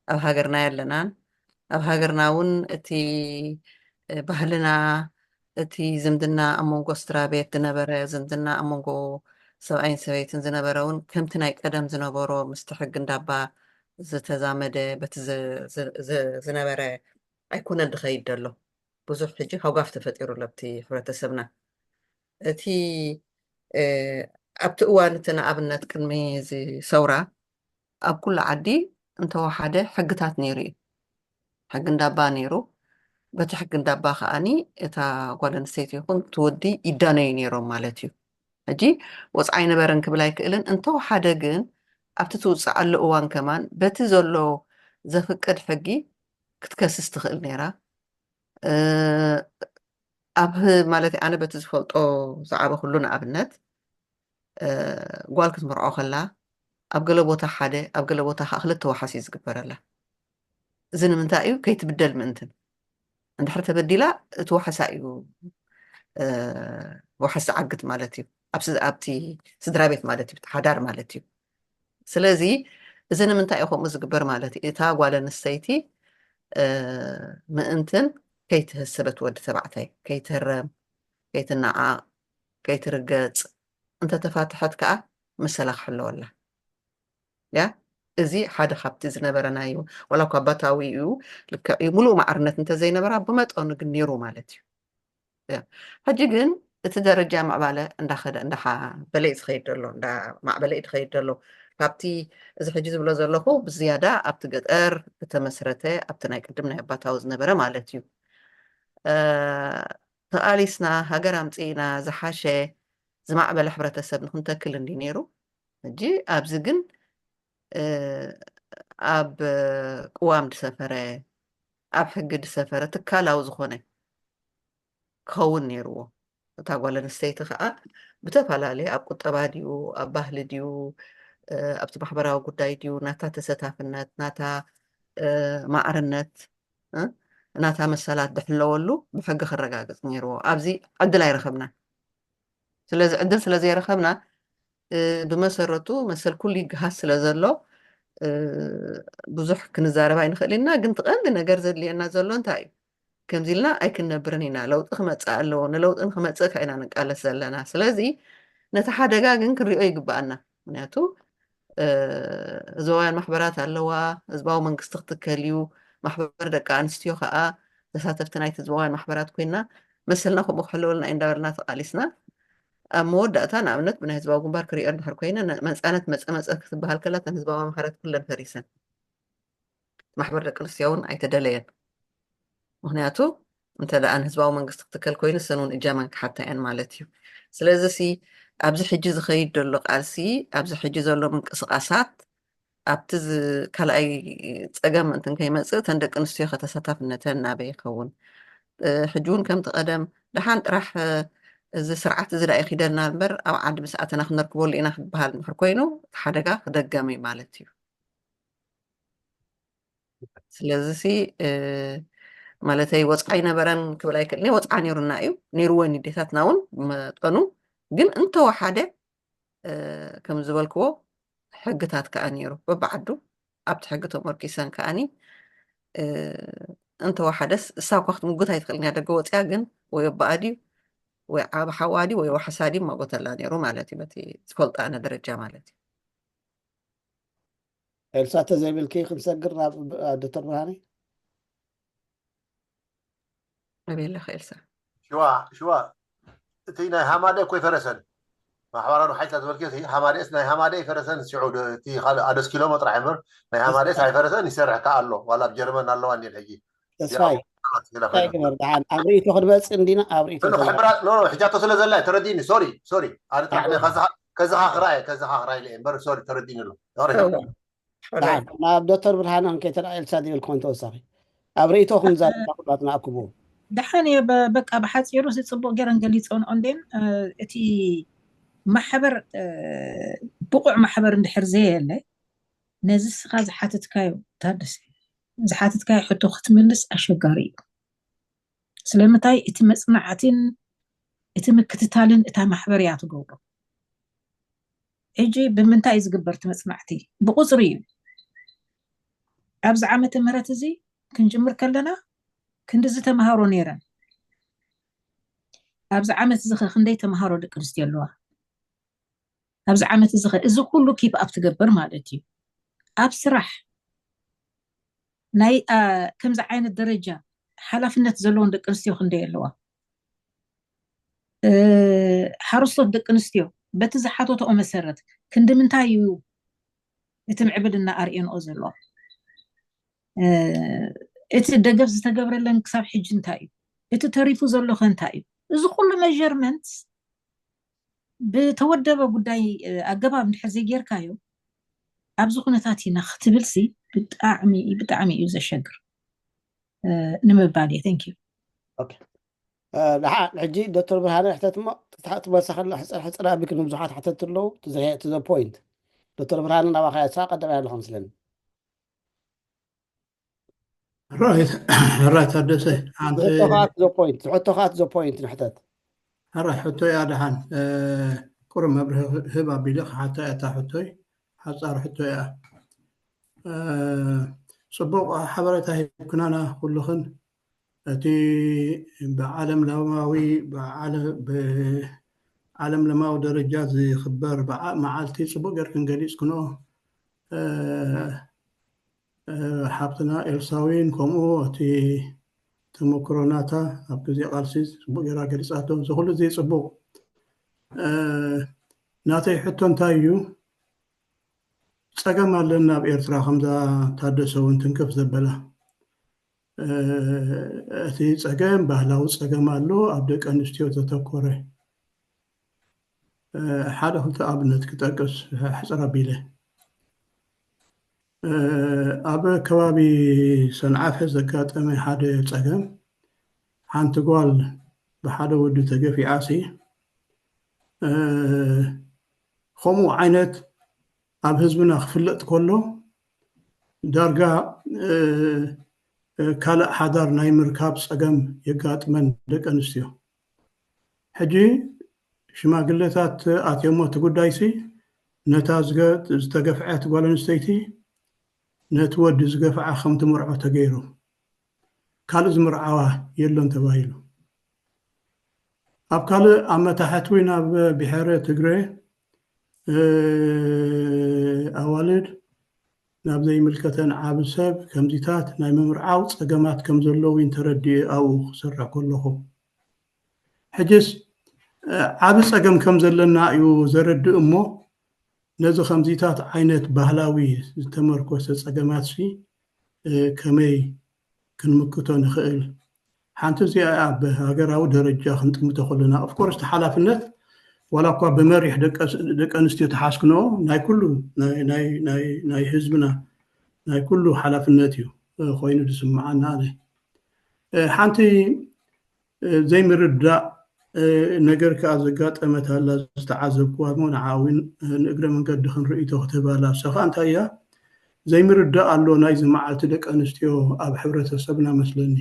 ኣብ ሃገርና የለናን። ኣብ ሃገርና እውን እቲ፣ እ፣ ባህልና፣ እቲ ዝምድና ኣብ መንጎ ስድራ ቤት ዝነበረ፣ ዝምድና ኣብ መንጎ ሰብኣይን ሰበይትን ዝነበረ እውን ከምቲ ናይ ቀደም ዝነበሮ ምስቲ ሕጊ እንዳባ ዝተዛመደ፣ በቲ ዝ-፣ ዝ-፣ ዝ-፣ ዝነበረ ኣይኮነን ዝኸይድ ዘሎ። ብዙሕ ሕጂ ሃጓፍ ተፈጢሩ ኣሎ ኣብቲ ሕብረተሰብና። እቲ፣ እ፣ ኣብቲ እዋን እቲ ንኣብነት ቅድሚ እዚ ሰውራ ኣብ ኩሉ ዓዲ እንተወሓደ ሕግታት ነይሩ እዩ። ሕጊ እንዳባ ነይሩ። በቲ ሕጊ እንዳባ ከኣኒ እታ ጓል ኣንስተይቲ ይኹን እቲ ወዲ ይዳነዩ ነይሮም ማለት እዩ። ሕጂ ወፅዓ ኣይነበረን ክብል ኣይክእልን። እንተወሓደ ግን ኣብቲ ትውፅዓሉ እዋን ከማን በቲ ዘሎ ዘፍቅድ ሕጊ ክትከስስ ትኽእል ነይራ። እ፣ ኣብ ህ-፣ ማለት ኣነ በቲ ዝፈልጦ ዝዓበኹሉ ንኣብነት፣ እ፣ ጓል ክትምርዖ ከላ ኣብ ገለ ቦታ ሓደ፣ ኣብ ገለ ቦታ ከዓ ክልተ ዋሕስ እዩ ዝግበረላ። እዚ ንምንታይ እዩ? ከይትብደል ምእንትን። እንድሕር ተበዲላ እቲ ዋሕሳ እዩ ዋሕስ ዝዓግት ማለት እዩ። ኣብቲ ስድራ ቤት ማለት እዩ፣ ሓዳር ማለት እዩ። ስለዚ እዚ ንምንታይ እዩ ከምኡ ዝግበር ማለት እዩ? እታ ጓል ኣንስተይቲ ምእንትን ከይትህሰበት ወዲ ተባዕታይ ከይትህረም፣ ከይትነዓቕ፣ ከይትርገፅ፣ እንተተፋትሐት ከዓ መሰላ ክሕለወላ። ያ እዚ ሓደ ካብቲ ዝነበረ ናይ ዋላ እኳ ኣባታዊ እዩ፣ ልክዕ እዩ፣ ሙሉእ ማዕርነት እንተዘይነበራ ብመጠኑ ግን ነይሩ ማለት እዩ። ያ ሕጂ ግን እቲ ደረጃ ማዕባለ እንዳኸደ እንዳሓበለ እዩ ዝኸይድ ዘሎ፣ እንዳማዕበለ እዩ ዝኸይድ ዘሎ። ካብቲ እዚ ሕጂ ዝብሎ ዘለኹ ብዝያዳ ኣብቲ ገጠር ዝተመስረተ ኣብቲ ናይ ቅድም ናይ ኣባታዊ ዝነበረ ማለት እዩ። ተቓሊስና ሃገር ኣምፂእና ዝሓሸ ዝማዕበለ ሕብረተሰብ ንክንተክል እንዲ ነይሩ። ሕጂ ኣብዚ ግን ኣብ ቅዋም ዝሰፈረ ኣብ ሕጊ ዝሰፈረ ትካላዊ ዝኾነ ክኸውን ነይርዎ። እታ ጓል ኣንስተይቲ ከዓ ብተፈላለየ ኣብ ቁጠባ ድዩ ኣብ ባህሊ ድዩ ኣብቲ ማሕበራዊ ጉዳይ ድዩ ናታ ተሰታፍነት ናታ ማዕርነት ናታ መሰላት ድሕለወሉ ብሕጊ ክረጋግፅ ነይርዎ። ኣብዚ ዕድል ኣይረኸብና። ስለዚ ዕድል ስለዘይረኸብና ብመሰረቱ መሰል ኩሉ ይግሃስ ስለ ዘሎ ብዙሕ ክንዛረብ ኣይንኽእል ኢና። ግን ትቐንዲ ነገር ዘድልየና ዘሎ እንታይ እዩ? ከምዚ ኢልና ኣይክንነብርን ኢና። ለውጢ ክመፅእ ኣለዎ። ንለውጢ ንክመፅእ ከዓ ኢና ንቃለስ ዘለና። ስለዚ ነቲ ሓደጋ ግን ክንሪኦ ይግባኣና። ምክንያቱ ህዝባውያን ማሕበራት ኣለዋ። ህዝባዊ መንግስቲ ክትከል እዩ። ማሕበር ደቂ ኣንስትዮ ከዓ ተሳተፍቲ ናይቲ ህዝባውያን ማሕበራት ኮይና መሰልና ከምኡ ክሕለወልና እዩ እንዳበልና ተቃሊስና። ኣብ መወዳእታ ንኣብነት ብናይ ህዝባዊ ግንባር ክሪኦ እንድሕር ኮይነ መፃነት መፀ መፀ ክትበሃል ከላ እተን ህዝባዊ ማሕበራት ኩለን ፈሪሰን። ማሕበር ደቂ ኣንስትዮ እውን ኣይተደለየን። ምክንያቱ እንተ ደኣ ንህዝባዊ መንግስቲ ክትከል ኮይኑ እሰን እውን እጃመን ክሓታ እየን ማለት እዩ። ስለዚ ሲ ኣብዚ ሕጂ ዝኸይድ ዘሎ ቃልሲ ኣብዚ ሕጂ ዘሎ ምንቅስቃሳት ኣብቲ ካልኣይ ፀገም ምእንትን ከይመፅእ እተን ደቂ ኣንስትዮ ከተሳታፍነተን ናበይ ይኸውን? ሕጂ እውን ከምቲ ቀደም ደሓን ጥራሕ እዚ ስርዓት እዚ ዳኣ ይኺደልና እምበር ኣብ ዓዲ ምስ ኣተና ክነርክበሉ ኢና ክበሃል እንድሕር ኮይኑ እቲ ሓደጋ ክደገም እዩ ማለት እዩ። ስለዚ ሲ ማለተይ ወፅዓ ኣይነበረን ክብል ኣይክእልን። ወፅዓ ነይሩና እዩ፣ ነይርወን ዴታትና እውን ብመጠኑ። ግን እንተወሓደ ከም ዝበልክዎ ሕግታት ከዓ ነይሩ በብዓዱ ኣብቲ ሕጊ ተመርኪሰን ከዓኒ እንተወሓደስ እሳ እኳ ክትምጉት ኣይትኽእልን እያ። ደገ ወፅያ ግን ወይ ኣቦኣ ድዩ ወይ ዓብ ሓዋ ድዩ ወይ ዋሕሳ ድዩ ማጎተላ ነይሩ ማለት እዩ። በቲ ዝፈልጦ ኣነ ደረጃ ማለት እዩ። ኤልሳ ተዘይብልኪ ክንሰግር ናብ ዶክተር ብርሃነ። ኣበይ ኣለኺ ኤልሳ? ሽዋ ሽዋ እቲ ናይ ሃማደ እኮ ይፈረሰን ማሕበራዊ ሓይልታት ዝበልክዮ እቲ ሃማደስ ናይ ሃማደ ይፈረሰን ሽዑ እቲ ካልእ ኣደስኪሎሞ ጥራሕ እምበር ናይ ሃማደስ ኣይፈረሰን ይሰርሕ ከኣ ኣሎ ዋላ ኣብ ጀርመን ኣለዋ እንዲል ሕጂ ተስፋይ እንታይ ግበር ደሓን ኣብ ርእይቶ ክንመፅእ እንዲና ኣብ ርእይቶ ሕብራት ኖ ሕጃቶ ስለ ዘላ ተረዲኒ ሶሪ ሶሪ ኣነ ጥራሕ ከዘኻኽራ እየ ከዘኻኽራ ኢለ እምበር ሶሪ ተረዲኒ ኣሎ ናብ ዶክተር ብርሃነ ክንከይተላ ኤልሳ ዝብል ክኾን ተወሳኺ ኣብ ርእይቶኹም ዛረባ ኩላትና ኣክቡ ደሓን እየ በቃ ብሓፂሩ እዚ ፅቡቅ ገይረን ገሊፀን ኦንዴን እቲ ማሕበር ብቑዕ ማሕበር እንድሕር ዘየለ ነዚ ስኻ ዝሓትትካዮ ታደሰ ዝሓትትካዮ ሕቶ ክትምልስ ኣሸጋሪ እዩ። ስለምንታይ እቲ መፅናዕትን እቲ ምክትታልን እታ ማሕበር እያ ትገብሮ። ሕጂ ብምንታይ እዩ ዝግበር እቲ መፅናዕቲ? ብቁፅሪ እዩ። ኣብዚ ዓመተ ምህረት እዚ ክንጅምር ከለና ክንድዚ ተምሃሮ ነይረን። ኣብዚ ዓመት እዚ ኸ ክንደይ ተምሃሮ ደቂ ኣንስትዮ ኣለዋ? ኣብዚ ዓመት እዚ ኸ እዚ ኩሉ ኪፕ ኣፕ ትገብር ማለት እዩ። ኣብ ስራሕ ናይ ከምዚ ዓይነት ደረጃ ሓላፍነት ዘለዎን ደቂ ኣንስትዮ ክንደይ ኣለዋ? ሓረስቶት ደቂ ኣንስትዮ በቲ ዝሓተትኦ መሰረት ክንዲ ምንታይ እዩ እቲ ምዕብልና ኣርእየንኦ ዘሎ? እቲ ደገፍ ዝተገብረለን ክሳብ ሕጂ እንታይ እዩ? እቲ ተሪፉ ዘሎ ከ እንታይ እዩ? እዚ ኩሉ ሜርመንት ብተወደበ ጉዳይ ኣገባብ እንድሕር ዘይጌርካዮ ኣብዚ ኩነታት ኢና ክትብል ሲ ብጣዕሚ ብጣዕሚ እዩ ዘሸግር ንምባል እየ። Thank you። ደሓን ሕጂ ዶክተር ብርሃነ ሕተት እሞ ትመልሳ ከላ ሕፅር ሕፅር ኣቢልኪ ንብዙሓት ሓተት ኣለዉ። To the point። ዶክተር ብርሃነ ናባኻ እያ፣ ንስኻ ቀዳማይ ኣለኻ መስለኒ። ራይት ራይት ታደሰ፣ ሓንቲ ዝሕቶኻ to the point፣ ዝሕቶኻ to the point ንሕተት። ሕራይ ሕቶ እያ። ደሓን ቁሩብ መብርሂ ህብ ኣቢለ ክሓታ እያ። እታ ሕቶይ ሓፃር ሕቶ እያ። ጽቡቕ ሓበሬታ ሂብክናና ኩልኽን። እቲ ብዓለም ለማዊ ብዓለም ለማዊ ደረጃ ዝኽበር መዓልቲ ጽቡቕ ጌርክን ገሊጽክንኦ። ሓብትና ኤልሳዊን ከምኡ እቲ ተመክሮ ናታ ኣብ ግዜ ቃልሲ ጽቡቕ ጌራ ገሊጻቶ። እዚ ኩሉ እዚ ጽቡቕ። ናተይ ሕቶ እንታይ እዩ? ጸገም ኣለና ኣብ ኤርትራ፣ ከምዛ ታደሰ እውን ትንክፍ ዘበላ። እቲ ጸገም ባህላዊ ጸገም ኣሎ፣ ኣብ ደቂ ኣንስትዮ ዘተኮረ። ሓደ ክልተ ኣብነት ክጠቅስ ሕጽር ኣቢለ። ኣብ ከባቢ ሰንዓፈ ዘጋጠመ ሓደ ጸገም፣ ሓንቲ ጓል ብሓደ ወዲ ተገፊዓሲ፣ ከምኡ ዓይነት ኣብ ህዝብና ክፍለጥ ከሎ ዳርጋ ካልእ ሓዳር ናይ ምርካብ ጸገም የጋጥመን ደቂ ኣንስትዮ። ሕጂ ሽማግለታት ኣትዮሞ እቲ ጉዳይሲ ነታ ዝተገፍዐት ጓል ኣንስተይቲ ነቲ ወዲ ዝገፍዓ ከም ትምርዖ ተገይሩ። ካልእ ዝምርዓዋ የሎን ተባሂሉ። ኣብ ካልእ ኣብ መታሕት ወይ ናብ ብሔረ ትግረ ኣዋልድ ናብ ዘይምልከተን ዓቢ ሰብ ከምዚታት ናይ ምምርዓው ጸገማት ከም ዘለዉ ተረዲኤ ኣብኡ ክሰርሕ ከለኹ። ሕጅስ ዓቢ ጸገም ከም ዘለና እዩ ዘረድእ እሞ ነዚ ከምዚታት ዓይነት ባህላዊ ዝተመርኮሰ ጸገማትሲ ከመይ ክንምክቶ ንኽእል? ሓንቲ እዚኣ ኣብ ሃገራዊ ደረጃ ክንጥምቶ ከለና ኦፍኮርስ እቲ ሓላፍነት ዋላ እኳ ብመሪሕ ደቂ ኣንስትዮ ተሓስክንኦ ናይ ኩሉ ናይ ህዝብና ናይ ኩሉ ሓላፍነት እዩ ኮይኑ ዝስምዓና። ኣነ ሓንቲ ዘይምርዳእ ነገር ከኣ ዘጋጠመት ኣላ ዝተዓዘብክዋ እሞ ንዓ እውን ንእግረ መንገድኽን ርእይቶ ክትህባ ኣላ። እሳ ከኣ እንታይ እያ ዘይምርዳእ ኣሎ ናይዚ መዓልቲ ደቂ ኣንስትዮ ኣብ ሕብረተሰብና መስለኒ።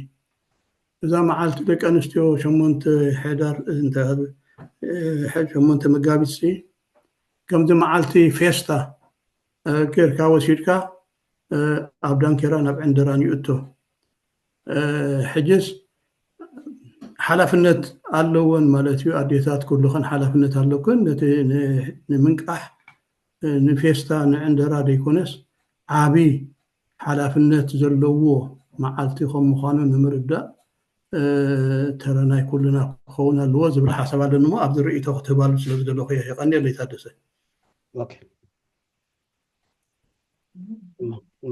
እዛ መዓልቲ ደቂ ኣንስትዮ ሸሞንተ ሕዳር ሸሞንተ መጋቢት ሲ ከምዚ መዓልቲ ፌስታ ጌርካ ወሲድካ ኣብ ዳንኬራ ናብ ዕንደራን ይእቶ። ሕጅስ ሓላፍነት ኣለወን ማለት እዩ። ኣዴታት ኩልኽን ሓላፍነት ኣለኩን ነቲ ንምንቃሕ ንፌስታ ንዕንደራ ደይኮነስ ዓቢ ሓላፍነት ዘለዎ መዓልቲ ከም ምዃኑ ንምርዳእ ተራ ናይ ኩልና ክኸውን ኣለዎ ዝብል ሓሳብ ኣለኒ። እሞ ኣብዚ ርእይቶ ክትህባሉ ስለ ዝደለኹ እየ። የቐንየለይ ታደሰ።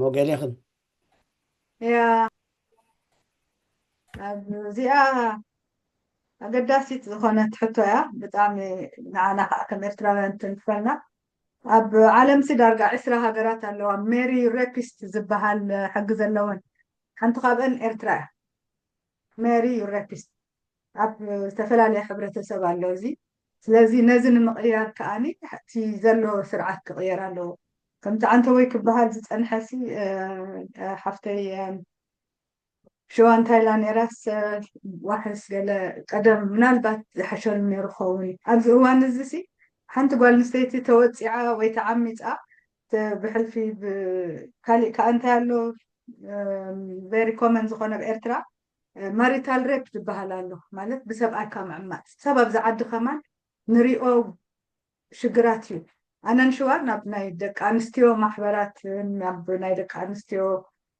ሞገሌኽን እያ እዚኣ ኣገዳሲት ዝኾነት ሕቶ እያ። ብጣዕሚ ንዓና ከዓ ከም ኤርትራውያን ትንክፈልና። ኣብ ዓለምሲ ዳርጋ ዕስራ ሃገራት ኣለዋ ሜሪ ሬፒስት ዝበሃል ሕጊ ዘለወን። ሓንቲ ካብአን ኤርትራ እያ። ሜሪ ዩ ሬፒስት ኣብ ዝተፈላለየ ሕብረተሰብ ኣሎ እዚ። ስለዚ ነዚ ንምቕያር ከኣኒ እቲ ዘሎ ስርዓት ክቕየር ኣለዎ። ከምቲ ዓንተወይ ክበሃል ዝጸንሐሲ ሓፍተይ ሽዋ እንታይ ኢላ ነይራስ ዋሕስ ገለ ቀደም ምናልባት ዝሓሸሉ ነይሩ ክኸውን እዩ። ኣብዚ እዋን እዚ ሲ ሓንቲ ጓል ኣንስተይቲ ተወፂዓ ወይ ተዓሚፃ ብሕልፊ ካሊእ ከዓ እንታይ ኣሎ ቨሪ ኮመን ዝኾነ ኣብ ኤርትራ ማሪታል ሬፕ ዝበሃል ኣሎ። ማለት ብሰብኣይካ ምዕማፅ፣ ሰብ ኣብዚ ዓዲ ከማን ንሪኦ ሽግራት እዩ። ኣነን ሽዋ ናብ ናይ ደቂ ኣንስትዮ ማሕበራት ናብ ናይ ደቂ ኣንስትዮ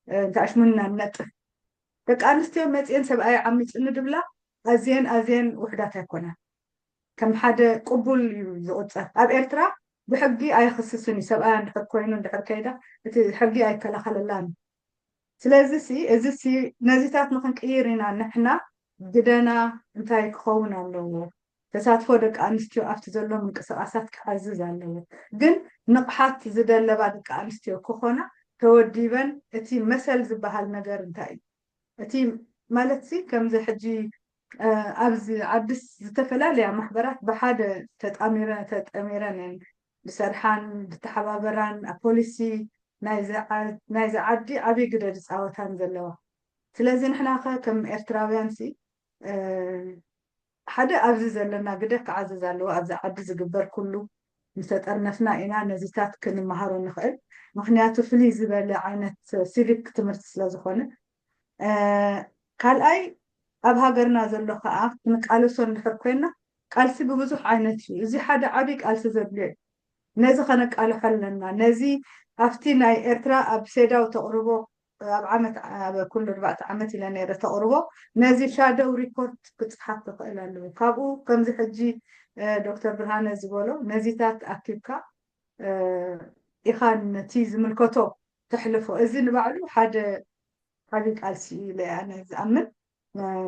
እንተኣሽሙና ንነጥፍ። ደቂ ኣንስትዮ መፅየን ሰብኣይ ዓሚፅኒ ድብላ ኣዝየን ኣዝየን ውሕዳት ኣይኮናን። ከም ሓደ ቅቡል እዩ ዝቁፀር። ኣብ ኤርትራ ብሕጊ ኣይኽስስን እዩ። ሰብኣያ እንድሕር ኮይኑ እንድሕር ከይዳ እቲ ሕጊ ኣይከላኸለላን እዩ። ስለዚ ሲ እዚ ሲ ነዚታት ንክንቅይር ኢና ንሕና ግደና እንታይ ክኸውን ኣለዎ? ተሳትፎ ደቂ ኣንስትዮ ኣብቲ ዘሎ ምንቅስቃሳት ክዓዝዝ ኣለዎ። ግን ንቕሓት ዝደለባ ደቂ ኣንስትዮ ክኾና ተወዲበን እቲ መሰል ዝበሃል ነገር እንታይ እዩ? እቲ ማለት ሲ ከምዚ ሕጂ ኣብዚ ዓድስ ዝተፈላለያ ማሕበራት ብሓደ ተጣሚረ ተጠሚረን እየን ዝሰርሓን ዝተሓባበራን ኣብ ፖሊሲ ናይዚ ዓዲ ዓብዪ ግደ ዝፃወታን ዘለዋ። ስለዚ ንሕናኸ ከም ኤርትራውያን ሲ ሓደ ኣብዚ ዘለና ግደ ክዓዘዝ ኣለዎ። ኣብዚ ዓዲ ዝግበር ኩሉ ምተጠርነፍና ኢና ነዚታት ክንመሃሮ ንኽእል። ምክንያቱ ፍልይ ዝበለ ዓይነት ሲቪክ ትምህርቲ ስለ ዝኾነ። ካልኣይ ኣብ ሃገርና ዘሎ ከዓ ክንቃለሶ እንድሕር ኮይና ቃልሲ ብብዙሕ ዓይነት እዩ። እዚ ሓደ ዓብዪ ቃልሲ ዘድልዮ እዩ። ነዚ ከነቃልሖ ኣለና። ነዚ ኣብቲ ናይ ኤርትራ ኣብ ሴዳው ተቕርቦ ኣብ ዓመት ኣብ ኩሉ ኣርባዕተ ዓመት ኢለ ነይረ ተቕርቦ ነዚ ሻደው ሪፖርት ክፅሓፍ ክኽእል ኣለዎ። ካብኡ ከምዚ ሕጂ ዶክተር ብርሃነ ዝበሎ ነዚታት ኣኪብካ ኢኻ ነቲ ዝምልከቶ ተሕልፎ። እዚ ንባዕሉ ሓደ ዓብዪ ቃልሲ ኢለ ኣነ ዝኣምን።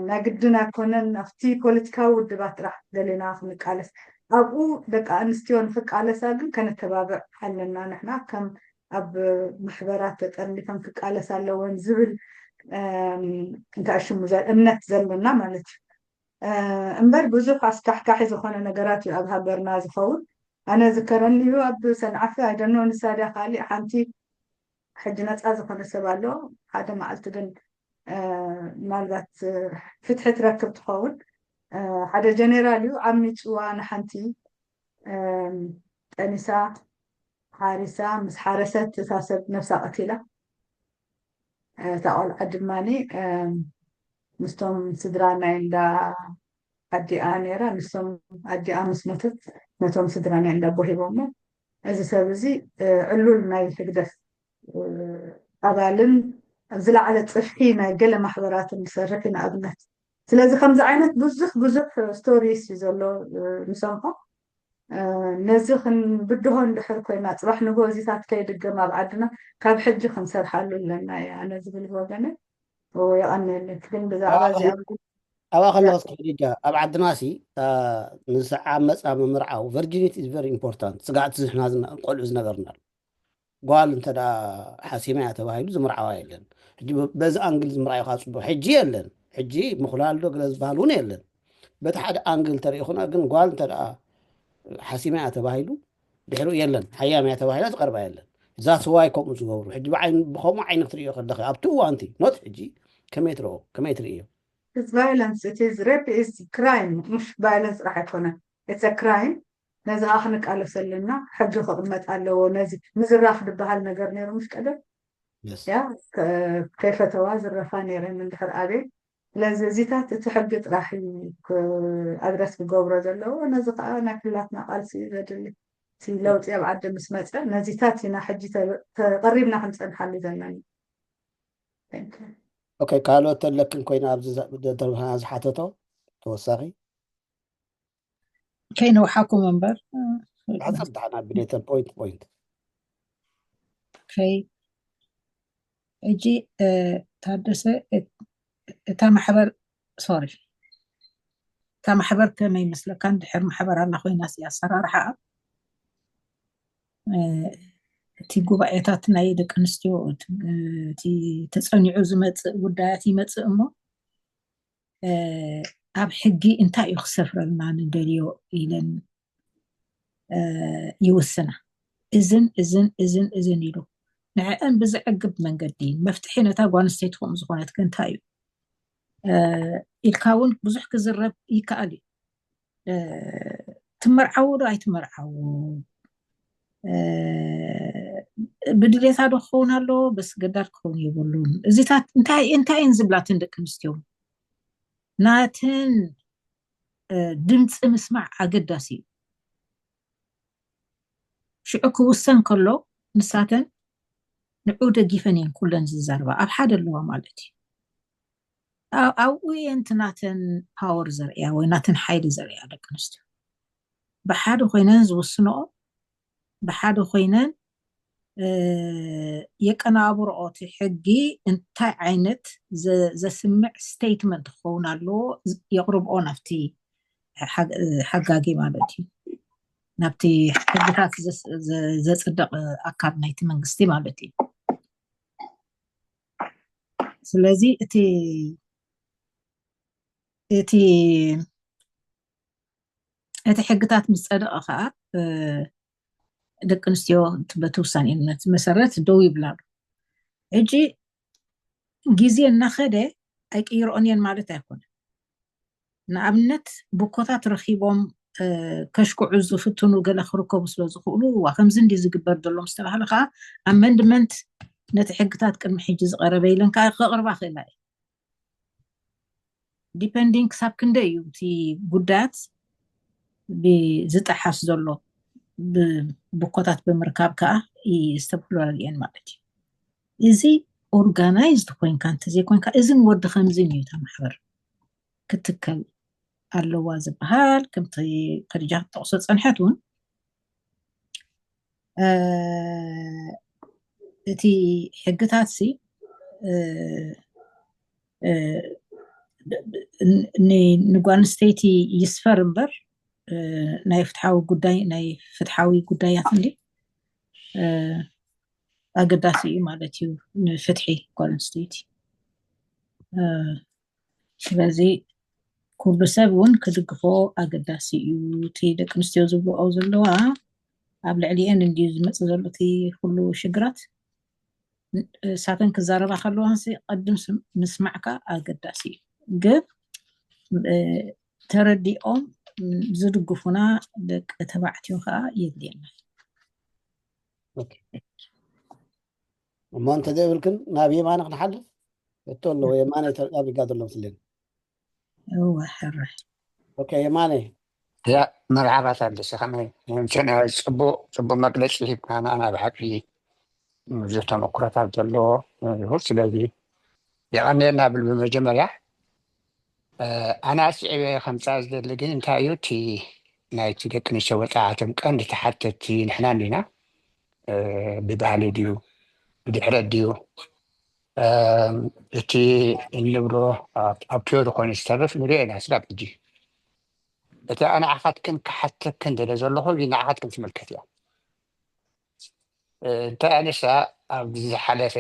ናይ ግድን ኣይኮነን ኣብቲ ፖለቲካዊ ውድባት ጥራሕ ደሊና ክንቃለስ። ኣብኡ ደቂ ኣንስትዮ ንክቃለሳ ግን ከነተባብዕ ኣለና። ንሕና ከም ኣብ ማሕበራት ተጠርኒፈን ክቃለስ ኣለወን ዝብል እንታይ ሽሙ እምነት ዘለና ማለት እዩ። እምበር ብዙሕ ኣስካሕካሒ ዝኾነ ነገራት እዩ ኣብ ሃገርና ዝኸውን። ኣነ ዝከረኒ እዩ ኣብ ሰንዓፈ ኣይደኖ ንሳድያ ካሊእ ሓንቲ ሕጂ ነፃ ዝኾነ ሰብ ኣሎ። ሓደ መዓልቲ ግን ምናልባት ፍትሒ ትረክብ ትኸውን። ሓደ ጀኔራል እዩ ዓሚፅዋ ንሓንቲ ጠኒሳ ሓሪሳ ምስ ሓረሰት እታ ሰብ ነፍሳ ቀቲላ። እታ ቆልዓ ድማ ምስቶም ስድራ ናይ እንዳ ኣዲኣ ነይራ። ንሶም ኣዲኣ ምስ ሞተት ነቶም ስድራ ናይ እንዳ ኣቦ ሂቦሞ። እዚ ሰብ እዚ ዕሉል ናይ ህግደፍ ኣባልን ኣብ ዝለዓለ ፅፍሒ ናይ ገለ ማሕበራትን ዝሰርሕ እዩ ንኣብነት። ስለዚ ከምዚ ዓይነት ብዙሕ ብዙሕ ስቶሪስ እዩ ዘሎ ንሰምዖ። ነዚ ክንብድሆ እንድሕር ኮይና ፅባሕ ንጎ እዚታት ከይድገም ኣብ ዓድና ካብ ሕጂ ክንሰርሓሉ ኣለና እየ ኣነ ዝብል ወገነ። የቐንየለክ ግን ብዛዕባ እዚኣ ኣብኣ ከለኹ እስኪ ሕጂ ኣብ ዓድና ሲ ንስዓ መፃ ምምርዓው ቨርጂኒቲ ኢዝ ቨሪ ኢምፖርታንት። ስጋዕቲ ዝሕና ቆልዑ ዝነበርና ጓል እንተ ሓሲማ እያ ተባሂሉ ዝምርዓዋ የለን። ሕጂ በዚ ኣንግል ዝምርዓዩ ከዓ ፅቡቅ ሕጂ የለን። ሕጂ ምኩላል ዶ ገለ ዝበሃል እውን የለን። በቲ ሓደ ኣንግል ተሪኢኹና ግን ጓል እንተ ሓሲማ እያ ተባሂሉ ድሕሪኡ የለን። ሓያም እያ ተባሂላ ዝቀርባ የለን። ዛትስ ዋይ ከምኡ ዝገብሩ ሕጂ ብዓይን ብከምኡ ዓይኒ ክትርእዮ ከለኺ ኣብቲ እዋንቲ ኖት ሕጂ ከመይ ትረኦ ከመይ ትርእዮ? It's violence, it is rape, is crime. ምሽ ቫይለንስ ጥራሕ ኣይኮነን፣ it's a crime። ነዚ ከዓ ክንቃለስ ኣለና። ሕጊ ክቕመጥ ኣለዎ። ነዚ ምዝራፍ ዝበሃል ነገር ነይሩ ምሽ ቀደም Yes. ያ ከ- ከይፈተዋ ዝረፋ ነይረን እንድሕር ኣበይ። ስለዚ እዚታት እቲ ሕጊ ጥራሕ እዩ ክ- ኣድረስ ክገብሮ ዘለዎ። ነዚ ከዓ ናይ ኩላትና ቃልሲ እዩ ዘድሊ። እቲ ለውጢ ኣብ ዓዲ ምስ መፀ ነዚታት ኢና ሕጂ ተ- ተቐሪብና ክንፀንሓሉ ዘለና። Thank you። ኦኬ ካልኦት ኣለክን ኮይና ኣብዚ ዛ- ደ- ደርብና ዝሓተቶ ተወሳኺ ከይነውሓኩም እምበር ሓሳብ ደሓና ብኔተን ፖይንት ፖይንት ከይ ሕጂ እ፣ ታደሰ እ- እታ ማሕበር ሶሪ እታ ማሕበር ከመይ ይመስለካ? እንድሕር ማሕበር ኣላ ኮይና ሲ ኣሰራርሓ እ፣ እቲ ጉባኤታት ናይ ደቂ ኣንስትዮ እቲ እ፣ እቲ ተፀኒዑ ዝመፅእ ጉዳያት ይመፅእ እሞ እ፣ ኣብ ሕጊ እንታይ እዩ ክሰፍረልና ንደልዮ ኢለን እ፣ ይውስና። እዝን እዝን እዝን እዝን ኢሉ ንዕአን ብዘዕግብ መንገዲ መፍትሒ ነታ ጓል ኣንስተይቲ ከምኡ ዝኾነት ከ እንታይ እዩ እ፣ ኢልካ እውን ብዙሕ ክዝረብ ይከኣል እዩ። እ፣ ትመርዓዎ ዶ ኣይትመርዓዎ እ፣ ብድሌታ ዶ ክኸውን ኣለዎ በስገዳድ ክኸውን የብሉን። እዚታት እንታይ እንታይ እየን ዝብላትን ደቂ ኣንስትዮ ናትን እ፣ ድምፂ ምስማዕ ኣገዳሲ እዩ። ሽዑ ክውሰን ከሎ ንሳተን ንዑ ደጊፈን እየን ኩለን ዝዛረባ ኣብ ሓደ ኣለዋ ማለት እዩ። ኣብ- ኣብኡ እየን እቲ ናተን ፓወር ዘርእያ ወይ ናተን ሓይሊ ዘርእያ ደቂ ኣንስትዮ ብሓደ ኮይነን ዝውስንኦ ብሓደ ኮይነን እ፣ የቀናብርኦ እቲ ሕጊ እንታይ ዓይነት ዘ- ዘስምዕ ስቴትመንት ክኸውን ኣለዎ ዝ- የቕርብኦ ናብቲ ሓግ- ሓጋጊ ማለት እዩ ናብቲ ሕግታት ዘስ- ዘ- ዘፅድቕ ኣካል ናይቲ መንግስቲ ማለት እዩ ስለዚ እቲ እቲ እቲ ሕግታት ምስ ፀደቐ ከዓ እ፣ ደቂ ኣንስትዮ በቲ ውሳኔነት መሰረት ደው ይብላሉ። ሕጂ ግዜ እናኸደ ኣይቅይርኦን እየን ማለት ኣይኮነን። ንኣብነት ብኮታት ረኺቦም ከሽክዑ ዝፍትኑ ገለ ክርከቡ ስለ ዝኽእሉ፣ ዋ ከምዚ እንዲ ዝግበር ዘሎ ምስ ተባህለ ከዓ ኣመንድመንት ነቲ ሕግታት ቅድሚ ሕጂ ዝቐረበ ኢለን ከዓ ከቕርባ ክእላ እየ። ዲፐንዲንግ ክሳብ ክንደይ እዩ እቲ ጉዳያት ዝጠሓስ ዘሎ፣ ብኮታት ብምርካብ ከዓ ዝተብህሉ ኣለየን ማለት እዩ። እዚ ኦርጋናይዝድ ኮይንካ እንተዘይኮይንካ፣ እዝን ወዲ ከምዝን እዩ እታ ማሕበር ክትከል ኣለዋ ዝበሃል። ከምቲ ከዲጃ ክትጠቕሶ ፀንሐት እውን እቲ ሕግታት ሲ ንጓል ኣንስተይቲ ይስፈር እምበር ናይ ፍትሓዊ ጉዳይ ናይ ፍትሓዊ ጉዳያት እንዲ ኣገዳሲ እዩ ማለት እዩ ንፍትሒ ጓል ኣንስተይቲ። ስለዚ ኩሉ ሰብ እውን ክድግፎ ኣገዳሲ እዩ። እቲ ደቂ ኣንስትዮ ዝብልኦ ዘለዋ ኣብ ልዕሊአን እንድዩ ዝመፅእ ዘሎ እቲ ኩሉ ሽግራት። እሳተን ክዛረባ ከለዋ ሲ ቀድም ምስማዕካ ኣገዳሲ እዩ። ግን ተረዲኦም ዝድግፉና ደቂ ተባዕትዮ ከዓ የድልየና። እሞ እንተዘይብልክን ናብ የማነ ክንሓልፍ እቶ ኣለዎ። የማነ ተርቃቢጋ ዘሎ ምስልን እወ ሕራይ ኦኬ የማነ ያ መርሓባ ታደሰ ከመይ ምቸና? ፅቡቅ ፅቡቅ መግለፂ ሂብካና። ብሓቂ ብዙሕ ተመኩሮታት ዘለዎ እዩ። ስለዚ የቐንየልና ብል። ብመጀመርያ ኣነ ኣስዒበ ከምፃእ ዝደሊ ግን እንታይ እዩ እቲ ናይቲ ደቂ ኣንስትዮ ወፃዓቶም ቀንዲ ተሓተቲ ንሕና እንዲና። ብባህሊ ድዩ ብድሕረት ድዩ እቲ እንብሎ ኣብትዮ ዝኾነ ዝተርፍ ንሪኦ ኢና ስጋብ ሕጂ። እቲ ኣነ ዓኻትክን ክሓተክን ደለ ዘለኹ ንዓኻትክን ትምልከት እያ። እንታይ ኣነሳ ኣብ ዝሓለፈ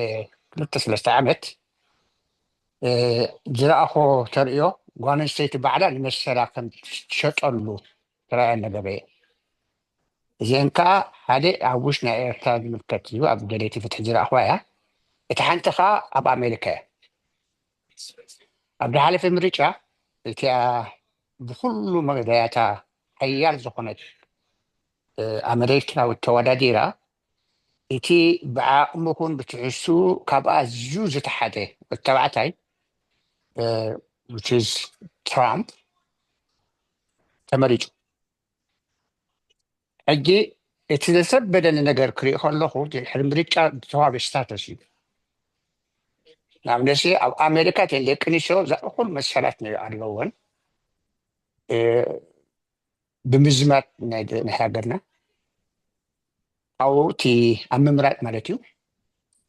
ክልተ ሰለስተ ዓመት ዝረኣኾ ተርእዮ ጓል ኣንስተይቲ ባዕላ ንመሰላ ከም ትሸጠሉ ተራእያ ነገበየ። እዚአን ከዓ ሓደ ኣብ ውሽ ናይ ኤርትራ ዝምልከት እዩ ኣብ ደለይቲ ፍትሒ ዝረእኽዋ እያ። እቲ ሓንቲ ከዓ ኣብ ኣሜሪካ እያ። ኣብ ዝሓለፈ ምርጫ እቲኣ ብኩሉ መዳያታ ሓያል ዝኾነት ኣመሪካዊት ተወዳዲራ እቲ ብዓቕሚ ኹን ብትሕሱ ካብ ኣዝዩ ዝተሓተ ተባዕታይ ትራምፕ ተመሪፁ። ሕጂ እቲ ዘሰበደኒ ነገር ክርኢ ከለኹ ድሕሪ ምርጫ ዝተዋበ ስታተስ እዩ። ንኣብነሲ ኣብ ኣሜሪካ እተን ደቂ ኣንስትዮ እዛ እኹል መሰላት ኣለወን ብምዝማት ናይ ሃገርና ኣብኡ እቲ ኣብ ምምራጥ ማለት እዩ።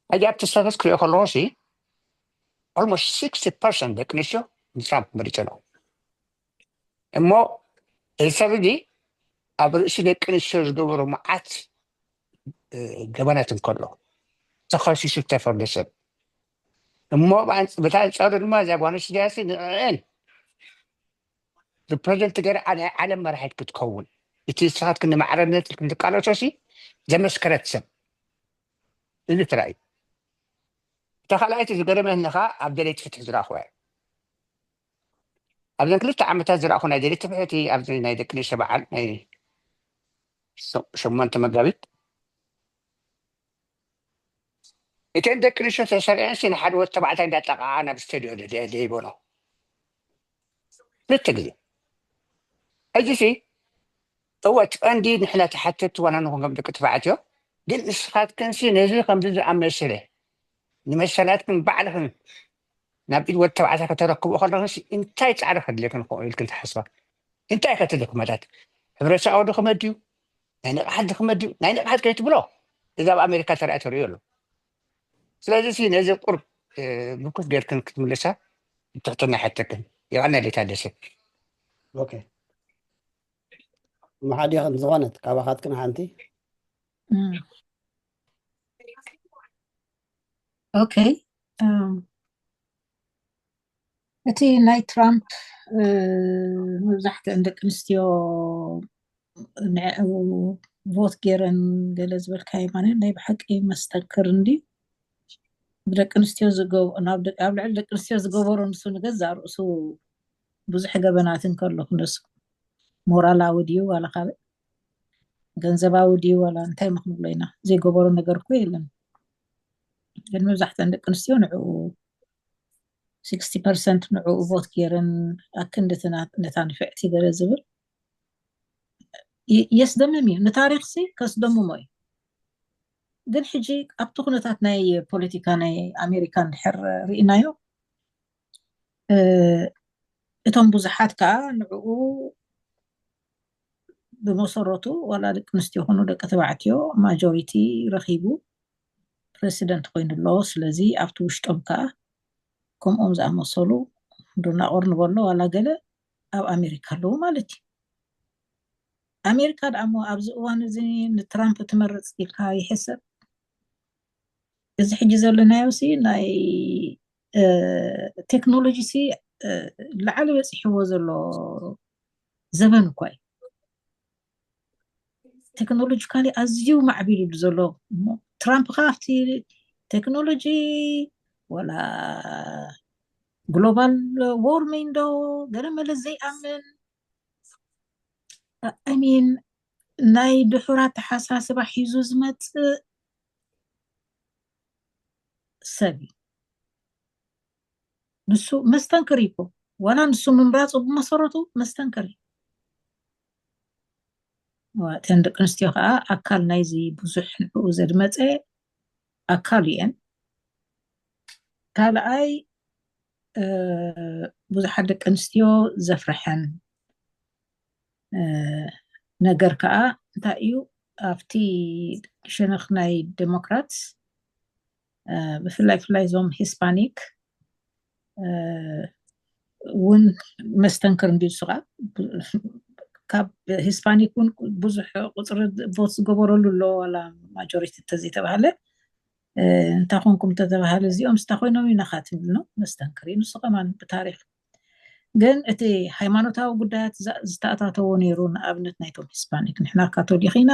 ሕጂ ኣብቲ ስታተስ ክሪኦ ከለኹ ሲ almost sixty percent ደቂ ኣንስትዮ ንትራምፕ መሪፀ ነው። እሞ እዚ ሰብ እዚ ኣብ ርእሲ ደቂ ኣንስትዮ ዝገበሮ መዓት ገበናት እንከሎ ተኸሲሱ ዝተፈርደ ሰብ እሞ ብታ ኣንፃሩ ድማ እዛ ጓል ኣንስተይቲ ንዕአን ሪፕሬዘንት ገይራ ናይ ዓለም መራሒት ክትከውን እቲ ንስኻትክን ንማዕረነት ኢልክን ትቃለሶ ሲ ዘመስከረት ሰብ እዚ ትራእዩ። እታ ካልኣይቲ ዝገረመኒ ከዓ ኣብ ደለይቲ ፍትሒ ዝረእኽዋ እያ። ኣብዘን ክልተ ዓመታት ዝረእኹ ናይ ደለይቲ ፍትሒ ኣብዚ ናይ ደቂ ኣንስትዮ በዓል ናይ ሸሞንተ መጋቢት እተን ደቂ ኣንስትዮ ተሰሪዐን ሲ ንሓደ ወዲ ተባዕታይ እንዳጠቃዓ ናብ ስተድዮ ደይቦኖ ክልተ ግዜ። ሕጂ ሲ እወ እቲ ቀንዲ ንሕና ተሓተቲ ዋና ንኹን ከም ደቂ ተባዕትዮ ግን ንስኻትክን ሲ ነዚ ከምዚ ዝኣመሰለ ንመሰላትክን ባዕልኽን ናብ ኢድ ወዲ ተባዕታይ ከተረክቡ ከለኽን ሲ እንታይ ፃዕሪ ከድልየክን ክኾ ኢልክን ትሓስባ? እንታይ ከ እቲ ድኽመታት ሕብረተሰባዊ ድኽመት ድዩ ናይ ንቕሓት ድኽመት ድዩ ናይ ንቕሓት ከይትብሎ እዚ ኣብ ኣሜሪካ ተረኣ ተርእዮ ኣሎ። ስለዚ ሲ ነዚ ቁርብ ምኩት ጌርክን ክትምልሳ ብትሕትና ይሓተክን። የቐነለይ ታደሰ። መሓዲኽን ዝኾነት ካባኻትክን ሓንቲ ኦኬ እቲ ናይ ትራምፕ መብዛሕትአን ደቂ ኣንስትዮ ንዕኡ ቮት ገይረን ገለ ዝበልካዮ ማለት ናይ ብሓቂ መስተክር እንዲ ብደቂ ኣንስትዮ ዝገብ- ናብ ደቂ- ኣብ ልዕሊ ደቂ ኣንስትዮ ዝገበሮ ንሱ ንገዛእ ርእሱ ብዙሕ ገበናት እንከሎ ክነሱ ሞራላዊ ድዩ ዋላ ካልእ ገንዘባዊ ድዩ ዋላ እንታይ ምክንብሎ ኢና ዘይገበሮ ነገር እኮ የለን። ግን መብዛሕተን ደቂ ኣንስትዮ ንዕኡ 60 ፐርሰንት ንዕኡ ቮት ገይረን ኣክንዲ እቲ ና- ነታ ንፍዕቲ ገለ ዝብል የ- የስደምም እዩ። ንታሪኽሲ ከስደምሞ እዩ። ግን ሕጂ ኣብቲ ኩነታት ናይ ፖለቲካ ናይ ኣሜሪካ እንድሕር ርኢናዮ እ፣ እቶም ብዙሓት ከዓ ንዕኡ ብመሰረቱ ዋላ ደቂ ኣንስትዮ ይኹኑ ደቂ ተባዕትዮ ማጆሪቲ ረኺቡ ፕሬሲደንት ኮይኑ ኣሎ። ስለዚ ኣብቲ ውሽጦም ከዓ ከምኦም ዝኣመሰሉ ዶናቆር ንበሎ ዋላ ገለ ኣብ ኣሜሪካ ኣለዉ ማለት እዩ። ኣሜሪካ ደኣ እሞ ኣብዚ እዋን እዚ ንትራምፕ ትመርፅ ኢልካ ይሕሰብ። እዚ ሕጂ ዘለናዮ ሲ ናይ እ፣ ቴክኖሎጂ ሲ እ፣ ላዕሊ በፂሕዎ ዘሎ ዘበን እኳ እዩ። ቴክኖሎጂካሊ ኣዝዩ ማዕቢሉ ዘሎ እሞ ትራምፕ ከዓ ኣብቲ ቴክኖሎጂ ወላ ግሎባል ዎርሚንግ ዶ ገለ መለ ዘይኣምን I mean ናይ ድሑር ኣተሓሳስባ ሒዙ ዝመፅእ ሰብ እዩ። ንሱ መስተንክር እዩ እኮ። ዋላ ንሱ ምምራፁ ብመሰረቱ መስተንክር እዩ። ዋ፣ እተን ደቂ ኣንስትዮ ከዓ ኣካል ናይዚ ብዙሕ ንዕኡ ዘድመፀ ኣካል እየን። ካልኣይ እ፣ ብዙሓት ደቂ ኣንስትዮ ዘፍርሐን እ፣ ነገር ከዓ እንታይ እዩ ኣብቲ ሸነኽ ናይ ዴሞክራት እ፣ ብፍላይ ፍላይ እዞም ሂስፓኒክ እ፣ እውን መስተንክር እንዲ ንሱ ከዓ ካብ ሂስፓኒክ እውን ብዙሕ ቁፅሪ ቮት ዝገበረሉ ኣሎ ዋላ ማጆሪቲ እንተዘይተባሃለ እ፣ እንታይ ኮንኩም እንተተባሃለ እዚኦም ስታ ኮይኖም ኢና ካትብል ነው መስተንክር እዩ ንሱ ከማን ብታሪክ ግን እቲ ሃይማኖታዊ ጉዳያት ዛ- ዝተኣታተዎ ነይሩ ንኣብነት ናይቶም ሂስፓኒክ ንሕና ካቶሊክ ኢና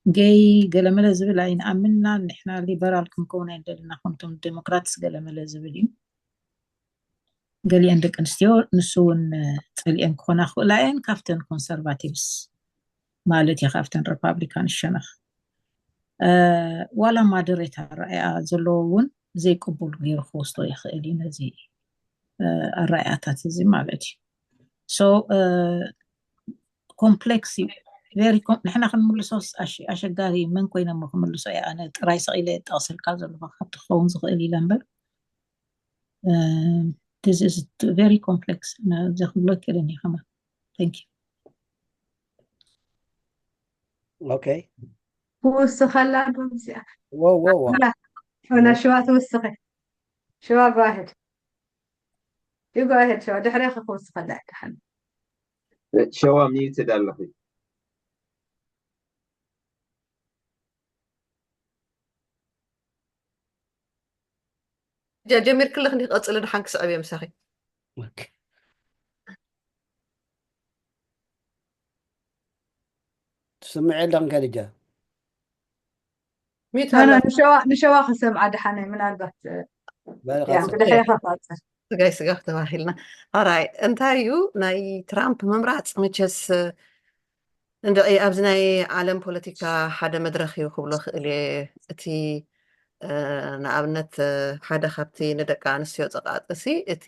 ገይ ገለመለ ዝብል ኣይንኣምንና ንሕና ሊበራል ክንከውን ኣይንደልና ከምቶም ዴሞክራትስ ገለመለ ዝብል እዩ ገሊአን ደቂ ኣንስትዮ ንሱ እውን ጸሊአን ክኾና ክኽእላ እየን ካብተን ኮንሰርቫቲቭስ ማለት እዩ ካብተን ሪፓብሊካን ሸነኽ ዋላ ማደሬት ኣረኣያ ዘለዎ እውን ዘይቅቡል ገይሩ ክወስዶ ይኽእል እዩ ነዚ ኣረኣያታት እዚ ማለት እዩ ኮምፕሌክስ እዩ ንሕና ክንምልሶ ኣሸጋሪ መን ኮይነ ሞ ክምልሶ እየ ኣነ ጥራይ ሰቂለ ጠቅስልካ ዘለኹ ካብቲ ክኸውን ዝኽእል ኢለ እምበር this is very complex ዘክብሎ ይክእልን እዩ ከማ thank you okay ክውስኸላ ዶ እዚኣ wow wow wow ላ ሆላ ሽዋ ትውስኸ ሽዋ go ahead you go ahead ሽዋ ድሕሬ ክውስኸላ ይከሓል ሸዋ ሚዩትድ ኣለኺ ጀሚርክልኽ እንዲ ክቐፅል ድሓን ክስዕብ እየ ምሳኺ ትስምዒ ኣለኽን ከድጃ ሚት ኣነ ኣላ ንሸዋ ንሸዋ ክሰምዓ ድሓነይ ምናልባት በል ያ ቀፅል። ብድሕሪ ከፋፅል ስጋይ ስጋ ተባሂልና ኣራይ እንታይ እዩ ናይ ትራምፕ ምምራፅ መቸስ እንድዒ ኣብዚ ናይ ዓለም ፖለቲካ ሓደ መድረክ እዩ ክብሎ ክእል እየ እቲ እ፣ ንኣብነት እ፣ ሓደ ካብቲ ንደቂ ኣንስትዮ ፀቃጥሲ እቲ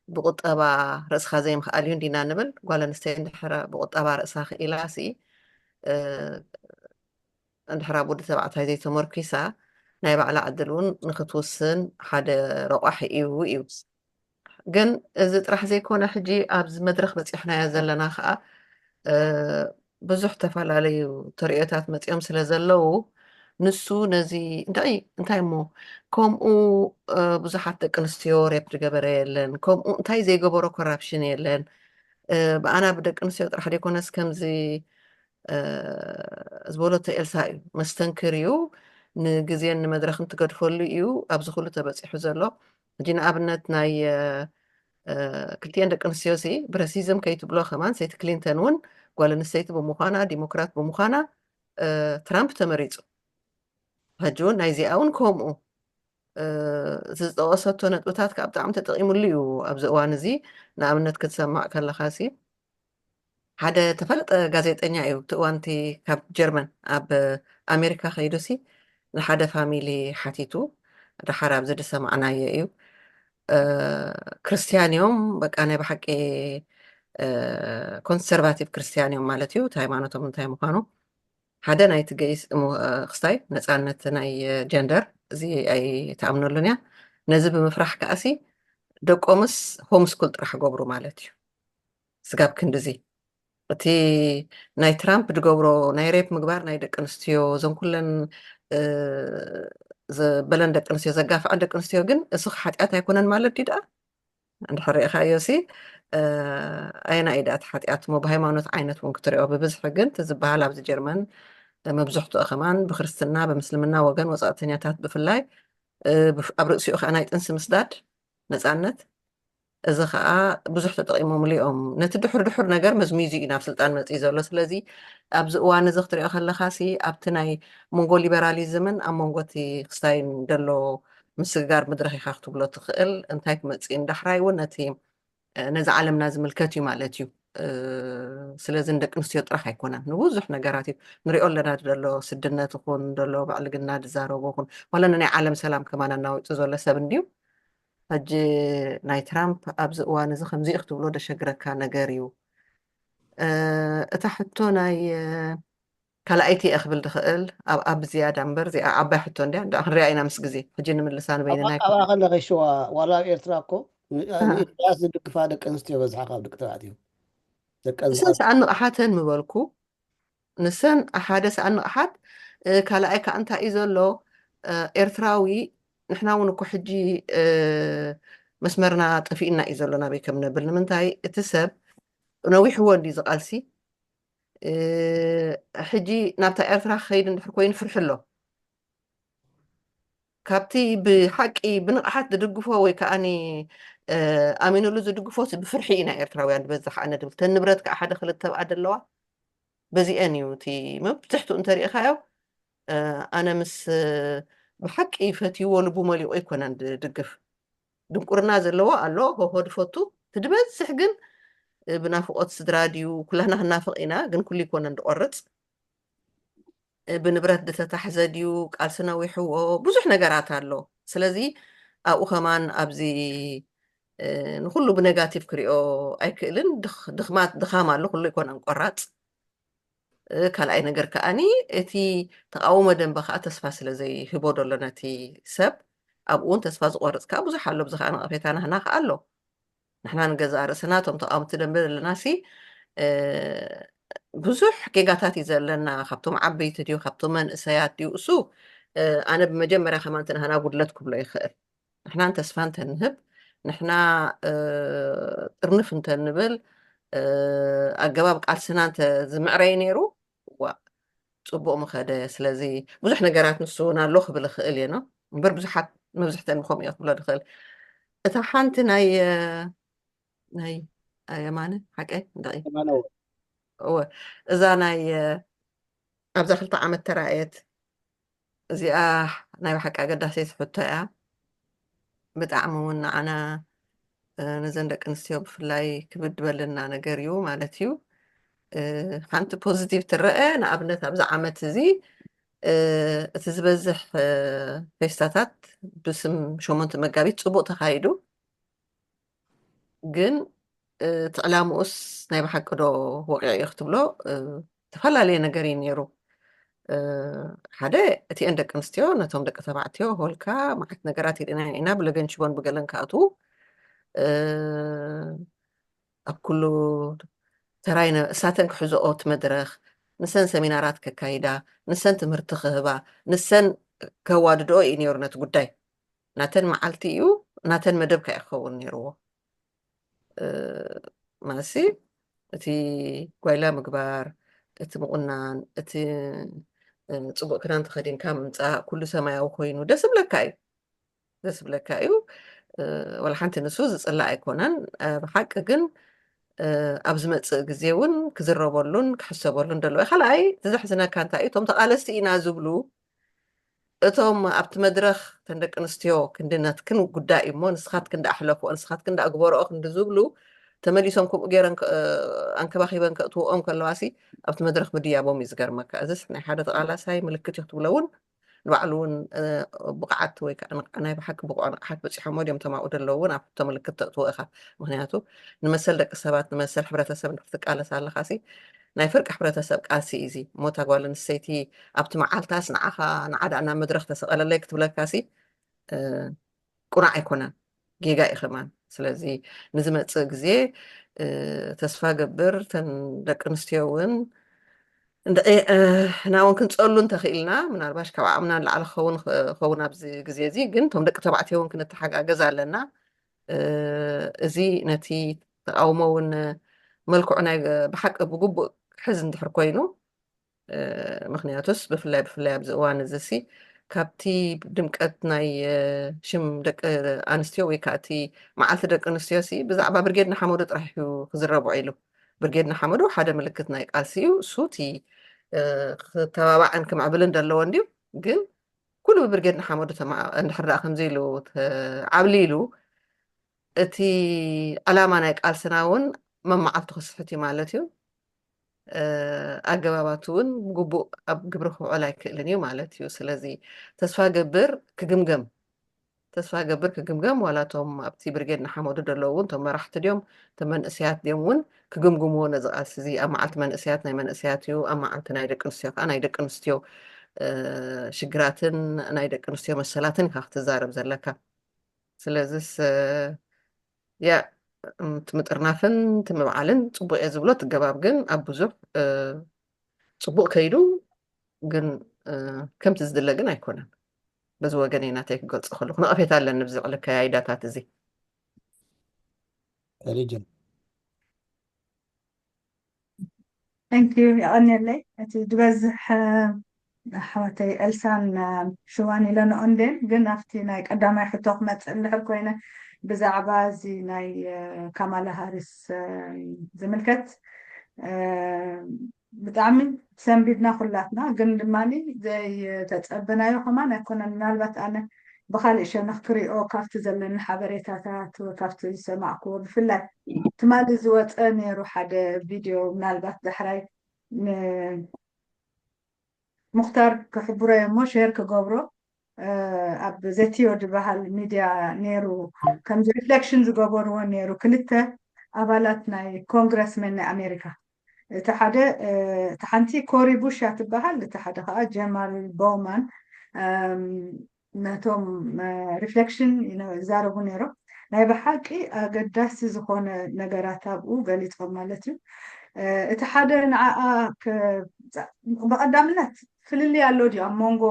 ብቁጠባ ርእስካ ዘይምክኣል እዩ እንዲና ንብል ጓል ኣንስተይ እንድሕር ብቁጠባ ርእሳ ክኢላ ሲ እ፣ እንድሕር ኣብ ወዲ ተባዕታይ ዘይተመርኪሳ ናይ ባዕላ ዕድል እውን ንክትውስን ሓደ ረቋሒ እዩ እዩ ግን እዚ ጥራሕ ዘይኮነ ሕጂ ኣብዚ መድረክ በፂሕናዮ ዘለና ከዓ እ፣ ብዙሕ ተፈላለዩ ተርእዮታት መፂኦም ስለ ዘለዉ ንሱ ነዚ እንታይ እንታይ እሞ ከምኡ እ፣ ብዙሓት ደቂ ኣንስትዮ ሬፕ ዝገበረ የለን ከምኡ እንታይ ዘይገበሮ ኮራፕሽን የለን እ፣ ብኣና ብደቂ ኣንስትዮ ጥራሕ ዘይኮነስ ከምዚ እ፣ ዝበለቶ ኤልሳ እዩ መስተንክር እዩ ንግዜን ንመድረክን ትገድፈሉ እዩ ኣብዚ ኩሉ ተበፂሑ ዘሎ ሕጂ ንኣብነት ናይ እ፣ እ፣ ክልቲኤን ደቂ ኣንስትዮ ሲ ብረሲዝም ከይትብሎ ከማን ሰይቲ ክሊንተን እውን ጓል ኣንስተይቲ ብምዃና ዲሞክራት ብምዃና ትራምፕ ተመሪፁ። ሕጂ እውን ናይዚኣ እውን ከምኡ ዝጠቀሰቶ ነጥብታት ከዓ ብጣዕሚ ተጠቂሙሉ እዩ ኣብዚ እዋን እዚ። ንኣብነት ክትሰማዕ ከለካ ሲ ሓደ ተፈለጠ ጋዜጠኛ እዩ እቲ እዋንቲ ካብ ጀርመን ኣብ ኣሜሪካ ከይዱሲ ንሓደ ፋሚሊ ሓቲቱ ድሓር ኣብዚ ዝሰማዕናዮ እዩ። ክርስቲያን እዮም በቃ ናይ ብሓቂ ኮንሰርቫቲቭ ክርስቲያን እዮም ማለት እዩ። እቲ ሃይማኖቶም እንታይ ምዃኑ ሓደ ናይቲ ገይስ ክስታይ ነፃነት ናይ ጀንደር እዚ ኣይተኣምነሉን እያ። ነዚ ብምፍራሕ ከኣሲ ደቆምስ ሆምስኩል ጥራሕ ገብሩ ማለት እዩ። ስጋብ ክንድዚ እቲ ናይ ትራምፕ ዝገብሮ ናይ ሬፕ ምግባር ናይ ደቂ ኣንስትዮ እዞም ኩለን ዘበለን ደቂ ኣንስትዮ ዘጋፍዐን ደቂ ኣንስትዮ ግን እሱ ሓጢኣት ኣይኮነን ማለት ድዩ ደኣ? እንድሕር ርኢኻዮ ሲ ኣየና እዩ ደኣ እቲ ሓጢኣት እሞ ብሃይማኖት ዓይነት እውን ክትሪኦ ብብዝሒ ግን እቲ ዝበሃል ኣብዚ ጀርመን መብዝሕትኦ ከማን ብክርስትና ብምስልምና ወገን ወፃእተኛታት ብፍላይ ኣብ ርእሲኡ ከዓ ናይ ጥንሲ ምስዳድ ነፃነት እዚ ከዓ ብዙሕ ተጠቂሞምሉ እዮም። ነቲ ድሑር ድሑር ነገር መዝሚዙ እዩ ናብ ስልጣን መፅዩ ዘሎ። ስለዚ ኣብዚ እዋን እዚ ክትሪኦ ከለካ ሲ ኣብቲ ናይ መንጎ ሊበራሊዝምን ኣብ መንጎ እቲ ክስታይን ዘሎ ምስግጋር መድረክ ኢካ ክትብሎ ትክእል። እንታይ ክመፅእ ዳሕራይ እውን ነቲ ነዚ ዓለምና ዝምልከት እዩ ማለት እዩ። ስለዚ ንደቂ ኣንስትዮ ጥራሕ ኣይኮነን ንብዙሕ ነገራት እዩ ንሪኦ ኣለና ዘሎ ስድነት ይኹን ዘሎ ባዕልግና ዝዛረቦ ይኹን ዋላ ናይ ዓለም ሰላም ከማን ኣናዊፁ ዘሎ ሰብ እንድዩ። ሕጂ ናይ ትራምፕ ኣብዚ እዋን እዚ ከምዚ ክትብሎ ደሸግረካ ነገር እዩ። እታ ሕቶ ናይ ካልኣይቲ እየ ክብል ድኽእል ኣብ ኣብ ዝያዳ እምበር እዚኣ ዓባይ ሕቶ እንድያ እንዳ ክንሪኣ ኢና ምስ ግዜ ሕጂ ንምልሳ ንበይንና ኣብኣ ከለኺ ሽዋ ዋላ ኣብ ኤርትራ እኮ ንኢሳያስ ዝድግፋ ደቂ ኣንስትዮ በዝሓ ካብ ደቂ ተባዕትዮ ደቂ ንሰን ሰኣን ንቕሓተን ምበልኩ ንሰን ሓደ ሰኣን ንቕሓት ካልኣይ ከዓ እንታይ እዩ ዘሎ ኤርትራዊ ንሕና እውን እኮ ሕጂ መስመርና ጠፊእና እዩ ዘሎ ናበይ ከም ነብል ንምንታይ እቲ ሰብ ነዊሕዎ እንዲ ዝቃልሲ ሕጂ ናብታ ኤርትራ ክኸይድ እንድሕር ኮይኑ ፍርሒ ኣሎ ካብቲ ብሓቂ ብንቕሓት ዝድግፎ ወይ ከዓኒ ኣሚኑሉ ዝድግፎ ብፍርሒ ኢና ኤርትራውያን ዝበዝሕ ኣነ ድብል ተን ንብረት ከዓ ሓደ ክልተ ኣብኣ ደለዋ በዚአን እዩ እቲ መብዝሕትኡ እንተሪኢኻዮ ኣነ ምስ ብሓቂ ፈትይዎ ልቡ መሊቑ ኣይኮነን ድድግፍ ድንቁርና ዘለዎ ኣሎ ሆሆ ድፈቱ እቲ ድበዝሕ ግን ብናፍቆት ስድራ ድዩ ኩላና ክናፍቕ ኢና ግን ኩሉ ይኮነን ድቆርፅ ብንብረት ድተታሕዘ ድዩ ቃልሲ ነዊሕዎ ብዙሕ ነገራት ኣሎ ስለዚ ኣብኡ ከማን ኣብዚ ንኩሉ ብነጋቲቭ ክሪኦ ኣይክእልን ድኽማት ድኻም ኣሎ ኩሉ ኣይኮነን ቆራፅ ካልኣይ ነገር ከዓኒ እቲ ተቃውሞ ደንበ ከዓ ተስፋ ስለ ዘይህቦ ደሎ ነቲ ሰብ ኣብኡ እውን ተስፋ ዝቆርፅ ከዓ ብዙሕ ኣሎ ብዚ ከዓ ነቐፌታ ናህና ከዓ ኣሎ ንሕና ንገዛእ ርእስና እቶም ተቃወምቲ ደንበ ዘለና ሲ ብዙሕ ጌጋታት እዩ ዘለና ካብቶም ዓበይቲ ድዩ ካብቶም መንእሰያት ድዩ እሱ ኣነ ብመጀመርያ ከማንቲ ናህና ጉድለት ክብሎ ይኽእል ንሕና ንተስፋ እንተንህብ ንሕና ጥርንፍ እንተንብል ኣገባብ ቃልስና እንተ ዝምዕረይ ነይሩ ዋ ፅቡቅ ምኸደ ስለዚ ብዙሕ ነገራት ንሱ እውን ኣሎ ክብል ይኽእል እየ እምበር ብዙሓት መብዝሕተን ከምኡ እየ ክብሎ ዝኽእል እታ ሓንቲ ናይ ናይ ኣየማነ ሓቀይ እወ እዛ ናይ ኣብዛ ክልተ ዓመት ተራእየት እዚኣ ናይ ብሓቂ ኣገዳሲት ሕቶ እያ ብጣዕሚ እውን ንዓና ነዘን ደቂ ኣንስትዮ ብፍላይ ክብድ በለና ነገር እዩ ማለት እዩ ሓንቲ ፖዚቲቭ ትረአ ንኣብነት ኣብዚ ዓመት እዚ እቲ ዝበዝሕ ፌስታታት ብስም ሸሞንተ መጋቢት ፅቡቅ ተካይዱ ግን እቲ ዕላምኡስ ናይ ብሓቂ ዶ ወቂዑ እዩ ክትብሎ ዝተፈላለየ ነገር እዩ ነይሩ ሓደ እቲአን ደቂ ኣንስትዮ ነቶም ደቂ ተባዕትዮ ሆልካ ማዓት ነገራት ኢልና ኢና ብለገንሽቦን ብገለን ክኣትዉ ኣብ ኩሉ ተራይ እሳተን ክሕዝኦ እቲ መድረክ ንሰን ሰሚናራት ከካይዳ ንሰን ትምህርቲ ክህባ ንሰን ከዋድድኦ እዩ ነይሩ ነቲ ጉዳይ ናተን መዓልቲ እዩ ናተን መደብ ከ ክኸውን ነይርዎ ማሲ እቲ ጓይላ ምግባር እቲ ምቁናን እቲ ፅቡቅ ክዳን ተኸዲንካ ምምፃእ ኩሉ ሰማያዊ ኮይኑ ደስ ብለካ እዩ ደስ ብለካ እዩ ወላ ሓንቲ ንሱ ዝፅላእ ኣይኮነን ብሓቂ ግን ኣብ ዝመፅእ ግዜ እውን ክዝረበሉን ክሕሰበሉን ደለዎ። ካልኣይ፣ ዘሕዝነካ እንታይ እዩ፣ እቶም ተቓለስቲ ኢና ዝብሉ፣ እቶም ኣብቲ መድረኽ፣ "እተን ደቂ ኣንስትዮ ክንዲ ናትክን ጉዳይ እሞ፣ ንስኻትክን ደኣ ሕለፍኦ፣ ንስኻትክን ደኣ ግበርኦ" ክንዲ ዝብሉ፣ ተመሊሶም ከምኡ ገይረን ከ-፣ ኣንከባኺበን ከእትውኦም ከለዋሲ፣ ኣብቲ መድረኽ ምድያቦም እዩ ዝገርመካ። እዚስ ናይ ሓደ ተቓላሳይ ምልክት እዩ ክትብሎ እውን ንባዕሉ እውን፣ እ፣ ብቕዓት ወይ ከዓ ንቕ-፣ ናይ ብሓቂ ብቑዕ ንቕሓት በፂሖሞ ድዮም እቶም ኣብኡ ዘለዉ እውን ኣብ ሕቶ ምልክት ተእትዎ ኢኻ። ምኽንያቱ ንመሰል ደቂ ሰባት፣ ንመሰል ሕብረተሰብ እንድሕር ትቃለስ ኣለኻሲ፣ ናይ ፍርቂ ሕብረተሰብ ቃልሲ እዩ እዚ። እሞ እታ ጓል ኣንስተይቲ ኣብቲ መዓልታስ ንዓኻ፣ ንዓ ደኣ ናብ መድረኽ ተሰቐለለይ ክትብለካሲ፣ እ፣ ቁኑዕ ኣይኮነን፣ ጌጋ እዩ ከማን። ስለዚ ንዝመጽእ ግዜ፣ እ፣ ተስፋ ገብር፣ እተን ደቂ ኣንስትዮ እውን እንድዒ፣ እ፣ ሕና እውን ክንጸሉ እንተኽኢልና፣ ምናልባሽ ካብ ዓቕምና ንላዕሊ ክኸውን፣ ክኸውን ኣብዚ ግዜ እዚ፣ ግን እቶም ደቂ ተባዕትዮ እውን ክንተሓጋገዝ ኣለና። እ፣ እዚ ነቲ ተቃውሞ እውን መልክዑ ናይ ብሓቂ ብግቡእ ክሕዝ እንድሕር ኮይኑ፣ እ፣ ምኽንያቱስ ብፍላይ፣ ብፍላይ ኣብዚ እዋን እዚ ሲ፣ ካብቲ ድምቀት ናይ፣ እ፣ ሽም ደቂ ኣንስትዮ ወይ ከዓ እቲ መዓልቲ ደቂ ኣንስትዮ ሲ፣ ብዛዕባ ብርጌድ ንሓመዱ ጥራሕ እዩ ክዝረብ ውዒሉ። ብርጌድ ንሓመዱ ሓደ ምልክት ናይ ቃልሲ እዩ። እሱ እቲ፣ እ፣ ክተባባዕን ክምዕብልን ደለዎ እንድዩ። ግን ኩሉ ብብርጌድ ንሓመዱ ተማ-፣ እንድሕር ደኣ ከምዚ ኢሉ ተ-፣ ዓብሊሉ፣ እቲ ዕላማ ናይ ቃልስና እውን መመዓልቱ ክስሕት እዩ ማለት እዩ። እ፣ ኣገባባቱ እውን ብግቡእ ኣብ ግብሪ ክውዕል ኣይክእልን እዩ ማለት እዩ። ስለዚ ተስፋ ገብር ክግምገም፣ ተስፋ ገብር ክግምገም፣ ዋላ እቶም ኣብቲ ብርጌድ ንሓመዱ ዘለዉ እውን እቶም መራሕቲ ድዮም፣ እቶም መንእሰያት ድዮም እውን ክግምግምዎ ነዚ ቃልሲ እዚ። ኣብ መዓልቲ መንእሰያት ናይ መንእሰያት እዩ፣ ኣብ መዓልቲ ናይ ደቂ ኣንስትዮ ከዓ ናይ ደቂ ኣንስትዮ፣ እ፣ ሽግራትን ናይ ደቂ ኣንስትዮ መሰላትን ኢኻ ክትዛረብ ዘለካ። ስለዚስ፣ እ፣ ያ፣ እም፣ እቲ ምጥርናፍን እቲ ምብዓልን ጽቡቕ እየ ዝብሎ፣ እቲ ገባብ ግን ኣብ ብዙሕ፣ እ፣ ጽቡቕ ከይዱ፣ ግን፣ እ፣ ከምቲ ዝድለ ግን ኣይኮነን። በዚ ወገነይ ናተይ ክገልጾ ከለኹ ነቐፌታ ኣለኒ ብዚ ልዕሊ ኣከያይዳታት እዚ። ሪጅን። Thank you፣ የቐንየለይ። እቲ ዝበዝሕ፣ እ፣ ኣሕዋተይ ኤልሳን፣ እ፣ ሽዋን ኢለንኦ እንዴን፣ ግን ኣብቲ ናይ ቀዳማይ ሕቶ ክመጽእ እንድሕር ኮይነ፣ ብዛዕባ እዚ ናይ፣ እ፣ ካማላ ሃሪስ፣ እ፣ ዝምልከት፣ እ፣ ብጣዕሚ ሰንቢድና ኩላትና፣ ግን ድማ ዘይተጸበናዮ ከማን ኣይኮነን። ምናልባት ኣነ ብኻልእ ሸነኽ ክሪኦ ካብቲ ዘለኒ ሓበሬታታት፣ ካብቲ ዝሰማዕክዎ፣ ብፍላይ ትማሊ ዝወጸ ነይሩ ሓደ ቪድዮ፣ ምናልባት ዳሕራይ ን-፣ ሙኽታር ክሕብሮ እየ እሞ ሼር ክገብሮ፣ እ፣ ኣብ ዘትዮ ዝበሃል ሚድያ ነይሩ፣ ከምዚ ሪፍሌክሽን ዝገበርዎ ነይሩ፣ ክልተ ኣባላት ናይ ኮንግረስመን ናይ ኣሜሪካ። እቲ ሓደ፣ እ፣ እቲ ሓንቲ ኮሪ ቡሽ እያ ትበሃል፣ እቲ ሓደ ከዓ ጀማል ቦውማን፣ እም፣ ነቶም፣ እ፣ ሪፍሌክሽን ይነ-፣ ይዛረቡ ነይሮም። ናይ ብሓቂ ኣገዳሲ ዝኾነ ነገራት ኣብኡ ገሊጾም ማለት እዩ። እ፣ እቲ ሓደ ንዓኣ ከ-፣ ብቐዳምነት ፍልልይ ኣሎ ድዩ ኣብ መንጎ፣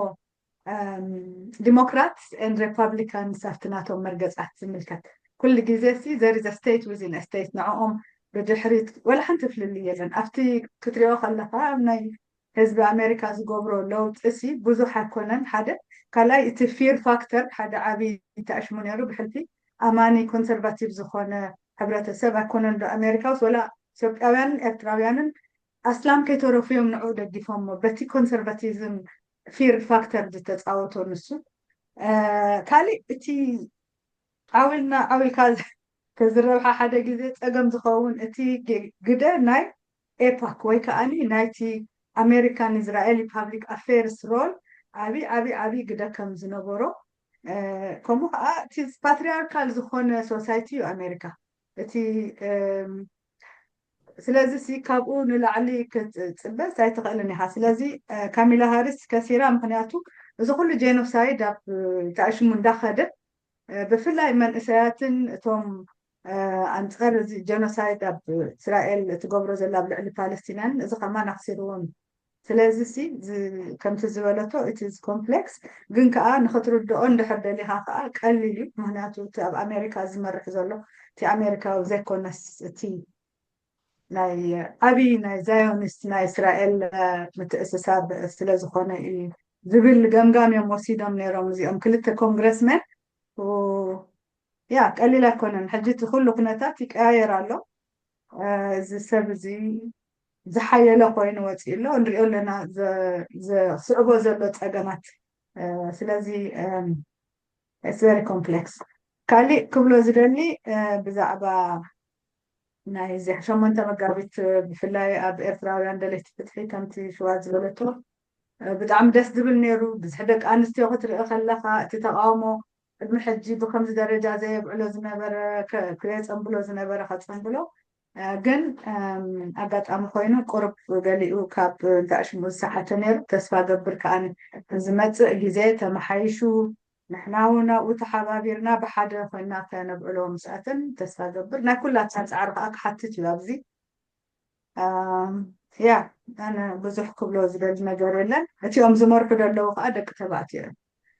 እም፣ ዲሞክራትስ ኤንድ ሪፓብሊካንስ ኣብቲ ናቶም መርገጻት ዝምልከት? ኩሉ ግዜ ሲ there is a state within a state፣ ንዕኦም ብድሕሪት ወላ ሓንቲ ፍልልይ የለን። ኣብቲ ክትሪኦ ከለኻ ኣብ ናይ ህዝቢ ኣሜሪካ ዝገብሮ ለውጢ ሲ ብዙሕ ኣይኮነን። ሓደ፣ ካልኣይ እቲ ፊር ፋክተር ሓደ ዓብዪ ተኣሽሙ ነይሩ። ብሕልፊ ኣማኒ ኮንሰርቫቲቭ ዝኾነ ሕብረተሰብ ኣይኮነን ዶ ኣሜሪካ ውስጥ፣ ወላ ኢትዮጵያውያንን ኤርትራውያንን ኣስላም ከይተረፉ እዮም ንዕኡ ደጊፎሞ በቲ ኮንሰርቫቲዝም ፊር ፋክተር ዝተፃወቶ ንሱ። እ፣ ካሊእ እቲ ዓው ኢልና ዓው ኢልካ ከዝረብሓ ሓደ ግዜ ፀገም ዝኸውን እቲ ግ-፣ ግደ ናይ ኤፓክ ወይ ከዓኒ ናይቲ ኣሜሪካን እስራኤል ፓብሊክ ኣፌርስ ሮል ዓብዪ ዓብዪ ዓብዪ ግደ ከም ዝነበሮ፣ እ፣ ከምኡ ከዓ እቲ ፓትሪያርካል ዝኾነ ሶሳይቲ እዩ ኣሜሪካ። እቲ፣ እም፣ ስለዚ ሲ ካብኡ ንላዕሊ ክትፅበስ ኣይትኽእልን ኢኻ። ስለዚ፣ እ፣ ካሚላ ሃሪስ ከሲራ፣ ምኽንያቱ እዚ ኩሉ ጄኖሳይድ ኣብ ተኣሽሙ እንዳኸደ፣ እ፣ ብፍላይ መንእሰያትን እቶም፣ እ፣ ኣንፃር እዚ ጄኖሳይድ ኣብ እስራኤል እትገብሮ ዘላ ኣብ ልዕሊ ፓለስቲናን፣ እዚ ከማን ኣኽሲርዎም እዩ። ስለዚ ሲ ዝ-፣ ከምቲ ዝበለቶ it is complex፣ ግን ከዓ ንኽትርድኦ እንድሕር ደሊኻ ከዓ ቀሊል እዩ። ምኽንያቱ እቲ ኣብ ኣሜሪካ ዝመርሕ ዘሎ እቲ ኣሜሪካዊ ዘይኮነስ እቲ ናይ ዓብዪ ናይ ዛዮኒስት ናይ እስራኤል፣ እ፣ ምትእስሳር ስለ ዝኾነ እዩ ዝብል ገምጋም እዮም ወሲዶም ነይሮም እዚኦም ክልተ ኮንግረስመን። ው-፣ ያ ቀሊል ኣይኮነን። ሕጂ እቲ ኩሉ ኩነታት ይቀያየር ኣሎ። እዚ ሰብ እዚ ዝሓየለ ኮይኑ ወፂኡ ኣሎ። ንሪኦ ኣለና ዘስዕቦ ዘሎ ፀገማት። ስለዚ it's very complex። ካሊእ ክብሎ ዝደሊ ብዛዕባ ናይ እዚ ሸሞንተ መጋቢት ብፍላይ ኣብ ኤርትራውያን ደለይቲ ፍትሒ ከምቲ ሽዋ ዝበለቶ ብጣዕሚ ደስ ዝብል ነይሩ። ብዙሕ ደቂ ኣንስትዮ ክትርኢ ከለኻ እቲ ተቃውሞ ቅድሚ ሕጂ ብከምዚ ደረጃ ዘየብዕሎ ዝነበረ ከየፀንብሎ ዝነበረ ከፀንብሎ ግን ኣጋጣሚ ኮይኑ ቁርብ ገሊኡ ካብ እንታይ ሽሙ ዝሰሓተ ነይሩ። ተስፋ ገብር ከኣ ዝመፅእ ግዜ ተመሓይሹ ንሕና እውን ኣብኡ ተሓባቢርና ብሓደ ኮይና ከነብዕሎ ምስኣትን ተስፋ ገብር። ናይ ኩላትና ፃዕሪ ከኣ ክሓትት እዩ ኣብዚ። ያ ኣነ ብዙሕ ክብሎ ዝደሊ ነገር የለን። እቲኦም ዝመርሑ ዘለዉ ከዓ ደቂ ተባዕትዮ እዮም።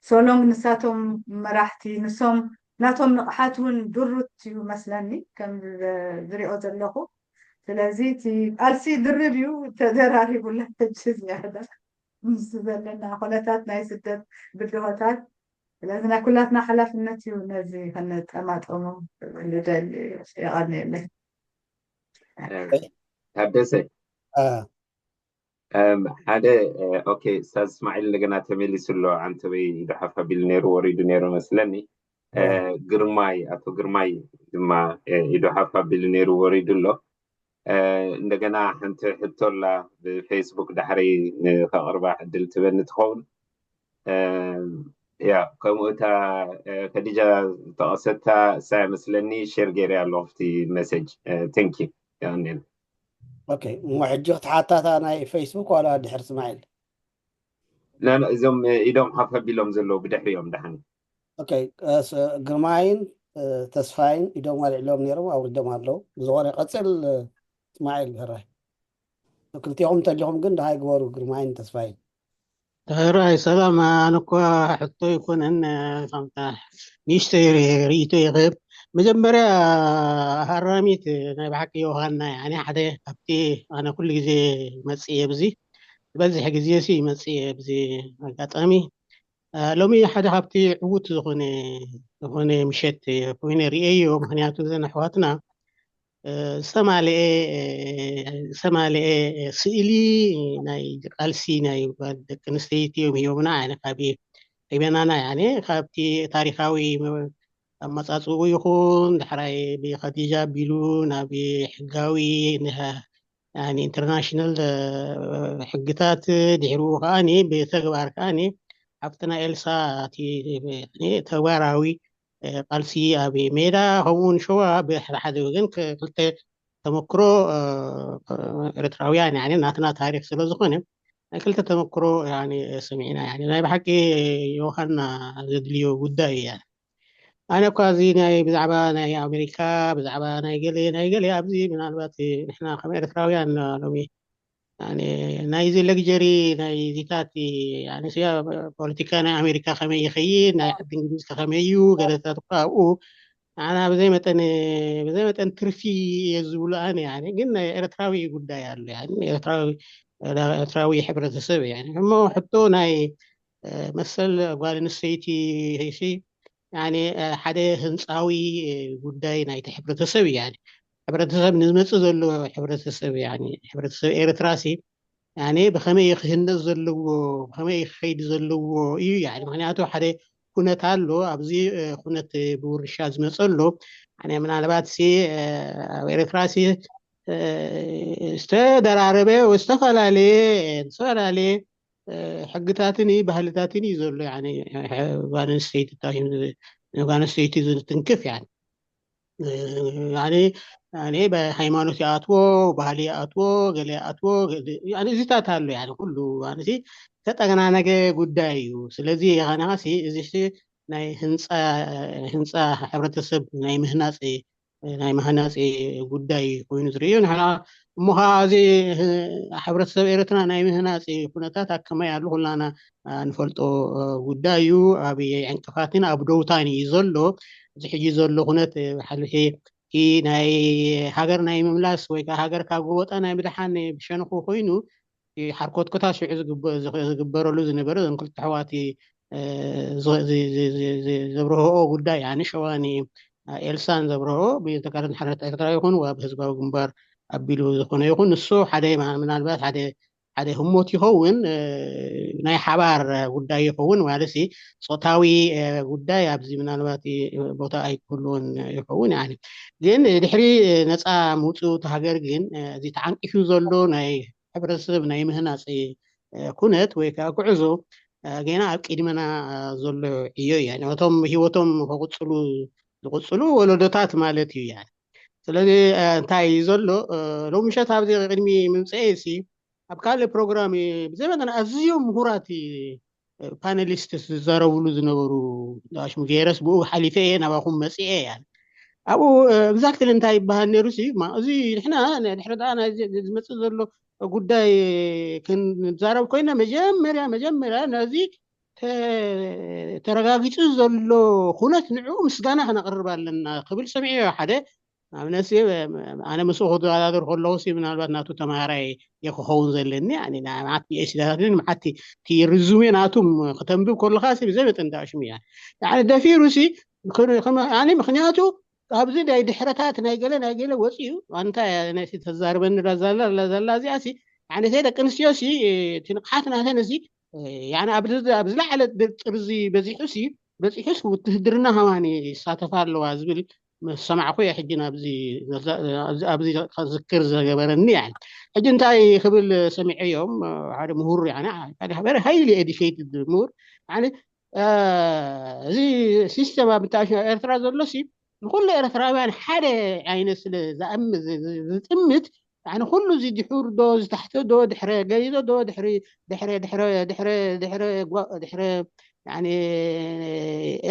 ሶሎንግ ንሳቶም መራሕቲ ንሶም ናቶም ንቕሓት እውን ድሩት እዩ መስለኒ ከም ዝሪኦ ዘለኹ። ስለዚ እቲ ቃልሲ ድርብ እዩ ተደራሪቡላ ሕጂ ዝያዳ ምስ ዘለና ኩነታት ናይ ስደት ብድሆታት። ስለዚ ናይ ኩላትና ሓላፍነት እዩ ነዚ ከነጠማጠሞ ዝደሊ። የቐንየለይ። ታደሰ ሓደ ኦኬ፣ ስታዝ እስማዒል እንደገና ተመሊሱ ኣሎ። ዓንተበይ ኢዱ ሓፍ ኣቢሉ ነይሩ ወሪዱ ነይሩ መስለኒ። ግርማይ ኣቶ ግርማይ ድማ ኢዱ ሓፍ ኣቢሉ ነይሩ ወሪዱ ኣሎ። እንደገና ሓንቲ ሕቶ ኣላ ብፌስቡክ ዳሕረይ ንከቕርባ ዕድል ትበኒ ትኸውን። ያ ከምኡ እታ ከዲጃ ዝጠቐሰታ እሳ መስለኒ ሼር ገይረ ኣለኹ ኣብቲ መሴጅ። ቴንክ ዩ። የቐንየልና። ኦኬ፣ እሞ ሕጂ ክትሓታታ ናይ ፌስቡክ ዋላ ድሕር እስማዒል? እዞም ኢዶም ሓፍ ኣቢሎም ዘለዉ ብድሕሪኦም ደሓን። ግርማይን ተስፋይን ኢዶም ኣልዒሎም ነይሮም ኣውሪዶም ኣለዉ። ብዝኾነ ቀፅል እስማዒል ሕራይ። ክልቲኹም እንተሊኹም ግን ደሃይ ግበሩ ግርማይን ተስፋይን። ሕራይ ሰላም። ኣነ እኳ ሕቶ ይኮነን ከምታ ንእሽተይ ርእይቶ ይኽህብ። መጀመርያ ሃራሚት ናይ ብሓቂ ዮሃና ያኒ ሓደ ካብቲ ኣነ ኩሉ ግዜ መፅእ የብዚ ዝበዝሕ ግዜ ሲ መፅእ የብዚ ኣጋጣሚ ሎሚ ሓደ ካብቲ ዕዉት ዝኾነ ዝኾነ ምሸት ኮይነ ርእየዮ። ምክንያቱ እዘን ኣሕዋትና ዝተማልአ ዝተማልአ ስእሊ ናይ ቃልሲ ናይ ጓል ደቂ ኣንስተይቲ እዮም ሂቦምና። ኣነ ካብ ሪበናና ያኔ ካብቲ ታሪካዊ ኣመፃፅኡ ይኹን ዳሕራይ ብኸዲጃ ኣቢሉ ናብ ሕጋዊ ኢንተርናሽናል ሕግታት ድሕሪኡ ከዓ ብተግባር ከዓ ኣብቲ ናይ ኤልሳ ተግባራዊ ቃልሲ ኣብ ሜዳ ከምኡውን ሸዋ ብሓደ ወገን ክልተ ተመክሮ ኤርትራውያን ናትና ታሪክ ስለዝኾነ ናይ ክልተ ተመክሮ ሰሚዕና። ናይ ብሓቂ ዮሃና ዘድልዮ ጉዳይ እዩ። ኣነ እኳ እዚ ናይ ብዛዕባ ናይ ኣሜሪካ ብዛዕባ ናይ ገለ ናይ ገለ ኣብዚ ምናልባት ንሕና ከም ኤርትራውያን ሎሚ ናይዚ ለግጀሪ ናይ ዚታት ፖለቲካ ናይ ኣሜሪካ ከመይ ይኸይድ ናይ ዓዲ እንግሊዝ ከመይ እዩ ገለታት እኳ ኣብኡ ንዓና ብዘይ መጠን ብዘይ መጠን ትርፊ እየ ዝብሉ ኣነ ግን ናይ ኤርትራዊ ጉዳይ ኣሎ ኤርትራዊ ሕብረተሰብ እሞ ሕቶ ናይ መሰል ጓል ኣንስተይቲ ሓደ ህንፃዊ ጉዳይ ናይቲ ሕብረተሰብ እዩ። ሕብረተሰብ ንዝመፅእ ዘሎ ሕብረተሰብ ሕብረተሰብ ኤርትራ ሲ ብኸመይ ክህነፅ ዘለዎ ብኸመይ ክኸይድ ዘለዎ እዩ። ምክንያቱ ሓደ ኩነት ኣሎ ኣብዚ ኩነት ብውርሻ ዝመፀ ኣሎ። ምናልባት ሲ ኣብ ኤርትራ ሲ ዝተደራረበ ዝተፈላለየ ዝተፈላለየ ሕግታትን ባህልታትን እዩ ዘሎ። ጓል ኣንስተይቲ ጓል ኣንስተይቲ ዝትንክፍ ሃይማኖት ይኣትዎ ባህሊ ይኣትዎ ገለ ይኣትዎ እዚታት ኣሎ። ኩሉ ተጠገናነገ ጉዳይ እዩ። ስለዚ ኻናኻሲ እዚ ናይ ህንፃ ህንፃ ሕብረተሰብ ናይ ምህናፅ ናይ መሃናፂ ጉዳይ ኮይኑ ዝርእዮ ንሕና እሞ ከዓ እዚ ሕብረተሰብ ኤርትራ ናይ ምህናፂ ኩነታት ኣከመይ ኣሉ ኩላና ንፈልጦ ጉዳይ እዩ። ኣብ ዕንቅፋትን ኣብ ደውታን እዩ ዘሎ። እዚ ሕጂ ዘሎ ኩነት ሓልፊ ናይ ሃገር ናይ ምምላስ ወይ ከዓ ሃገር ካብ ጎቦጣ ናይ ምድሓን ብሸንኹ ኮይኑ ሓርኮትኮታ ሽዑ ዝግበረሉ ዝነበረ እዞም ክልተ ኣሕዋት ዘብርህኦ ጉዳይ ኣነ ሸዋኒ ኤልሳን ዘብርሆ ብተጋደልቲ ሓርነት ኤርትራ ይኹን ኣብ ህዝባዊ ግንባር ኣቢሉ ዝኾነ ይኹን ንሱ ሓደ ምናልባት ሓደ ሓደ ህሞት ይኸውን። ናይ ሓባር ጉዳይ ይኸውን ማለት ጾታዊ ጉዳይ ኣብዚ ምናልባት ቦታ ኣይክህልዎን ይኸውን። ግን ድሕሪ ነፃ ምውፅኡ እቲ ሃገር ግን እዚ ተዓንቂፉ ዘሎ ናይ ሕብረተሰብ ናይ ምህናፅ ኩነት ወይ ከዓ ጉዕዞ ገና ኣብ ቅድመና ዘሎ ዕዮ እዩ። እቶም ህይወቶም ከቕፅሉ ዝቕፅሉ ወለዶታት ማለት እዩ። ስለዚ እንታይ እዩ ዘሎ? ሎሚ ምሸት ኣብዚ ቅድሚ ምምፅኤ ሲ ኣብ ካልእ ፕሮግራም ብዘይ መጠን ኣዝዮም ምሁራት ፓነሊስት ዝዛረብሉ ዝነበሩ ሽሙ ገይረስ ብኡ ሓሊፈ እየ ናባኹም መፅኤ እያ። ኣብኡ ኤግዛክትሊ እንታይ ይበሃል ነይሩ ሲ እዚ ንሕና ድሕሪ ዝመፅእ ዘሎ ጉዳይ ክንዛረብ ኮይና መጀመርያ መጀመርያ ነዚ ተረጋጊፁ ዘሎ ኩነት ንዕኡ ምስጋና ክነቕርብ ኣለና ክብል ሰሚዐዮ ሓደ ኣብነት ኣነ ምስኡ ክወዳደር ከለኹ ምናልባት ናቱ ተማሃራይ እየ ክኸውን ዘለኒ ማዓት ፒኤችዲታት ማዓት እቲ ርዙሜ ናቱ ክተንብብ ከለካ ብዘይ መጠን ዳሽሙ እያ ደፊሩ ምክንያቱ ኣብዚ ናይ ድሕረታት ናይ ገለ ናይ ገለ ወፂኡ ኣንታ ተዛርበኒ ዘላ ዘላ እዚኣ ኣነተ ደቂ ኣንስትዮ እቲ ንቕሓት ናተን ኣብ ዝለዓለ ጥርዚ በዚሑ በፂሑስ ውትህድርና ከማን ይሳተፋ ኣለዋ ዝብል ምስ ሰማዕኩ እየ ሕጂ ኣብዚ ከዝክር ዝገበረኒ ሕጂ እንታይ ክብል ሰሚዐዮም ሓደ ምሁር ሓደ ሃይሊ ኤዲኬትድ ምሁር እዚ ሲስተም ኣብ ምታሽ ኤርትራ ዘሎ ንኩሉ ኤርትራውያን ሓደ ዓይነት ስለ ዝጥምት ኩሉ እዚ ድሑር ዶ ዝታሕተ ዶ ድሕረ ገይዞ ዶ ድሕሪ ድሕረ ድሕረ ድሕረ ድሕረ ድሕረ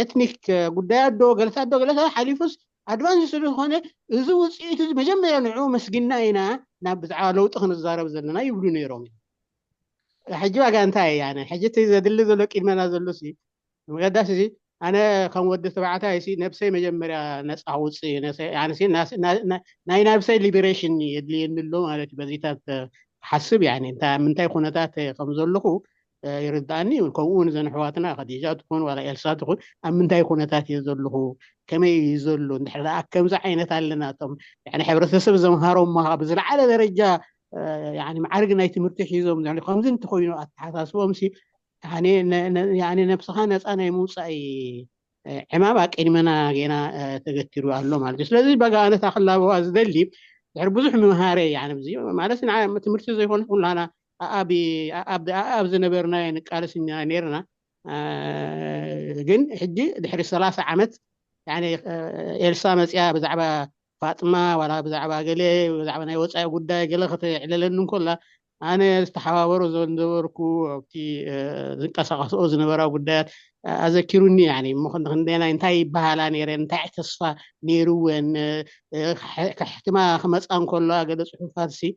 ኤትኒክ ጉዳያት ዶ ገለታት ዶ ገለታት ሓሊፉስ ኣድቫንስ ስለዝኮነ እዚ ውፅኢት እዚ መጀመርያ ንዑ መስጊና ኢና ናብ ብዛዕባ ለውጢ ክንዛረብ ዘለና ይብሉ ነይሮም። ሕጂ ዋጋ እንታይ እያ ሕጂ እቲ ዘድሊ ዘሎ ቅድመና ዘሎ መገዳስ እዚ ኣነ ከም ወዲ ተባዕታይ ነብሰይ መጀመርያ ነፃ ውፅእ ናይ ናብሰይ ሊበሬሽን የድልየኒ ኣሎ ማለት በዚታት ሓስብ ምንታይ ኩነታት ከም ዘለኹ ይርዳእኒ። ከምኡ እውን ዘንሕዋትና ከዲጃ ትኹን ዋላ ኤልሳ ትኹን ኣብ ምንታይ ኩነታት እየ ዘለኹ ከመይ እዩ ዘሎ እንድሕር ከምዚ ዓይነት ኣለና ቶም ሕብረተሰብ ዘምሃሮም ብዝለዓለ ደረጃ ማዕርግ ናይ ትምህርቲ ሒዞም ከምዚ እንተኮይኑ ኣተሓሳስቦም ነብስኻ ነፃ ናይ ምውፃእ ዕማም ኣቀድመና ጌና ተገቲሩ ኣሎ ማለት እዩ። ስለዚ በጋ ኣነ ታክላበዋ ዝደሊ ድሕሪ ብዙሕ ምምሃረ ማለት ትምህርቲ ዘይኮነ ኩላና ኣብ ዝነበርና ንቃለስ ነርና ግን ሕጂ ድሕሪ ሰላሳ ዓመት ኤልሳ መፅያ ብዛዕባ ፋጥማ ዋላ ብዛዕባ ገለ ብዛዕባ ናይ ወፃኢ ጉዳይ ገለ ከተዕለለኒ እንኮላ ኣነ ዝተሓባበሮ ዝነበርኩ ኣብቲ ዝንቀሳቀስኦ ዝነበራ ጉዳያት ኣዘኪሩኒ እሞ ክንደናይ እንታይ ይበሃላ ነይረን እንታይ ተስፋ ነይርወን ከሕትማ ክመፃ እንከለዋ ገለ ፅሑፋት ሲ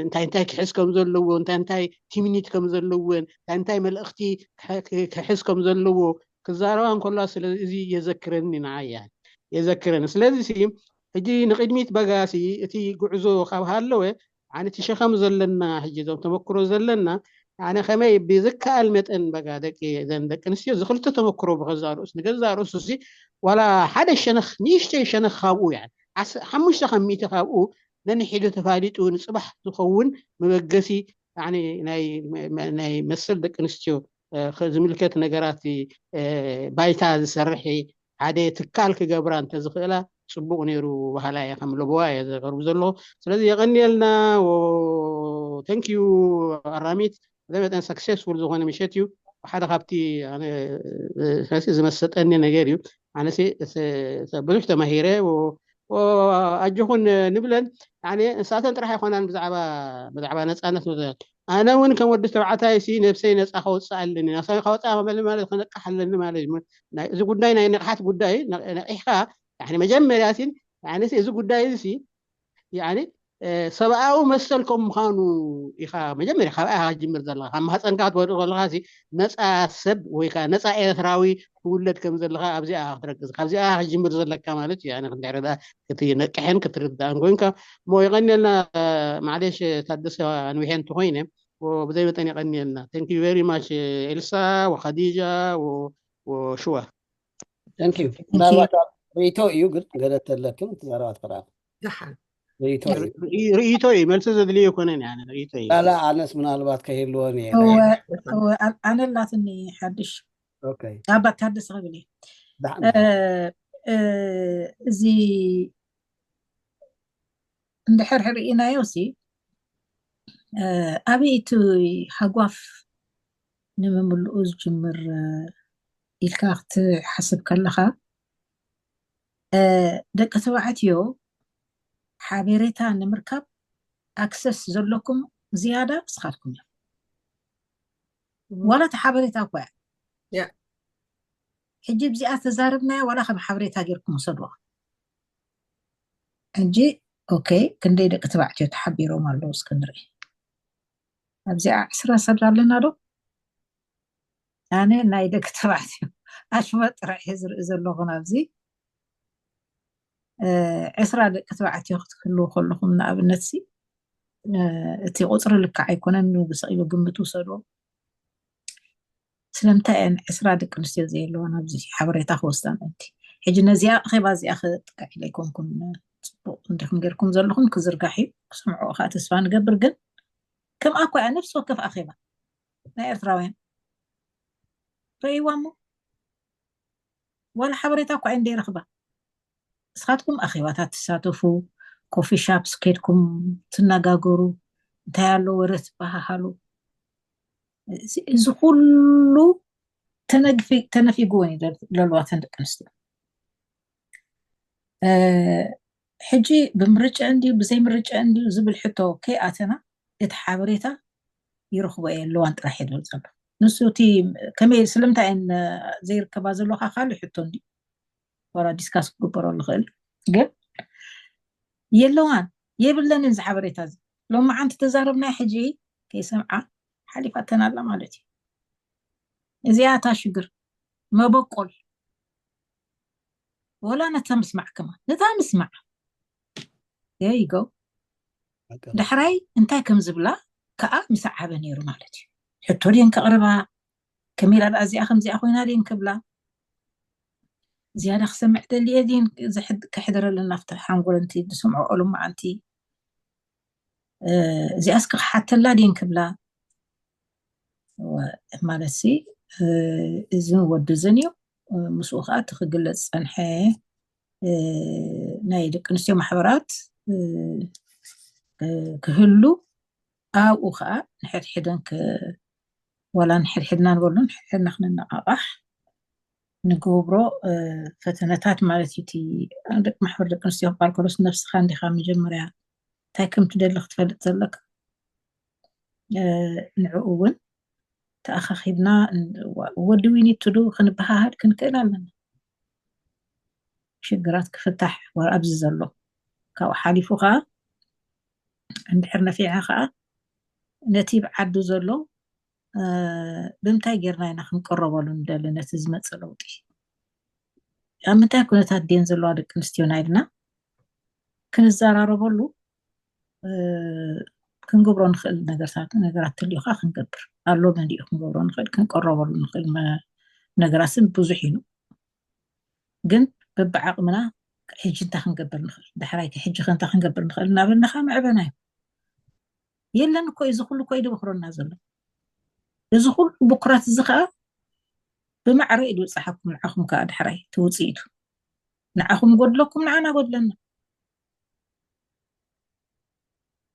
እንታይ እንታይ ክሕዝ ከም ዘለዎ እንታይ እንታይ ትምኒት ከም ዘለወን እንታይ እንታይ መልእክቲ ክሕዝ ከም ዘለዎ ክዛረባ እንከለዋ ስለ እዚ የዘክረኒ ንዓያ የዘክረኒ ስለዚ ሕጂ ንቅድሚት በጋሲ እቲ ጉዕዞ ካብ ሃለወ ኣነ እቲ ሸኸም ዘለና ሕጂ እዞም ተመክሮ ዘለና ኣነ ከመይ ብዝከኣል መጠን በጋ ደቂ ዘን ደቂ ኣንስትዮ እዚ ክልተ ተመክሮ ብገዛ ርእሱ ንገዛ ርእሱ ሲ ዋላ ሓደ ሸነኽ ንእሽተይ ሸነኽ ካብኡ እያ ሓሙሽተ ካብ ሚእቲ ካብኡ ነንሒዱ ተፋሊጡ ንፅባሕ ዝኸውን መበገሲ ናይ መሰል ደቂ ኣንስትዮ ዝምልከት ነገራት ባይታ ዝሰርሕ ሓደ ትካል ክገብራ እንተዝኽእላ ፅቡቅ ነይሩ በሃላ እየ ከም ለበዋ እየ ዘቅርቡ ዘለኹ ስለዚ የቀንየልና ተንኪዩ ኣራሚት ብዘይ መጠን ሰክሴስፉል ዝኾነ ምሸት እዩ ሓደ ካብቲ ዝመሰጠኒ ነገር እዩ ኣነ ብዙሕ ተማሂረ ኣጆኹን ንብለን ንሳተን ጥራሕ ኣይኮናን ብዛዕባ ብዛዕባ ነፃነት ኣነ እውን ከም ወዲ ተባዕታይ ሲ ነብሰይ ነፃ ከውፅእ ኣለኒ ናብሳይ ከወፅእ መበሊ ማለት ክነቅሕ ኣለኒ ማለት እዩ እዚ ጉዳይ ናይ ንቕሓት ጉዳይ ነቂሕካ መጀመርያ ሲ እዚ ጉዳይ እዚ ሲ ሰብኣዊ መሰል ከም ምዃኑ ኢኻ መጀመርያ ካብ ኢኻ ክጅምር ዘለካ ካብ ማህፀንካ ክትወድቅ ከለካ ነፃ ሰብ ወይ ከዓ ነፃ ኤርትራዊ ትውለድ ከም ዘለካ ኣብዚኣ ክትረግዝ ካብዚኣ ክጅምር ዘለካ ማለት እዩ ክንድሕረ እቲ ነቅሕን ክትርዳእን ኮይንካ እሞ ይቀንየልና ማዕሌሽ ታደሰ ኣንዊሐ እንተኮይነ ብዘይ መጠን ይቀንየልና thank you very much ኤልሳ ወካዲጃ ወሽዋ thank you ምናልባት ርእይቶ እዩ፣ ግን ገለ ተለክም ትዛረባ ትኽእል። ደሓን ርእይቶ እዩ። ርእይቶ እዩ፣ መልሲ ዘድልዮ ኣይኮነን። ኣነ ርእይቶ እዩ። ላላ ኣነስ ምናልባት ከይህልወን እየ። እወ፣ እወ፣ ኣነ ኣላትኒ ሓድሽ ኦኬ። ኣባ ታደሰ ክብል እየ። ደሓን እ፣ እ፣ እዚ እንድሕር ርኢናዮ ሲ፣ እ፣ ኣበይ እቲ ሃጓፍ ንምምልኡ ዝጅምር፣ እ፣ ኢልካ ክትሓስብ ከለኻ፣ እ፣ ደቂ ተባዕትዮ ሓቤሬታ ንምርካብ ኣክሰስ ዘለኩም ዝያዳ ንስኻትኩም እዮም። ዋላ እቲ ሓበሬታ እኮ እያ። ያ። ሕጂ ብዚኣ ተዛረብናያ ዋላ ከም ሓበሬታ ጌርኩም ውሰድዋ። ሕጂ ኦኬ፣ ክንደይ ደቂ ተባዕትዮ ተሓቢሮም ኣለዉ እስኪ ንርኢ። ኣብዚኣ ዕስራ ሰብ ኣለና ዶ? ኣነ ናይ ደቂ ተባዕትዮ ኣሽመ ጥራሕ እየ ዝርኢ ዘለኹ ናብዚ። እ፣ ዕስራ ደቂ ተባዕትዮ ክትህልዉ ከለኹም ንኣብነት ሲ፣ እ፣ እቲ ቁፅሪ ልክዕ ኣይኮነን፣ ብስቕ ኢሉ ግምት ውሰድዎ። ስለምንታይ እየን ዕስራ ደቂ ኣንስትዮ ዘየለዋ ናብዚ ሓበሬታ ክወስዳ ምእንቲ? ሕጂ ነዚኣ ኣኼባ እዚኣ ክጥቅዕ ኢለ ኣይኮንኩን። ፅቡቕ እንዲኹም ጌርኩም ዘለኹም ክዝርጋሕ እዩ፣ ክሰምዑ ከዓ ተስፋ ንገብር። ግን ከምኣ እኮ እያ ነፍሲ ወከፍ ኣኼባ ናይ ኤርትራውያን ረእይዋ እሞ ዋላ ሓበሬታ እኳ እየን ዘይረኽባ። ንስኻትኩም ኣኼባታት ትሳተፉ፣ ኮፊ ሻፕስ ከድኩም ትነጋገሩ፣ እንታይ ኣሎ ወረ ትበሃሃሉ። እዚ እዚ ኩሉ ተነግፊ- ተነፊግወን እዩ ደል- ዘለዋ እተን ደቂ ኣንስትዮ። እ፣ ሕጂ ብምርጫ እንድዩ ብዘይ ምርጫ እንድዩ ዝብል ሕቶ ከይኣተና እቲ ሓበሬታ ይረኽቦ እየ ኣለዋን ጥራሕ እየ ዝብል ዘሎ። ንሱ እቲ ከመይ ስለምንታይ እየን ዘይርከባ ዘለዋ ካልእ ሕቶ እንድዩ፣ ዋላ ዲስካስ ክግበረሉ ይኽእል፣ ግን የለዋን የብለንን እዚ ሓበሬታ እዚ። ሎማዓንቲ ተዛረብና ሕጂ ከይሰምዓ ሓሊፋተን ኣላ ማለት እዩ። እዚኣ እታ ሽግር መበቆል ወላ ነታ ምስማዕ ከማን ነታ ምስማዕ there you go። ዳሕራይ እንታይ ከም ዝብላ ከዓ ምስዓበ ነይሩ ማለት እዩ። ሕቶ ድየን ከቕርባ፣ ከመይ ኢላ ደኣ እዚኣ ከምዚኣ ኮይና ድየን ክብላ፣ ዝያዳ ክሰምዕ ደልየ ድየን ዝሕድ- ከሕድረልና ኣብቲ ሓንጎል እንቲ ዝሰምዖ ሎማዓንቲ፣ እ፣ እዚኣስ ክሓተላ ድየን ክብላ። ወ- ማለት ሲ፣ እ፣ እዝን ወዲ እዝን እዩ። እ፣ ምስኡ ከዓ እቲ ክግለጽ ዝጸንሐ፣ እ፣ ናይ ደቂ ኣንስትዮ ማሕበራት፣ እ፣ እ፣ ክህሉ፣ ኣብኡ ከዓ ንሕድሕደን ክ- ዋላ ንሕድሕድና ንበሉ ንሕድሕድና ክንነቓቓሕ ንገብሮ፣ እ፣ ፈተነታት ማለት እዩ። እቲ ደቂ ማሕበር ደቂ ኣንስትዮ ክበሃል ከሎስ ነብስኻ እንዲኻ መጀመርያ እንታይ ከም ትደሊ ክትፈልጥ ዘለካ። እ፣ ንዕኡ እውን ተኣኻኺብና ን- what do we need to do ክንበሃሃል ክንክእል ኣለና። ሽግራት ክፍታሕ ወ- ኣብዚ ዘሎ ካብኡ ሓሊፉ ከዓ እንድሕር ነፊዕና ከዓ ነቲ ብዓዱ ዘሎ፣ እ፣ ብምንታይ ጌርና ኢና ክንቅረበሉ ንደሊ ነቲ ዝመፅእ ለውጢ? ኣብ ምንታይ ኩነታት ድየን ዘለዋ ደቂ ኣንስትዮና ኢልና ክንዘራረበሉ፣ እ፣ ክንገብሮ ንኽእል ነገርታት ነገራት ተልዩ ከዓ ክንገብር ኣሎ መሊኡ ክንገብሮ ንኽእል ክንቀረበሉ ንኽእል መ- ነገራት ስም ብዙሕ እዩ። ግን በብዓቕምና ሕጂ እንታይ ክንገብር ንኽእል፣ ዳሕራይ ከ ሕጂ ከ እንታይ ክንገብር ንኽእል እናበልና ከዓ መዕበና እዩ። የለን እኮ እዚ ኩሉ እኮ እዩ ድበኽረና ዘሎ። እዚ ኩሉ ብኩራት እዚ ከዓ ብማዕረ እዩ ድብፅሓኩም። ንዓኹም ከዓ ዳሕራይ እቲ ውፅኢቱ ንዓኹም ጎድለኩም ንዓና ጎድለና።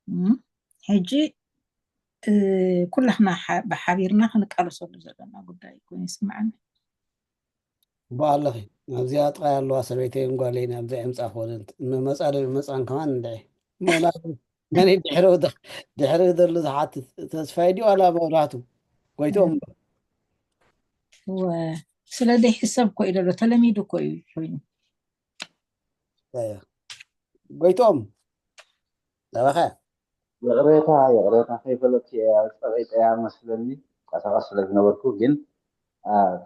እም፣ ሕጂ እ፣ ኩላትና ሓ- ብሓቢርና ክንቃለሰሉ ዘለና ጉዳይ ኮይኑ ይስምዓኒ። እምበኣለኺ ኣብዚኣ ጥራይ ኣለዋ ሰበይተይን ጓለይን ኣብዚኣ ይምፃ ክኾነን መፃ ዶ ይመፃን ከማን እንድዒ መናኒ ድሕሪ ወደ- ድሕሪ ዘሎ ዝሓትት ተስፋይ ድዩ ዋላ መብራህቱ ጎይቶም ወ- ስለ ዘይሕሰብ እኮ እዩ ዘሎ ተለሚዱ እኮ እዩ ኮይኑ ጎይቶም ናባኸ ይቕሬታ ይቕሬታ ከይፈለጥኩ እየ ጸቒጠያ መስለኒ ቀሳቐስ ስለ ዝነበርኩ ግን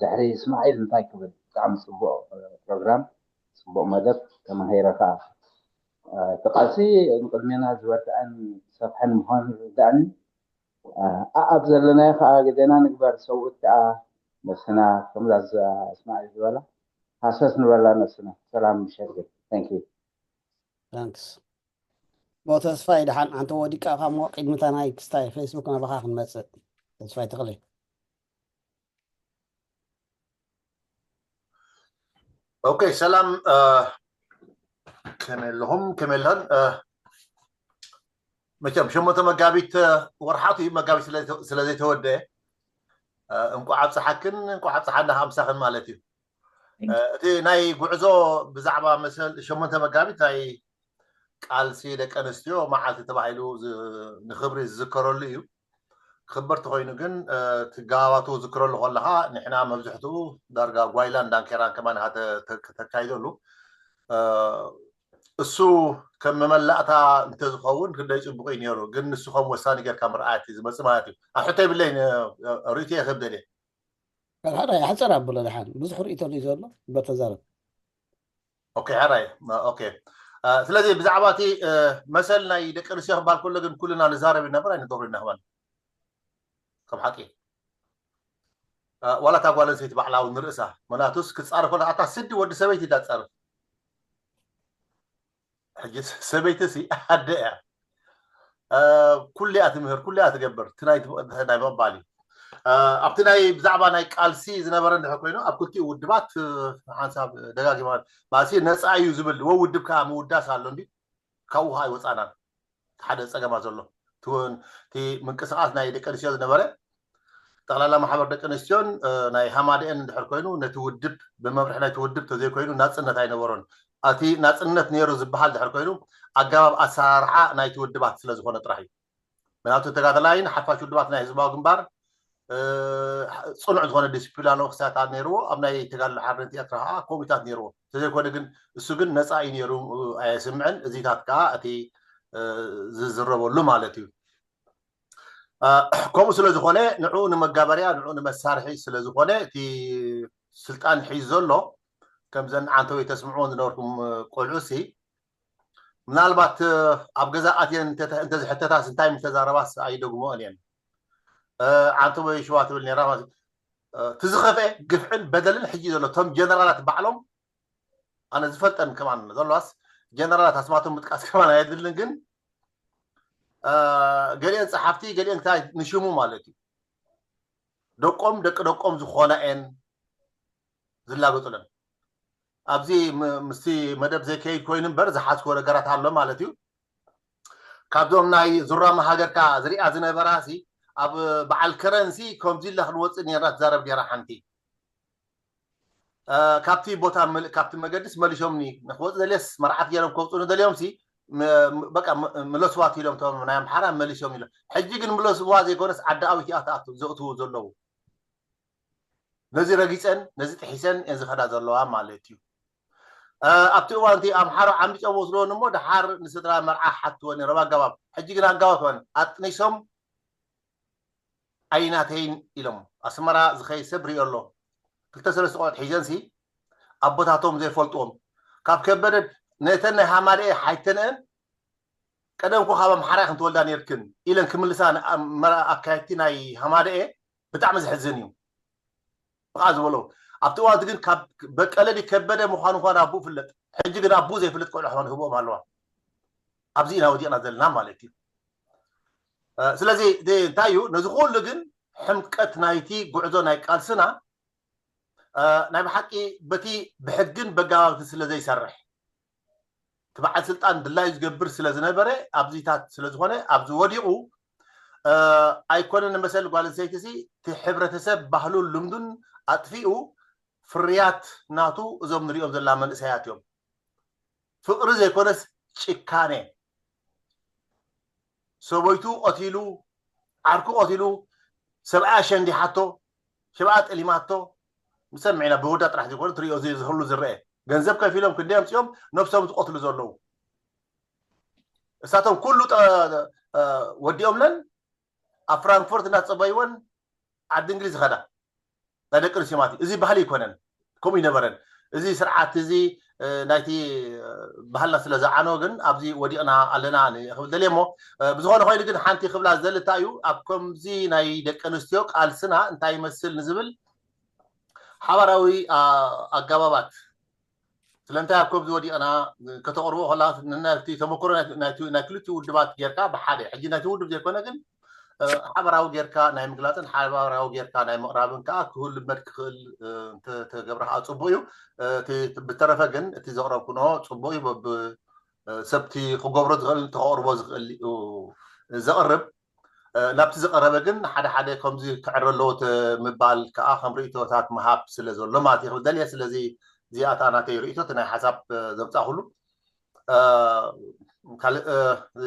ድሕሪ እስማዒል እንታይ ክብል ብጣዕሚ ፅቡቕ ፕሮግራም ፅቡቕ መደብ ተማሂረ ከዓ እቲ ቃልሲ ንቅድሜና ዝበርትዐን ዝሰፍሐን ምዃኑ ይርዳእኒ ኣኣብ ዘለናዮ ከዓ ግዜና ንግበር ሰብኡት ከዓ ነስና ከምዛ እስማዒል ዝበላ ሃሰስ ንበላ ነስና። ሰላም ምሸት ግን። Thank you። Thanks። ሞ ተስፋይ ደሓን ኣንተ ወዲቃ እሞ ቅድሚታ ናይ ክስታይ ፌስቡክ ናባኻ ክንመጽእ ተስፋይ ተኽለ። ኦኬ ሰላም ከመይ ኣለኹም ከመይ ኣለኽን? መቸም ሸሞንተ መጋቢት ወርሓቱ እዩ መጋቢት ስለዘይተወደአ እንቋዕ ኣብፀሓክን እንቋዕ ኣብፀሓና ምሳኽን ማለት እዩ። እቲ ናይ ጉዕዞ ብዛዕባ መሰል ሸሞንተ መጋቢት ናይ ቃልሲ ደቂ ኣንስትዮ መዓልቲ ተባሂሉ ንክብሪ ዝዝከረሉ እዩ። ክኽበር ተኮይኑ ግን እቲ ኣገባባቱ ዝክረሉ ከለካ ንሕና መብዝሕትኡ ዳርጋ ጓይላን ዳንኬራን ከማን ኢካ ተካይደሉ። እሱ ከም መመላእታ እንተዝኸውን ክንደይ ፅቡቅ እዩ ነይሩ። ግን ንሱ ከም ወሳኒ ጌርካ ምርኣይ እቲ ዝመፅእ ማለት እዩ። ኣብ ሕቶ የብለይን። ርእይቶ የክብ ደልየ ካልሓዳ ኣሕፅር ኣብሎ ደሓን ብዙሕ ርእይቶ እዩ ዘሎ በተዛረብ ኦኬ ሕራይ ኦኬ። ስለዚ ብዛዕባ እቲ መሰል ናይ ደቂ ኣንስትዮ ክበሃል ከሎ ግን ኩልና ንዛረብ ኢና እምበር ኣይንገብሮ ኢና ክበሃል ከም ሓቂ። ዋላ እታ ጓል ኣንስተይቲ ባዕላ እውን ንርእሳ ምክንያቱስ ክፃረፍ ከሎ ኣታ ስዲ ወዲ ሰበይቲ እያ ትፃረፍ። ሕጂ ሰበይቲ ሲ ኣደ እያ። ኩሉ እያ ትምህር ኩሉ እያ ትገብር እቲ ናይ ምቕባል እዩ። ኣብቲ ናይ ብዛዕባ ናይ ቃልሲ ዝነበረ እንድሕር ኮይኑ ኣብ ክልቲኡ ውድባት ሓንሳብ ደጋጊማ ባሲ ነፃ እዩ ዝብል ወ ውድብ ከዓ ምውዳስ ኣሎ እንዲ ካብኡ ከዓ ኣይወፃናን። ሓደ ፀገማ ዘሎ እቲ ምንቅስቃስ ናይ ደቂ ኣንስትዮ ዝነበረ ጠቕላላ ማሕበር ደቂ ኣንስትዮን ናይ ሃማደኤን እንድሕር ኮይኑ ነቲ ውድብ ብመምርሒ ናይቲ ውድብ ተዘይኮይኑ ናፅነት ኣይነበሮን። እቲ ናፅነት ነይሩ ዝበሃል ድሕር ኮይኑ ኣገባብ ኣሰራርሓ ናይቲ ውድባት ስለዝኾነ ጥራሕ እዩ። ምክንያቱ ተጋደላይን ሓፋሽ ውድባት ናይ ህዝባዊ ግንባር ፅኑዕ ዝኾነ ዲስፕሊናዊ ክሳታት ነይርዎ። ኣብ ናይ ተጋድሎ ሓርነት ኤርትራ ከዓ ኮሚታት ነይርዎ። ተዘይኮነ ግን እሱ ግን ነፃ እዩ ነይሩ። ኣየስምዕን እዚታት ከዓ እቲ ዝዝረበሉ ማለት እዩ። ከምኡ ስለ ዝኾነ ንዕኡ ንመጋበርያ ንዕኡ ንመሳርሒ ስለ ዝኾነ እቲ ስልጣን ሒዝ ዘሎ ከምዘን ዓንተወይ ተስምዕዎ ዝነበርኩም ቆልዑ ሲ ምናልባት ኣብ ገዛ ኣትየን እንተዝሕተታስ እንታይ ምተዛረባስ ኣይደግሞኦን እየን። ዓንተወይ ሽዋ ትብል ነራ ማለት ትዝኸፍአ ግፍዕን በደልን ሕጂ ዘሎ እቶም ጀነራላት ባዕሎም ኣነ ዝፈልጠን ከማን ዘለዋስ ጀነራላት ኣስማቶም ምጥቃስ ከማን ኣየድልን ግን ገሊአን ፀሓፍቲ ገሊአን ክታይ ንሽሙ ማለት እዩ። ደቆም ደቂ ደቆም ዝኾና እየን ዝላገፁለን። ኣብዚ ምስቲ መደብ ዘይከይድ ኮይኑ እምበር ዝሓዝክዎ ነገራት ኣሎ ማለት እዩ። ካብዞም ናይ ዙራማ ሃገርካ ዝሪኣ ዝነበራ ሲ ኣብ በዓል ከረንሲ ከምዚ ኢላ ክንወፅእ ነርና ትዛረብ ነራ ሓንቲ ካብቲ ቦታ ካብቲ መገድስ መሊሶምኒ ንክወፅ ዘልየስ መርዓት ገይሮም ከውፅኡኒ ዘልዮም ሲ በቃ ምለስዋ ኢሎም ቶም ናይ ኣምሓራ መሊሶም ኢሎም። ሕጂ ግን ምለስዋ ዘይኮነስ ዓዲ ኣዊት እያ ትኣቱ ዘእትዉ ዘለዉ። ነዚ ረጊፀን ነዚ ጥሒሰን እየን ዝኸዳ ዘለዋ ማለት እዩ። ኣብቲ እዋን እቲ ኣምሓሮ ዓሚፆም ወስደወን እሞ ደሓር ንስድራ መርዓ ሓትወን ነይሮም ኣገባብ። ሕጂ ግን ኣገባብ ከበን ኣጥኒሶም ኣይናተይን ኢሎም ኣስመራ ዝኸይድ ሰብ ሪኦ ኣሎ። ክልተ ሰለስተ ቆልዑት ሒዘንሲ ኣቦታቶም ዘይፈልጥዎም ካብ ከበደ ነተን ናይ ሃማደኤ ሓይተንአን ቀደምኩ ካብ ኣምሓራ ክንትወልዳ ነርክን ኢለን ክምልሳ ኣካየድቲ ናይ ሃማደኤ ብጣዕሚ ዝሕዝን እዩ። ብቃ ዝበሎ ኣብቲ እዋንቲ ግን ካብ በቀለዲ ከበደ ምኳኑ እንኳን ኣቡኡ ፍለጥ ሕጂ ግን ኣቡኡ ዘይፍልጥ ቆልዑ ክኾኑ ህብኦም ኣለዋ። ኣብዚ ኢና ወዲቕና ዘለና ማለት እዩ። ስለዚ እንታይ እዩ ነዚ ኩሉ ግን ሕምቀት ናይቲ ጉዕዞ ናይ ቃልስና ናይ ብሓቂ በቲ ብሕግን በጋባብትን ስለ ዘይሰርሕ እቲ በዓል ስልጣን ድላዩ ዝገብር ስለ ዝነበረ ኣብዚታት ስለ ዝኾነ ኣብዚ ወዲቑ ኣይኮነን መሰል ጓል ኣንስተይቲ ሲ እቲ ሕብረተሰብ ባህሉን ልምዱን ኣጥፊኡ ፍርያት ናቱ እዞም ንሪኦም ዘለና መንእሰያት እዮም። ፍቕሪ ዘይኮነስ ጭካኔ ሰበይቱ ቀቲሉ ዓርኩ ቀቲሉ ሰብኣያ ሸንዲሓቶ ሰብኣ ጠሊማቶ ምሰምዕና ብወዳ ጥራሕ ዘይኮነ ትሪኦ ዝህሉ ዝረአ ገንዘብ ከፊሎም ክንደይ ኣምፅኦም ነብሶም ዝቆትሉ ዘለዉ እሳቶም ኩሉ ወዲኦምለን ኣብ ፍራንክፎርት እናፀበይወን ዓዲ እንግሊዝ ዝኸዳ ናይ ደቂ ኣንስትዮ ማለት እዩ። እዚ ባህሊ ይኮነን ከምኡ ይነበረን እዚ ስርዓት እዚ ናይቲ ባህልና ስለ ዝዓኖ ግን ኣብዚ ወዲቕና ኣለና ክብል ደልየ እሞ ብዝኾነ ኮይኑ ግን ሓንቲ ክብላ ዝደሊ እንታይ እዩ ኣብ ከምዚ ናይ ደቂ ኣንስትዮ ቃልስና እንታይ ይመስል ንዝብል ሓባራዊ ኣገባባት ስለምንታይ ኣብ ኮብ ዝወዲቕና ከተቕርቦ ከላ ናይቲ ተመክሮ ናይ ክልቲኡ ውድባት ጌርካ ብሓደ ሕጂ ናይቲ ውድብ ዘይኮነ ግን ሓበራዊ ጌርካ ናይ ምግላፅን ሓበራዊ ጌርካ ናይ ምቕራብን ከዓ ክህልመድ ክኽእል ተገብረ ከዓ ፅቡቅ እዩ። ብተረፈ ግን እቲ ዘቕረብኩኖ ፅቡቅ እዩ። ሰብቲ ክገብሮ ዝኽእል ተቕርቦ ዝኽእል እዩ ዘቕርብ። ናብቲ ዝቐረበ ግን ሓደ ሓደ ከምዚ ክዕረ ኣለዎ ምባል ከዓ ከም ርእቶታት ምሃብ ስለ ዘሎ ማለት እዩ ክብል ደልየ። ስለዚ እዚኣታ ናተይ ርእቶ እቲ ናይ ሓሳብ ዘምፃእኩሉ። ካልእ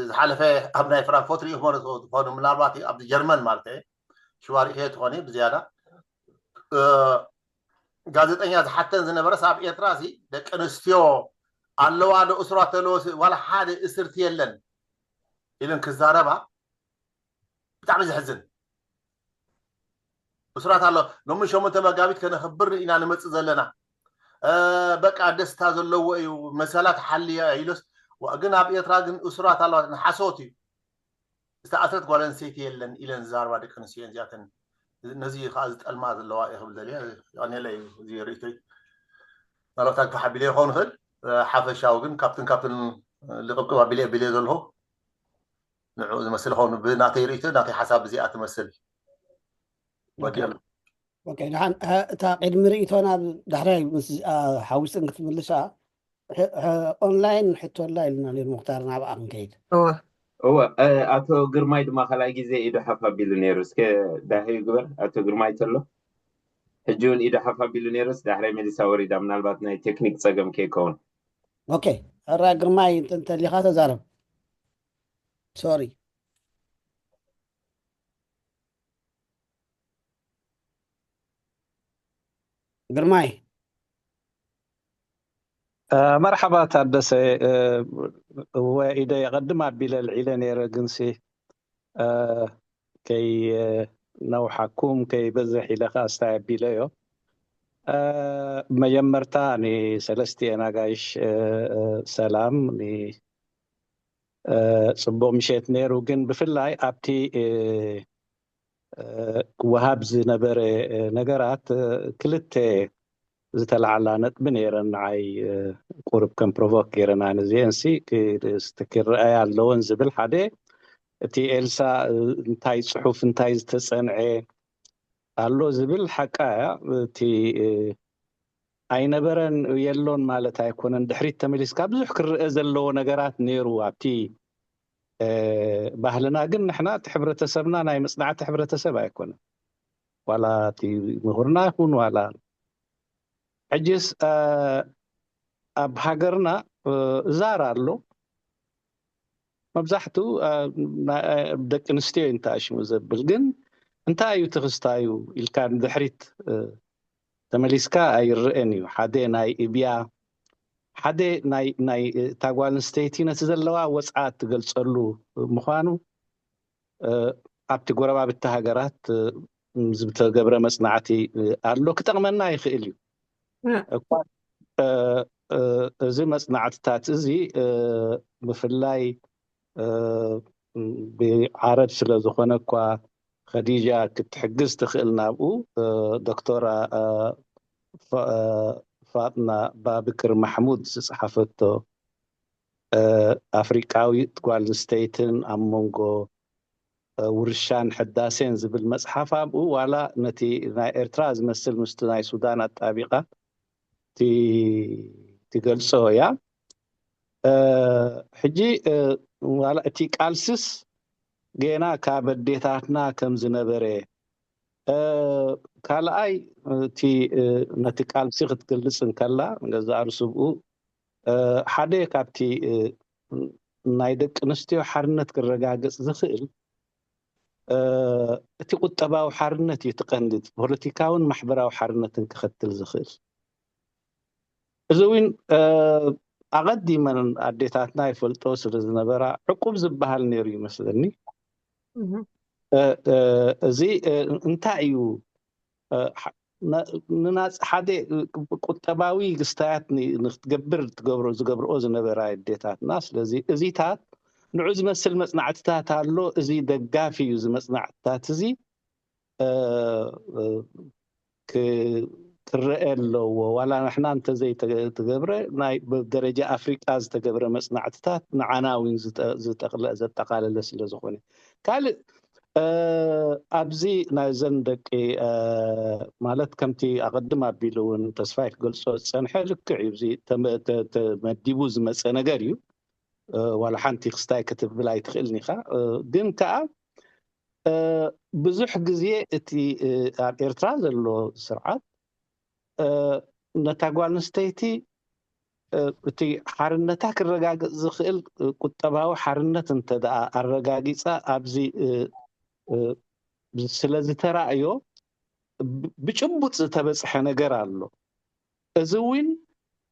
ዝሓለፈ ኣብ ናይ ፍራንክፎርት ሪኢኹሞ ትኾኑ ምናልባት ኣብዚ ጀርመን ማለት ሽዋ ሪእኸ ትኾኒ ብዝያዳ ጋዜጠኛ ዝሓተን ዝነበረስ ኣብ ኤርትራ ሲ ደቂ ኣንስትዮ ኣለዋ ዶ እስራት ኣለዎ ዋላ ሓደ እስርቲ የለን ኢለን ክዛረባ ብጣዕሚ ዘሕዝን። ብስራት ኣሎ ሎሚ ሸሞንተ መጋቢት ከነኽብር ኢና ንመፅእ ዘለና። በቃ ደስታ ዘለዎ እዩ መሰላት ሓልያ ኢሉስ ግን ኣብ ኤርትራ ግን እሱራት ኣለዋ ንሓሶት እዩ። ዝተኣስረት ጓል ኣንስተይቲ የለን ኢለን ዝዛረባ ደቂ ኣንስትዮ እዚኣተን። ነዚ ከዓ ዝጠልማ ዘለዋ እየ ክብል ደልየ። የቐንየለይ እዚ ርእቶይ። ናብታ ክሓቢለ ይኸውን ይኽእል። ሓፈሻዊ ግን ካብትን ካብትን ልቕብቅብ ኣቢለ ኣቢለ ዘለኹ ንዑ ዝመስል ኸውን ብናተይ ርእቶ ናተይ ሓሳብ እዚኣ ትመስል። ደሓን እታ ቅድሚ ርእቶ ናብ ዳሕራይ ምስ ሓዊስን ክትምልሳ ኦንላይን ሕቶላ ኢልና ነር ሙክታር ናብኣ ክንከይድ። እወ ኣቶ ግርማይ ድማ ካልኣይ ግዜ ኢዱ ሓፍ ኣቢሉ ነይሩ። እስከ ዳህዩ ግበር ኣቶ ግርማይ ተሎ ሕጂ እውን ኢዱ ሓፍ ኣቢሉ ነይሩስ ዳሕራይ መሊሳ ወሪዳ ምናልባት ናይ ቴክኒክ ፀገም ከይከውን። ኦኬ ሕራ ግርማይ እንተሊኻ ተዛረብ። ሶሪ ግርማይ መርሓባ ታደሰ። እወ ኢደ የቐድም ኣቢለ ልዒለ ነይረ ግንሲ ከይ ነውሓኩም ከይ በዝሕ ኢለ ከዓ ስታይ ኣቢለ እዮ። መጀመርታ ንሰለስቲኤን ኣጋይሽ ሰላም። ፅቡቅ ምሸት ነይሩ ግን ብፍላይ ኣብቲ ክወሃብ ዝነበረ ነገራት ክልተ ዝተላዓላ ነጥቢ ነይረን ንዓይ ቁርብ ከም ፕሮቮክ ገይረን ኣነ እዚአን ሲ ክረኣያ ኣለወን ዝብል ሓደ እቲ ኤልሳ እንታይ ፅሑፍ እንታይ ዝተፀንዐ ኣሎ ዝብል ሓቃ እያ እቲ ኣይነበረን የሎን ማለት ኣይኮነን ድሕሪት ተመሊስካ ብዙሕ ክረአ ዘለዎ ነገራት ነይሩ ኣብቲ ባህልና ግን ንሕና እቲ ሕብረተሰብና ናይ መፅናዕቲ ሕብረተሰብ ኣይኮነን ዋላ እቲ ምሁርና ይኹን ዋላ ሕጅስ ኣብ ሃገርና ዛር ኣሎ መብዛሕቱ ደቂ ኣንስትዮ እንተኣሽሙ ዘብል ግን እንታይ እዩ ትኽስታዩ ኢልካ ንድሕሪት ተመሊስካ ኣይረአን እዩ ሓደ ናይ እብያ ሓደ ናይ እታ ጓል ኣንስተይቲ ነቲ ዘለዋ ወፅዓ እትገልፀሉ ምዃኑ ኣብቲ ጎረባብቲ ሃገራት ዝተገብረ መፅናዕቲ ኣሎ ክጠቕመና ይኽእል እዩ እኳ እዚ መፅናዕትታት እዚ ብፍላይ ብዓረብ ስለ ዝኾነ እኳ ኸዲጃ ክትሕግዝ ትኽእል ናብኡ ዶክተራ ፋጥና ባብክር ማሕሙድ ዝፀሓፈቶ ኣፍሪቃዊት ጓል ኣንስተይትን ኣብ መንጎ ውርሻን ሕዳሴን ዝብል መፅሓፍ ኣብኡ ዋላ ነቲ ናይ ኤርትራ ዝመስል ምስቲ ናይ ሱዳን ኣጣቢቃ ትገልፆ እያ ሕጂ ዋላ እቲ ቃልስስ ገና ካብ ኣዴታትና ከም ዝነበረ ካልኣይ እቲ ነቲ ቃልሲ ክትገልፅ እንከላ ገዛእ ርስብኡ ሓደ ካብቲ ናይ ደቂ ኣንስትዮ ሓርነት ክረጋገፅ ዝኽእል እቲ ቁጠባዊ ሓርነት እዩ ትቀንዲ ፖለቲካውን ማሕበራዊ ሓርነትን ክኸትል ዝኽእል እዚ እውን ኣቐዲመን ኣዴታትና ይፈልጦ ስለ ዝነበራ ዕቁብ ዝበሃል ነይሩ ይመስለኒ እዚ እንታይ እዩ ንናፅ ሓደ ቁጠባዊ ግስታያት ንክትገብር ትገብሮ ዝገብርኦ ዝነበራ ኣዴታትና ስለዚ እዚታት ንዑ ዝመስል መፅናዕትታት ኣሎ እዚ ደጋፊ እዩ እዚ መፅናዕትታት እዚ ክረአ ኣለዎ። ዋላ ንሕና እንተዘይተገብረ ናይ ብደረጃ ኣፍሪቃ ዝተገብረ መፅናዕትታት ንዓና እውን ዝጠ- ዝጠቕለ- ዘጠቓለለ ስለ ዝኾነ ካልእ እ፣ ኣብዚ ናይዘን ደቂ እ፣ ማለት ከምቲ ኣቐድም ኣቢሉ እውን ተስፋይ ክገልጾ ዝጸንሐ ልክዕ እዩ። እዚ ተመ- ተ- ተመዲቡ ዝመጸ ነገር እዩ። እ፣ ዋላ ሓንቲ ክስታይ ክትብል ኣይትኽእልን ኢኻ። እ፣ ግን ከኣ እ፣ ብዙሕ ግዜ እቲ እ፣ ኣብ ኤርትራ ዘሎ ስርዓት እ፣ ነታ ጓል ኣንስተይቲ እ፣ እቲ ሓርነታ ክረጋገጽ ዝኽእል እ፣ ቁጠባዊ ሓርነት እንተ ደኣ ኣረጋጊጻ ኣብዚ እ፣ እ፣ ስለ ዝተራእዮ ብ- ብጭቡጥ ዝተበጽሐ ነገር ኣሎ። እዚ እውን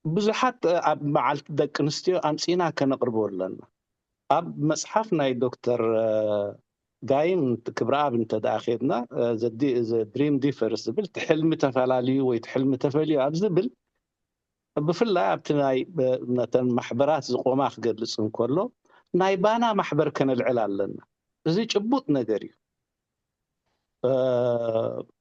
ብዙሓት እ፣ ኣብ መዓልቲ ደቂ ኣንስትዮ ኣምጺና ከነቕርቦ ኣለና። ኣብ መጽሓፍ ናይ ዶክተር እ፣ ጋይም ክብረኣብ እንተ ደኣ ኬድና እ፣ ዘዲ- ዘ ድሪም ዲፈርስ ዝብል እቲ ሕልሚ ተፈላለዩ ወይ እቲ ሕልሚ ተፈልዩ ኣብ ዝብል ብፍላይ ኣብቲ ናይ እ፣ ነተን ማሕበራት ዝቆማ ክገልጽ እንከሎ ናይ ባና ማሕበር ከነልዕል ኣለና። እዚ ጭቡጥ ነገር እዩ። እ፣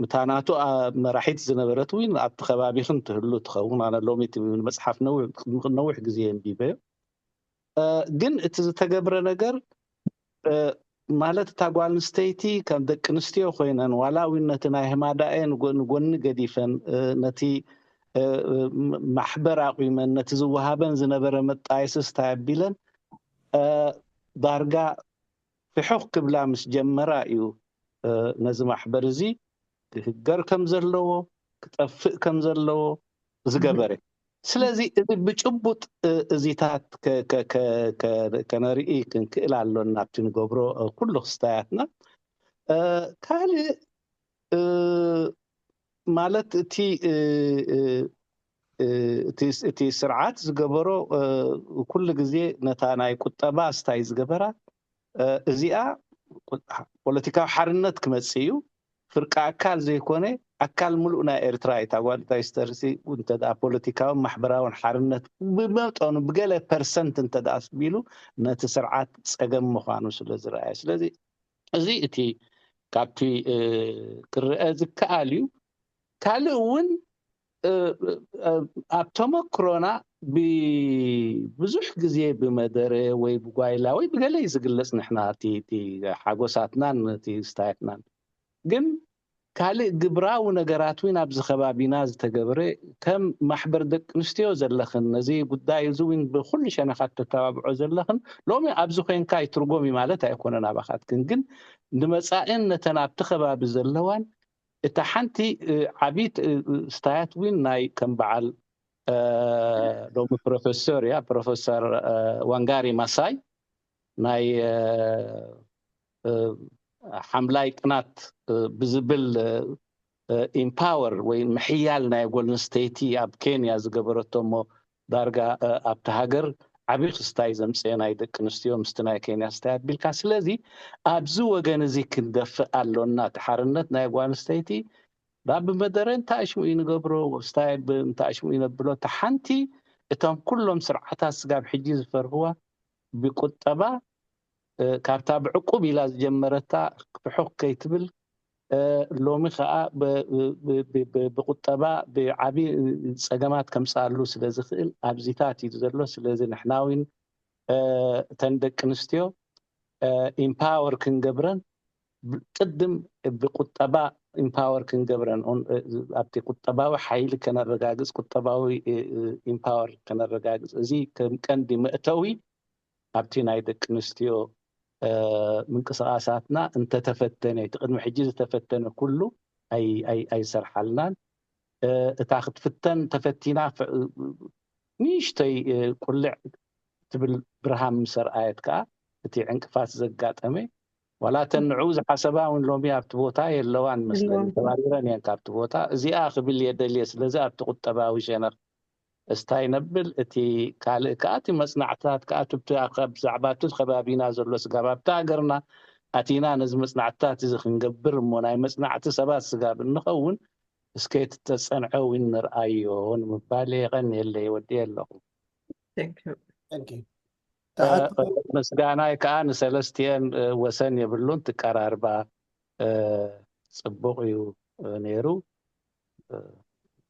ምታ ናቱ ኣ- መራሒት ዝነበረት እውን ኣብቲ ከባቢኽን ትህሉ ትኸውን። ኣነ ሎሚ እቲ መፅሓፍ ነዊሕ ቅድሚ ነዊሕ ግዜ የንቢበዮ። እ፣ ግን እቲ ዝተገብረ ነገር እ፣ ማለት እታ ጓል ኣንስተይቲ ከም ደቂ ኣንስትዮ ኮይነን ዋላ እውን ነቲ ናይ ህማዳኤ ንጎ- ንጎኒ ገዲፈን እ፣ ነቲ እ፣ እ፣ ም- ማሕበር ኣቑመን ነቲ ዝወሃበን ዝነበረ መጣየሲ ስታይ ኣቢለን እ፣ ዳርጋ ፍሑኽ ክብላ ምስ ጀመራ እዩ እ፣ ነዚ ማሕበር እዚ ክህገር ከም ዘለዎ ክጠፍእ ከም ዘለዎ ዝገበረ። ስለዚ እዚ ብጭቡጥ እ፣ እዚታት ከ- ከ- ከ- ከ- ከነርኢ ክንክእል ኣሎና ኣብቲ ንገብሮ እ፣ ኩሉ ክስታያትና። እ፣ ካልእ እ፣ ማለት እቲ እ፣ እ፣ እ፣ እቲ እቲ ስርዓት ዝገበሮ እ፣ ኩሉ ግዜ ነታ ናይ ቁጠባ ስታይ ዝገበራ እ፣ እዚኣ ፖለቲካዊ ሓርነት ክመጽእ እዩ። ፍርቂ ኣካል ዘይኮነ ኣካል ምሉእ ናይ ኤርትራ እዩ። እታ ጓል እንታይ ስተርሲ እንተ ደኣ ፖለቲካውን ማሕበራውን ሓርነት ብመጠኑ ብገለ ፐርሰንት እንተ ደኣ ስቢሉ ነቲ ስርዓት ጸገም ምዃኑ ስለ ዝረኣየ። ስለዚ እዚ እቲ ካብቲ እ፣ ክረአ ዝከኣል እዩ። ካልእ እውን እ፣ እ፣ ኣብ ተመክሮና ብብዙሕ ግዜ ብመደረ ወይ ብጓይላ ወይ ብገለ እዩ ዝግለጽ። ንሕና እቲ እቲ ሓጎሳትናን እቲ ስታያትናን ግን ካልእ ግብራዊ ነገራት እውን ኣብዚ ከባቢና ዝተገብረ ከም ማሕበር ደቂ ኣንስትዮ ዘለኽን ነዚ ጉዳይ እዚ እውን ብኩሉ ሸነኻት ተተባብዖ ዘለኽን ሎሚ ኣብዚ ኮንካ ይትርጎም እዩ ማለት ኣይኮነን ኣባኻትክን ግን ንመጻእን ነተን ኣብቲ ከባቢ ዘለዋን እታ ሓንቲ እ፣ ዓብይት እ፣ እ፣ ስታያት እውን ናይ ከም በዓል እ፣ ሎሚ ፕሮፌሰር እያ ፕሮፌሰር እ፣ ዋንጋሪ ማሳይ ናይ እ፣ እ፣ ሓምላይ ጥናት እ፣ ብዝብል እ፣ እ፣ ኢምፓወር ወይ ምሕያል ናይ ጓል ኣንስተይቲ ኣብ ኬንያ ዝገበረቶ እሞ ዳርጋ እ፣ ኣብቲ ሃገር ዓብዪ ክስታይ ዘምፅአ ናይ ደቂ ኣንስትዮ ምስቲ ናይ ኬንያ ስታይ ኣቢልካ ስለዚ ኣብዚ ወገን እዚ ክንደፍእ ኣሎና እቲ ሓርነት ናይ ጓል ኣንስተይቲ ዳ ብመደረ እንታይ ሽሙ እዩ ንገብሮ ስታይ እንታይ ሽሙ እዩ ነብሎ እቲ ሓንቲ እቶም ኩሎም ስርዓታት ስጋብ ሕጂ ዝፈርህዋ ብቁጠባ እ፣ ካብታ ብዕቁብ ኢላ ዝጀመረታ ፍሑክ ከይትብል እ፣ ሎሚ ከዓ ብ- ብ- ብ- ብ- ብቁጠባ ብዓብዪ ፀገማት ከምፅኣሉ ስለ ዝኽእል ኣብዚታት እዩ ዘሎ ስለዚ ንሕና እውን እ፣ እተን ደቂ ኣንስትዮ ኢምፓወር ክንገብረን ብ- ቅድም ብቁጠባ ኢምፓወር ክንገብረን ኦን- እ፣ ኣብቲ ቁጠባዊ ሓይሊ ከነረጋግፅ ቁጠባዊ ኢምፓወር ከነረጋግፅ እዚ ከም ቀንዲ መእተዊ ኣብቲ ናይ ደቂ ኣንስትዮ እ፣ ምንቅስቃሳትና እንተተፈተነ እቲ ቅድሚ ሕጂ ዝተፈተነ ኩሉ ኣይ- ኣይ- ኣይሰርሓልናን እ፣ እታ ክትፍተን ተፈቲና ፍ- ንእሽተይ እ፣ ቁልዕ ትብል ብርሃን ምስ ኣርኣየት ከዓ እቲ ዕንቅፋት ዘጋጠመ ዋላ እተን ንዕኡ ዝሓሰባ እውን ሎሚ ኣብቲ ቦታ የለዋን መስለኒ የለዋን። ተባሪረን እየን ካብቲ ቦታ እዚኣ ክብል የደልየ ስለዚ ኣብቲ ቁጠባዊ ሸነኽ እስታይ ነብል እቲ ካልእ ከዓ እቲ መፅናዕትታት ከዓ ትብቲ ኣብ ብዛዕባ እቲ ከባቢና ዘሎ ስጋብ ኣብቲ ሃገርና ኣቲና ነዚ መፅናዕትታት እዚ ክንገብር እሞ ናይ መፅናዕቲ ሰባት ስጋብ እንኸውን እስከ እቲ ተፀንዐ እውን ንርኣዮ ንምባል የቐንየለይ ወዲየ ኣለኹ። Thank you. Thank you. ምስጋናይ ከዓ ንሰለስቲኤን ወሰን የብሉን ትቀራርባ ፅቡቅ እዩ ነይሩ።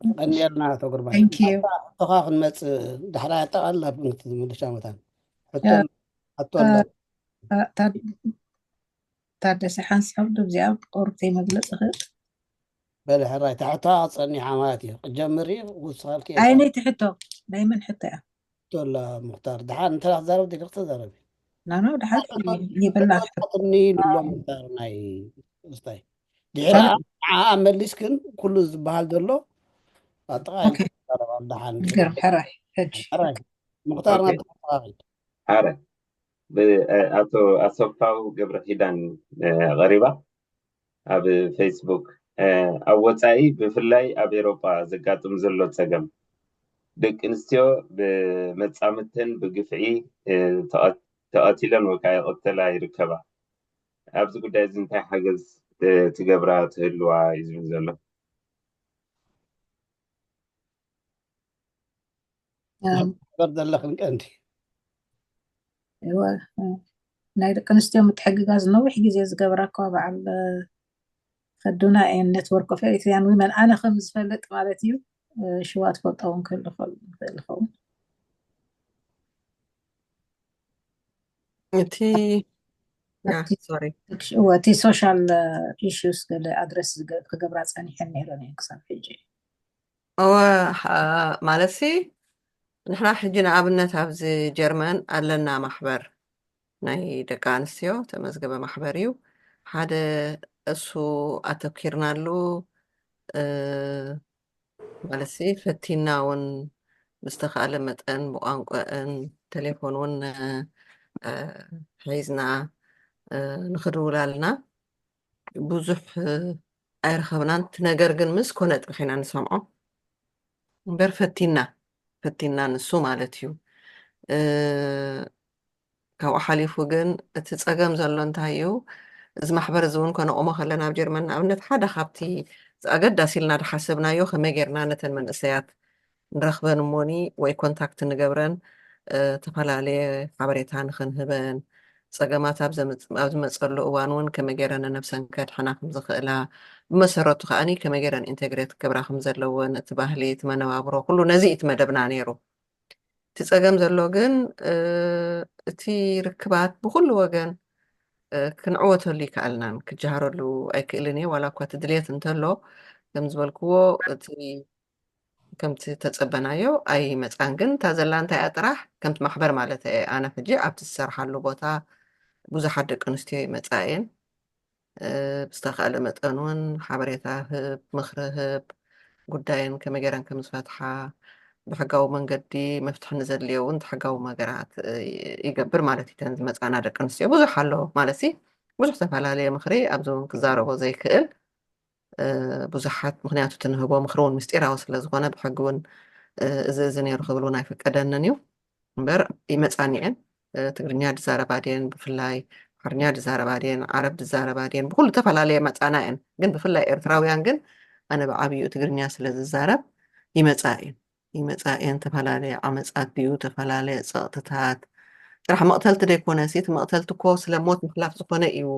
ቀንየልና ኣቶ ግርማይ። Thank you። ሕቶኻ ክንመጽእ ዳሕራይ ኣጠቓልላ ክንክቲ ዝምልሻ መታን ሕቶ ሕቶ ኣሎ። ታደሰ ሓንሳብ ዶ እዚኣ ቁርብተይ መግለፂ ክእል በለ ሕራይ ታሕታ ጸኒሓ ማለት እዩ። ክጀምር እዩ ውስኻልኪ ኣይ ነይቲ ሕቶ ናይ መን ሕቶ እያ? ቶላ ሙክታር ድሓን እንተ ክትዛረብ ደቂ ተዛረቢ ናኖ ድሓን ይብላ ትኒ ኢሉ ኣሎ ሙክታር ናይ ውስታይ ድሕሪ ንዓ መሊስ ግን ኩሉ ዝበሃል ዘሎ ኣጠቃላይ ኦኬ። ይዛረብ ኣሎ ድሓን ገርም ሕራይ ሕጂ ሕራይ ሙክታር ናብ ተኸታተል ኣረ ብ- ኣቶ ኣሰፋው ገብረ ኪዳን እ፣ ቀሪባ ኣብ ፌስቡክ እ፣ ኣብ ወፃኢ ብፍላይ ኣብ ኤሮጳ ዘጋጥም ዘሎ ፀገም ደቂ ኣንስትዮ ብመፃምድተን ብግፍዒ እ፣ ተቐ- ተቐቲለን ወይ ከዓ ይቐተላ ይርከባ። ኣብዚ ጉዳይ እዚ እንታይ ሓገዝ እ፣ ትገብራ ትህልዋ እዩ ዝብል ዘሎ። በር ዘለኽን ቀንዲ እወ፣ እ፣ ናይ ደቂ ኣንስትዮ ምትሕግጋዝ ነዊሕ ግዜ ዝገበራ እኳ በዓል እ፣ ከዱና እየን ኔትወርክ ኦፍ ኤሪትሪያን ዊመን ኣነ ከም ዝፈልጥ ማለት እዩ። እ፣ ሽዋ ትፈልጦ እውን ክህሉ ይኽእል ይኽእል ይኸውን። እቲ ያ ኣብቲ- ሶሪ እወ፣ እቲ ሶሻል ኢሹስ ገለ ኣድረስ ዝገ- ክገብራ ፀኒሐን ነይረን እየን ክሳብ ሕጂ። እወ ሓ- ማለት ሲ ንሕና ሕጂ ንኣብነት ኣብዚ ጀርመን ኣለና ማሕበር ናይ ደቂ ኣንስትዮ ተመዝገበ ማሕበር እዩ። ሓደ እሱ ኣተኪርናሉ እ፣ ማለት ሲ ፈቲና እውን ብዝተኻእለ መጠን ብቋንቋአን ቴሌፎን እውን እ፣ ሒዝና እ፣ ንኽድውላልና ብዙሕ እ፣ ኣይረኸብናን። እቲ ነገር ግን ምስ ኮነ ጥራሕ ኢና ንሰምዖ እምበር ፈቲና ፈቲና ንሱ ማለት እዩ እ፣ ካብኡ ሓሊፉ ግን እቲ ፀገም ዘሎ እንታይ እዩ? እዚ ማሕበር እዚ እውን ከነቑሞ ከለና ኣብ ጀርመን ንኣብነት ሓደ ካብቲ ኣገዳሲ ኢልና ዝሓሰብናዮ ከመይ ጌርና ነተን መንእሰያት ንረኽበን እሞኒ ወይ ኮንታክት ንገብረን እ፣ ተፈላለየ ሓበሬታ ንኽንህበን ፀገማት ኣብ ዘምፅ- ኣብ ዝመፀሉ እዋን እውን ከመይ ጌረን ነብሰን ከድሕና ከም ዝኽእላ ብመሰረቱ ከዓኒ ከመይ ጌረን ኢንቴግሬት ክገብራ ከም ዘለወን እቲ ባህሊ እቲ መነባብሮ ኩሉ ነዚ እቲ መደብና ነይሩ። እቲ ፀገም ዘሎ ግን እ፣ እቲ ርክባት ብኩሉ ወገን እ፣ ክንዕወተሉ ይከኣልናን ክጀሃረሉ ኣይክእልን እየ ዋላ እኳ እቲ ድልየት እንተሎ ከም ዝበልክዎ እቲ ከምቲ ተፀበናዮ ኣይመፃን ግን እታ ዘላ እንታይ እያ ጥራሕ ከምቲ ማሕበር ማለት እየ ኣነ ሕጂ ኣብቲ ዝሰርሓሉ ቦታ ብዙሓት ደቂ ኣንስትዮ ይመፃ እየን እ፣ ብዝተኻእለ መጠን እውን ሓበሬታ ህብ ምኽሪ ህብ ጉዳየን ከመይ ገይረን ከም ዝፈትሓ ብሕጋዊ መንገዲ መፍትሒ ንዘድልዮ እውን ሕጋዊ መገራት እ፣ ይገብር ማለት እዩ ተን ዝመፃና ደቂ ኣንስትዮ ብዙሕ ኣሎ ማለት ሲ ብዙሕ ዝተፈላለየ ምኽሪ ኣብዚ እውን ክዛረቦ ዘይክእል እ፣ ብዙሓት ምክንያቱ ትንህቦ ምክሪ እውን ምስጢራዊ ስለዝኮነ ብሕጊ እውን እ፣ እዚ እዚ ነይሩ ክብል እውን ኣይፈቀደንን እዩ እምበር ይመፃኒ እየን እ፣ ትግርኛ ድዛረባ ድየን ብፍላይ ሓርኛ ድዛረባ ድየን ዓረብ ድዛረባ ድየን ብኩሉ ዝተፈላለየ መፃና እየን ግን ብፍላይ ኤርትራውያን ግን ኣነ ብዓብይኡ ትግርኛ ስለ ዝዛረብ ይመፃ እየን ይመፃ እየን ተፈላለየ ዓመፃት ድዩ ተፈላለየ ፀቕጥታት ጥራሕ መቕተልቲ ደይኮነ ሲ እቲ መቕተልቲ እኮ ስለ ሞት ምሕላፍ ዝኾነ እዩ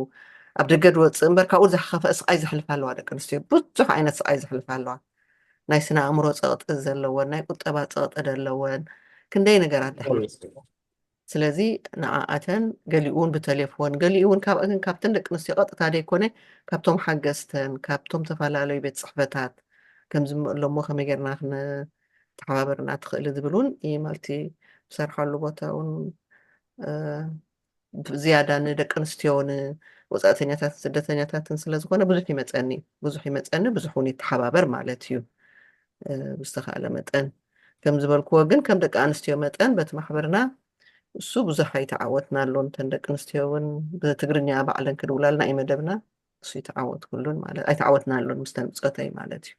ኣብ ደገ ድወፅእ እምበር ካብኡ ዝሓኸፈ ስቓይ ዘሕልፋ ኣለዋ ደቂ ኣንስትዮ ብዙሕ ዓይነት ስቓይ ዘሕልፋ ኣለዋ ናይ ስነ ኣእምሮ ፀቕጢ ዘለወን ናይ ቁጠባ ፀቕጢ ዘለወን ክንደይ ነገራት ዘሕልፋ ስለዚ ንዓኣተን ገሊኡ እውን ብተሌፎን ገሊኡ እውን ካብኣን ካብተን ደቂ ኣንስትዮ ቀጥታ ደይኮነ ካብቶም ሓገዝተን ካብቶም ዝተፈላለዩ ቤት ፅሕፈታት ከምዚ እሞ ከመይ ጌርና ክነተሓባበርና ትኽእሊ ዝብል እውን ይመልቲ ዝሰርሓሉ ቦታ እውን እ፣ ዝያዳ ንደቂ ኣንስትዮ ንወፃእተኛታት ስደተኛታትን ስለዝኮነ ብዙሕ ይመፀኒ ብዙሕ ይመፀኒ ብዙሕ እውን ይተሓባበር ማለት እዩ እ፣ ብዝተካእለ መጠን ከም ዝበልክዎ ግን ከም ደቂ ኣንስትዮ መጠን በቲ ማሕበርና እሱ ብዙሕ ኣይተዓወትናሉን እተን ደቂ ኣንስትዮ እውን ብትግርኛ ባዕለን ክድውላልና እዩ መደብና እሱ ይተዓወትኩሉን ማለት ኣይተዓወትናሉን ምስተን ብፆተይ ማለት እዩ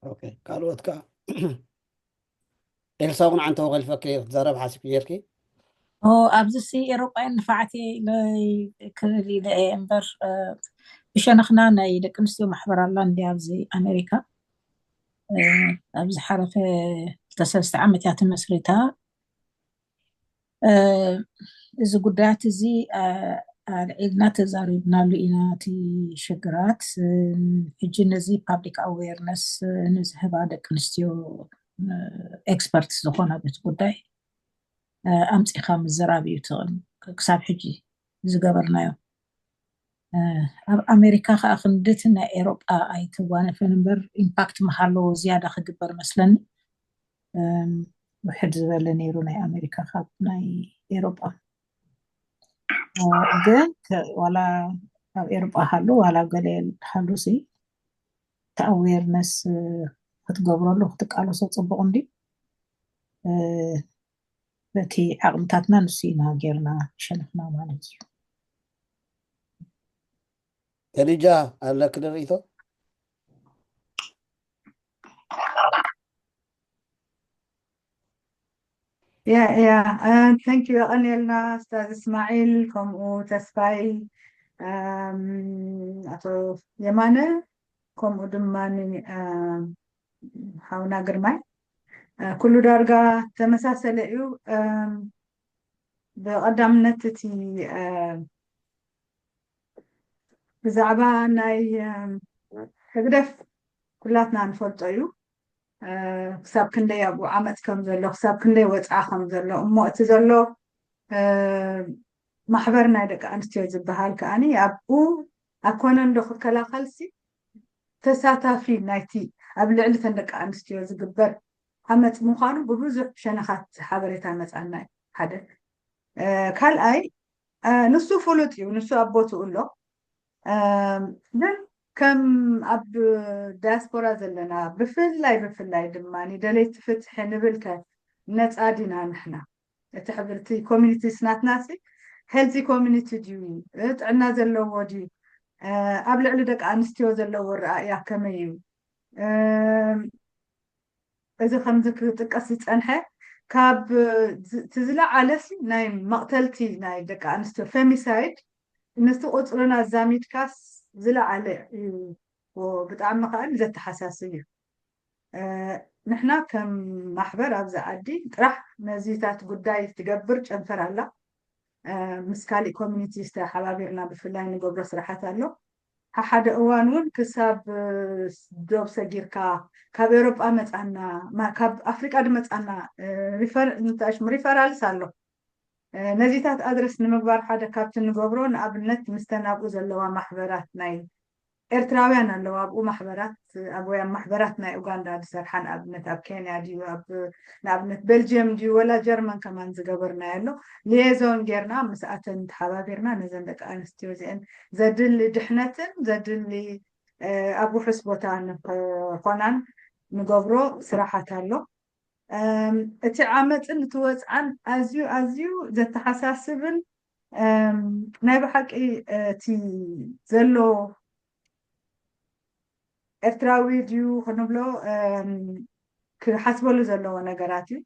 ኦኬ ካልኦት ከዓ ኤልሳ እውን ዓንተ ወከልፈኪ ክትዛረብ ሓሲብኪ ነርኪ ኦ ኣብዚ ሲ ኤሮጳ ንፋዕቲ ኢለይ ክብል ኢለ እየ እምበር እ፣ ብሸነኽና ናይ ደቂ ኣንስትዮ ማሕበር ኣላ እንዲ ኣብዚ ኣሜሪካ እ፣ ኣብ ዝሓለፈ ክልተ ሰለስተ ዓመት እያ ተመስሪታ እ፣ እዚ ጉዳያት እዚ እ፣ ኣልዒልና ተዛሪብናሉ ኢና። እቲ ሽግራት ሕጂ ነዚ ፓብሊክ ኣዌርነስ ንዝህባ ደቂ ኣንስትዮ ኤክስፐርት ዝኾና በቲ ጉዳይ ኣምፂኻ ምዝራብ እዩ። ክሳብ ሕጂ ዝገበርናዮ ኣብ ኣሜሪካ ከዓ ክንድቲ ናይ ኤሮጳ ኣይተዋነፈን እምበር ኢምፓክት ምሃለዎ ዝያዳ ክግበር መስለኒ። ውሕድ ዝበለ ነይሩ ናይ ኣሜሪካ ካብ ናይ ኤሮጳ። ግን ዋላ ኣብ ኤሮጳ ሃሉ ዋላ ገለ ሃሉ ሲ እቲ ኣዌርነስ ክትገብረሉ ክትቃለሶ ፅቡቅ እንዲ በቲ ዓቕምታትና ንሱ ኢና ጌርና ሸነኽና ማለት እዩ። ከዲጃ ኣለክ ርእይቶ? ያ ያ፣ thank you፣ የቐንየልና ኡስታዝ እስማዒል፣ ከምኡ ተስፋይ፣ ኣቶ የማነ፣ ከምኡ ድማ ሓውና ግርማይ። ኩሉ ዳርጋ ተመሳሰለ እዩ። ብቐዳምነት እቲ ብዛዕባ ናይ ህግደፍ ኩላትና ንፈልጦ እዩ። ክሳብ ክንደይ ኣብኡ ዓመፅ ከም ዘሎ፣ ክሳብ ክንደይ ወፅዓ ከም ዘሎ፣ እሞ እቲ ዘሎ ማሕበር ናይ ደቂ ኣንስትዮ ዝበሃል ከዓኒ ኣብኡ ኣኮነ እንዶ ክከላኸልሲ ተሳታፊ ናይቲ ኣብ ልዕሊ ተን ደቂ ኣንስትዮ ዝግበር ዓመፅ ምዃኑ ብብዙሕ ሸነኻት ሓበሬታ መፃና እዩ። ሓደ ካልኣይ ንሱ ፍሉጥ እዩ፣ ንሱ ኣብ ቦትኡ ኣሎ። ግን ከም ኣብ ዳያስፖራ ዘለና ብፍላይ ብፍላይ ድማ ደለይቲ ፍትሒ ንብል ከ ነፃ ዲና ንሕና? እቲ ሕብርቲ ኮሚኒቲስ ናትና ሲ ሄልዚ ኮሚኒቲ ድዩ? ጥዕና ዘለዎ ድዩ? ኣብ ልዕሊ ደቂ ኣንስትዮ ዘለዎ ረኣእያ ከመይ እዩ? እዚ ከምዚ ክጥቀስ ዝፀንሐ ካብ እቲ ዝለዓለ ሲ ናይ መቕተልቲ ናይ ደቂ ኣንስትዮ ፌሚሳይድ ምስቲ ቁፅርና ኣዛሚድካስ ዝለዓለ እዩ። ብጣዕሚ ከዓ ዘተሓሳስብ እዩ። ንሕና ከም ማሕበር ኣብዚ ዓዲ ጥራሕ ነዚታት ጉዳይ ትገብር ጨንፈር ኣላ። ምስ ካሊእ ኮሚኒቲ ዝተሓባቢርና ብፍላይ ንገብሮ ስራሓት ኣሎ። ሓደ እዋን እውን ክሳብ ዶብ ሰጊርካ ካብ ኤሮጳ መፃና፣ ካብ ኣፍሪቃ ድመፃና ሪፈራልስ ኣሎ። ነዚታት ኣድረስ ንምግባር ሓደ ካብቲ ንገብሮ ንኣብነት ምስተን ኣብኡ ዘለዋ ማሕበራት ናይ ኤርትራውያን ኣለዋ ኣብኡ ማሕበራት ኣብወያም ማሕበራት ናይ ኡጋንዳ ዝሰርሓ ንኣብነት ኣብ ኬንያ ድዩ ኣብ ንኣብነት ቤልጅየም ድዩ ወላ ጀርመን ከማን ዝገበርናዮ ኣሎ። ሊየዞን ጌርና ምስኣተን ተሓባቢርና ነዘን ደቂ ኣንስትዮ እዚአን ዘድሊ ድሕነትን ዘድሊ ኣብ ውሑስ ቦታ ንኾናን ንገብሮ ስራሓት ኣሎ። እቲ ዓመፅን እቲ ወፅዓን ኣዝዩ ኣዝዩ ዘተሓሳስብን ናይ ብሓቂ እቲ ዘሎ ኤርትራዊ ድዩ ክንብሎ ክሓስበሉ ዘለዎ ነገራት እዩ።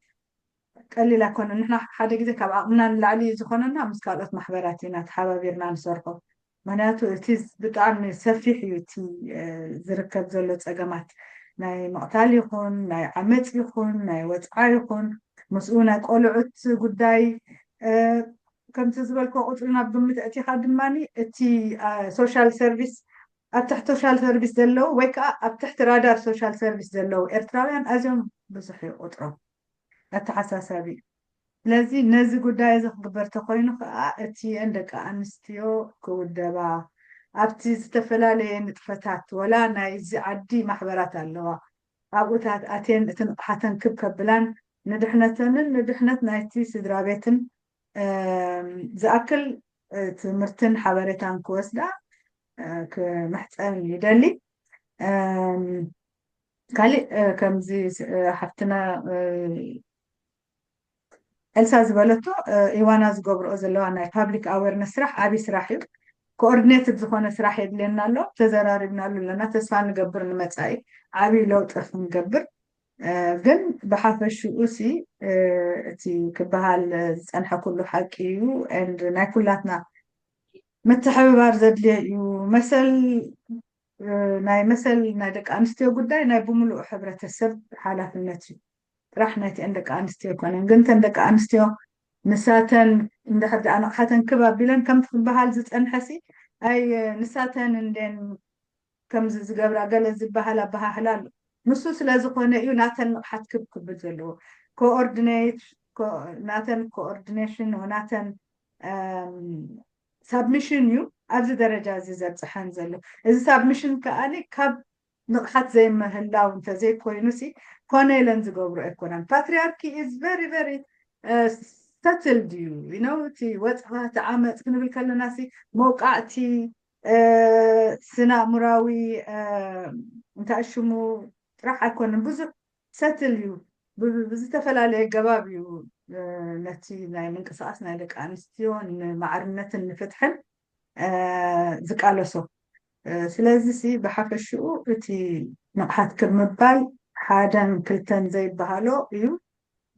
ቀሊል ኣይኮነን። ንሕና ሓደ ግዜ ካብ ዓቕምና ንላዕሊ እዩ ዝኾነና ምስ ካልኦት ማሕበራት ኢና ተሓባቢርና ንሰርሖ። ምክንያቱ እቲ ብጣዕሚ ሰፊሕ እዩ እቲ ዝርከብ ዘሎ ፀገማት ናይ ምቕታል ይኹን ናይ ዓመፅ ይኹን ናይ ወፅዓ ይኹን ምስኡ ናይ ቆልዑት ጉዳይ ከምቲ ዝበልክዎ ቁፅሪ ናብ ግምት ኣእቲኻ ድማ እቲ ሶሻል ሰርቪስ ኣብ ትሕቲ ሶሻል ሰርቪስ ዘለዉ ወይ ከዓ ኣብ ትሕቲ ራዳር ሶሻል ሰርቪስ ዘለዉ ኤርትራውያን ኣዝዮም ብዙሕ እዩ ቁፅሮም ኣተሓሳሳቢ እዩ። ስለዚ ነዚ ጉዳይ እዚ ክግበር ተኮይኑ ከዓ እቲአን ደቂ ኣንስትዮ ክውደባ ኣብቲ ዝተፈላለየ ንጥፈታት ወላ ናይ እዚ ዓዲ ማሕበራት ኣለዋ ኣብኡታት ኣትየን እቲ ንቕሓተን ክብ ከብላን ንድሕነተንን ንድሕነት ናይቲ ስድራ ቤትን ዝኣክል ትምህርትን ሓበሬታን ክወስዳ ክምሕፀን ይደሊ። ካሊእ ከምዚ ሓፍትና ኤልሳ ዝበለቶ ኢዋና ዝገብርኦ ዘለዋ ናይ ፓብሊክ ኣዌርነስ ስራሕ ዓብዪ ስራሕ እዩ። ኮኦርዲኔትድ ዝኾነ ስራሕ የድልየና ኣሎ። ተዘራሪብናሉ ኣለና። ተስፋ ንገብር ንመፃኢ ዓብዪ ለውጢ ክንገብር። ግን ብሓፈሽኡ ሲ እቲ ክበሃል ዝፀንሐ ኩሉ ሓቂ እዩ። ኤንድ ናይ ኩላትና ምትሕብባር ዘድልዮ እዩ። መሰል ናይ መሰል ናይ ደቂ ኣንስትዮ ጉዳይ ናይ ብምሉእ ሕብረተሰብ ሓላፍነት እዩ። ጥራሕ ናይቲአን ደቂ ኣንስትዮ ኣይኮነን። ግን ተን ደቂ ኣንስትዮ ንሳተን እንድሕር ደኣ ንቕሓተን ክብ ኣቢለን ከምቲ ክበሃል ዝጸንሐሲ ኣይ ንሳተን እንዴን ከምዚ ዝገብራ ገለ ዝበሃል ኣበሃህላ ኣሎ። ንሱ ስለ ዝኾነ እዩ ናተን ንቕሓት ክብ ክብል ዘለዎ። ኮኦርዲኔት ናተን ኮኦርዲኔሽን ናተን ሳብሚሽን እዩ ኣብዚ ደረጃ እዚ ዘብፅሐን ዘሎ። እዚ ሳብሚሽን ከኣኒ ካብ ንቕሓት ዘይምህላው እንተዘይኮይኑ ሲ ኮነ ኢለን ዝገብሩ ኣይኮነን። ፓትሪያርኪ is very very settled እዩ። You know፣ እቲ ወፅዓ ተዓመፅ ክንብል ከለና ሲ መውቃዕቲ ስነ ኣእምራዊ እንታይ ሽሙ ጥራሕ ኣይኮነን። ብዙሕ ሰትል እዩ። ብዝተፈላለየ ገባብ እዩ ነቲ ናይ ምንቅስቃስ ናይ ደቂ ኣንስትዮ ንማዕርነትን ንፍትሕን ዝቃለሶ። ስለዚ ሲ ብሓፈሽኡ እቲ ንቕሓት ክብ ምባል ሓደን ክልተን ዘይበሃሎ እዩ።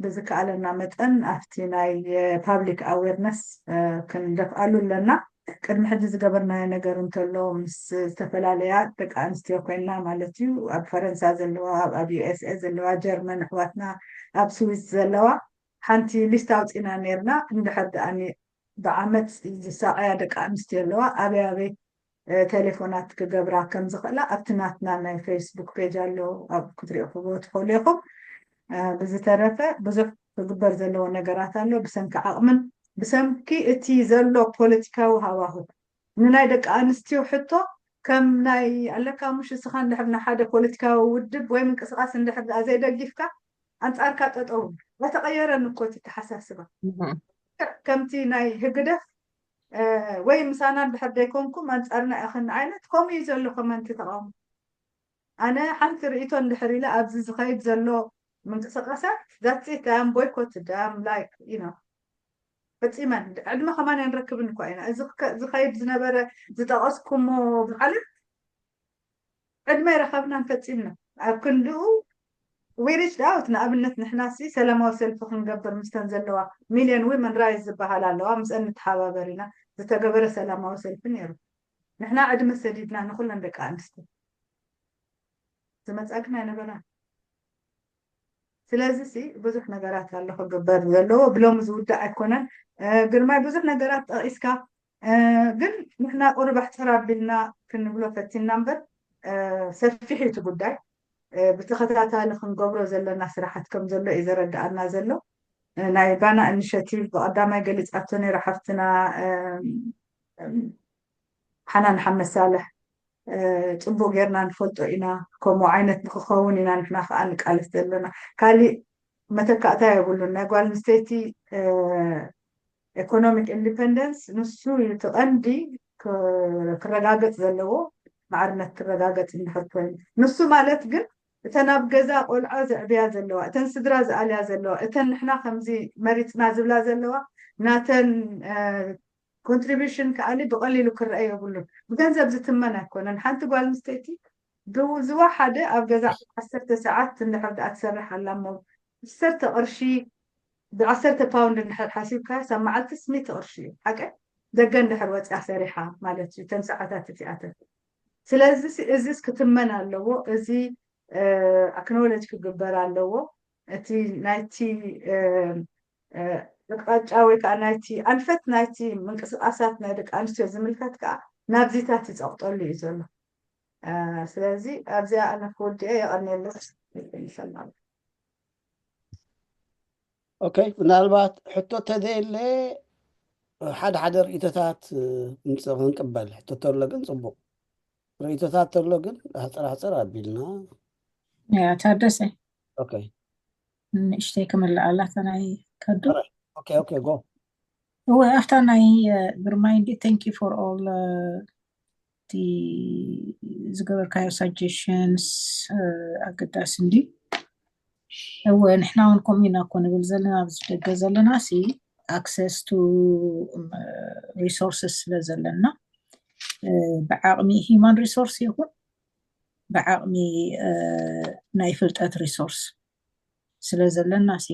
ብዝከኣለና መጠን ኣብቲ ናይ ፓብሊክ ኣዌርነስ ክንደፍኣሉ ኣለና። ቅድሚ ሕጂ ዝገበርናዮ ነገር እንተሎ ምስ ዝተፈላለያ ደቂ ኣንስትዮ ኮይና ማለት እዩ፣ ኣብ ፈረንሳ ዘለዋ፣ ኣብ ዩኤስኤ ዘለዋ፣ ጀርመን ኣሕዋትና፣ ኣብ ስዊስ ዘለዋ ሓንቲ ሊስት ኣውፂና ነርና። እንድሕር ደኣ ብዓመፅ ዝሳቀያ ደቂ ኣንስትዮ ኣለዋ ኣበይ ኣበይ ቴሌፎናት ክገብራ ከም ዝኽእላ ኣብቲ ናትና ናይ ፌስቡክ ፔጅ ኣሎ፣ ኣብ ክትሪእኽዎ ትኽእሉ ኢኹም። ብዝተረፈ ብዙሕ ክግበር ዘለዎ ነገራት ኣሎ። ብሰንኪ ዓቕምን ብሰንኪ እቲ ዘሎ ፖለቲካዊ ሃዋሁ ንናይ ደቂ ኣንስትዮ ሕቶ ከም ናይ ኣለካ ሙሽ እስኻ እንድሕር ንሓደ ፖለቲካዊ ውድብ ወይ ምንቅስቃስ እንድሕር ደኣ ዘይደጊፍካ ኣንጻርካ ጠጠው ኣይተቐየረን እኮ እቲ ተሓሳስባ። ከምቲ ናይ ህግደፍ ወይ ምሳና እንድሕር ዘይኮንኩም ኣንጻርና ኢኽን ዓይነት ከምኡ እዩ ዘሎ ኮመንቲ ተቃውሞ። ኣነ ሓንቲ ርእይቶ እንድሕር ኢለ ኣብዚ ዝኸይድ ዘሎ ምንቅስቃሳት that's it, I am boycotted, I am like you know ፈጺመን ዕድመ ከማን ኣይንረክብን እኳ ኢና። እዚ ዝኸይድ ዝነበረ ዝጠቐስኩሞ በዓላት ዕድመ ኣይረኸብናን ፈጺምና። ኣብ ክንድኡ we reached out። ንኣብነት ንሕና ሲ ሰላማዊ ሰልፊ ክንገብር ምስተን ዘለዋ ሚልዮን ዊመን ራይትስ ዝበሃል ኣለዋ፣ ምስአን ንተሓባበር ኢና። ዝተገበረ ሰላማዊ ሰልፊ ነይሩ። ንሕና ዕድመ ሰዲድና ንኩለን ደቂ ኣንስትዮ ዝመጻ ግን ኣይነበራን። ስለዚ ሲ ብዙሕ ነገራት ኣሎ ክግበር ዘለዎ፣ ብሎሚ ዝውዳእ ኣይኮነን። ግርማይ ብዙሕ ነገራት ጠቒስካ፣ ግን ንሕና ቁሩብ ኣሕፅር ኣቢልና ክንብሎ ፈቲና እምበር ሰፊሕ እዩ እቲ ጉዳይ። ብተኸታታሊ ክንገብሮ ዘለና ስራሓት ከም ዘሎ እዩ ዘረድኣና ዘሎ። ናይ ባና ኢኒሽቲቭ ብቐዳማይ ገሊፃቶ ነይራ ሓፍትና ሓናን ሓመድ ሳልሕ ፅቡቅ ጌርና ንፈልጦ ኢና። ከምኡ ዓይነት ንክኸውን ኢና ንሕና ከዓ ንቃለስ ዘለና። ካሊእ መተካእታ የብሉን። ናይ ጓል ኣንስተይቲ ኢኮኖሚክ ኢንዲፐንደንስ ንሱ እዩ እቲ ቀንዲ ክረጋገፅ ዘለዎ። ማዕርነት ክረጋገፅ እንድሕር ኮይኑ ንሱ ማለት ግን እተን ኣብ ገዛ ቆልዓ ዘዕብያ ዘለዋ፣ እተን ስድራ ዝኣልያ ዘለዋ፣ እተን ንሕና ከምዚ መሪፅና ዝብላ ዘለዋ ናተን ኮንትሪቢሽን ከኣሊ ብቐሊሉ ክረአ የብሉን። ብገንዘብ ዝትመን ኣይኮነን። ሓንቲ ጓል ኣንስተይቲ ዝወሓደ ኣብ ገዛ ዓሰርተ ሰዓት እንድሕር ደኣ ትሰርሕ ኣላ እሞ ዓሰርተ ቅርሺ ብዓሰርተ ፓውንድ እንድሕር ሓሲብካ ሳብ መዓልትስ ሚእቲ ቅርሺ እዩ ሓቀ ደገ እንድሕር ወፅያ ሰሪሓ ማለት እዩ። ተን ሰዓታት እቲኣተን ስለዚ እዚስ ክትመን ኣለዎ። እዚ ኣክኖሎጅ ክግበር ኣለዎ። እቲ ናይቲ ኣቅጣጫ ወይ ከዓ ናይቲ ኣንፈት ናይቲ ምንቅስቃሳት ናይ ደቂ ኣንስትዮ ዝምልከት ከዓ ናብዚታት ይፀቕጠሉ እዩ ዘሎ። ስለዚ ኣብዚኣ ኣነ ክወድኦ የቐንየለይ። ኦኬ፣ ምናልባት ሕቶ ተዘየለ ሓደ ሓደ ርእይቶታት ክንቅበል። ሕቶ ተሎ ግን ፅቡቅ ርእይቶታት ተሎ ግን ኣሕፅር ኣሕፅር ኣቢልና ያ ታደሰ ኦኬ ንእሽተይ ክምልኣላ እታ ናይ ከዱ ኦኬ ኦኬ ጎ እወ ኣብታ ናይ ግርማይ እንዲ thank you for all እቲ ዝገበርካዮ suggestions ኣገዳሲ እንዲ እወ ንሕና እውን ከምኡ ኢና እኮ ንብል ዘለና ኣብዚ ደገ ዘለና ሲ access to resources ስለ ዘለና ብዓቕሚ human resource ይኹን ብዓቕሚ ናይ ፍልጠት resource ስለ ዘለና ሲ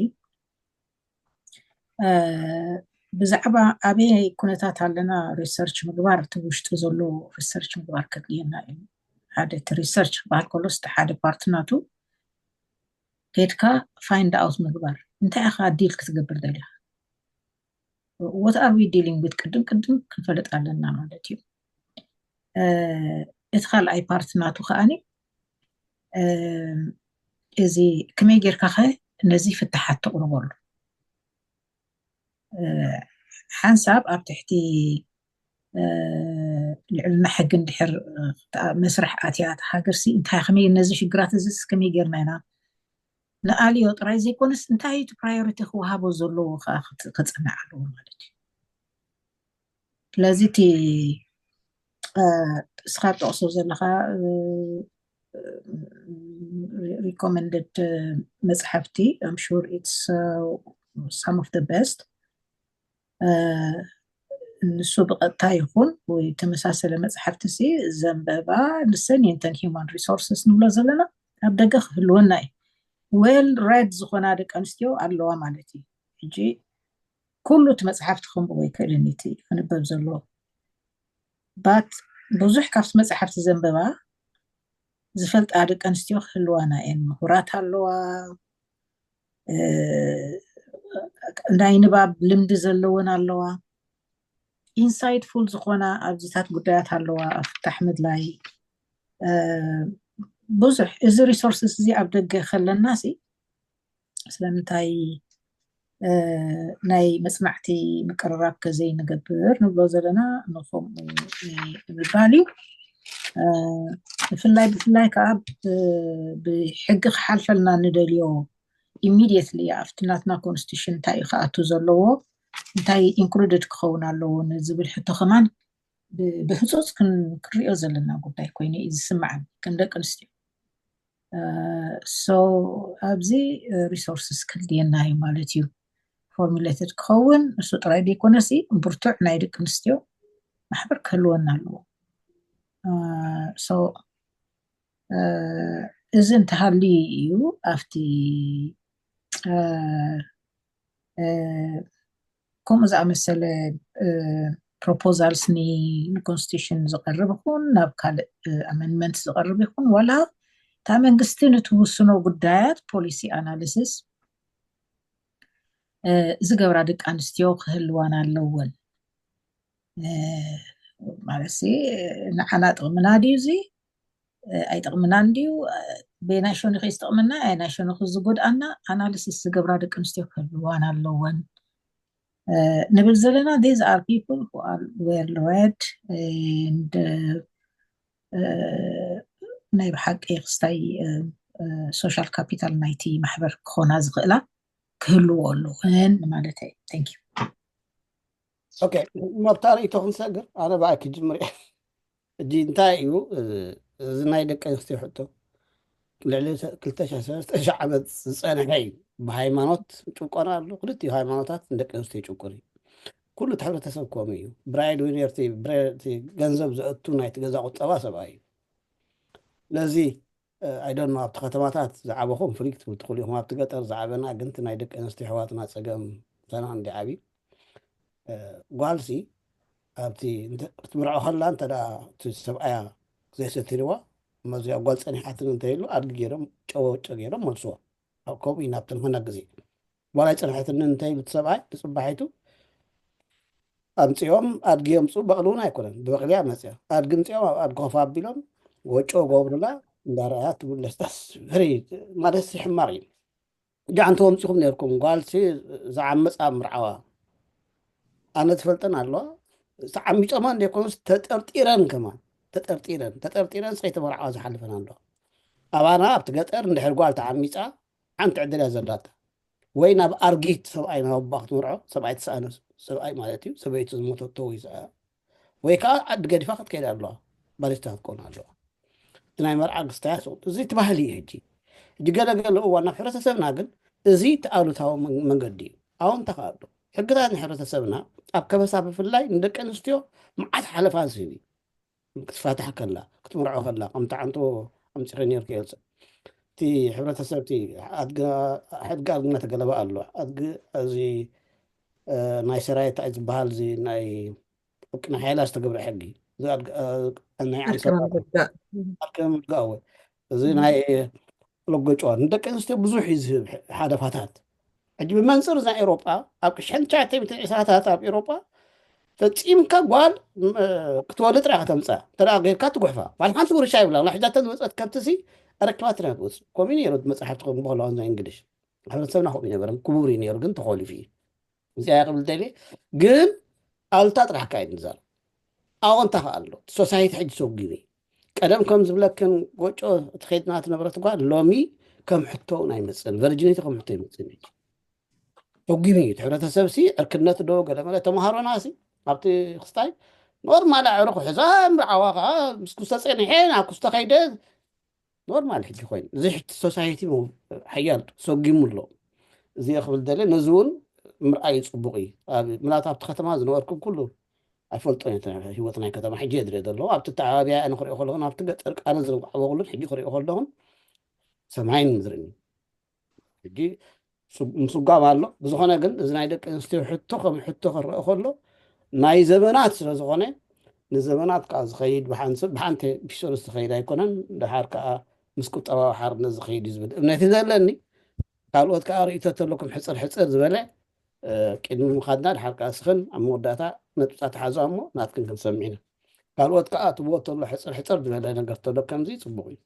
ብዛዕባ ኣበይ ኩነታት ኣለና research ምግባር እቲ ውሽጢ ዘሎ research ምግባር ከድልየና እዩ። ሓደ እቲ research ክበሃል ከሎ እቲ ሓደ part ናቱ ከድካ find out ምግባር እንታይ ኢኻ deal ክትገብር ደሊኻ what are we dealing with ቅድም ቅድም ክንፈልጥ ኣለና ማለት እዩ። እቲ ካልኣይ ፓርት ናቱ ከዓኒ እዚ ከመይ ጌርካ ኸ ነዚ ፍትሓት ተቕርበሉ? ሓንሳብ ኣብ ትሕቲ ልዕልና ሕጊ እንድሕር መስርሕ ኣትያ ሃገርሲ እንታይ ከመይ ነዚ ሽግራት እዚ ከመይ ጌርና ኢና ንኣልዮ ጥራይ ዘይኮነስ እንታይ እቲ ፕራዮሪቲ ክወሃቦ ዘለዎ ከዓ ክፅናዕ ኣለዎ ማለት እዩ። ስለዚ እቲ እስኻ ጠቕሶ ዘለኻ recommended መፅሓፍቲ I'm sure it's some of the best ንሱ ብቐጥታ ይኹን ወይ ተመሳሰለ መፅሓፍቲ ሲ ዘንበባ ንሰን የንተን human resources ንብሎ ዘለና ኣብ ደገ ክህልወና እዩ። well read ዝኾና ደቂ ኣንስትዮ ኣለዋ ማለት እዩ። ሕጂ ኩሉ እቲ መፅሓፍቲ ክንብቦ ይክእልን እቲ ክንበብ ዘለዎ but ብዙሕ ካብቲ መፅሓፍቲ ዘንበባ ዝፈልጣ ደቂ ኣንስትዮ ክህልዋና እየን። ምሁራት ኣለዋ፣ ናይ ንባብ ልምዲ ዘለወን ኣለዋ፣ insightful ዝኾና ኣብዚታት ጉዳያት ኣለዋ ኣብ ፍታሕ ምድላይ ብዙሕ እዚ resources እዚ ኣብ ደገ ከለና ሲ ስለምንታይ ናይ መፅናዕቲ ምቅርራብ ከዘይንገብር ንብሎ ዘለና ንከምኡ ንምባል እዩ። ብፍላይ ብፍላይ ከዓ ብሕጊ ክሓልፈልና ንደልዮ immediately ኣብቲ ናትና constitution እንታይ እዩ ክኣቱ ዘለዎ እንታይ included ክኸውን ኣለዎ ንዝብል ሕቶ ከማን ብህፁፅ ክንሪኦ ዘለና ጉዳይ ኮይኑ እዩ ዝስምዓኒ ከም ደቂ ኣንስትዮ። so ኣብዚ resources ክልየና እዩ ማለት እዩ። formulated ክኸውን እሱ ጥራይ ዘይኮነሲ ብርቱዕ ናይ ደቂ ኣንስትዮ ማሕበር ክህልወና ኣለዎ። so እዚ እንተሃልዩ እዩ ኣብቲ ከምኡ ዝኣመሰለ proposals ንconstitution ዝቐርብ ይኹን ናብ ካልእ amendment ዝቐርብ ይኹን ዋላ እታ መንግስቲ ንትውስኖ ጉዳያት policy analysis ዝገብራ ደቂ ኣንስትዮ ክህልዋን ኣለወን ማለት ንዓና ጥቕምና ድዩ እዚ ኣይጠቕምናን ድዩ በናይ ሸነኽ ዝጠቕመና ኣይናይ ሸነኽ ዝጎድኣና analysis ዝገብራ ደቂ ኣንስትዮ ክህልዋን ኣለወን ንብል ዘለና these are people who are well read and ናይ ብሓቂ ክስታይ social capital ናይቲ ማሕበር ክኾና ዝኽእላ ክህልዎ ኣለወን ማለት እዩ። thank you okay መብታ ርእቶ ክንሰግር ኣነ ብኣይ ክጅምር ሕጂ እንታይ እዩ እዚ ናይ ደቂ ኣንስትዮ ሕቶ ልዕሊ ክልተ ሽሕ ሰለስተ ሽሕ ዓመት ዝፀንሐ እዩ ብሃይማኖት ጭቆና ኣሎ ክልቲኡ ሃይማኖታት ንደቂ ኣንስትዮ ይጭቁን እዩ ኩሉ እቲ ሕብረተሰብ ከምኡ እዩ bride winner ገንዘብ ዘእቱ ናይቲ ገዛ ቁጠባ ሰብኣይ እዩ ነዚ I don't know ኣብቲ ከተማታት ዝዓበኹም ፍሉይ ክትብል ትኽእሉ ኢኹም ኣብቲ ገጠር ዝዓበና ግን እቲ ናይ ደቂ ኣንስትዮ ኣሕዋትና ፀገም ምሳና ክንዲ ዓብዩ ጓልሲ ኣብቲ ክትምርዖ ከላ እንተ እቲ ሰብኣያ ዘይሰቲርዋ እሞ እዚኣ ጓል ፀኒሓትን እንተይሉ ኣድጊ ገይሮም ጨወጨ ገይሮም መልስዋ ኣብ ከምኡ ኢና ኣብቲ ንኾና ግዜ ጓል ኣይፀንሐትኒ እንተይሉ እቲ ሰብኣይ ንፅባሒቱ ኣምፅኦም ኣድጊ የምፅኡ በቕሊ እውን ኣይኮነን ብበቕሊያ መፅያ ኣድጊ ምፅኦም ኣብ ኣድጊ ኮፍ ኣቢሎም ወጮ ገብሩላ እንዳረኣያ ትብለስታስ ፍሪ ማለት ሕማቕ እዩ ጃንተ ወምፂኹም ነርኩም ጓልሲ ዝዓመፃ ምርዓዋ ኣነ ትፈልጠን ኣለዋ ተዓሚፆማ እንደ ኮንስ ተጠርጢረን ከማን ተጠርጢረን ተጠርጢረን ሰይተመርዓዋ ዝሓልፈን ኣለዋ ኣባና ኣብቲ ገጠር እንድሕር ጓል ተዓሚፃ ሓንቲ ዕድል እያ ዘላታ ወይ ናብ ኣርጊት ሰብኣይ ናብ ኣባ ክትምርዖ ሰብኣይ ትሰኣነ ሰብኣይ ማለት እዩ ሰበይቱ ዝሞተቶ ወይ ሰኣ ወይ ከዓ ዓዲ ገዲፋ ክትከይድ ኣለዋ ባሪስታ ክትኮን ኣለዋ እቲ ናይ መርዓ ግስታያ ስቁ እዚ ትባህሊ እዩ ሕጂ ሕጂ ገለገለ እዋን ናብ ሕብረተሰብና ግን እዚ ተኣሉታዊ መንገዲ እዩ ኣዎንታ ከዓ ኣሎ ሕግታት ንሕብረተሰብና ኣብ ከበሳ ብፍላይ ንደቂ ኣንስትዮ መዓት ሓለፋ ዝህብ እዩ ክትፋታሕ ከላ ክትምርዖ ከላ ከምቲ ዓንቶ ኣምፂኸ ነርኩ የልፅእ እቲ ሕብረተሰብ እቲ ሕድጊ ኣድግና ተገለበ ኣሎ ኣድጊ እዚ ናይ ሰራየት እንታይ ዝበሃል እዚ ናይ ናይ ሓይላ ዝተገብረ ሕጊ ናይ ዓምሰ ኣርከበ ምድጋእ ወይ እዚ ናይ ለጎጭዋ ንደቂ ኣንስትዮ ብዙሕ እዩ ዝህብ ሓደፋታት ሕጂ ብመንፅር ናይ ኤውሮጳ ኣብ ሸንቻተ ሚእትን ዕስራታት ኣብ ኤውሮጳ ፈፂምካ ጓል ክትወልድ ጥራይ ከተምፅኣ እንተ ጌርካ ትጉሕፋ። ባል ሓንቲ ውርሻ ይብላ። ሕጃተን ዝመፀት ከብትሲ ኣረኪባት ኢና ትወፅእ። ከምኡ ነይሩ መፅሓፍቲ ከም ባህላዊ ናይ እንግሊሽ። ሕብረተሰብና ከምኡ ይነበረን ክቡር እዩ ነይሩ፣ ግን ተኾሊፉ እዩ። እዚኣ ክብል ደልየ ግን ኣልታ ጥራሕ ካይድ ንዛረብ። ኣወንታ ከ ኣሎ። ሶሳይቲ ሕጂ ሰጉሚ። ቀደም ከም ዝብለክን ጎጮ እቲ ከይድና ትነብረት ጓል ሎሚ ከም ሕቶ እውን ኣይመፅን። ቨርጂኒቲ ከም ሕቶ ይመፅን እዩ። ሰጉሚ እዩ። እቲ ሕብረተሰብ ሲ ዕርክነት ዶ ገለ መለ ተምሃሮና ሲ ኣብቲ ክስታይ ኖርማል ኣዕሩኽ ሕዛ ምርዓዋ ከዓ ምስ ኩስተ ፀኒሐ ናብ ኩስተ ከይደ ኖርማል ሕጂ ኮይኑ እዚ ሕቲ ሶሳይቲ ሓያል ሰጊሙ ኣሎ። እዚ ክብል ደለ ነዚ እውን ምርኣይ ፅቡቅ እዩ። ምናት ኣብቲ ከተማ ዝነበርኩም ኩሉ ኣይፈልጦ ህይወት ናይ ከተማ ሕጂ የድረ ዘለዎ ኣብቲ ተዓባቢያ ኣነ ክሪኦ ከለኹን ኣብቲ ገጠር ቃነ ዝንጓዕቦ ኩሉን ሕጂ ክሪኦ ከለኹን ሰማይን ምድርን እዩ። ሕጂ ምስጓም ኣሎ። ብዝኾነ ግን እዚ ናይ ደቂ ኣንስትዮ ሕቶ ከም ሕቶ ክረአ ከሎ ናይ ዘመናት ስለ ዝኾነ ንዘመናት ከዓ ዝኸይድ ብሓንሰብ ብሓንቲ ቢሶንስ ዝኸይድ ኣይኮነን። ድሓር ከዓ ምስ ቁጠባዊ ሓርነት ዝኸይድ እዩ ዝብል እምነት እዩ ዘለኒ። ካልኦት ከዓ ርእቶ ተለኩም ሕፅር ሕፅር ዝበለ ቅድሚ ምኻድና ድሓር ከዓ ስኽን ኣብ መወዳእታ ነጥብታ ተሓዞ እሞ ናትክን ክንሰምዕ ኢና። ካልኦት ከዓ ትብዎ ተሎ ሕፅር ሕፅር ዝበለ ነገር ተሎ ከምዚ ፅቡቅ እዩ።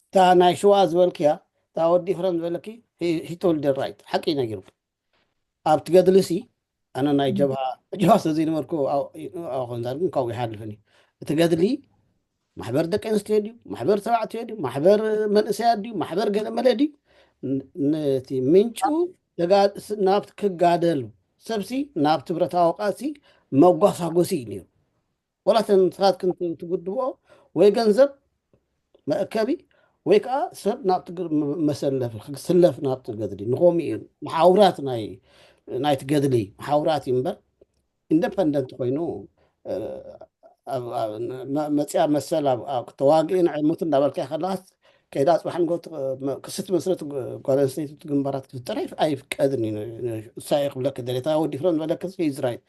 እታ ናይ ሽዋ ዝበልክያ እታ ወዲ ፍረን ዝበለኪ ሂቶልደር ራይት ሓቂ ነጊሩ ኣብ ትገድልሲ ኣነ ናይ ጀብሃ ጀብሃ ስለ ዘይነበርኩ ኮንዛር ግን ካብኡ ይሓልፍኒ እቲ ገድሊ ማሕበር ደቂ ኣንስትዮ ድዩ ማሕበር ተባዕትዮ ድዩ ማሕበር መንእሰያ ድዩ ማሕበር ገለ መለ ድዩ ነቲ ምንጩ ናብ ክጋደሉ ሰብሲ ናብቲ ብረታዊ ቃልሲ መጓሳጎሲ እዩ ነይሩ። ወላ ተን ንስኻትክን ትጉድብኦ ወይ ገንዘብ መእከቢ ወይ ከዓ ሰብ ናብቲ መሰለፊ ክስለፍ ናብቲ ገድሊ ንኸምኡ እዩ መሓውራት ናይቲ ገድሊ መሓውራት እዩ እምበር ኢንደፐንደንት ኮይኑ መፅያ መሰል ተዋግእን ዕሙት እንዳበልካ ከለዋስ ከይዳ ፅባሕ ንጎ ክስት መስረት ጓል ኣንስተይቲ ግንባራት ክፍጠር ኣይፍቀድን እዩ። እሳ ክብለክ ደሌታ ወዲፍረን ዝበለክ ኢዝራኤል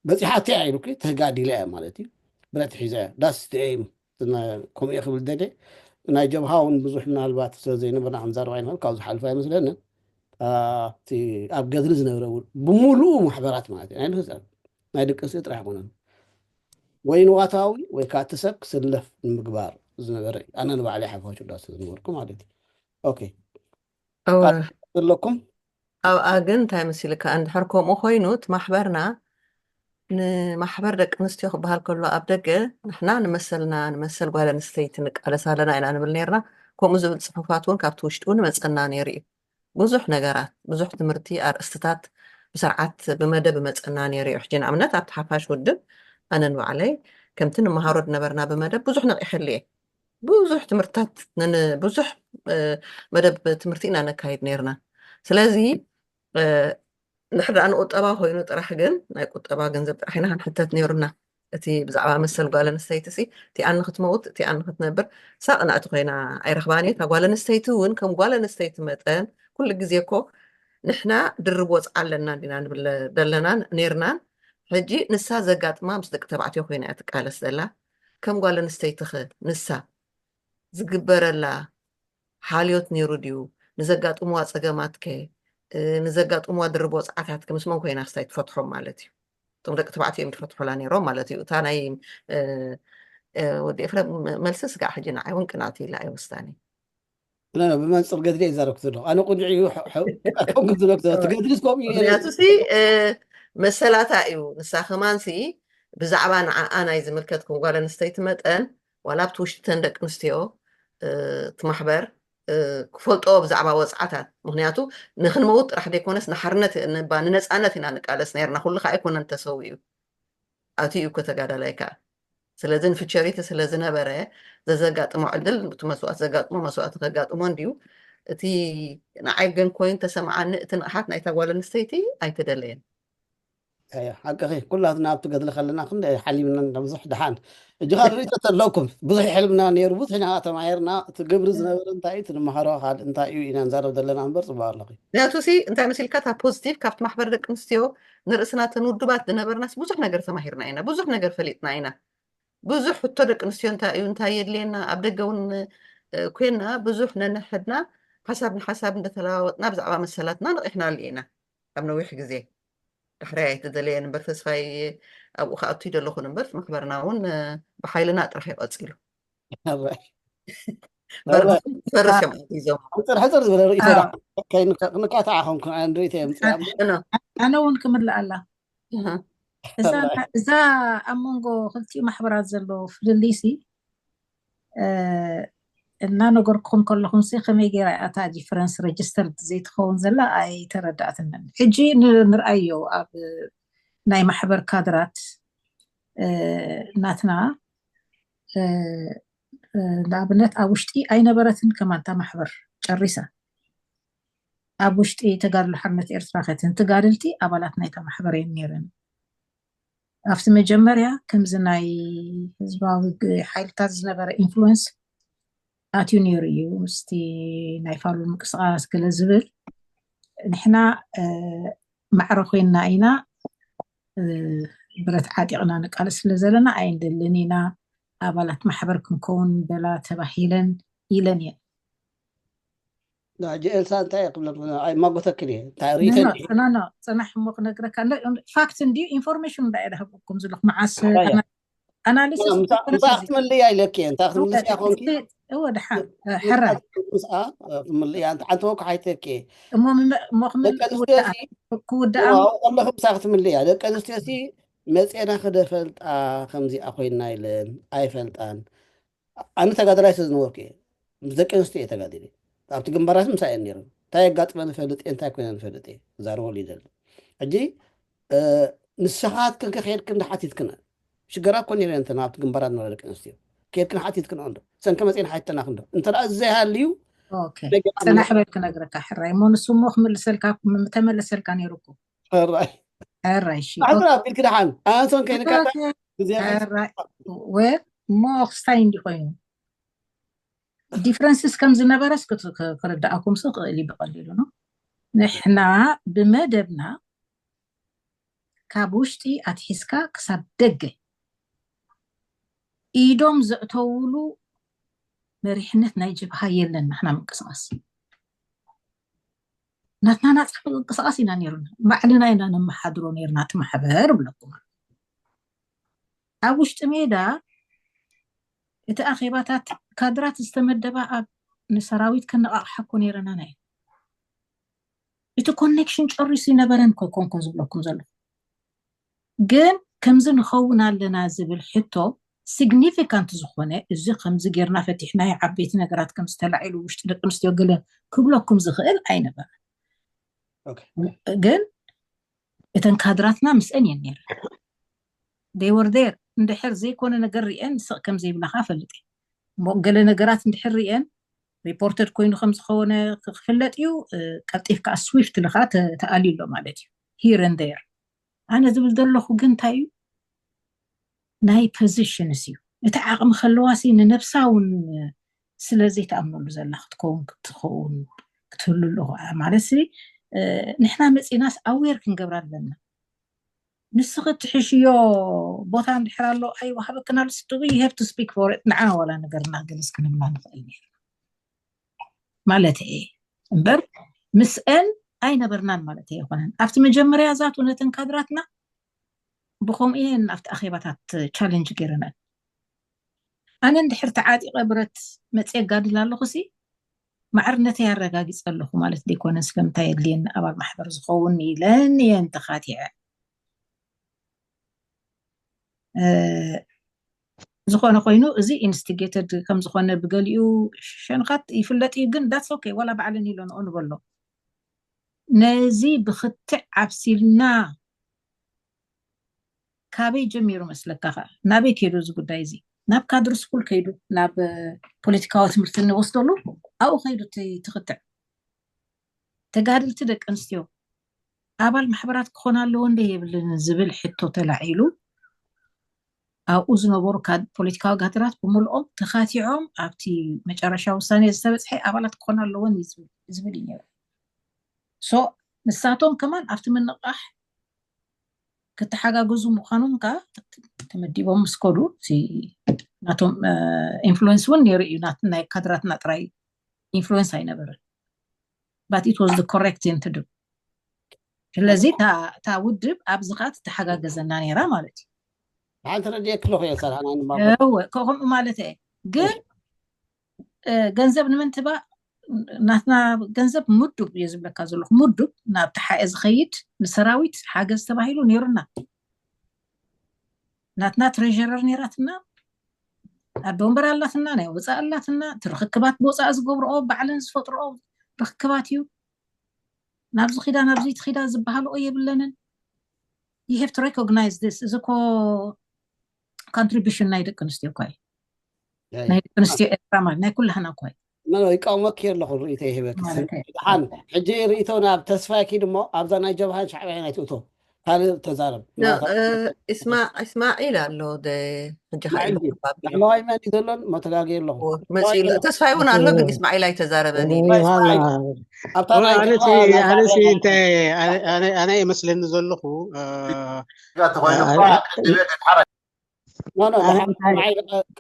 በፂሓ እቲያ ኢሉኪ ተጋዲላ እያ ማለት እዩ። ብረት ሒዛ እያ ዳስ እቲያ እዩ። ከምኡ እየ ክብል ደልየ። ናይ ጀብሃ እውን ብዙሕ ምናልባት ስለ ዘይነበርና ክንዛረብ ኣይንኽእል፣ ካብ ዝሓልፍ ኣይመስለንን። እቲ ኣብ ገድሊ ዝነበረ እውን ብምሉኡ ማሕበራት ማለት እዩ ናይ ንህፃን ናይ ደቂ ኣንስትዮ ጥራሕ ኣይኮነን። ወይ ንዋታዊ ወይ ከዓ እቲ ሰብ ክስለፍ ንምግባር ዝነበረ እዩ። ኣነ ንባዕለይ ሓፋሽ ዳ ስለ ዝነበርኩ ማለት እዩ። ኦኬ ኣለኩም ኣብኣ ግን እንታይ መሲልካ እንድሕር ከምኡ ኮይኑ እቲ ማሕበርና ንማሕበር ደቂ ኣንስትዮ ክበሃል ከሎ ኣብ ደገ ንሕና ንመሰልና ንመሰል ጓል ኣንስተይቲ ንቃለስ ኣለና ኢና ንብል ነርና። ከምኡ ዝብል ፅሑፋት እውን ካብቲ ውሽጢ እውን መፀና ነይሩ እዩ። ብዙሕ ነገራት ብዙሕ ትምህርቲ ኣርእስትታት ብስርዓት ብመደብ መፀና ነይሩ እዩ። ሕጂ ንኣብነት ኣብቲ ሓፋሽ ውድብ ኣነ ንባዕለይ ከምቲ ንመሃሮ ዝነበርና ብመደብ ብዙሕ ነቂሐሉ እየ። ብዙሕ ትምህርትታት ብዙሕ መደብ ትምህርቲ ኢና ነካይድ ነርና። ስለዚ ንሕር ደኣ ንቁጠባ ኮይኑ ጥራሕ ግን ናይ ቁጠባ ገንዘብ ጥራሕ ኢና ክንሕተት ነይሩና። እቲ ብዛዕባ መሰል ጓል ኣንስተይቲ ሲ እቲኣ ንክትመውት እቲኣ ንክትነብር ሳቕ ናእቲ ኮይና ኣይረኽባን እየ። እታ ጓል ኣንስተይቲ እውን ከም ጓል ኣንስተይቲ መጠን ኩሉ ግዜ እኮ ንሕና ድርብ ወፅዓ ኣለና እንዲና ንብል ዘለናን ነርናን። ሕጂ ንሳ ዘጋጥማ ምስ ደቂ ተባዕትዮ ኮይና እያ ትቃለስ ዘላ። ከም ጓል ኣንስተይትኸ ንሳ ዝግበረላ ሓልዮት ነይሩ ድዩ? ንዘጋጥምዋ ፀገማትከ ንዘጋጥምዋ ድርብ ወፅዓታትከ ምስ መን ኮይና ክስታይ ትፈትሖም ማለት እዩ? እቶም ደቂ ተባዕትዮ እዮም ትፈትሖላ ነይሮም ማለት እዩ። እታ ናይ ወዲ ኤፍረም መልሲ ስጋዕ ሕጂ ንዓይ እውን ቅንዕቲ ኢላ እየ ወስዳኒ። ብመንፅር ገድሊ ይዛረብኩ ዘለኹ ኣነ ቁንዕ እዩ ትገድሊ ስከምኡ ምክንያቱ ሲ መሰላታ እዩ። ንሳ ከማን ሲ ብዛዕባ ንዓኣ ናይ ዝምልከት ከም ጓል ኣንስተይቲ መጠን ዋላ ኣብቲ ውሽጢ ተን ደቂ ኣንስትዮ እቲ ማሕበር ክፈልጦ ብዛዕባ ወፅዓታት ምክንያቱ ንክንመውት ጥራሕ ዘይኮነስ ንሓርነት ንነፃነት ኢና ንቃለስ ነርና። ኩሉ ከዓ ኣይኮነን ተሰው እዩ ኣቲ እዩ እኮ ተጋዳላይ ከዓ ስለዚ ንፍቸሪቲ ስለ ዝነበረ ዘዘጋጥሞ ዕድል እቲ መስዋእቲ ዘጋጥሞ መስዋእቲ ከጋጥሞ እንድዩ። እቲ ንዓይ ግን ኮይኑ ተሰምዓኒ እቲ ንቕሓት ናይታ ጓል ኣንስተይቲ ኣይተደለየን። ሓቅኺ ኩላትና ኣብቲ ገድሊ ከለና ክንደ ሓሊምና ብዙሕ ድሓን እጅኻ ርእቶ ተለኩም ብዙሕ ሕልምና ነይሩ ብዙሕ ኢና ተማሂርና እቲ ግብሪ ዝነበረ እንታይ እዩ እቲ ንመሃሮ ካልእ እንታይ እዩ ኢና ንዛረብ ዘለና እምበር ፅቡቅ ኣለኺ። ምክንያቱ ሲ እንታይ መሲልካ እታ ፖዚቲቭ ካብቲ ማሕበር ደቂ ኣንስትዮ ንርእስና ተን ውዱባት ዝነበርናስ ብዙሕ ነገር ተማሂርና ኢና ብዙሕ ነገር ፈሊጥና ኢና። ብዙሕ ሕቶ ደቂ ኣንስትዮ እንታይ እዩ እንታይ የድልየና ኣብ ደገ እውን ኮይና ብዙሕ ነንሕድና ሓሳብ ንሓሳብ እንደተለዋወጥና ብዛዕባ መሰላትና ነቒሕናሉ ኢና ኣብ ነዊሕ ግዜ። ዳሕራይ ኣይተደለየን እምበር ተስፋይ ኣብኡ ክኣቱ ይደለኹን እምበር ማሕበርና እውን ብሓይልና ጥራሕ ይቐፂሉ። ፈርስ እዮም ኣዚዞም። ሕፅር ዝበለ ርእቶ ክንካታዓ ኾንኩ ንርእቶ የምፅእ። ኣነ እውን ክምልእ ኣላ እዛ ኣብ መንጎ ክልቲኡ ማሕበራት ዘሎ ፍልልይሲ እናነገርኩም ከለኹም ሲ ከመይ ገይራ እያ እታ ዲፈረንስ ረጅስተር ዘይትኸውን ዘላ ኣይተረዳእትንን። ሕጂ ንርኣዮ ኣብ ናይ ማሕበር ካድራት ናትና ንኣብነት ኣብ ውሽጢ ኣይነበረትን ከማን እታ ማሕበር ጨሪሳ ኣብ ውሽጢ ተጋድሎ ሓርነት ኤርትራ ከትን ተጋደልቲ ኣባላት ናይታ ማሕበር እዮም ነይረን። ኣብቲ መጀመርያ ከምዚ ናይ ህዝባዊ ሓይልታት ዝነበረ ኢንፍሉወንስ ኣትዩ ነይሩ እዩ ምስቲ ናይ ፋሉል ምንቅስቃስ ገለ ዝብል። ንሕና ማዕረ ኮይንና ኢና ብረት ዓጢቕና ንቃለስ ስለ ዘለና ኣይንደልን ኢና ኣባላት ማሕበር ክንከውን በላ ተባሂለን ኢለን እየን። ሕጂ ኤልሳ እንታይ እየ ክብለክ ኣይማጎተክን እየ እንታይ ርእይተን ኖ ጽናሕ እሞ ክነግረካ እንዶ ፋክት እንድዩ ኢንፎርሜሽን እንዳ እየ ዝሃበኩም ዘለኹ መዓስ ኣናሊሲስ ምሳኣ ክትምልእያ ኢለክ እየ እንታይ ክትምልስያ ኮንኪ እወ ድሓን ሕራይ ምስኣ ክትምልእያ ሓንቲ ወኩ ሓይተክ እየ እሞ ክምልእ ደቂ ኣንስትዮ ክውዳእ ክውዳእ ከለኹ ምሳ ክትምልእያ ደቂ ኣንስትዮ መፅና ክደፈልጣ ከምዚኣ ኮይና ኢለን ኣይፈልጣን ኣነ ተጋዳላይ ስለ ዝነበርኩ እየ ምስ ደቂ ኣንስትዮ እየ ተጋዲለ ኣብቲ ግንባራት ምሳ እየን ነይረን እንታይ የጋጥመ ንፈልጥ እየ እንታይ ኮይነ ንፈልጥ እየ ክዛረበሉ ይደሊ ሕጂ ንስኻትክን ከ ከድክን ዳሓቲትክን ሽገራ እኮ ነይረን እንተ ኣብቲ ግንባራት ንረ ደቂ ኣንስትዮ ከድክን ሓቲትክን እንዶ ሰንከ መፅኤን ሓይተናክ እንዶ እንተ ዘይሃልዩ ፅናሕ በል ክነግረካ ሕራይ እሞ ንሱ እሞ ክምልሰልካ ተመለሰልካ ነይሩ እኮ ሕራይ ሕራይ እሺ ኣሕራ ቢልክ ደሓን ኣንሶን ከይንካ ግዜ ሕራይ ወ እሞ ክስታይ እንዲ ኮይኑ ዲፍረንስስ ከም ዝነበረስ ክርዳኣኩም ስ ክእል ብቀሊሉ ነው ንሕና ብመደብና ካብ ውሽጢ ኣትሒዝካ ክሳብ ደገ ኢዶም ዘእተውሉ መሪሕነት ናይ ጀብሃ የለን ናሕና ምንቅስቃስ ናትና ናፃ ምንቅስቃስ ኢና ነይሩና ባዕልና ኢና ነመሓድሮ ነይርና እቲ ማሕበር ብለኩም ኣብ ውሽጢ ሜዳ እቲ ኣኼባታት ካድራት ዝተመደባ ኣብ ንሰራዊት ከነቃቅሓ እኮ ነይረና ናይ እቲ ኮኔክሽን ጨሪሱ ይነበረን ኮንኮ ዝብለኩም ዘለኹ ግን ከምዚ ንኸውን ኣለና ዝብል ሕቶ ሲግኒፊካንት ዝኾነ እዚ ከምዚ ጌርና ፈቲሕናዮ ዓበይቲ ነገራት ከምዚ ተላዒሉ ውሽጢ ደቂ ኣንስትዮ ገለ ክብለኩም ዝኽእል ኣይነበረ ግን እተን ካድራትና ምስአን እየን ነይረ they were there እንድሕር ዘይኮነ ነገር ሪአን ስቕ ከም ዘይብላኻ ፈልጥ እሞ ገለ ነገራት እንድሕር ሪአን ሪፖርተድ ኮይኑ ከም ዝኾነ ክፍለጥ እዩ ቀልጢፍካ ስዊፍት ልኻ ተኣልዩ ኣሎ ማለት እዩ here and there ኣነ ዝብል ዘለኹ ግን እንታይ እዩ ናይ positions እዩ እቲ ዓቕሚ ከለዋሲ ንነብሳ እውን ስለ ዘይትኣምነሉ ዘላ ክትከውን ክትኸውን ክትህሉ ኣለኹ ማለት ንሕና መፂናስ ኣዌር ክንገብር ኣለና ንስኺ ትሕሽዮ ቦታ እንድሕር ኣሎ ኣይወሃበክን ኣሎ ስትጉ you have to speak for it ንዓና ዋላ ነገርና ገለስ ክንብላ ንኽእል ነርና ማለት እየ እምበር ምስአን ኣይነበርናን ማለት ኣይኮነን ኣብቲ መጀመርያ ዛቱ ነተን ካድራትና ብኸምኡ እየን ኣብቲ ኣኼባታት ቻለንጅ ገይረናን ኣነ እንድሕር ተዓጢቐ ብረት መፅየ ጋድል ኣለኹ ሲ ማዕርነተይ ኣረጋጊፀ ኣለኹ ማለት ዘይኮነ ስለምንታይ የድልየኒ ኣባል ማሕበር ዝኸውን ኢለን እየን ተኻቲዐ ዝኾነ ኮይኑ እዚ ኢንስቲጌትድ ከም ዝኾነ ብገሊኡ ሸንኻት ይፍለጥ እዩ ግን that's okay ዋላ ባዕለን ኢሎ ንኦ ንበሎ ነዚ ብክትዕ ዓብሲልና ካበይ ጀሚሩ መስለካ ከ ናበይ ከይዱ እዚ ጉዳይ እዚ ናብ ካድር ስኩል ከይዱ ናብ ፖለቲካዊ ትምህርቲ እንወስደሉ ኣብኡ ከይዱ ትክትዕ ተጋድልቲ ደቂ ኣንስትዮ ኣባል ማሕበራት ክኾና ኣለዎ እንደ የብልን ዝብል ሕቶ ተላዒሉ ኣብኡ ዝነበሩ ፖለቲካዊ ጋትራት ብምልኦም ተኻቲዖም ኣብቲ መጨረሻ ውሳኔ ዝተበፅሐ ኣባላት ክኾና ኣለዎን ዝብል እዩ ነሩ ሶ ንሳቶም ከማን ኣብቲ ምንቕቃሕ ክተሓጋገዙ ምዃኖም ከ ተመዲቦም ምስ ከዱ ናቶም ኢንፍሉንስ እውን ነይሩ እዩ ናይ ካድራትና ጥራይ ኢንፍሉንስ ኣይነበረን but it was the correct thing to do። ስለዚ እታ ውድብ ኣብዚ ከዓ ትተሓጋገዘና ነይራ ማለት እዩ። ሓንቲ ረድየ ክለኹ እየ ሰላም እወ ከምኡ ማለት እየ። ግን ገንዘብ ንምንትባእ ናትና ገንዘብ ምዱብ እየ ዝብለካ ዘለኹ። ምዱብ ናብ ተሓኤ ዝኸይድ ንሰራዊት ሓገዝ ተባሂሉ ነይሩና። ናትና ትሬረር ነይራትና፣ ኣደ ወንበር ኣላትና፣ ናይ ወፃእ ኣላትና። ትርክክባት ብወፃእ ዝገብርኦ ባዕለን ዝፈጥርኦ ርክክባት እዩ። ናብዚ ኪዳ ናብዚ ትኪዳ ዝበሃልኦ የብለንን። You have to recognize this። እዚ ኮ contribution ናይ ደቂ ኣንስትዮ እኳ እዩ። ናይ ደቂ ኣንስትዮ ኤርትራ ማለት ናይ ኩላህና እኳ እዩ። ይቃወመኪ ኣለኹ ርእይቶ ይህበኪ። ደሓን ሕጂ ርእይቶ ናብ ተስፋይ ኪድ እሞ ኣብዛ ናይ ጀብሃን ሻዕብያ ናይ ትእቶ ካልእ ተዛረብ። እስማዒል ኣሎ ሕጂ ላዕለዋይ መን እዩ ዘሎን መተጋገ ኣለኹ። ተስፋይ እውን ኣሎ ግን እስማዒል ኣይተዛረበን። ኣብታ ኣነ ይመስለኒ ዘለኹ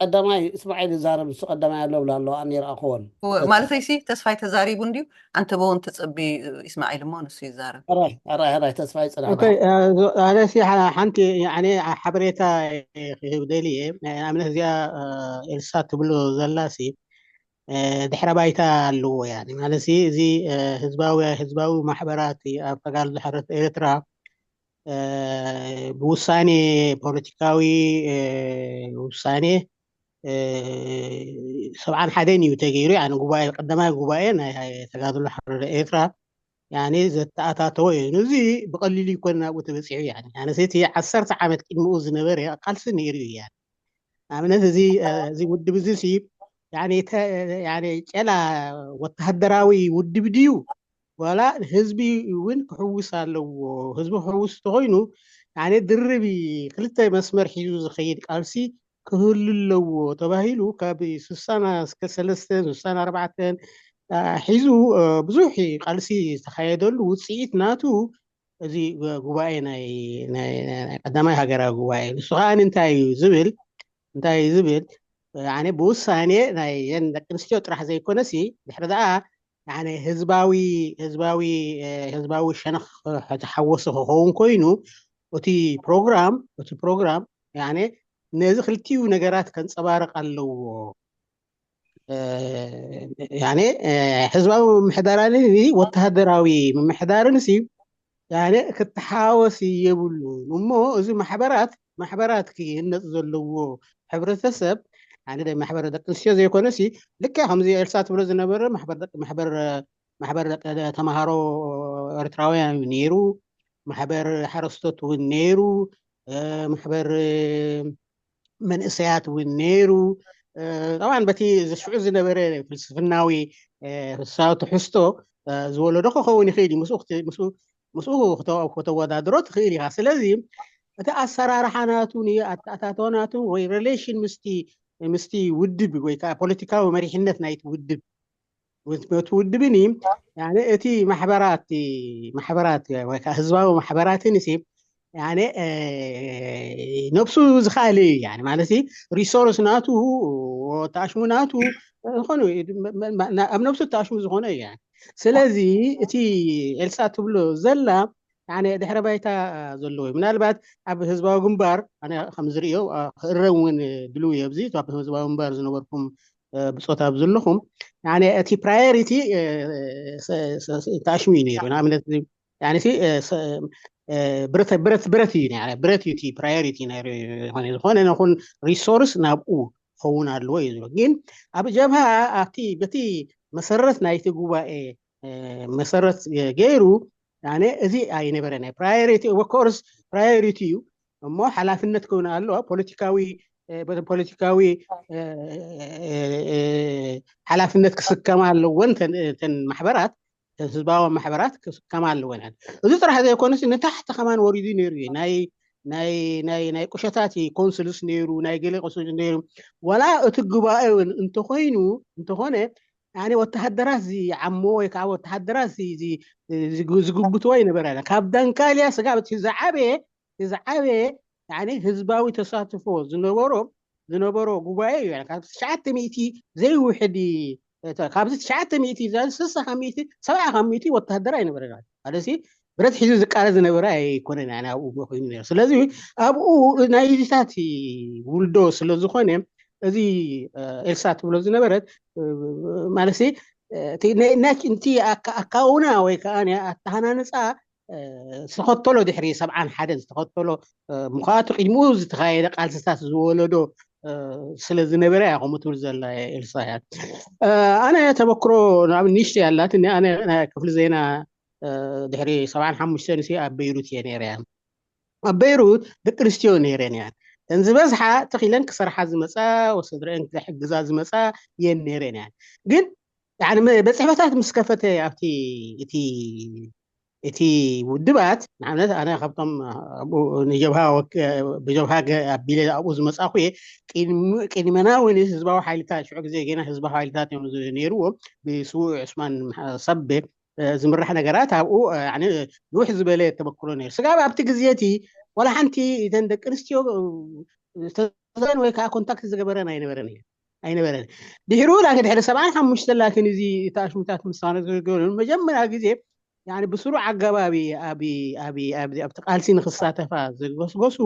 ቀዳማይ እስማዒል ይዛረብ፣ ንሱ ቀዳማይ ኣሎ ብላ ኣለዋ፣ ኣነ ይረኣኽዎን። ማለተይሲ ተስፋይ ተዛሪቡ እንድዩ፣ ኣንተ በውን ትጽቢ እስማዒል እሞ ንሱ ይዛረብ። ራይ ተስፋይ ጽና። ኣነሲ ሓንቲ ሓበሬታ ክህብ ደልየ፣ ንኣብነት እዚኣ ኤልሳ ትብሎ ዘላሲ ድሕረ ባይታ ኣለዎ። ማለት እዚ ህዝባዊ ህዝባዊ ማሕበራት ኣብ ተጋሩ ዝሓረት ኤርትራ ብውሳኔ ፖለቲካዊ ውሳኔ ሰብዓን ሓደን እዩ ተገይሩ። ጉባኤ ቀዳማይ ጉባኤ ናይ ተጋድሎ ሓርነት ኤርትራ ዘተኣታተወ እዩ። እዚ ብቐሊሉ ይኮን ናብኡ ተበፂሑ። እቲ ዓሰርተ ዓመት ቅድሚኡ ዝነበረ ቃልሲ ነይሩ እዩ። ንኣብነት እዚ ውድብ እዚ ጨላ ወተሃደራዊ ውድብ ድዩ ዋላ ህዝቢ እውን ክሕውስ ኣለዎ። ህዝቢ ክሕውስ እንተኮይኑ ድርብ ክልተ መስመር ሒዙ ዝኸይድ ቃልሲ ክህሉ ኣለዎ ተባሂሉ ካብ ስሳን እስከ ሰለስተን ስሳን ኣርባዕተን ሒዙ ብዙሕ ቃልሲ ዝተካየደሉ ውፅኢት ናቱ እዚ ጉባኤ ናይ ቀዳማይ ሃገራዊ ጉባኤ ንሱ ከዓ እንታይ እዩ ዝብል እንታይ እዩ ዝብል ብውሳኔ ናይ ደቂ ኣንስትዮ ጥራሕ ዘይኮነሲ ድሕሪ ደኣ ህዝባዊ ህዝባዊ ህዝባዊ ሸነኽ ተሓወሰ ክኸውን ኮይኑ እቲ ፕሮግራም እቲ ፕሮግራም ነዚ ክልቲኡ ነገራት ከንፀባርቕ ኣለዎ። ህዝባዊ ምምሕዳራን ወተሃደራዊ ምምሕዳርን ክተሓወስ የብሉን እሞ እዚ ማሕበራት ማሕበራት ክህነፅ ዘለዎ ሕብረተሰብ ሓደ ማሕበር ደቂ ኣንስትዮ ዘይኮነሲ ልክዕ ከምዚ ኤልሳ ትብሎ ዝነበረ ማሕበር ተምሃሮ ኤርትራውያን ነይሩ፣ ማሕበር ሓረስቶት እውን ነይሩ፣ ማሕበር መንእሰያት እውን ነይሩ። ጠብዓን በቲ ሽዑ ዝነበረ ፍልስፍናዊ ትሕዝቶ ዝወለዶ ክኸውን ይኽእል እዩ። ምስኡ ከተወዳድሮ ትኽእል ኢኻ። ስለዚ እቲ ኣሰራርሓ ናቱ ኣተኣታተወ ናቱ ወይ ሬሌሽን ምስቲ ምስቲ ውድብ ወይ ከዓ ፖለቲካዊ መሪሕነት ናይቲ ውድብ እቲ ውድብን እቲ ማሕበራት ማሕበራት ወይ ከዓ ህዝባዊ ማሕበራትን ነብሱ ዝኽኣለ እዩ ማለት ሪሶርስ ናቱ ተኣሽሙ ናቱ ዝኾነ ኣብ ነብሱ ተኣሽሙ ዝኾነ እዩ። ስለዚ እቲ ኤልሳ ትብሎ ዘላ ድሕረ ባይታ ዘለዎ እዩ። ምናልባት ኣብ ህዝባዊ ግንባር ኣነ ከም ዝርእዮ ክእረም እውን ድልው እየ። ኣብዚ ኣብ ህዝባዊ ግንባር ዝነበርኩም ብፆት ኣብ ዘለኹም እቲ ፕራዮሪቲ ተኣሽሙ እዩ ነይሩ። ንኣብነት ብረት ብረት ብረት እዩ ብረት እዩ እቲ ፕራዮሪቲ ዝኾነ ዝኾነ ነኹን ሪሶርስ ናብኡ ክኸውን ኣለዎ እዩ ዝብል። ግን ኣብ ጀብሃ ኣብቲ በቲ መሰረት ናይቲ ጉባኤ መሰረት ገይሩ ኣነ እዚ ኣይነበረ ናይ ፕራዮሪቲ ኦፍኮርስ ፕራዮሪቲ እዩ እሞ ሓላፍነት ክውን ኣለዋ ፖለቲካዊ ፖለቲካዊ ሓላፍነት ክስከማ ኣለወን ተን ማሕበራት ህዝባዊ ማሕበራት ክስከማ ኣለወን። እዚ ጥራሕ ዘይኮነስ ንታሕቲ ከማን ወሪዱ ነይሩ እዩ ናይ ናይ ናይ ናይ ቁሸታት ኮንስልስ ነይሩ ናይ ገለ ቁስል ነይሩ ዋላ እቲ ጉባኤ እውን እንተኮይኑ እንተኮነ ኣነ ወተሃደራት ዝዓሞ ወይ ከዓ ወተሃደራት ዝጉብትዎ ይነበረ ካብ ዳንካልያ ስጋብ እቲ ዝዓበየ ዝዓበየ ህዝባዊ ተሳትፎ ዝነበሮ ዝነበሮ ጉባኤ እዩ ካብ ትሽዓተ ሚእቲ ዘይውሕድ ካብዚ ትሽዓተ ሚእቲ ስሳ ካብ ሚእቲ ሰብዓ ካብ ሚእቲ ወታደር ኣይነበረን። ማለትሲ ብረት ሒዙ ዝቃለስ ዝነበረ ኣይኮነን። ኣነ ኣብኡ ኮይኑ ነይሩ። ስለዚ ኣብኡ ናይ ዚታት ውልዶ ስለ ዝኾነ እዚ ኤልሳ ትብሎ ዝነበረት ማለት እቲ ኣካውና ወይ ከዓ ኣተሃናንፃ ዝተኸተሎ ድሕሪ ሰብዓን ሓደን ዝተኸተሎ ምዃቱ ቅድሚኡ ዝተኻየደ ቃልስታት ዝወለዶ ስለ ዝነበረ እያ ከምኡ ትብል ዘላ ኤልሳ እያ። ኣነ ተመክሮ ናብ ንሽተ ያላት እኒ ኣነ ክፍሊ ዜና ድሕሪ ሰብዓን ሓሙሽተን ሲ ኣብ በይሩት እየ ነይረ እያ። ኣብ በይሩት ደቂ ኣንስትዮ ነይረን እያ ተን ዝበዝሓ ተኺለን ክሰርሓ ዝመፃ ወሰድረአን ክሕግዛ ዝመፃ የን ነይረን እያ። ግን በፅሕፈታት ምስ ከፈተ ኣብቲ እቲ እቲ ውድባት ንኣብነት ኣነ ካብቶም ንጀብሃ ብጀብሃ ኣቢለ ኣብኡ ዝመፃኹ እየ። ቅድመና እውን ህዝባዊ ሓይልታት ሽዑ ግዜ ገና ህዝባዊ ሓይልታት እዮም ነይርዎም ብስዉእ ዑስማን ሰቤ ዝምራሕ ነገራት ኣብኡ ንውሕ ዝበለ ተመክሮ ነይሩ። ስጋብ ኣብቲ ግዜ እቲ ዋላ ሓንቲ እተን ደቂ ኣንስትዮ ዝተዛን ወይ ከዓ ኮንታክት ዝገበረን ኣይነበረን እየ ኣይነበረን። ድሕሩ ላኪን ድሕሪ ሰብዓን ሓሙሽተ ላኪን እዚ ተኣሽሙታት ምሳነ ዝገበሩ መጀመርያ ግዜ ብስሩዕ ኣገባቢ ኣብቲ ቃልሲ ንክሳተፋ ዘገስገሱ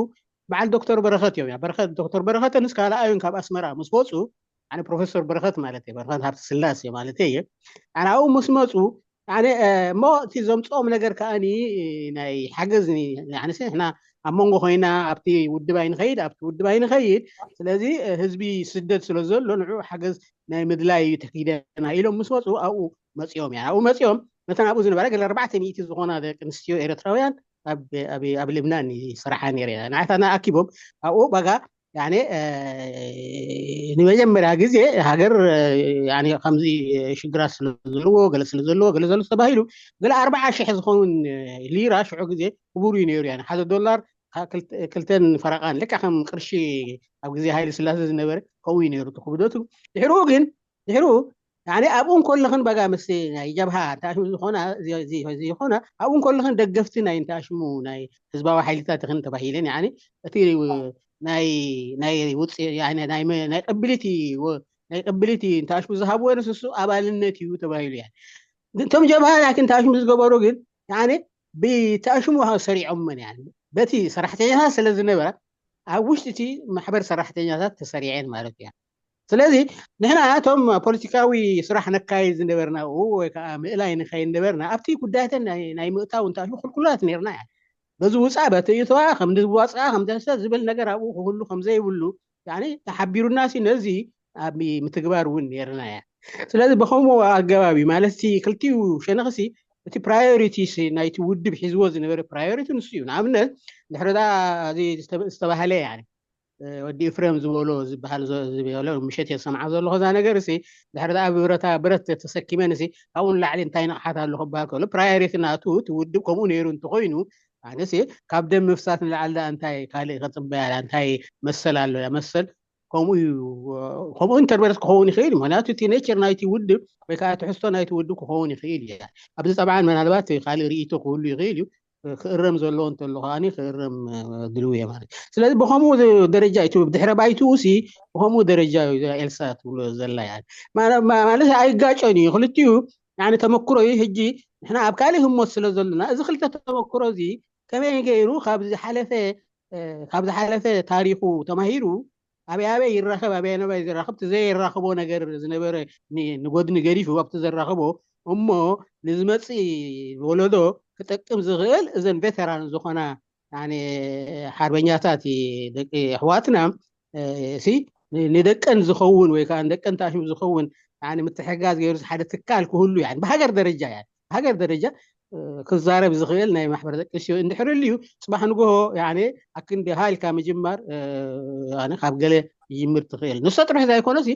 በዓል ዶክተር በረኸት እዮም። በረኸት ዶክተር በረኸት ንስ ካልኣዩን ካብ ኣስመራ ምስ ወፁ ኣነ ፕሮፌሰር በረኸት ማለት እየ በረኸት ሃብተ ስላሴ ማለት እየ። ኣነ ኣብኡ ምስ መፁ ኣነ እሞ እቲ ዘምፅኦም ነገር ከኣኒ ናይ ሓገዝ ንሕና ኣብ መንጎ ኮይና ኣብቲ ውድብ ኣይንኸይድ ኣብቲ ውድብ ኣይንኸይድ። ስለዚ ህዝቢ ስደት ስለ ዘሎ ንዑ ሓገዝ ናይ ምድላይ እዩ ተኪደና ኢሎም ምስ መፁ ኣብኡ መፅኦም እያ ኣብኡ መፅኦም ነተን ኣብኡ ዝነበረ ገለ ኣርባዕተ ሚእቲ ዝኾና ደቂ ኣንስትዮ ኤርትራውያን ኣብ ልብናን ይስራሓ ነይረ ንዓታና ኣኪቦም ኣብኡ ባጋ ንመጀመርያ ግዜ ሃገር ከምዚ ሽግራት ስለዘለዎ ገለ ስለዘለዎ ገለ ዘሎ ተባሂሉ ገለ ኣርባዓ ሽሕ ዝኸውን ሊራ ሽዑ ግዜ ክቡር እዩ ነይሩ ያ ሓደ ዶላር ክልተን ፈረቃን ልካ ከም ቅርሺ ኣብ ግዜ ሃይለ ስላሴ ዝነበረ ከምኡ እዩ ነይሩ ክብደቱ። ድሕሩ ግን ድሕሩ ኣብኡ እንከለኽን በጋ ምስ ናይ ጀብሃ እንታይ ዝኾና ዝኾና ኣብኡ እንከለኽን ደገፍቲ ናይ እንተኣሽሙ ናይ ህዝባዊ ሓይልታት ይኽን ተባሂለን ያኒ እቲ ናይ ናይ ውፅ ናይ ቀቢሊቲ ናይ ቀቢሊቲ እንተኣሽሙ ዝሃብዎ ንስሱ ኣባልነት እዩ ተባሂሉ ያ እቶም ጀብሃ ላኪን ተኣሽሙ ዝገበሩ ግን ያኒ ብተኣሽሙ ሰሪዖምን ያ በቲ ሰራሕተኛታት ስለ ዝነበረ ኣብ ውሽጢ እቲ ማሕበር ሰራሕተኛታት ተሰሪዐን ማለት እያ። ስለዚ ንሕና እቶም ፖለቲካዊ ስራሕ ነካይድ ዝነበርና ወይ ከዓ ምእላይ ንካይድ ነበርና ኣብቲ ጉዳያተን ናይ ምእታው እንታይ ክልኩላት ነርና እያ። በዚ ውፃእ በቲ እተዋ ከም ዝዋፅኣ ከም ተሰ ዝብል ነገር ኣብኡ ክህሉ ከም ዘይብሉ ተሓቢሩና ሲ ነዚ ኣብ ምትግባር እውን ነርና እያ። ስለዚ ብከምኡ ኣገባብ እዩ ማለት ክልቲኡ ሸነኽሲ እቲ ፕራዮሪቲ ናይቲ ውድብ ሒዝዎ ዝነበረ ፕራዮሪቲ ንሱ እዩ። ንኣብነት ድሕሪ ዝተባሃለ ወዲ ኤፍሬም ዝበሎ ዝበሃል ዝበሎ ምሸት እየ ዝሰምዓ ዘለኹ እዛ ነገር ሲ ድሕሪ ኣ ብረታ ብረት ተሰኪመን ሲ ካብኡ ንላዕሊ እንታይ ንቕሓት ኣሎ ክበሃል ከሎ ፕራዮሪቲ ናቱ እቲ ውድብ ከምኡ ነይሩ እንተኮይኑ ኣነሲ ካብ ደም ምፍሳት ንላዕሊ ዳ እንታይ ካልእ ከፅበያ እንታይ መሰል ኣሎ ያ መሰል ከምኡ እዩ። ከምኡ እንተርበረት ክኸውን ይኽእል ምክንያቱ እቲ ኔቸር ናይቲ ውድብ ወይ ከዓ ትሕዝቶ ናይቲ ውድብ ክኸውን ይኽእል እዩ። ኣብዚ ጠብዓን ምናልባት ካልእ ርእይቶ ክህሉ ይኽእል እዩ። ክእረም ዘለዎ እንተሎ ከዓ ክእረም ድልው እየ ማለት ስለዚ ብከምኡ ደረጃ እዩ ድሕረ ባይትኡ ሲ ብከምኡ ደረጃ እዩ ኤልሳ ትብሎ ዘላ ማለት ኣይጋጨን እዩ ክልቲኡ ተመክሮ እዩ። ሕጂ ንሕና ኣብ ካልእ ህሞት ስለ ዘለና እዚ ክልተ ተመክሮ እዚ ከመይ ገይሩ ካብ ዝሓለፈ ካብ ዝሓለፈ ታሪኹ ተማሂሩ ኣበይ ኣበይ ይራኸብ ኣበይ ኣበይ ዝራኸብ እቲ ዘይራኸቦ ነገር ዝነበረ ንጎድኒ ገዲፉ ኣብቲ ዘራኸቦ እሞ ንዝመፅእ ወለዶ ክጠቅም ዝኽእል እዘን ቬተራን ዝኾና ሓርበኛታት ደቂ ኣሕዋትና ሲ ንደቀን ዝኸውን ወይ ከዓ ንደቀን ተኣሽሙ ዝኸውን ምትሕጋዝ ገይሩ ሓደ ትካል ክህሉ ብሃገር ደረጃ ብሃገር ደረጃ ክዛረብ ዝኽእል ናይ ማሕበር ደቂ ኣንስትዮ እንድሕር ልዩ ፅባሕ ንግሆ ኣክንዲ ሃልካ ምጅማር ካብ ገለ ይጅምር ትኽእል ንሶ ጥራሕ ዘይኮነሲ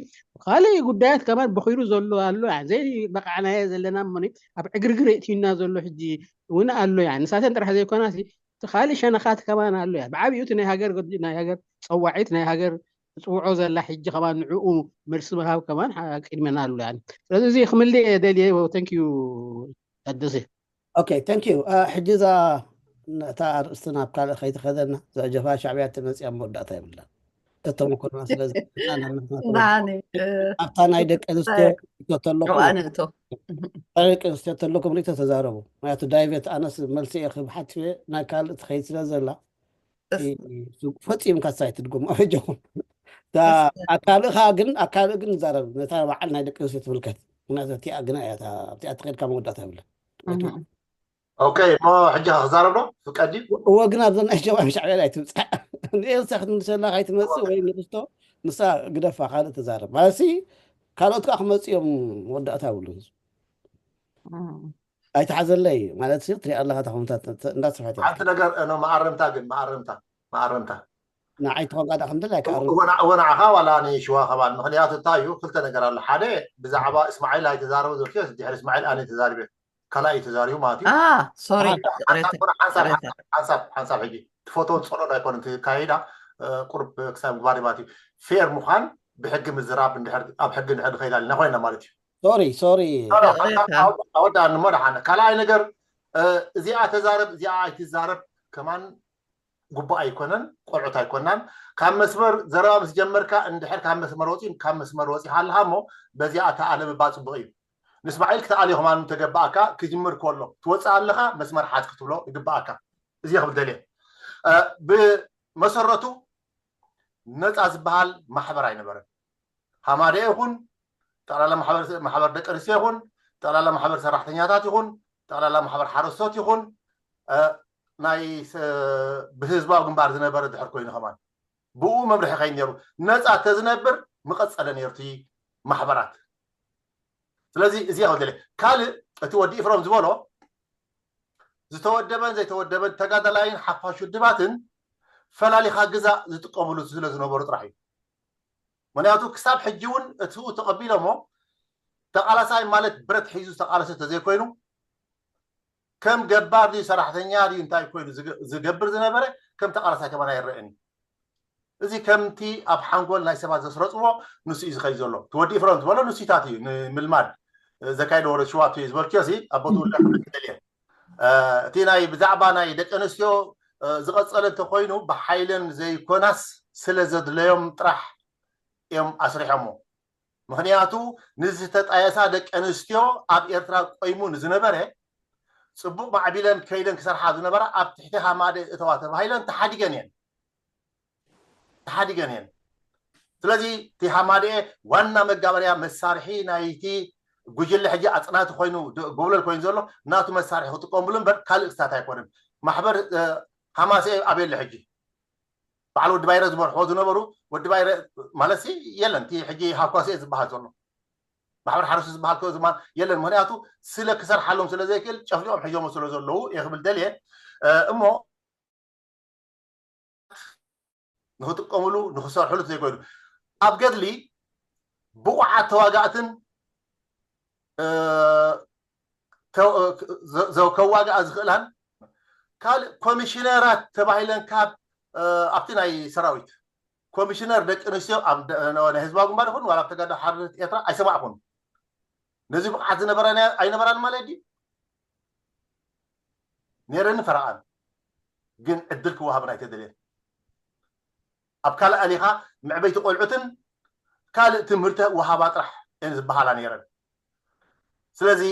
ካልእ ጉዳያት ከማን በኺሩ ዘሎ ኣሎ ዘይበቃዕናዮ ዘለና እሞ ኣብ ዕግርግር የእትዩና ዘሎ ሕጂ እውን ኣሎ ንሳተን ጥራሕ ዘይኮናሲ እቲ ካልእ ሸነኻት ከማን ኣሎ ብዓብዩ እቲ ናይ ሃገር ናይ ሃገር ፀዋዒት ናይ ሃገር ትፅውዖ ዘላ ሕጂ ከማን ንዕኡ መልሲ ምሃብ ከማን ቅድመና ኣሎ ስለዚ እዚ ክምልእ ደልየ ተንክዩ ታደሰ ኦኬ ተንክ ዩ ሕጂ እዛ ነታ ኣርእስቲ ናብ ካልእ ከይተኸደና እዛ ጀብሃ ሻዕብያ ተመፅያ መወዳእታ የብላን ተተመኩርና ስለ ዘለና ንሕና ተመኩር- ናኒ እ፣ ኣብታ ናይ ደቂ ኣንስትዮ እ፣ ሪቶ ተለኩም ኣነእቶ ደቂ ኣንስትዮ ተለኩም ሪቶ ተዛረቡ። ምክንያቱ ዳይቤት ኣነስ መልሲ እየ ክብ ሓትፈ ናይ ካልእ ትኸይድ ስለ ዘላ እስ- እ፣ ፈፂምካ ሳይ ትድግሞ ኣበጀኹም እታ እስ- ኣካልእኻ ግን ኣካልእ ግን ዛረብ ነታ በዓል ናይ ደቂ ኣንስትዮ ትምልከት። ምክንያቱ እቲኣ ግና እያ እታ ኣብቲኣ ትኸድካ መወዳእታ የብላ። እህ። ኦኬ እሞ ሕጂ ክዛረብ ዶ ፍቀድ እዩ? እወ ግን ኣብዘን ናይ ሸባብ ሻዕብያ ኣይትምፃእ። ንኤልሳ ክትምልሰላ ካይትመፅእ ወይ ንክስቶ ንሳ ግደፋ ካልእ ትዛረብ ማለት ሲ ካልኦት ከዓ ክመፅእ እዮም። መወዳእታ ብሉ ህዝቢ ኣይትሓዘለይ ማለት ሲ ትሪኣ ኣለካ ተኸምታት እንዳስፋት ሓንቲ ነገር እ፣ መኣረምታ ግን መኣረምታ መኣረምታ ንዓይ ትኾንካ ዳ ከምትል ኣይከኣር እወ ንዓ- እወ ንዓኻ ዋላ ንሽዋ ከባል ምክንያቱ እንታይ እዩ ክልተ ነገር ኣሎ ሓደ ብዛዕባ እስማዒል ኣይተዛረበ ዘልክዮ ድሕሪ እስማዒል ኣነ ተዛሪበ ካልኣይ ተዛሪቡ ማለት እዩ አ ሶሪ ይቅሬታ ሓንሳብ ይቅሬታ ሓንሳብ ሓንሳብ ሓንሳብ ሕጂ ትፈትዎ ፀሎት ኣይኮነ ትካይዳ ቁርብ ክሳብ ምግባር ማለት እዩ ፌር ምዃን ብሕጊ ምዝራብ እንድሕር ኣብ ሕጊ እንድሕር ንኸይድ ኣለና ኮይና ማለት እዩ ሶሪ ሶሪ ይቅሬታ ኣወዳኣ ንሞ ደሓነ ካልኣይ ነገር እዚኣ ተዛረብ እዚኣ ኣይትዛረብ ከማን ጉቡእ ኣይኮነን ቆልዑት ኣይኮናን ካብ መስመር ዘረባ ምስ ጀመርካ እንድሕር ካብ መስመር ወፂ ካብ መስመር ወፂ ሃልሃ እሞ በዚኣ ተኣለምባ ፅቡቅ እዩ ንስማዒል ክትኣልዮ ከማን እንተገባእካ ክጅምር ከሎ ትወፅእ ኣለካ መስመር ሓዝ ክትብሎ ይግባእካ እዚ ክብል ደልየ ብመሰረቱ ነፃ ዝበሃል ማሕበር ኣይነበረን ሃማደ ይኹን ጠቕላላ ማሕበር ደቂ ኣንስትዮ ይኹን ጠቕላላ ማሕበር ሰራሕተኛታት ይኹን ጠቕላላ ማሕበር ሓረስቶት ይኹን ናይ ብህዝባዊ ግንባር ዝነበረ ድሕር ኮይኑ ከማን ብኡ መምርሒ ከይድ ነይሩ ነፃ ተዝነብር ምቐፀለ ነይሩ እቲ ማሕበራት ስለዚ እዚ ክብል ካልእ እቲ ወዲ ኢፍሮም ዝበሎ ዝተወደበን ዘይተወደበን ተጋዳላይን ሓፋሽ ውድባትን ፈላሊኻ ግዛእ ዝጥቀምሉ ስለ ዝነበሩ ጥራሕ እዩ ምክንያቱ ክሳብ ሕጂ እውን እቲ ተቐቢሎሞ ተቓላሳይ ማለት ብረት ሒዙ ዝተቓለሰ ተዘይኮይኑ ከም ገባር ድዩ ሰራሕተኛ ድዩ እንታይ ኮይኑ ዝገብር ዝነበረ ከም ተቓላሳይ ከማን ኣይረአን እዩ እዚ ከምቲ ኣብ ሓንጎል ናይ ሰባት ዘስረፅዎ ንሱ እዩ ዝኸይ ዘሎ ትወዲ ፍረም ዝበሎ ንሱታት እዩ ንምልማድ ዘካይደ ወረ ሽዋቱ እዩ ዝበልክዮ ሲ ኣቦቱ ደልየ እቲ ናይ ብዛዕባ ናይ ደቂ ኣንስትዮ ዝቐፀለ እንተኮይኑ ብሓይለን ዘይኮናስ ስለ ዘድለዮም ጥራሕ እዮም ኣስሪሖሞ ምክንያቱ ንዝተጣየሳ ደቂ ኣንስትዮ ኣብ ኤርትራ ቆይሙ ንዝነበረ ፅቡቅ ማዕቢለን ከይደን ክሰርሓ ዝነበራ ኣብ ትሕቲ ሃማደ እተዋ ተባሂለን ተሓዲገን እየን ተሓዲገን እየን ስለዚ እቲ ሃማደ ዋና መጋበርያ መሳርሒ ናይቲ ጉጅለ ሕጂ ኣፅናቲ ኮይኑ ጎብለል ኮይኑ ዘሎ ናቱ መሳርሒ ክጥቀምሉ እምበር ካልእ ክስታት ኣይኮነን ማሕበር ሃማሰኤ ኣበየለ ሕጂ በዓል ወዲ ባይረ ዝመርሕዎ ዝነበሩ ወዲ ባይረ ማለት የለን እቲ ሕጂ ሃኳስኤ ዝበሃል ዘሎ ማሕበር ሓረሱ ዝበሃል ከ ዝማ የለን ምክንያቱ ስለ ክሰርሓሎም ስለ ዘይክእል ጨፍሊቆም ሒዞሞ ስለ ዘለዉ እየ ክብል ደልየ እሞ ንክጥቀምሉ ንክሰርሕሉ ዘይኮይኑ ኣብ ገድሊ ብቑዓት ተዋጋእትን ከዋግኣ ዝኽእላን ካልእ ኮሚሽነራት ተባሂለን ካብ ኣብቲ ናይ ሰራዊት ኮሚሽነር ደቂ ኣንስትዮ ናይ ህዝባዊ ግንባር ይኹን ዋላ ተጋዳሎ ሓርነት ኤርትራ ኣይሰማዕኩን ነዚ ብቕዓት ዝነበራ ኣይነበራን ማለት ድዩ ነይረኒ ፈረቓን ግን ዕድል ክወሃብን ኣይተደልየን ኣብ ካልእ ኣሊኻ መዕበይቲ ቆልዑትን ካልእ ትምህርቲ ወሃባ ጥራሕ እየን ዝበሃላ ነይረን ስለዚ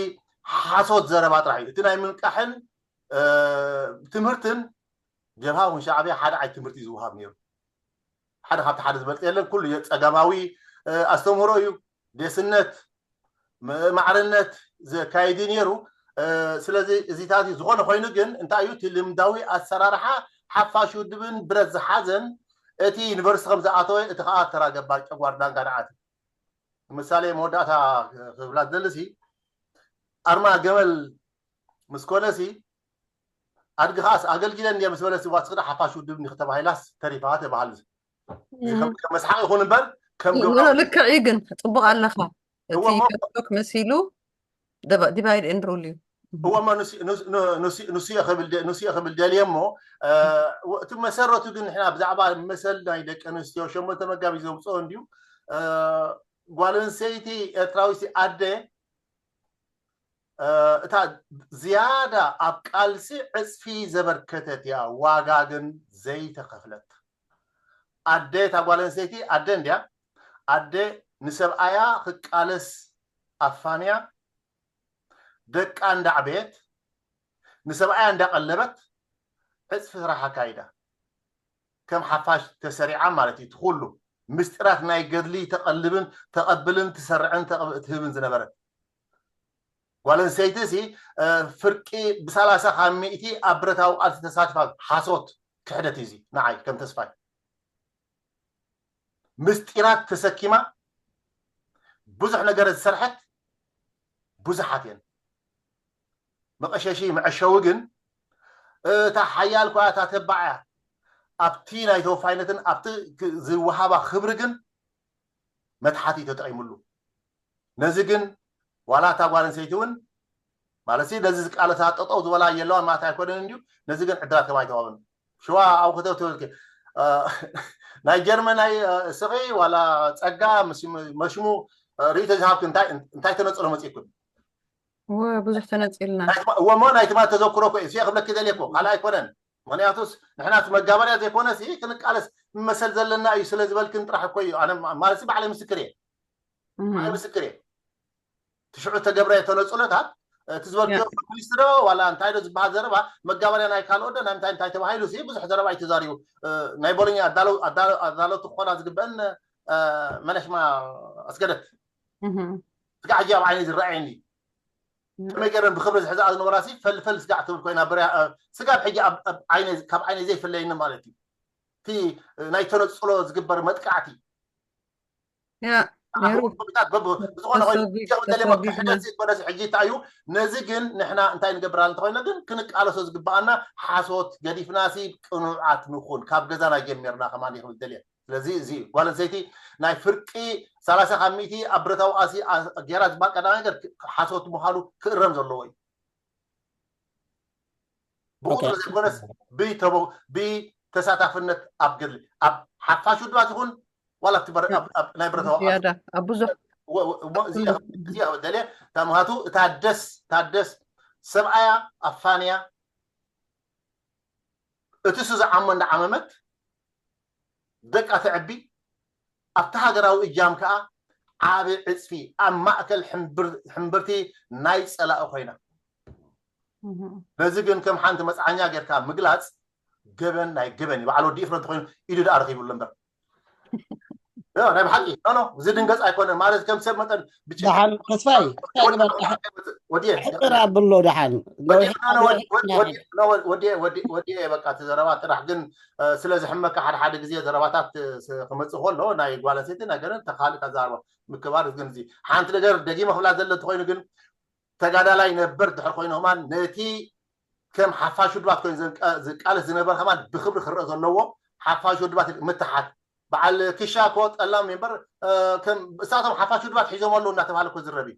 ሓሶት ዘረባ ጥራሕ እዩ እቲ ናይ ምንቃሕን ትምህርትን ጀብሃ እውን ሻዕብያ ሓደ ዓይነት ትምህርቲ እዩ ዝወሃብ ነይሩ ሓደ ካብቲ ሓደ ዝበልፀ የለን ኩሉ ጸጋማዊ ኣስተምህሮ እዩ ዴስነት ማዕርነት ዘካይድ ነይሩ ስለዚ እዚታት ዝኾነ ኮይኑ ግን እንታይ እዩ እቲ ልምዳዊ ኣሰራርሓ ሓፋሽ ውድብን ብረት ዝሓዘን እቲ ዩኒቨርሲቲ ከም ዝኣተወ እቲ ከዓ ተራ ገባር ጨጓር ዳንጋ ንዓት ምሳሌ መወዳእታ ክብላ ዝደልሲ ኣርማ ገመል ምስ ኮነሲ ኣድጊ ከዓስ ኣገልጊለ እንድየ ምስ በለሲ ዋስክዳ ሓፋሽ ውድብ እንዲኺ ተባሂላስ ተሪፋ ተባሃል መስሓቅ ይኹን እምበር ከም ግብረ ልክዕ እዩ ግን ፅቡቅ ኣለኻ እቲ እወ እሞ- ፌስቡክ መሲሉ ዲቫይድ ኤንድ ሩል እዩ እወ እሞ ንሱ- ንሱ- ንሱ- ንሱ እየ ክብል ደ- ንሱ እየ ክብል ደልየ እሞ እ፣ ወ- እቲ መሰረቱ ግን ንሕና ብዛዕባ መሰል ናይ ደቂ ኣንስትዮ ሸሞንተ መጋቢት ዘውፅኦ እንድዩ እ፣ ጓል ኣንስተይቲ ኤርትራዊቲ ኣደ እታ ዝያዳ ኣብ ቃልሲ ዕፅፊ ዘበርከተት እያ ዋጋ ግን ዘይተኸፍለት ኣደ፣ እታ ጓል ኣንስተይቲ ኣደ እንድያ። ኣደ ንሰብኣያ ክቃለስ ኣፋንያ፣ ደቃ እንዳዕበየት፣ ንሰብኣያ እንዳቀለበት፣ ዕፅፊ ስራሕ ኣካይዳ። ከም ሓፋሽ ተሰሪዓ ማለት እዩ። እቲ ኩሉ ምስጢራት ናይ ገድሊ ተቐልብን፣ ተቐብልን፣ ትሰርዕን፣ ተቐብ-፣ ትህብን ዝነበረት ጓል ኣንስተይቲ እዚ፣ እ፣ ፍርቂ ብሰላሳ ካብ ሚእቲ ኣብ ብረታዊ ቃልሲ ተሳትፋ። ሓሶት፣ ክሕደት እዩ እዚ ንዓይ ከም ተስፋይ። ምስጢራት ተሰኪማ ብዙሕ ነገር ዝሰርሐት ብዙሓት እየን። መቐሸሺ መዐሸዊ ግን እታ ሓያል እኳ እታ ተባዕ እያ። ኣብቲ ናይ ተወፋይነትን ኣብቲ ክ-፣ ዝወሃባ ክብሪ ግን መትሓቲ ተጠቒሙሉ። ነዚ ግን ዋላ እታ ጓል ኣንስተይቲ እውን ማለት ነዚ ዝቃለሳ ጠጠው ዝበላ የለዋን ማለት ኣይኮነን እንድዩ። ነዚ ግን ዕድላት ከም ኣይተዋብን ሽዋ ኣብ ከተው ትብል እ፣ ናይ ጀርመናይ፣ እ፣ ስኺ ዋላ ጸጋ ምስ መሽሙ፣ እ፣ ርእይቶ ዝሃብኩ እንታይ እንታይ ተነጽሎ መጽእኩ? ወ ብዙሕ ተነጺልና። እወ እሞ ናይ ትማል ተዘክሮ እኮ እዩ። እሱ ክብለኪ ደልየ እኮ ካልእ ኣይኮነን። ምክንያቱስ ንሕና እቲ መጋበርያ ዘይኮነ ሲ ክንቃለስ መሰል ዘለና እዩ ስለ ዝበልክን ጥራሕ እኮ እዩ። ኣነ ማ-፣ ማለት ሲ ባዕለይ ምስክር እየ። እህ። ባዕለይ ምስክር እየ። ትሽዑ ተገብረ ተነጽሎታት፣ እቲ ዝበልክዮ ያ። ኮሚኒስት ዶ ዋላ እንታይ ዶ ዝበሃል ዘረባ መጋበርያ ናይ ካልኦት ዶ ናይ እንታይ እንታይ ተባሂሉ ሲ ብዙሕ ዘረባ እዩ ተዛሪቡ። እ፣ ናይ ቦሎኛ ኣዳለው ኣዳ-፣ ኣዳለውቲ ክኾና ዝግበአን፣ እ፣ መነሽማ ኣስገደት። እህ። ስጋዕ ሕጂ ኣብ ዓይኒ ዝረኣየኒ። ከመይ ገይረን ብክብሪ ዝሕዝኣ ዝነበራ ሲ ፈልፈል ስጋዕ ትብል ኮይና በርያ፣ እ፣ ስጋብ ሕጂ ኣብ፣ ኣብ ዓይነ፣ ካብ ዓይነ ዘይፍለየኒ ማለት እዩ። እቲ፣ እ፣ ናይ ተነጽሎ ዝግበር መጥቃዕቲ። ያ፣ ነይሩ። ኣሁን ኮሚታት በብ-፣ ብዝኾነ ኮይኑ ተሰጊ-፣ ይኸው ደልየ ተሰጊግና። ሕደት ዘይኮነ ሲ ሕጂ እንታይ እዩ። ነዚ ግን ንሕና እንታይ ንገብር ኣለና እንተኾይና ግን ክንቃለሶ ዝግበኣና ሓሶት ገዲፍና ሲ ቅኑዓት ንኹን። ካብ ገዛና ጀሚርና ከማን ይኽብል ደልየ። ስለዚ እዚ ጓል ኣንስተይቲ ናይ ፍርቂ ሰላሳ ካብ ሚእቲ ኣብ ብረታዊ ቃልሲ ኣ-፣ ጌራ ዝባቀዳ ነገር ሓሶት ምዃኑ ክእረም ዘለዎ እዩ። ብቁፅሪ ኦኬ። ዘይኮነስ ብተቦ-፣ ብተሳታፍነት ኣብ ገድሊ፣ ኣብ ሓፋሽ ውድባት ይኹን ዋላ ኣብቲ በር-፣ ኣብ፣ ኣብ ናይ ብረታዊ ቃልሲ ዝያዳ ኣብ ብዙሕ ወ-፣ ወ-፣ እሞ እዚ ኩሉ እዚ ደልየ ታምሃቱ እታ ደስ፣ እታ ደስ ሰብኣያ ኣፋንያ እቲ እሱ ዝዓሞ እንዳዓመመት ደቃ ተዕቢ ኣብቲ ሃገራዊ እጃም ከዓ ዓቢ ዕፅፊ ኣብ ማእከል ሕምብር-፣ ሕምብርቲ ናይ ፀላኢ ኮይና። እህ። ነዚ ግን ከም ሓንቲ መፅዓኛ ጌርካ ምግላፅ ገበን ናይ ገበን እዩ። በዓል ወዲ ኢፍረ እንተኮይኑ ኢዱ ደኣ ረኺብሉ እምበር። ዮ፣ ናይ ብሓቂ፣ ኖ፣ ኖ፣ ዝድንገፅ ኣይኮነን። ማለት ከም ሰብ መጠን ብጭ-፣ ደሓን ተስፋይ፣ ተስፋይ ግበር፣ ደሓን ወዲየ፣ ሕጥር ኣብሎ ደሓን። ወዲየ፣ ነዊሕ ኖ፣ ኖ፣ ወዲ-፣ ወዲያ ወዲ-፣ ኖ፣ ወዲየ፣ ወዲ-፣ ወዲየ፣ በቃ፣ እቲ ዘረባ ጥራሕ ግን፣ እ፣ ስለ ዝሕመካ ሓደ ሓደ ግዜ ዘረባታት፣ እ፣ ስ-፣ ክመፅእ ከሎ ናይ ጓል ኣንስተይቲ ናይ ገለን ተኻልእ ከዛርባ ምክባር ግን እዚ ሓንቲ ነገር ደጊመ ክብላ ዘለ እንተኮይኑ ግን ተጋዳላይ ነበር ድሕር ኮይኑ ከማን ነቲ ከም ሓፋሽ ውድባት ኮይኑ ዘንቀ-፣ ዝቃለስ ዝነበር ከማን ብክብሪ ክረአ ዘለዎ ሓፋሽ ውድባት ምትሓት። በዓል ክሻ እኮ ጠላም ሜምበር፣ እ፣ ከም እሳቶም ሓፋሽ ውድባት ሒዞም ኣለዉ እናተባሃለ እኮ ዝረብ እዩ።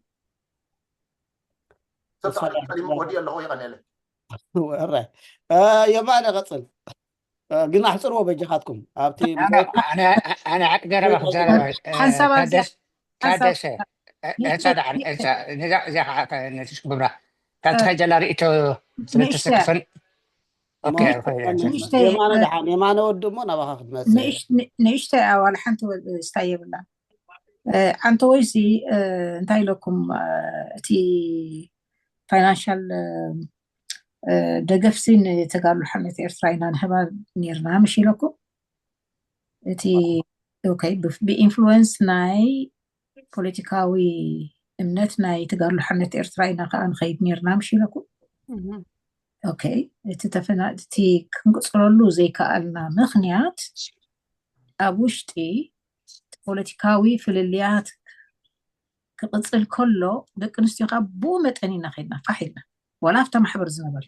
ሰብ ተስፋ ተቐዲሙ ወዲኡ ኣለኹ፣ የቐንየለይ። እረ፣ እ፣ የማነ ቀጽል። እ፣ ግን ኣሕጽርዎ በጃኻትኩም። ኣብቲ ኣነ፣ ኣነ፣ ኣነ ሓቂ ዘረባ ክዛረብ፣ እ፣ ሓንሳብ ኣብዚኣ፣ ታደስ-፣ ሓንሳብ ታደሰ፣ እ፣ ንእሽተይ፣ ኤልሳ ደሓን፣ ንእሽተይ፣ ኤልሳ፣ ነዛ፣ እዚኣ ከዓ፣ እ፣ ነቲ ሽግብራ፣ ካብ እ፣ ትኸጀላ ርእይቶ ስለ ንእሽተይ፣ ትስክፍን። ኦኬ፣ ንእሽተይ፣ ኦኬ፣ ኦኬ። ንእሽተይ፣ የማነ እ፣ ደሓን፣ የማነ ወዲ እሞ ናባኻ ክትመጽእ። ንእሽ-፣ ን-፣ ንእሽተይ ኣዋ፣ ሓንቲ ወ-፣ ስታይ የብላን። እ፣ ዓንተወይሲ፣ እ፣ እንታይ ኢለኩም፣ እ፣ እቲ ፋይናንሻል፣ እ፣ እ፣ ደገፍሲ ንተጋድሎ ሓርነት ኤርትራ ኢና ንህባ ነይርና፣ ምሽ ኢለኩም? እቲ፣ ኦኬ፣ ብ-፣ ብኢንፍሉወንስ ናይ ፖለቲካዊ እምነት ናይ ተጋድሎ ሓርነት ኤርትራ ኢና ከኣ ንኸይድ ነይርና፣ ምሽ ኢለኩም? እህ። ኦኬ፣ እቲ ተፈና-፣ እቲ ክንቅጽለሉ ዘይከኣልና ምኽንያት ኣብ ውሽጢ እቲ ፖለቲካዊ ፍልልያት ክቕጽል ከሎ፣ ደቂ ኣንስትዮ ከኣ ብኡ መጠን ኢና ከይድና ፋሕ ኢልና። ዋላ ኣብታ ማሕበር ዝነበረ።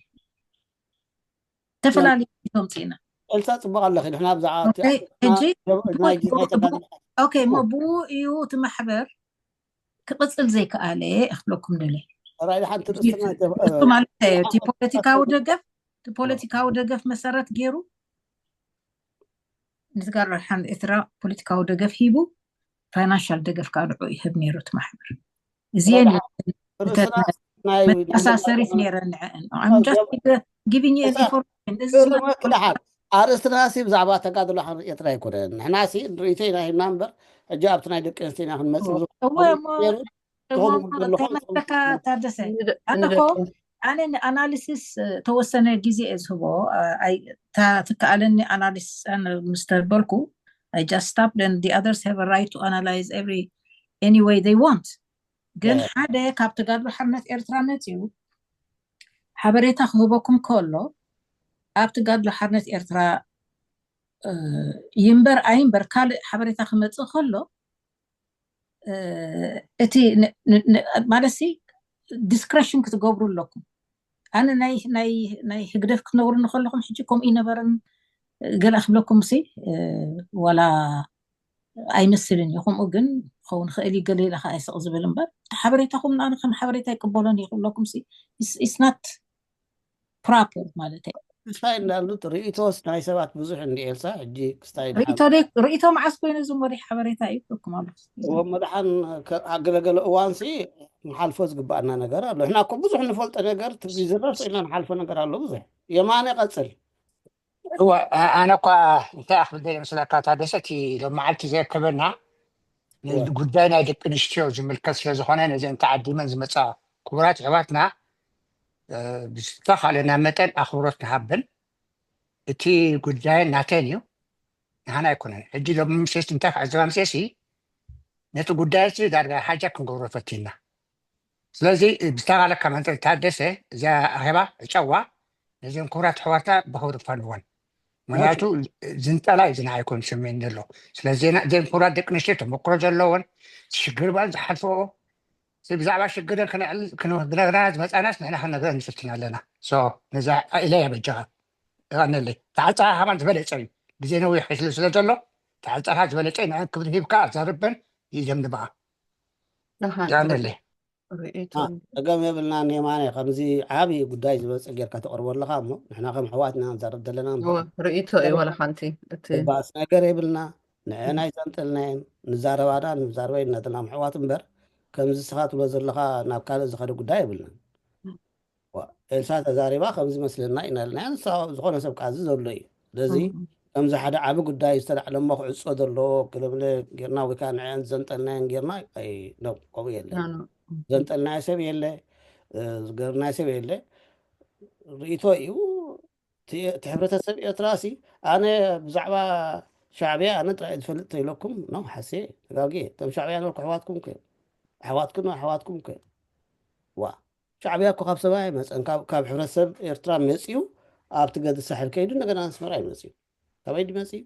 ዝተፈላለዩ ርእይቶ ኣምጺእና። ኤልሳ፣ ጽቡቕ ኣለኺ። ንሕና ብዛዕባ እቲ ኦኬ፣ ሕጂ ናይ፣ ናይ፣ ናይ ተጋድሎ ኦኬ፣ እሞ ብኡ እዩ እቲ ማሕበር ክቕጽል ዘይከኣለ ክብለኩም ደልየ። ራእይ ሓንቲ ሕጂ ርእስትና እሱ ማለት እዩ፣ እቲ ፖለቲካዊ ደገፍ፣ እቲ ፖለቲካዊ ደገፍ መሰረት ገይሩ ንትጋድሎ ሓርነት ኤርትራ ፖለቲካዊ ደገፍ ሂቡ፣ ፋይናንሻል ደገፍ ከዓ ንዕኡ ይህብ ነይሩ እቲ ማሕበር። እዚአን እዩ ርእስና ናይ መተኣሳሰሪት ነይረን ንዐን። I'm just giving you an እሳ information። እዚ ክእርመኪ ደሓን፣ ኣርእስትና ሲ ብዛዕባ ተጋድሎ ሓርነት ኤርትራ ኣይኮነን። ንሕና ሲ ርእይቶ ኢና ሂብና እምበር፣ ሕጂ ኣብቲ ናይ ደቂ ኣንስትዮ ኢና ክንመጽእ። እወ፣ እሞ፣ እሞ ተኸብሩ ዘለኹም ተመስለካ ታደሰ። ንደ-፣ ኣነ እኮ፣ ንደቂ ኣነ ንኣናሊሲስ፣ እ፣ ተወሰነ ግዜ እየ ዝህቦ። እ፣ ኣይ-፣ እታ ትከኣለኒ ኣናሊሲስ ኣነ ምስ ተበልኩ፣ I just stop, then the others have a right to analyze every any way they want. ግን እ። ሓደ ካብ ተጋድሎ ሓርነት ኤርትራ መጺኡ ሓበሬታ ክህበኩም ከሎ፣ ኣብ ተጋድሎ ሓርነት ኤርትራ፣ እ፣ ይንበር ኣይንበር ካልእ ሓበሬታ ክመጽእ ከሎ፣ እ፣ እቲ ን-፣ ን-፣ ን-፣ ማለት ሲ ዲስክሬሽን ክትገብሩ ኣለኩም። ኣነ ናይ፣ ናይ፣ ናይ ህግደፍ ክትነግሩኒ ከለኹም፣ ሕጂ ከምኡ ይነበረን ገለ ክብለኩም ሲ፣ እ፣ ዋላ ኣይመስልን እዩ። ከምኡ ግን ክኸውን ይኽእል እዩ፣ ገለ ኢለ ከዓ ይስቕ ዝብል እምበር፣ እቲ ሓበሬታኹም ንኣነ ከም ሓበሬታ ይቅበሎን እዩ ክብለኩም ሲ፣ it's፣ it's not proper ማለት እዩ። ተስፋይ እንዳሉት ርእይቶስ ናይ ሰባት ብዙሕ እንዲ ኤልሳ፣ ሕጂ ክስታይ ርእይቶ ደይ-፣ ርእይቶ መዓስ ኮይኑ ዝም ወዲሕ ሓበሬታ እዩ ክብለኩም ኣሎ። እዎ፣ መድሓን ከ-፣ ኣብ ገለገለ እዋን ሲ ንሓልፎ ዝግባኣና ነገር ኣሎ። ንሕና እኮ ብዙሕ ንፈልጦ ነገር፣ ትርጉም ዝረፍ ኢልና ንሓልፎ ነገር ኣሎ ብዙሕ። የማነ ቀጽል። እወ፣ ኣ-፣ ኣነ እኳ እንታይ ክብል ደልየ መስለካ፣ ታደሰ፣ እቲ ሎም መዓልቲ ዘርከበና እወ። ጉዳይ ናይ ደቂ ኣንስትዮ ዝምልከት ስለ ዝኾነ፣ ነዘን ተዓዲመን ዝመጻ ክቡራት ኣሕዋትና፣ እ፣ ብዝተኻእለና መጠን ኣኽብሮት ንሃበን። እቲ ጉዳይ ናተን እዩ፣ ንሃና ኣይኮነን። ሕጂ ሎም ምሸት እንታይ ክዕዘባ ምሸት ሲ፣ ነቲ ጉዳይ ሲ ዳርጋ ሃጃ ክንገብሮ ፈቲና። ስለዚ ብዝተኻእለካ መጠን ታደሰ፣ እዛ ኣኼባ ዕጨዋ ነዘን ክቡራት ኣሕዋትና ብኽብሪ ፋንወን። ምኽንያቱ ዝንጠላ እዩ ዝና ኣይኮን ስሜን ዘሎ። ስለዚ ዜና-፣ እዘን ክቡራት ደቂ ኣንስትዮ ተመክሮ ዘለወን፣ ሽግር ባን ዝሓልፈኦ፣ እዚ ብዛዕባ ሽግረን ክነዕል-፣ ክነ-፣ ክነግረና ዝመጻናስ ንሕና ክንነግረን ንፍትን ኣለና። ሶ፣ ነዛ ኢለ እያ በጃኻ። ይቐንለይ። ተዓጻኻ ከማን ዝበለጸ እዩ። ግዜ ነዊሕ ስለ፣ ስለ ዘሎ፣ ተዓጻኻ ዝበለጸ እዩ። ንዐን ክብሪ ሂብካ ኣዛርበን ይደምድምኣ። ደሓን። ይቐንለይ። ርእይቶ አ፣ ጸገም የብልናን የማነ፣ ከምዚ ዓቢ ጉዳይ ዝመጽእ ጌርካ ተቕርቦ ኣለኻ እሞ፣ ንሕና ከም ኣሕዋት ኢና ንዛረብ ዘለና እምበር፣ እወ፣ ርእይቶ እዩ፣ ዋላ ሓንቲ። እቲ ባእሲ ነገር የብልና። ንዐን ኣይዘንጠልናየን፣ ንዛረባና፣ ንዛረበ ኢና ዘለና ኣሕዋት እምበር፣ ከምዚ ንስኻ ትብሎ ዘለኻ ናብ ካልእ ዝኸደ ጉዳይ የብልናን። ዋ፣ ኤልሳ ተዛሪባ ከምዚ መስለና ኢና ኢልና፣ ንሳ ዝኾነ ሰብ ቃዚ ዘሎ እዩ። ስለዚ እም። ከምዚ ሓደ ዓቢ ጉዳይ ዝተላዕለ እሞ ክዕጾ ዘለዎ ክለብለ ጌርና ወይ ከዓ ንዐን ዘንጠልናየን ጌርና፣ ኣይ፣ ኖ፣ ከምኡ የለን። ኖ፣ ኖ። ዘንጠልናዮ ሰብ የለ፣ እ፣ ዝገርናዮ ሰብ የለ። ርእይቶ እዩ። እቲ፣ እቲ ሕብረተሰብ ኤርትራ ሲ፣ ኣነ ብዛዕባ ሻዕብያ ኣነ ጥራይ ዝፈልጥ ተይለኩም፣ ኖ፣ ሓሴ፣ ተጋግየ። እቶም ሻዕብያ ነበርኩ ኣሕዋትኩም ከ፣ ኣሕዋትኩም፣ ኣሕዋትኩም ከ። ዋ፣ ሻዕብያ እኮ ካብ ሰብኣይ ኣይመጸን፣ ካብ፣ ካብ ሕብረተሰብ ኤርትራ መጺኡ ኣብቲ ገድሊ ሳሕል ከይዱ እንደገና ኣስመራ ይመጽኡ። ካበይ ድመጽኡ?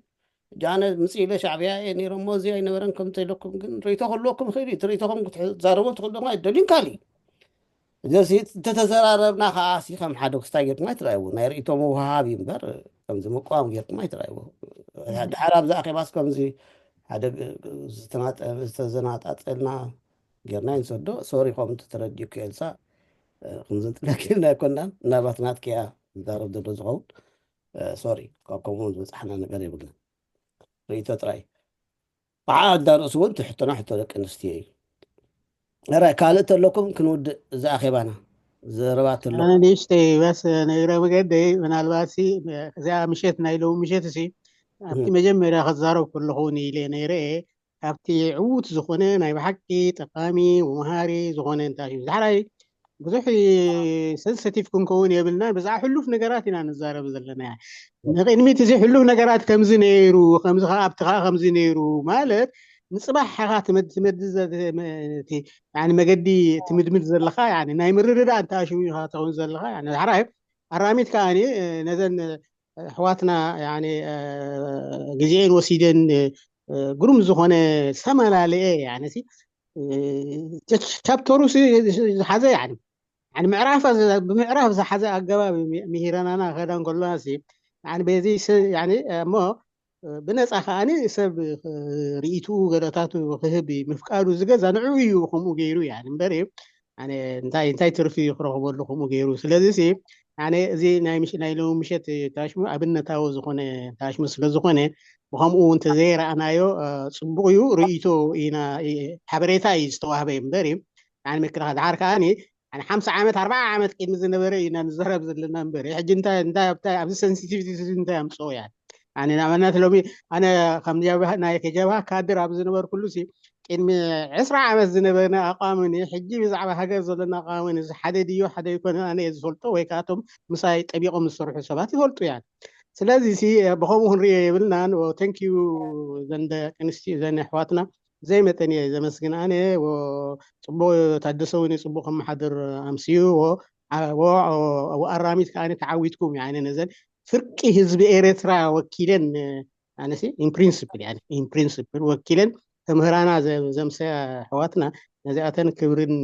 ጃነ ምጽእ ኢለ ሻዕብያ እየ ነይረ እሞ እዚ ኣይነበረን ከም ተይለኩም ግን ርእይቶ ክህልወኩም ይኽእል እዩ። እቲ ርእይቶኹም ክትዛረቡ ትኽእሉ ድማ ኣይደልዩን ካልእ እዩ። እዚ እንተተዘራረብና ከዓ ሲ ከም ሓደ ክስታይ ጌርኩም ኣይትረኣይዎ። ናይ ርእይቶ ምውሃሃብ እዩ እምበር ከምዚ ምቋም ጌርኩም ኣይትረኣይዎ። ድሓር ኣብዚ ኣኼባስ ከምዚ ሓደ ዝተናጠ-፣ ዝተዘናጣጠልና ጌርና ይንሰዶ። ሶሪ፣ ከምኡ ተተረዲእኩ ኤልሳ፣ እ፣ ክንዘንጥለኪ ኢልና ኣይኮናን። ምናልባት ናትኪ እያ ዝዛረብ ዘሎ ዝኸውን። እ፣ ሶሪ፣ ካብ ከምኡ ዝበጻሕና ነገር የብልናን። ርእይቶ ጥራይ። ብዓኣ እዳርእሱ እውን ትሕቶና ሕቶ ደቂ ኣንስትዮ እዩ። ራይ ካልእ ተለኩም ክንውድእ እዚ ኣኼባና። ዘረባ ተለኩም። ኣነ ንእሽተይ በስ ነይረ መገደይ፣ ምናልባት ሲ፣ እዚኣ ምሸት ናይ ሎሚ ምሸት ሲ፣ ኣብቲ እም። መጀመርያ ክዛረብ ከለኹ እውን ኢለ ነይረ እየ። ካብቲ ዕዉት ዝኾነ ናይ ብሓቂ ጠቓሚ ወመሃሪ ዝኾነ እንታይ እዩ? ዳሕራይ ብዙሕ ሰንሰቲቭ ክንከውን የብልና። ብዛዕባ ሕሉፍ ነገራት ኢና ንዛረብ ዘለና። ንቕድሚት እዚ ሕሉፍ ነገራት ከምዚ ነይሩ፣ ከምዚ ኸዓ ኣብቲ ኸዓ ከምዚ ነይሩ ማለት ንጽባሕ ኢኻ ትመድ-፣ ትመድ-፣ ዘ-፣ መ-፣ እቲ፣ ያኒ መገዲ ትምድምድ ዘለኻ፣ ያኒ ናይ ምርድዳእ እንተኣሽሙ ኢኻ ትኸውን ዘለኻ። ያኒ ዳሕራይ ኣራሚት ከዓኒ፣ እ፣ ነዘን ኣሕዋትና፣ ያኒ፣ እ፣ ግዜኤን ወሲደን፣ እ፣ ግሩም ዝኾነ ዝተመላለኤ፣ ያኒ፣ ሲ፣ እ፣ ቻፕተሩ ሲ ዝሓዘ፣ ያኒ፣ ያኒ፣ ምዕራፍ፣ ብምዕራፍ ዝሓዘ ኣገባብ ምሂረናና ከዳ እንከሎና፣ ሲ፣ ያኒ፣ በዚ ስ-፣ ያኒ፣ እሞ፣ እ፣ ብነጻ ከዓኒ ሰብ፣ እ፣ ርእይትኡ ገለታቱ ክህብ ምፍቃዱ ዝገዛ ንዕኡ እዩ ከምኡ ገይሩ፣ ያኒ፣ እምበር፣ ኣነ እንታይ፣ እንታይ ትርፊ ክረኽበሉ ከምኡ ገይሩ? ስለዚ ሲ፣ ኣነ እዚ ናይ ምሽ-፣ ናይ ሎሚ ምሸት ታሽሙ ኣብነታዊ ዝኾነ ታሽሙ ስለ ዝኾነ፣ ብኸምኡ እውን እንተዘይረኣናዮ፣ እ፣ ጽቡቕ እዩ። ርእይቶ ኢና፣ እ፣ ሓበሬታ እዩ ዝተዋህበ እምበር እዩ። ኣነ ምክልኻል ደሓር ከዓኒ ሓምሳ ዓመት ኣርባዓ ዓመት ቅድሚ ዝነበረ ኢና ንዘረብ ዘለና እምበር ሕጂ እንታይ እንታይ ኣብታ ኣብዚ ሰንሲቲቪቲ እንታይ ኣምፅኦ እያ። ኣነ ንኣብነት ሎሚ ኣነ ከም ጀብሃ ናይ ከጀብሃ ካድር ኣብ ዝነበርኩሉ ሲ ቅድሚ ዕስራ ዓመት ዝነበርና ኣቋምኒ ሕጂ ብዛዕባ ሃገር ዘለና ኣቋምኒ እዚ ሓደ ድዩ ሓደ ይኮነ ኣነ እየ ዝፈልጦ ወይ ከኣቶም ምሳይ ጠቢቆም ዝሰርሑ ሰባት ይፈልጡ እያ። ስለዚ ሲ ብከምኡ ክንሪኦ የብልናን። Thank you ዘንደ ቅንስቲ ዘን ኣሕዋትና ዘይመጠን እየ ዘመስግን ኣነ። ጽቡቅ ታደሰ እውን ጽቡቅ ከመሓድር ኣምስዩ ኣራሚት ከዓ ተዓዊትኩም። ነዘን ፍርቂ ህዝቢ ኤርትራ ወኪለን ኣነሲ in principle in principle ወኪለን ተምህራና ዘምሰያ ኣሕዋትና ነዚኣተን ክብርን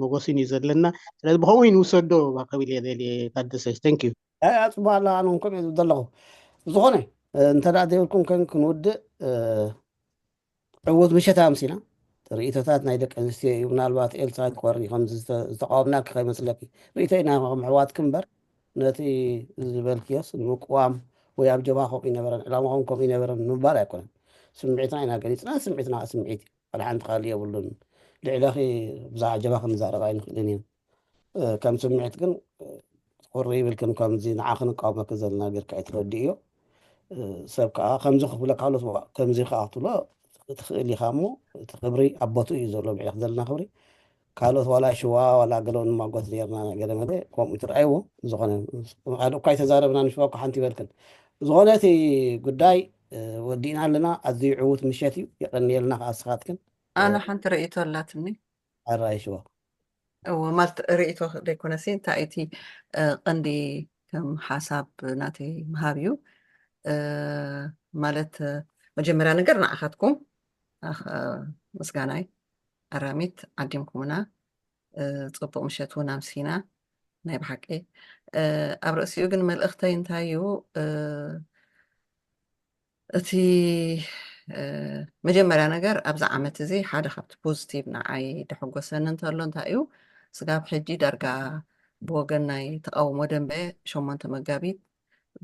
መጎስን እዩ ዘለና። ስለዚ ብከምኡ ንውሰዶ ባከብል እየ ደልየ ታደሰ። Thank you። ኣፅባ ኣላ ኣነ እውን ከምኡ ዝብል ዘለኹ። ዝኾነ እንተ ደኣ ዘይብልኩም ከን ክንውድእ ዕዉት ምሸት ኣምሲና። ርእይቶታት ናይ ደቂ ኣንስትዮ እዩ። ምናልባት ኤልሳ ትኾርኒ ከም ዝተቃወምናኪ ከይመስለኪ ርእይቶ ኢና ከም ኣሕዋትኪ እምበር ነቲ ዝበልክዮስ ንምቅዋም ወይ ኣብ ጀብሃ ከምኡ ይነበረን ዕላማኹም ከምኡ ይነበረን ንምባል ኣይኮነን። ስምዒትና ኢና ገሊፅና። ስምዒትና ስምዒት እዩ። ሓደ ሓንቲ ካልእ የብሉን። ልዕለኺ ብዛዕባ ጀብሃ ክንዛረብ ኣይንኽእልን ኢና። ከም ስምዒት ግን ትኹር ይብልክን ከምዚ ንዓ ክንቃወመኪ ዘለና ጌርካ ኣይትረድእዮ። ሰብ ከዓ ከምዚ ክብለካ ከሎ ከምዚ ከዓ ክትብሎ ትኽእል ኢኻ እሞ እቲ ክብሪ ኣብ ቦትኡ እዩ ዘሎ። ብዕለክ ዘለና ክብሪ ካልኦት ዋላ ሽዋ ዋላ ገለውን ንማጎት ነርና ገለ መለ ከምኡ ትረኣይዎ። ዝኾነ ሓደ እኳ ኣይተዛረብና ንሽዋ እኳ ሓንቲ ይበልክን። ዝኾነ እቲ ጉዳይ ወዲእና ኣለና። ኣዝዩ ዕዉት ምሸት እዩ። የቐንየልና ከዓ ስኻትክን። ኣነ ሓንቲ ርእይቶ ኣላትኒ። ኣራይ ሽዋ እዎ ማለት ርእይቶ ዘይኮነሲ እንታይ እቲ ቀንዲ ከም ሓሳብ ናተይ ምሃብ እዩ። ማለት መጀመርያ ነገር ንዓኻትኩም ምስጋናይ ኣራሚት ዓዲምኩምና። ፅቡቅ ምሸት እውን ኣምሲና ናይ ብሓቂ። ኣብ ርእሲኡ ግን መልእኽተይ እንታይ እዩ? እቲ መጀመርያ ነገር ኣብዚ ዓመት እዚ ሓደ ካብቲ ፖዚቲቭ ንዓይ ደሐጎሰኒ እንተሎ እንታይ እዩ? ስጋብ ሕጂ ዳርጋ ብወገን ናይ ተቃውሞ ደንበ ሸሞንተ መጋቢት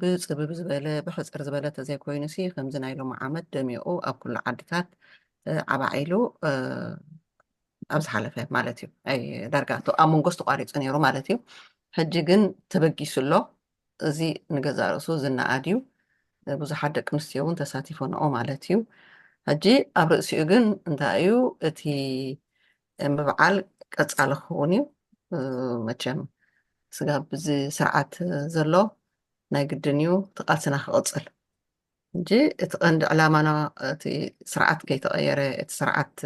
ብፅብብ ዝበለ ብሕፅር ዝበለ ተዘይኮይኑ ሲ ከምዚ ናይ ሎሚ ዓመት ደሚቑ ኣብ ኩሉ ዓድታት ዓባዒሉ ኣብ ዝሓለፈ ማለት እዩ። ዳርጋ ኣብ መንጎስ ተቋሪፁ ነይሩ ማለት እዩ። ሕጂ ግን ተበጊሱ ኣሎ። እዚ ንገዛእ ርእሱ ዝነኣድ እዩ። ብዙሓት ደቂ ኣንስትዮ እውን ተሳቲፈንኦ ማለት እዩ። ሕጂ ኣብ ርእሲኡ ግን እንታይ እዩ እቲ ምብዓል ቀፃሊ ክኸውን እዩ። መቸም ስጋብ እዚ ስርዓት ዘሎ ናይ ግድን እዩ እቲ ቃልስና ክቕፅል። እንጂ እቲ ቀንዲ ዕላማና እቲ ስርዓት ከይተቐየረ እቲ ስርዓት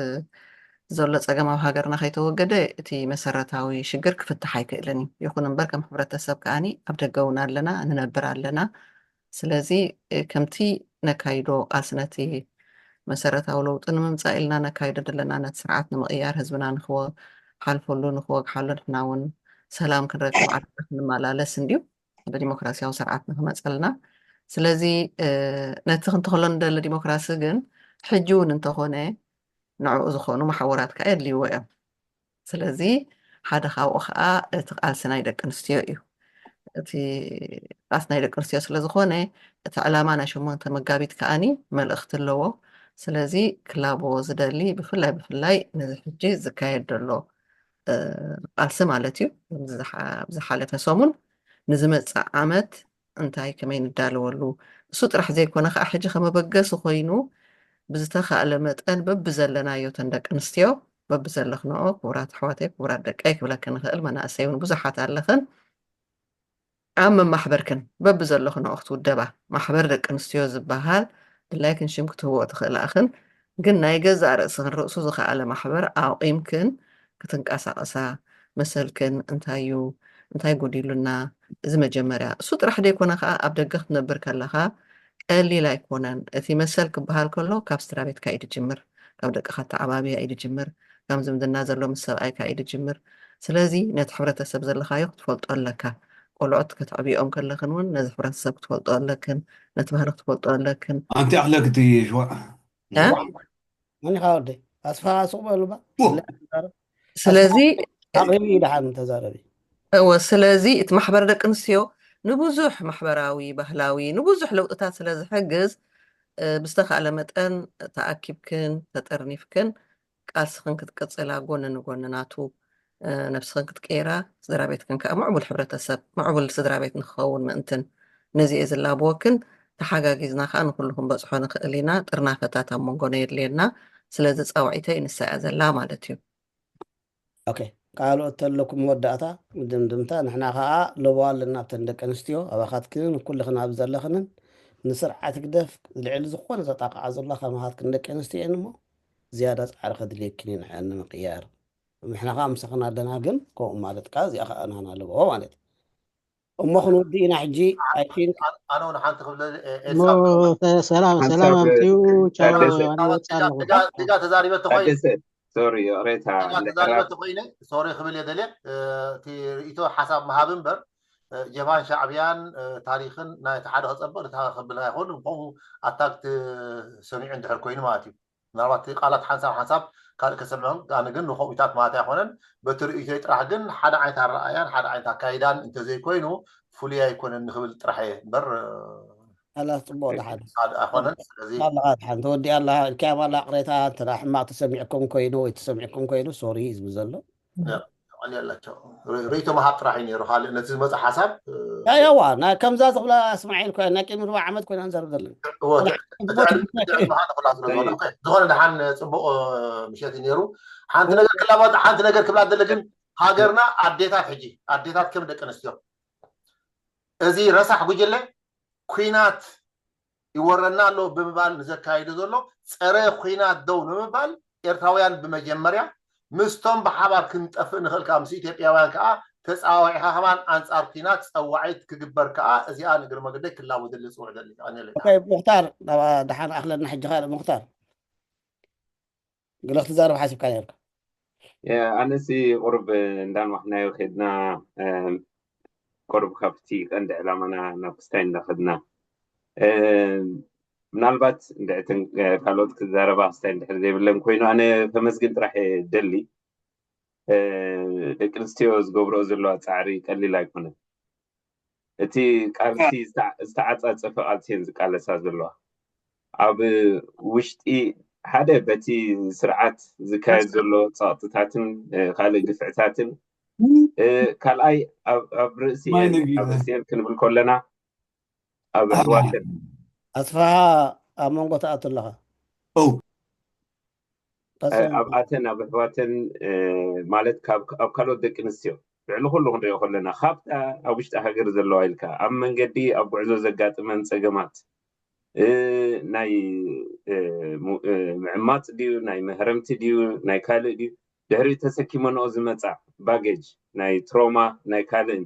ዘሎ ፀገም ኣብ ሃገርና ከይተወገደ እቲ መሰረታዊ ሽግር ክፍታሕ ኣይክእልን እዩ። ይኹን እምበር ከም ሕብረተሰብ ከኣኒ ኣብ ደገ እውን ኣለና ንነብር ኣለና። ስለዚ ከምቲ ነካይዶ ቃልሲ ነቲ መሰረታዊ ለውጢ ንምምፃእ ኢልና ነካይዶ ዘለና ነቲ ስርዓት ንምቕያር ህዝብና ንክሓልፈሉ ንክወግሓሉ ንሕና እውን ሰላም ክንረክብ ዓድና ክንመላለስ እንድዩ ብዲሞክራሲያዊ ስርዓት ንክመፀልና። ስለዚ ነቲ ክንተኽሎ ንደሊ ዲሞክራሲ ግን ሕጂ እውን እንተኾነ ንዕኡ ዝኾኑ መሓውራት ከዓ የድልይዎ እዮም። ስለዚ ሓደ ካብኡ ከዓ እቲ ቃልሲ ናይ ደቂ ኣንስትዮ እዩ። እቲ ቃልሲ ናይ ደቂ ኣንስትዮ ስለዝኾነ እቲ ዕላማ ናይ ሸሞንተ መጋቢት ከዓኒ መልእኽቲ ኣለዎ። ስለዚ ክላቦ ዝደሊ ብፍላይ ብፍላይ ነዚ ሕጂ ዝካየድ ዘሎ ቃልሲ ማለት እዩ። ዝሓለፈ ሰሙን ንዝመፅእ ዓመት እንታይ ከመይ ንዳለወሉ እሱ ጥራሕ ዘይኮነ ከዓ ሕጂ ከመበገሲ ኮይኑ ብዝተኻእለ መጠን በብዘለናዮ ተን ደቂ ኣንስትዮ በብዘለኽንኦ ክቡራት ኣሕዋተይ ክቡራት ደቀይ ክብለክን ንኽእል መናእሰይ እውን ብዙሓት ኣለኽን ኣብ መማሕበርክን በብዘለኽንኦ ክትውደባ ማሕበር ደቂ ኣንስትዮ ዝበሃል ድላይክን ሽም ክትህብኦ ትኽእላ እኽን ግን ናይ ገዛእ ርእስኽን ርእሱ ዝኸኣለ ማሕበር ኣቑምክን ክትንቀሳቐሳ መሰልክን እንታይ እዩ እንታይ ጎዲሉና እዚ መጀመርያ እሱ ጥራሕ ዘይኮነ ከዓ ኣብ ደገ ክትነብር ከለኻ ቀሊል ኣይኮነን እቲ መሰል ክበሃል ከሎ ካብ ስድራ ቤትካ እዩ ዝጅምር ካብ ደቅኻ ኣተዓባብያ እዩ ዝጅምር ካብ ዝምድና ዘሎ ምስ ሰብኣይካ እዩ ዝጅምር ስለዚ ነቲ ሕብረተሰብ ዘለኻዮ ክትፈልጦ ኣለካ ቆልዑት ከተዕብኦም ከለኽን እውን ነዚ ሕብረተሰብ ክትፈልጦ ኣለክን ነቲ ባህሊ ክትፈልጦ ኣለክን ኣንቲ ኣኽለክቲ ሽዋ መኒኻ ወደይ ኣስፋ ሱቕ በሉባ ስለዚ ኣቕሪቢ ደሓን ተዛረቢ እወ ስለዚ እቲ ማሕበር ደቂ ኣንስትዮ ንብዙሕ ማሕበራዊ ባህላዊ ንብዙሕ ለውጥታት ስለ ዝሕግዝ ብዝተኻእለ መጠን ተኣኪብክን ተጠርኒፍክን ቃልስኽን ክትቅፅላ ጎኒ ንጎኒ ናቱ ነብስኽን ክትቀይራ፣ ስድራ ቤትክን ከዓ ምዕቡል ሕብረተሰብ፣ ምዕቡል ስድራ ቤት ንክኸውን ምእንትን፣ ነዚ እየ ዝላብወክን። ተሓጋጊዝና ከዓ ንኩሉ ክንበፅሖ ንኽእል ኢና። ጥርናፈታት ኣብ መንጎና የድልየና። ስለዚ ፃውዒተይ ንሳ እያ ዘላ ማለት እዩ። ኦኬ፣ ካልኦት ተለኩም መወዳእታ፣ ምድምድምታ። ንሕና ከዓ ለበዋ ኣለና ኣብተን ደቂ ኣንስትዮ፣ ኣባኻትክንን ኩልኽን ኣብ ዘለኽንን። ንስርዓት ህግደፍ ልዕሊ ዝኾነ ዘጣቕዓ ዘሎ ከማኻትክን ደቂ ኣንስትዮ እየን እሞ ዝያዳ ፃዕሪ ከድልየክን እዩ ንዐን ንምቅያር። ንሕና ከዓ ምሳኽን ኣለና፣ ግን ከምኡ ማለት ከዓ እዚኣ ከዓ ናና ለበዋ ማለት እዩ። እሞ ክንውዲ ኢና ሕጂ። I think ኣነ እውን ሓንቲ ክብል ሰላም ሰላም ኣምፅኡ። ቻው። ኣነ ወፃ ኣለኹ። ድጋ ተዛሪበ ተኮይነ ሶሪ ይቕሬታ ድጋ ተዛሪበ ተኮይነ ሶሪ ክብል እየ ደልየ። እቲ ርእይቶ ሓሳብ ምሃብ እምበር ጀባን ሻዕብያን ታሪክን ናይ ሓደ ከፀብቕ ነታ ከብል ኣይኮን። ከምኡ ኣታክት ሰሚዑ እንድሕር ኮይኑ ማለት እዩ። ምናልባት እቲ ቃላት ሓንሳብ ሓንሳብ ካልእ ከሰምዖም ኣነ ግን ንከምኡታት ማለት ኣይኮነን። በቲ ርእይቶይ ጥራሕ ግን ሓደ ዓይነት ኣረኣያን ሓደ ዓይነት ኣካይዳን እንተዘይኮይኑ ፍሉይ ኣይኮነን ንክብል ጥራሕ እየ እምበር ኣላ ጽቡቅ ደሓን ካልእ ኣይኮነን። ስለዚ ኣለካ ደሓን ተወዲኣ ኣለካ ኢልካያ ኣላ ቅሬታ እንተ ሕማቅ ተሰሚዕኩም ኮይኑ ወይ ተሰሚዕኩም ኮይኑ ሶሪ ህዝቢ ዘሎ ቀኒ ኣላቸው ርእይቶ መሃብ ጥራሕ እዩ ነይሩ። ካልእ ነቲ ዝመፀ ሓሳብ ያዋ ናይ ከምዛ ዝኽብላ እስማዒል ኮይና ናይ ቅድሚ ርባ ዓመት ኮይና ንዘርብ ዘለና እወ፣ እቲ ዕድ- እቲ ዕድ- እቲ ዕድ መሃብ ንኹላ ስለ ዝኾነ፣ ኦኬ፣ ዝኾነ ደሓን ፅቡቅ ምሸት እዩ ነይሩ። ሓንቲ ነገር ክላባት ሓንቲ ነገር ክብላ ደለ ግን ሃገርና ኣዴታት ሕጂ ኣዴታት ከም ደቂ ኣንስትዮ እዚ ረሳሕ ጉጅለ ኩናት ይወረና ኣሎ ብምባል ንዘካይዶ ዘሎ ፀረ ኩናት ደው ንምባል ኤርትራውያን ብመጀመርያ ምስቶም ብሓባር ክንጠፍእ ንኽእል ከዓ ምስ ኢትዮጵያውያን ከዓ ተፃዋዒኻ ከማን ኣንፃር ኩናት ፀዋዒት ክግበር ከዓ እዚኣ ንግሪ መገደይ ክላቡ ደሊ ፅውዕ ደሊ ቀኒለ ኦኬ፣ ሙክታር ናብ ደሓን ኣኽለና ሕጂ ካልእ ሙክታር ግለ ክትዛረብ ሓሲብካ ነርካ ኣነሲ ቁሩብ እንዳንዋሕናዮ ከድና ቁሩብ ካብቲ ቀንዲ ዕላማና ናብ ክስታይ እንዳኸድና ምናልባት እንድዕትን ካልኦት ክዛረባ ክስታይ እንድሕር ዘይብለን ኮይኑ ኣነ ከመስግን ጥራሕ ደሊ ደቂ ኣንስትዮ ዝገብረኦ ዘለዋ ፃዕሪ ቀሊል ኣይኮነን። እቲ ቃልሲ ዝተዓፃፀፈ ቃልሲ እየን ዝቃለሳ ዘለዋ ኣብ ውሽጢ ሓደ በቲ ስርዓት ዝካየድ ዘሎ ፀቕጥታትን ካልእ ግፍዕታትን ካልኣይ ኣብ ርእሲኤን ኣብ ርእሲኤን ክንብል ከለና ኣብ ኣሕዋተን ኣስፋሃ ኣብ መንጎ ትኣቱ ኣለኻ ኣብኣተን ኣብ ኣሕዋተን ማለት ኣብ ካልኦት ደቂ ኣንስትዮ ልዕሊ ኩሉ ክንሪኦ ከለና ካብታ ኣብ ውሽጢ ሃገር ዘለዋ ኢልካ ኣብ መንገዲ ኣብ ጉዕዞ ዘጋጥመን ፀገማት ናይ ምዕማፅ ድዩ ናይ መህረምቲ ድዩ ናይ ካልእ ድዩ ድሕሪኡ ተሰኪመንኦ ዝመፃ ባጌጅ ናይ ትሮማ ናይ ካልእን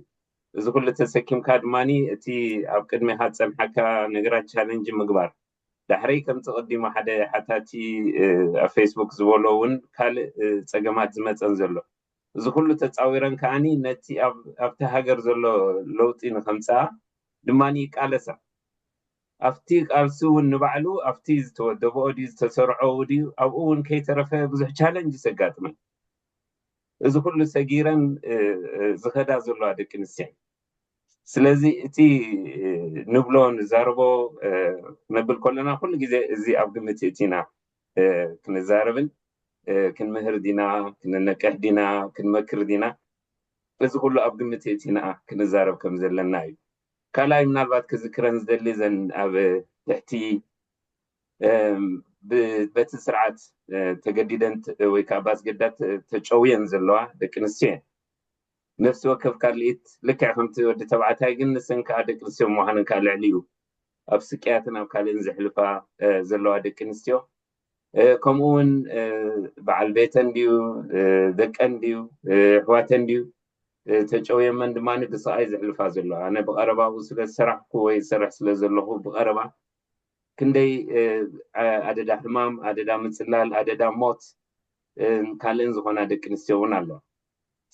እዚ ኩሉ ተሰኪምካ ድማ እቲ ኣብ ቅድሜካ ዝፀንሓካ ነገራት ቻለንጅ ምግባር ዳሕረይ ከምቲ ቀዲሙ ሓደ ሓታቲ ኣብ ፌስቡክ ዝበሎ እውን ካልእ ፀገማት ዝመፀን ዘሎ እዚ ኩሉ ተፃዊረን ከዓኒ ነቲ ኣብቲ ሃገር ዘሎ ለውጢ ንከምፅኣ ድማ ይቃለሳ ኣብቲ ቃልሲ እውን ንባዕሉ ኣብቲ ዝተወደበኦ ድዩ ዝተሰርዖ ድዩ ኣብኡ እውን ከይተረፈ ብዙሕ ቻለንጅ ዘጋጥመን እዚ ኩሉ ሰጊረን ዝኸዳ ዘለዋ ደቂ ኣንስትዮ ስለዚ እቲ ንብሎ ንዛረቦ ክነብል ከለና ኩሉ ግዜ እዚ ኣብ ግምት እቲና ክንዛረብን ክንምህር ዲና ክንነቅሕ ዲና ክንመክር ዲና እዚ ኩሉ ኣብ ግምት እቲና ክንዛረብ ከም ዘለና እዩ ካልኣይ ምናልባት ክዝክረን ዝደሊ ዘን ኣብ ትሕቲ በቲ ስርዓት ተገዲደን ወይ ከዓ ባስገዳት ተጨውየን ዘለዋ ደቂ ኣንስትዮ ነፍሲ ወከፍ ካልኢት ልክዕ ከምቲ ወዲ ተባዕታይ ግን ንሰን ከዓ ደቂ ኣንስትዮ ምዃነን ከዓ ልዕሊ እዩ ኣብ ስቅያትን ኣብ ካልእን ዘሕልፋ ዘለዋ ደቂ ኣንስትዮ ከምኡ እውን በዓል ቤተን ድዩ ደቀን ድዩ ኣሕዋተን ድዩ ተጨውየመን ድማ ብስቃይ ዘሕልፋ ዘለዋ ኣነ ብቀረባኡ ስለ ዝሰራሕኩ ወይ ዝሰርሕ ስለ ዘለኹ ብቀረባ ክንደይ ኣደዳ ሕማም ኣደዳ ምፅላል ኣደዳ ሞት ካልእን ዝኾና ደቂ ኣንስትዮ እውን ኣለዋ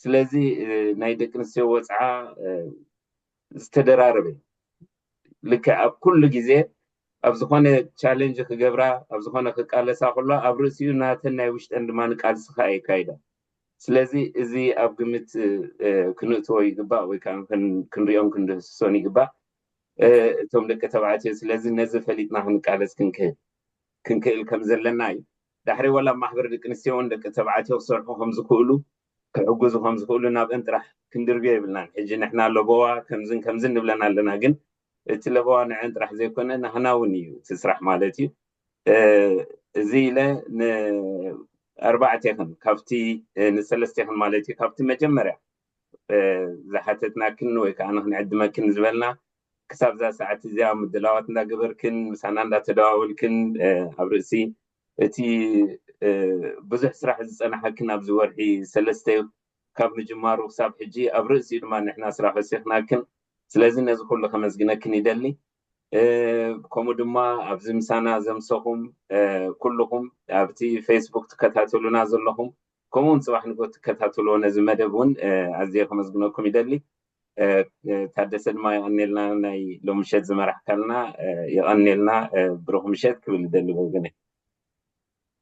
ስለዚ ናይ ደቂ ኣንስትዮ ወፅዓ ዝተደራረበ ልክዕ ኣብ ኩሉ ግዜ ኣብ ዝኾነ ቻለንጅ ክገብራ ኣብ ዝኾነ ክቃለሳ ከሎ ኣብ ርእሲኡ ናተን ናይ ውሽጠን ድማ ንቃልሲ ከዓ የካይዳ ስለዚ እዚ ኣብ ግምት ክንእትዎ ይግባእ ወይ ከዓ ክንሪኦን ክንድህስሶን ይግባእ እቶም ደቂ ተባዕትዮ ስለዚ ነዚ ፈሊጥና ክንቃለስ ክንክእል ክንክእል ከም ዘለና እዩ ዳሕሪ ወላ ማሕበር ደቂ ኣንስትዮ እውን ደቂ ተባዕትዮ ክሰርሑ ከም ዝክእሉ ክሕግዙ ከም ዝኽእሉ ናብአን ጥራሕ ክንድርብዮ የብልናን። ሕጂ ንሕና ለበዋ ከምዝን ከምዝን ንብለን ኣለና፣ ግን እቲ ለበዋ ንዐን ጥራሕ ዘይኮነ ናህና እውን እዩ እቲ ስራሕ ማለት እዩ። እዚ ኢለ ንኣርባዕቴኽን ካብቲ ንሰለስቴኽን ማለት እዩ ካብቲ መጀመርያ ዝሓተትናክን ወይ ከዓ ንክንዕድመክን ዝበልና ክሳብ እዛ ሰዓት እዚኣ ምድላዋት እንዳገበርክን ምሳና እንዳተደዋወልክን ኣብ ርእሲ እቲ ብዙሕ ስራሕ ዝፀናሓክን ኣብዚ ወርሒ ሰለስተ ካብ ምጅማሩ ክሳብ ሕጂ ኣብ ርእሲኡ ድማ ንሕና ስራሕ ወሲኽናክን። ስለዚ ነዚ ኩሉ ከመስግነክን ይደሊ። ከምኡ ድማ ኣብዚ ምሳና ዘምሰኹም ኩልኹም ኣብቲ ፌስቡክ ትከታተሉና ዘለኹም ከምኡውን ፅባሕ ንጎ ትከታተልዎ ነዚ መደብ እውን ኣዝየ ከመስግነኩም ይደሊ። ታደሰ ድማ የቐኔልና ናይ ሎምሸት ዝመራሕካልና የቐኔልና ብሩኽ ምሸት ክብል ይደሊ ወገነ።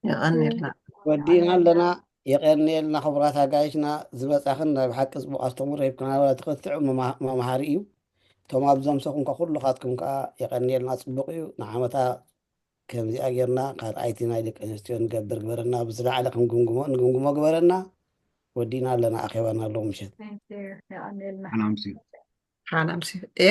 የቐኔልና። ወዲና ኣለና። የቐኔልና ክቡራት ኣጋይሽና ዝመፃኽን ናይ ብሓቂ ፅቡቕ ኣስተምሮ ሂብክና ክትዕ መምሃሪ እዩ። እቶም ኣብ ዘምሰኹም ከ ኩልኻትኩም ከዓ የቐኔልና ፅቡቕ እዩ። ንዓመታ ከምዚኣ ጌርና ካልኣይቲ ናይ ደቂ ኣንስትዮ ንገብር ግበረና። ብዝለዓለ ክንግምግሞ ንግምግሞ ግበረና። ወዲና ኣለና ኣኼባና ኣለዉ ምሸት። የቐኔልና። ሓናምሲ ሓናምሲ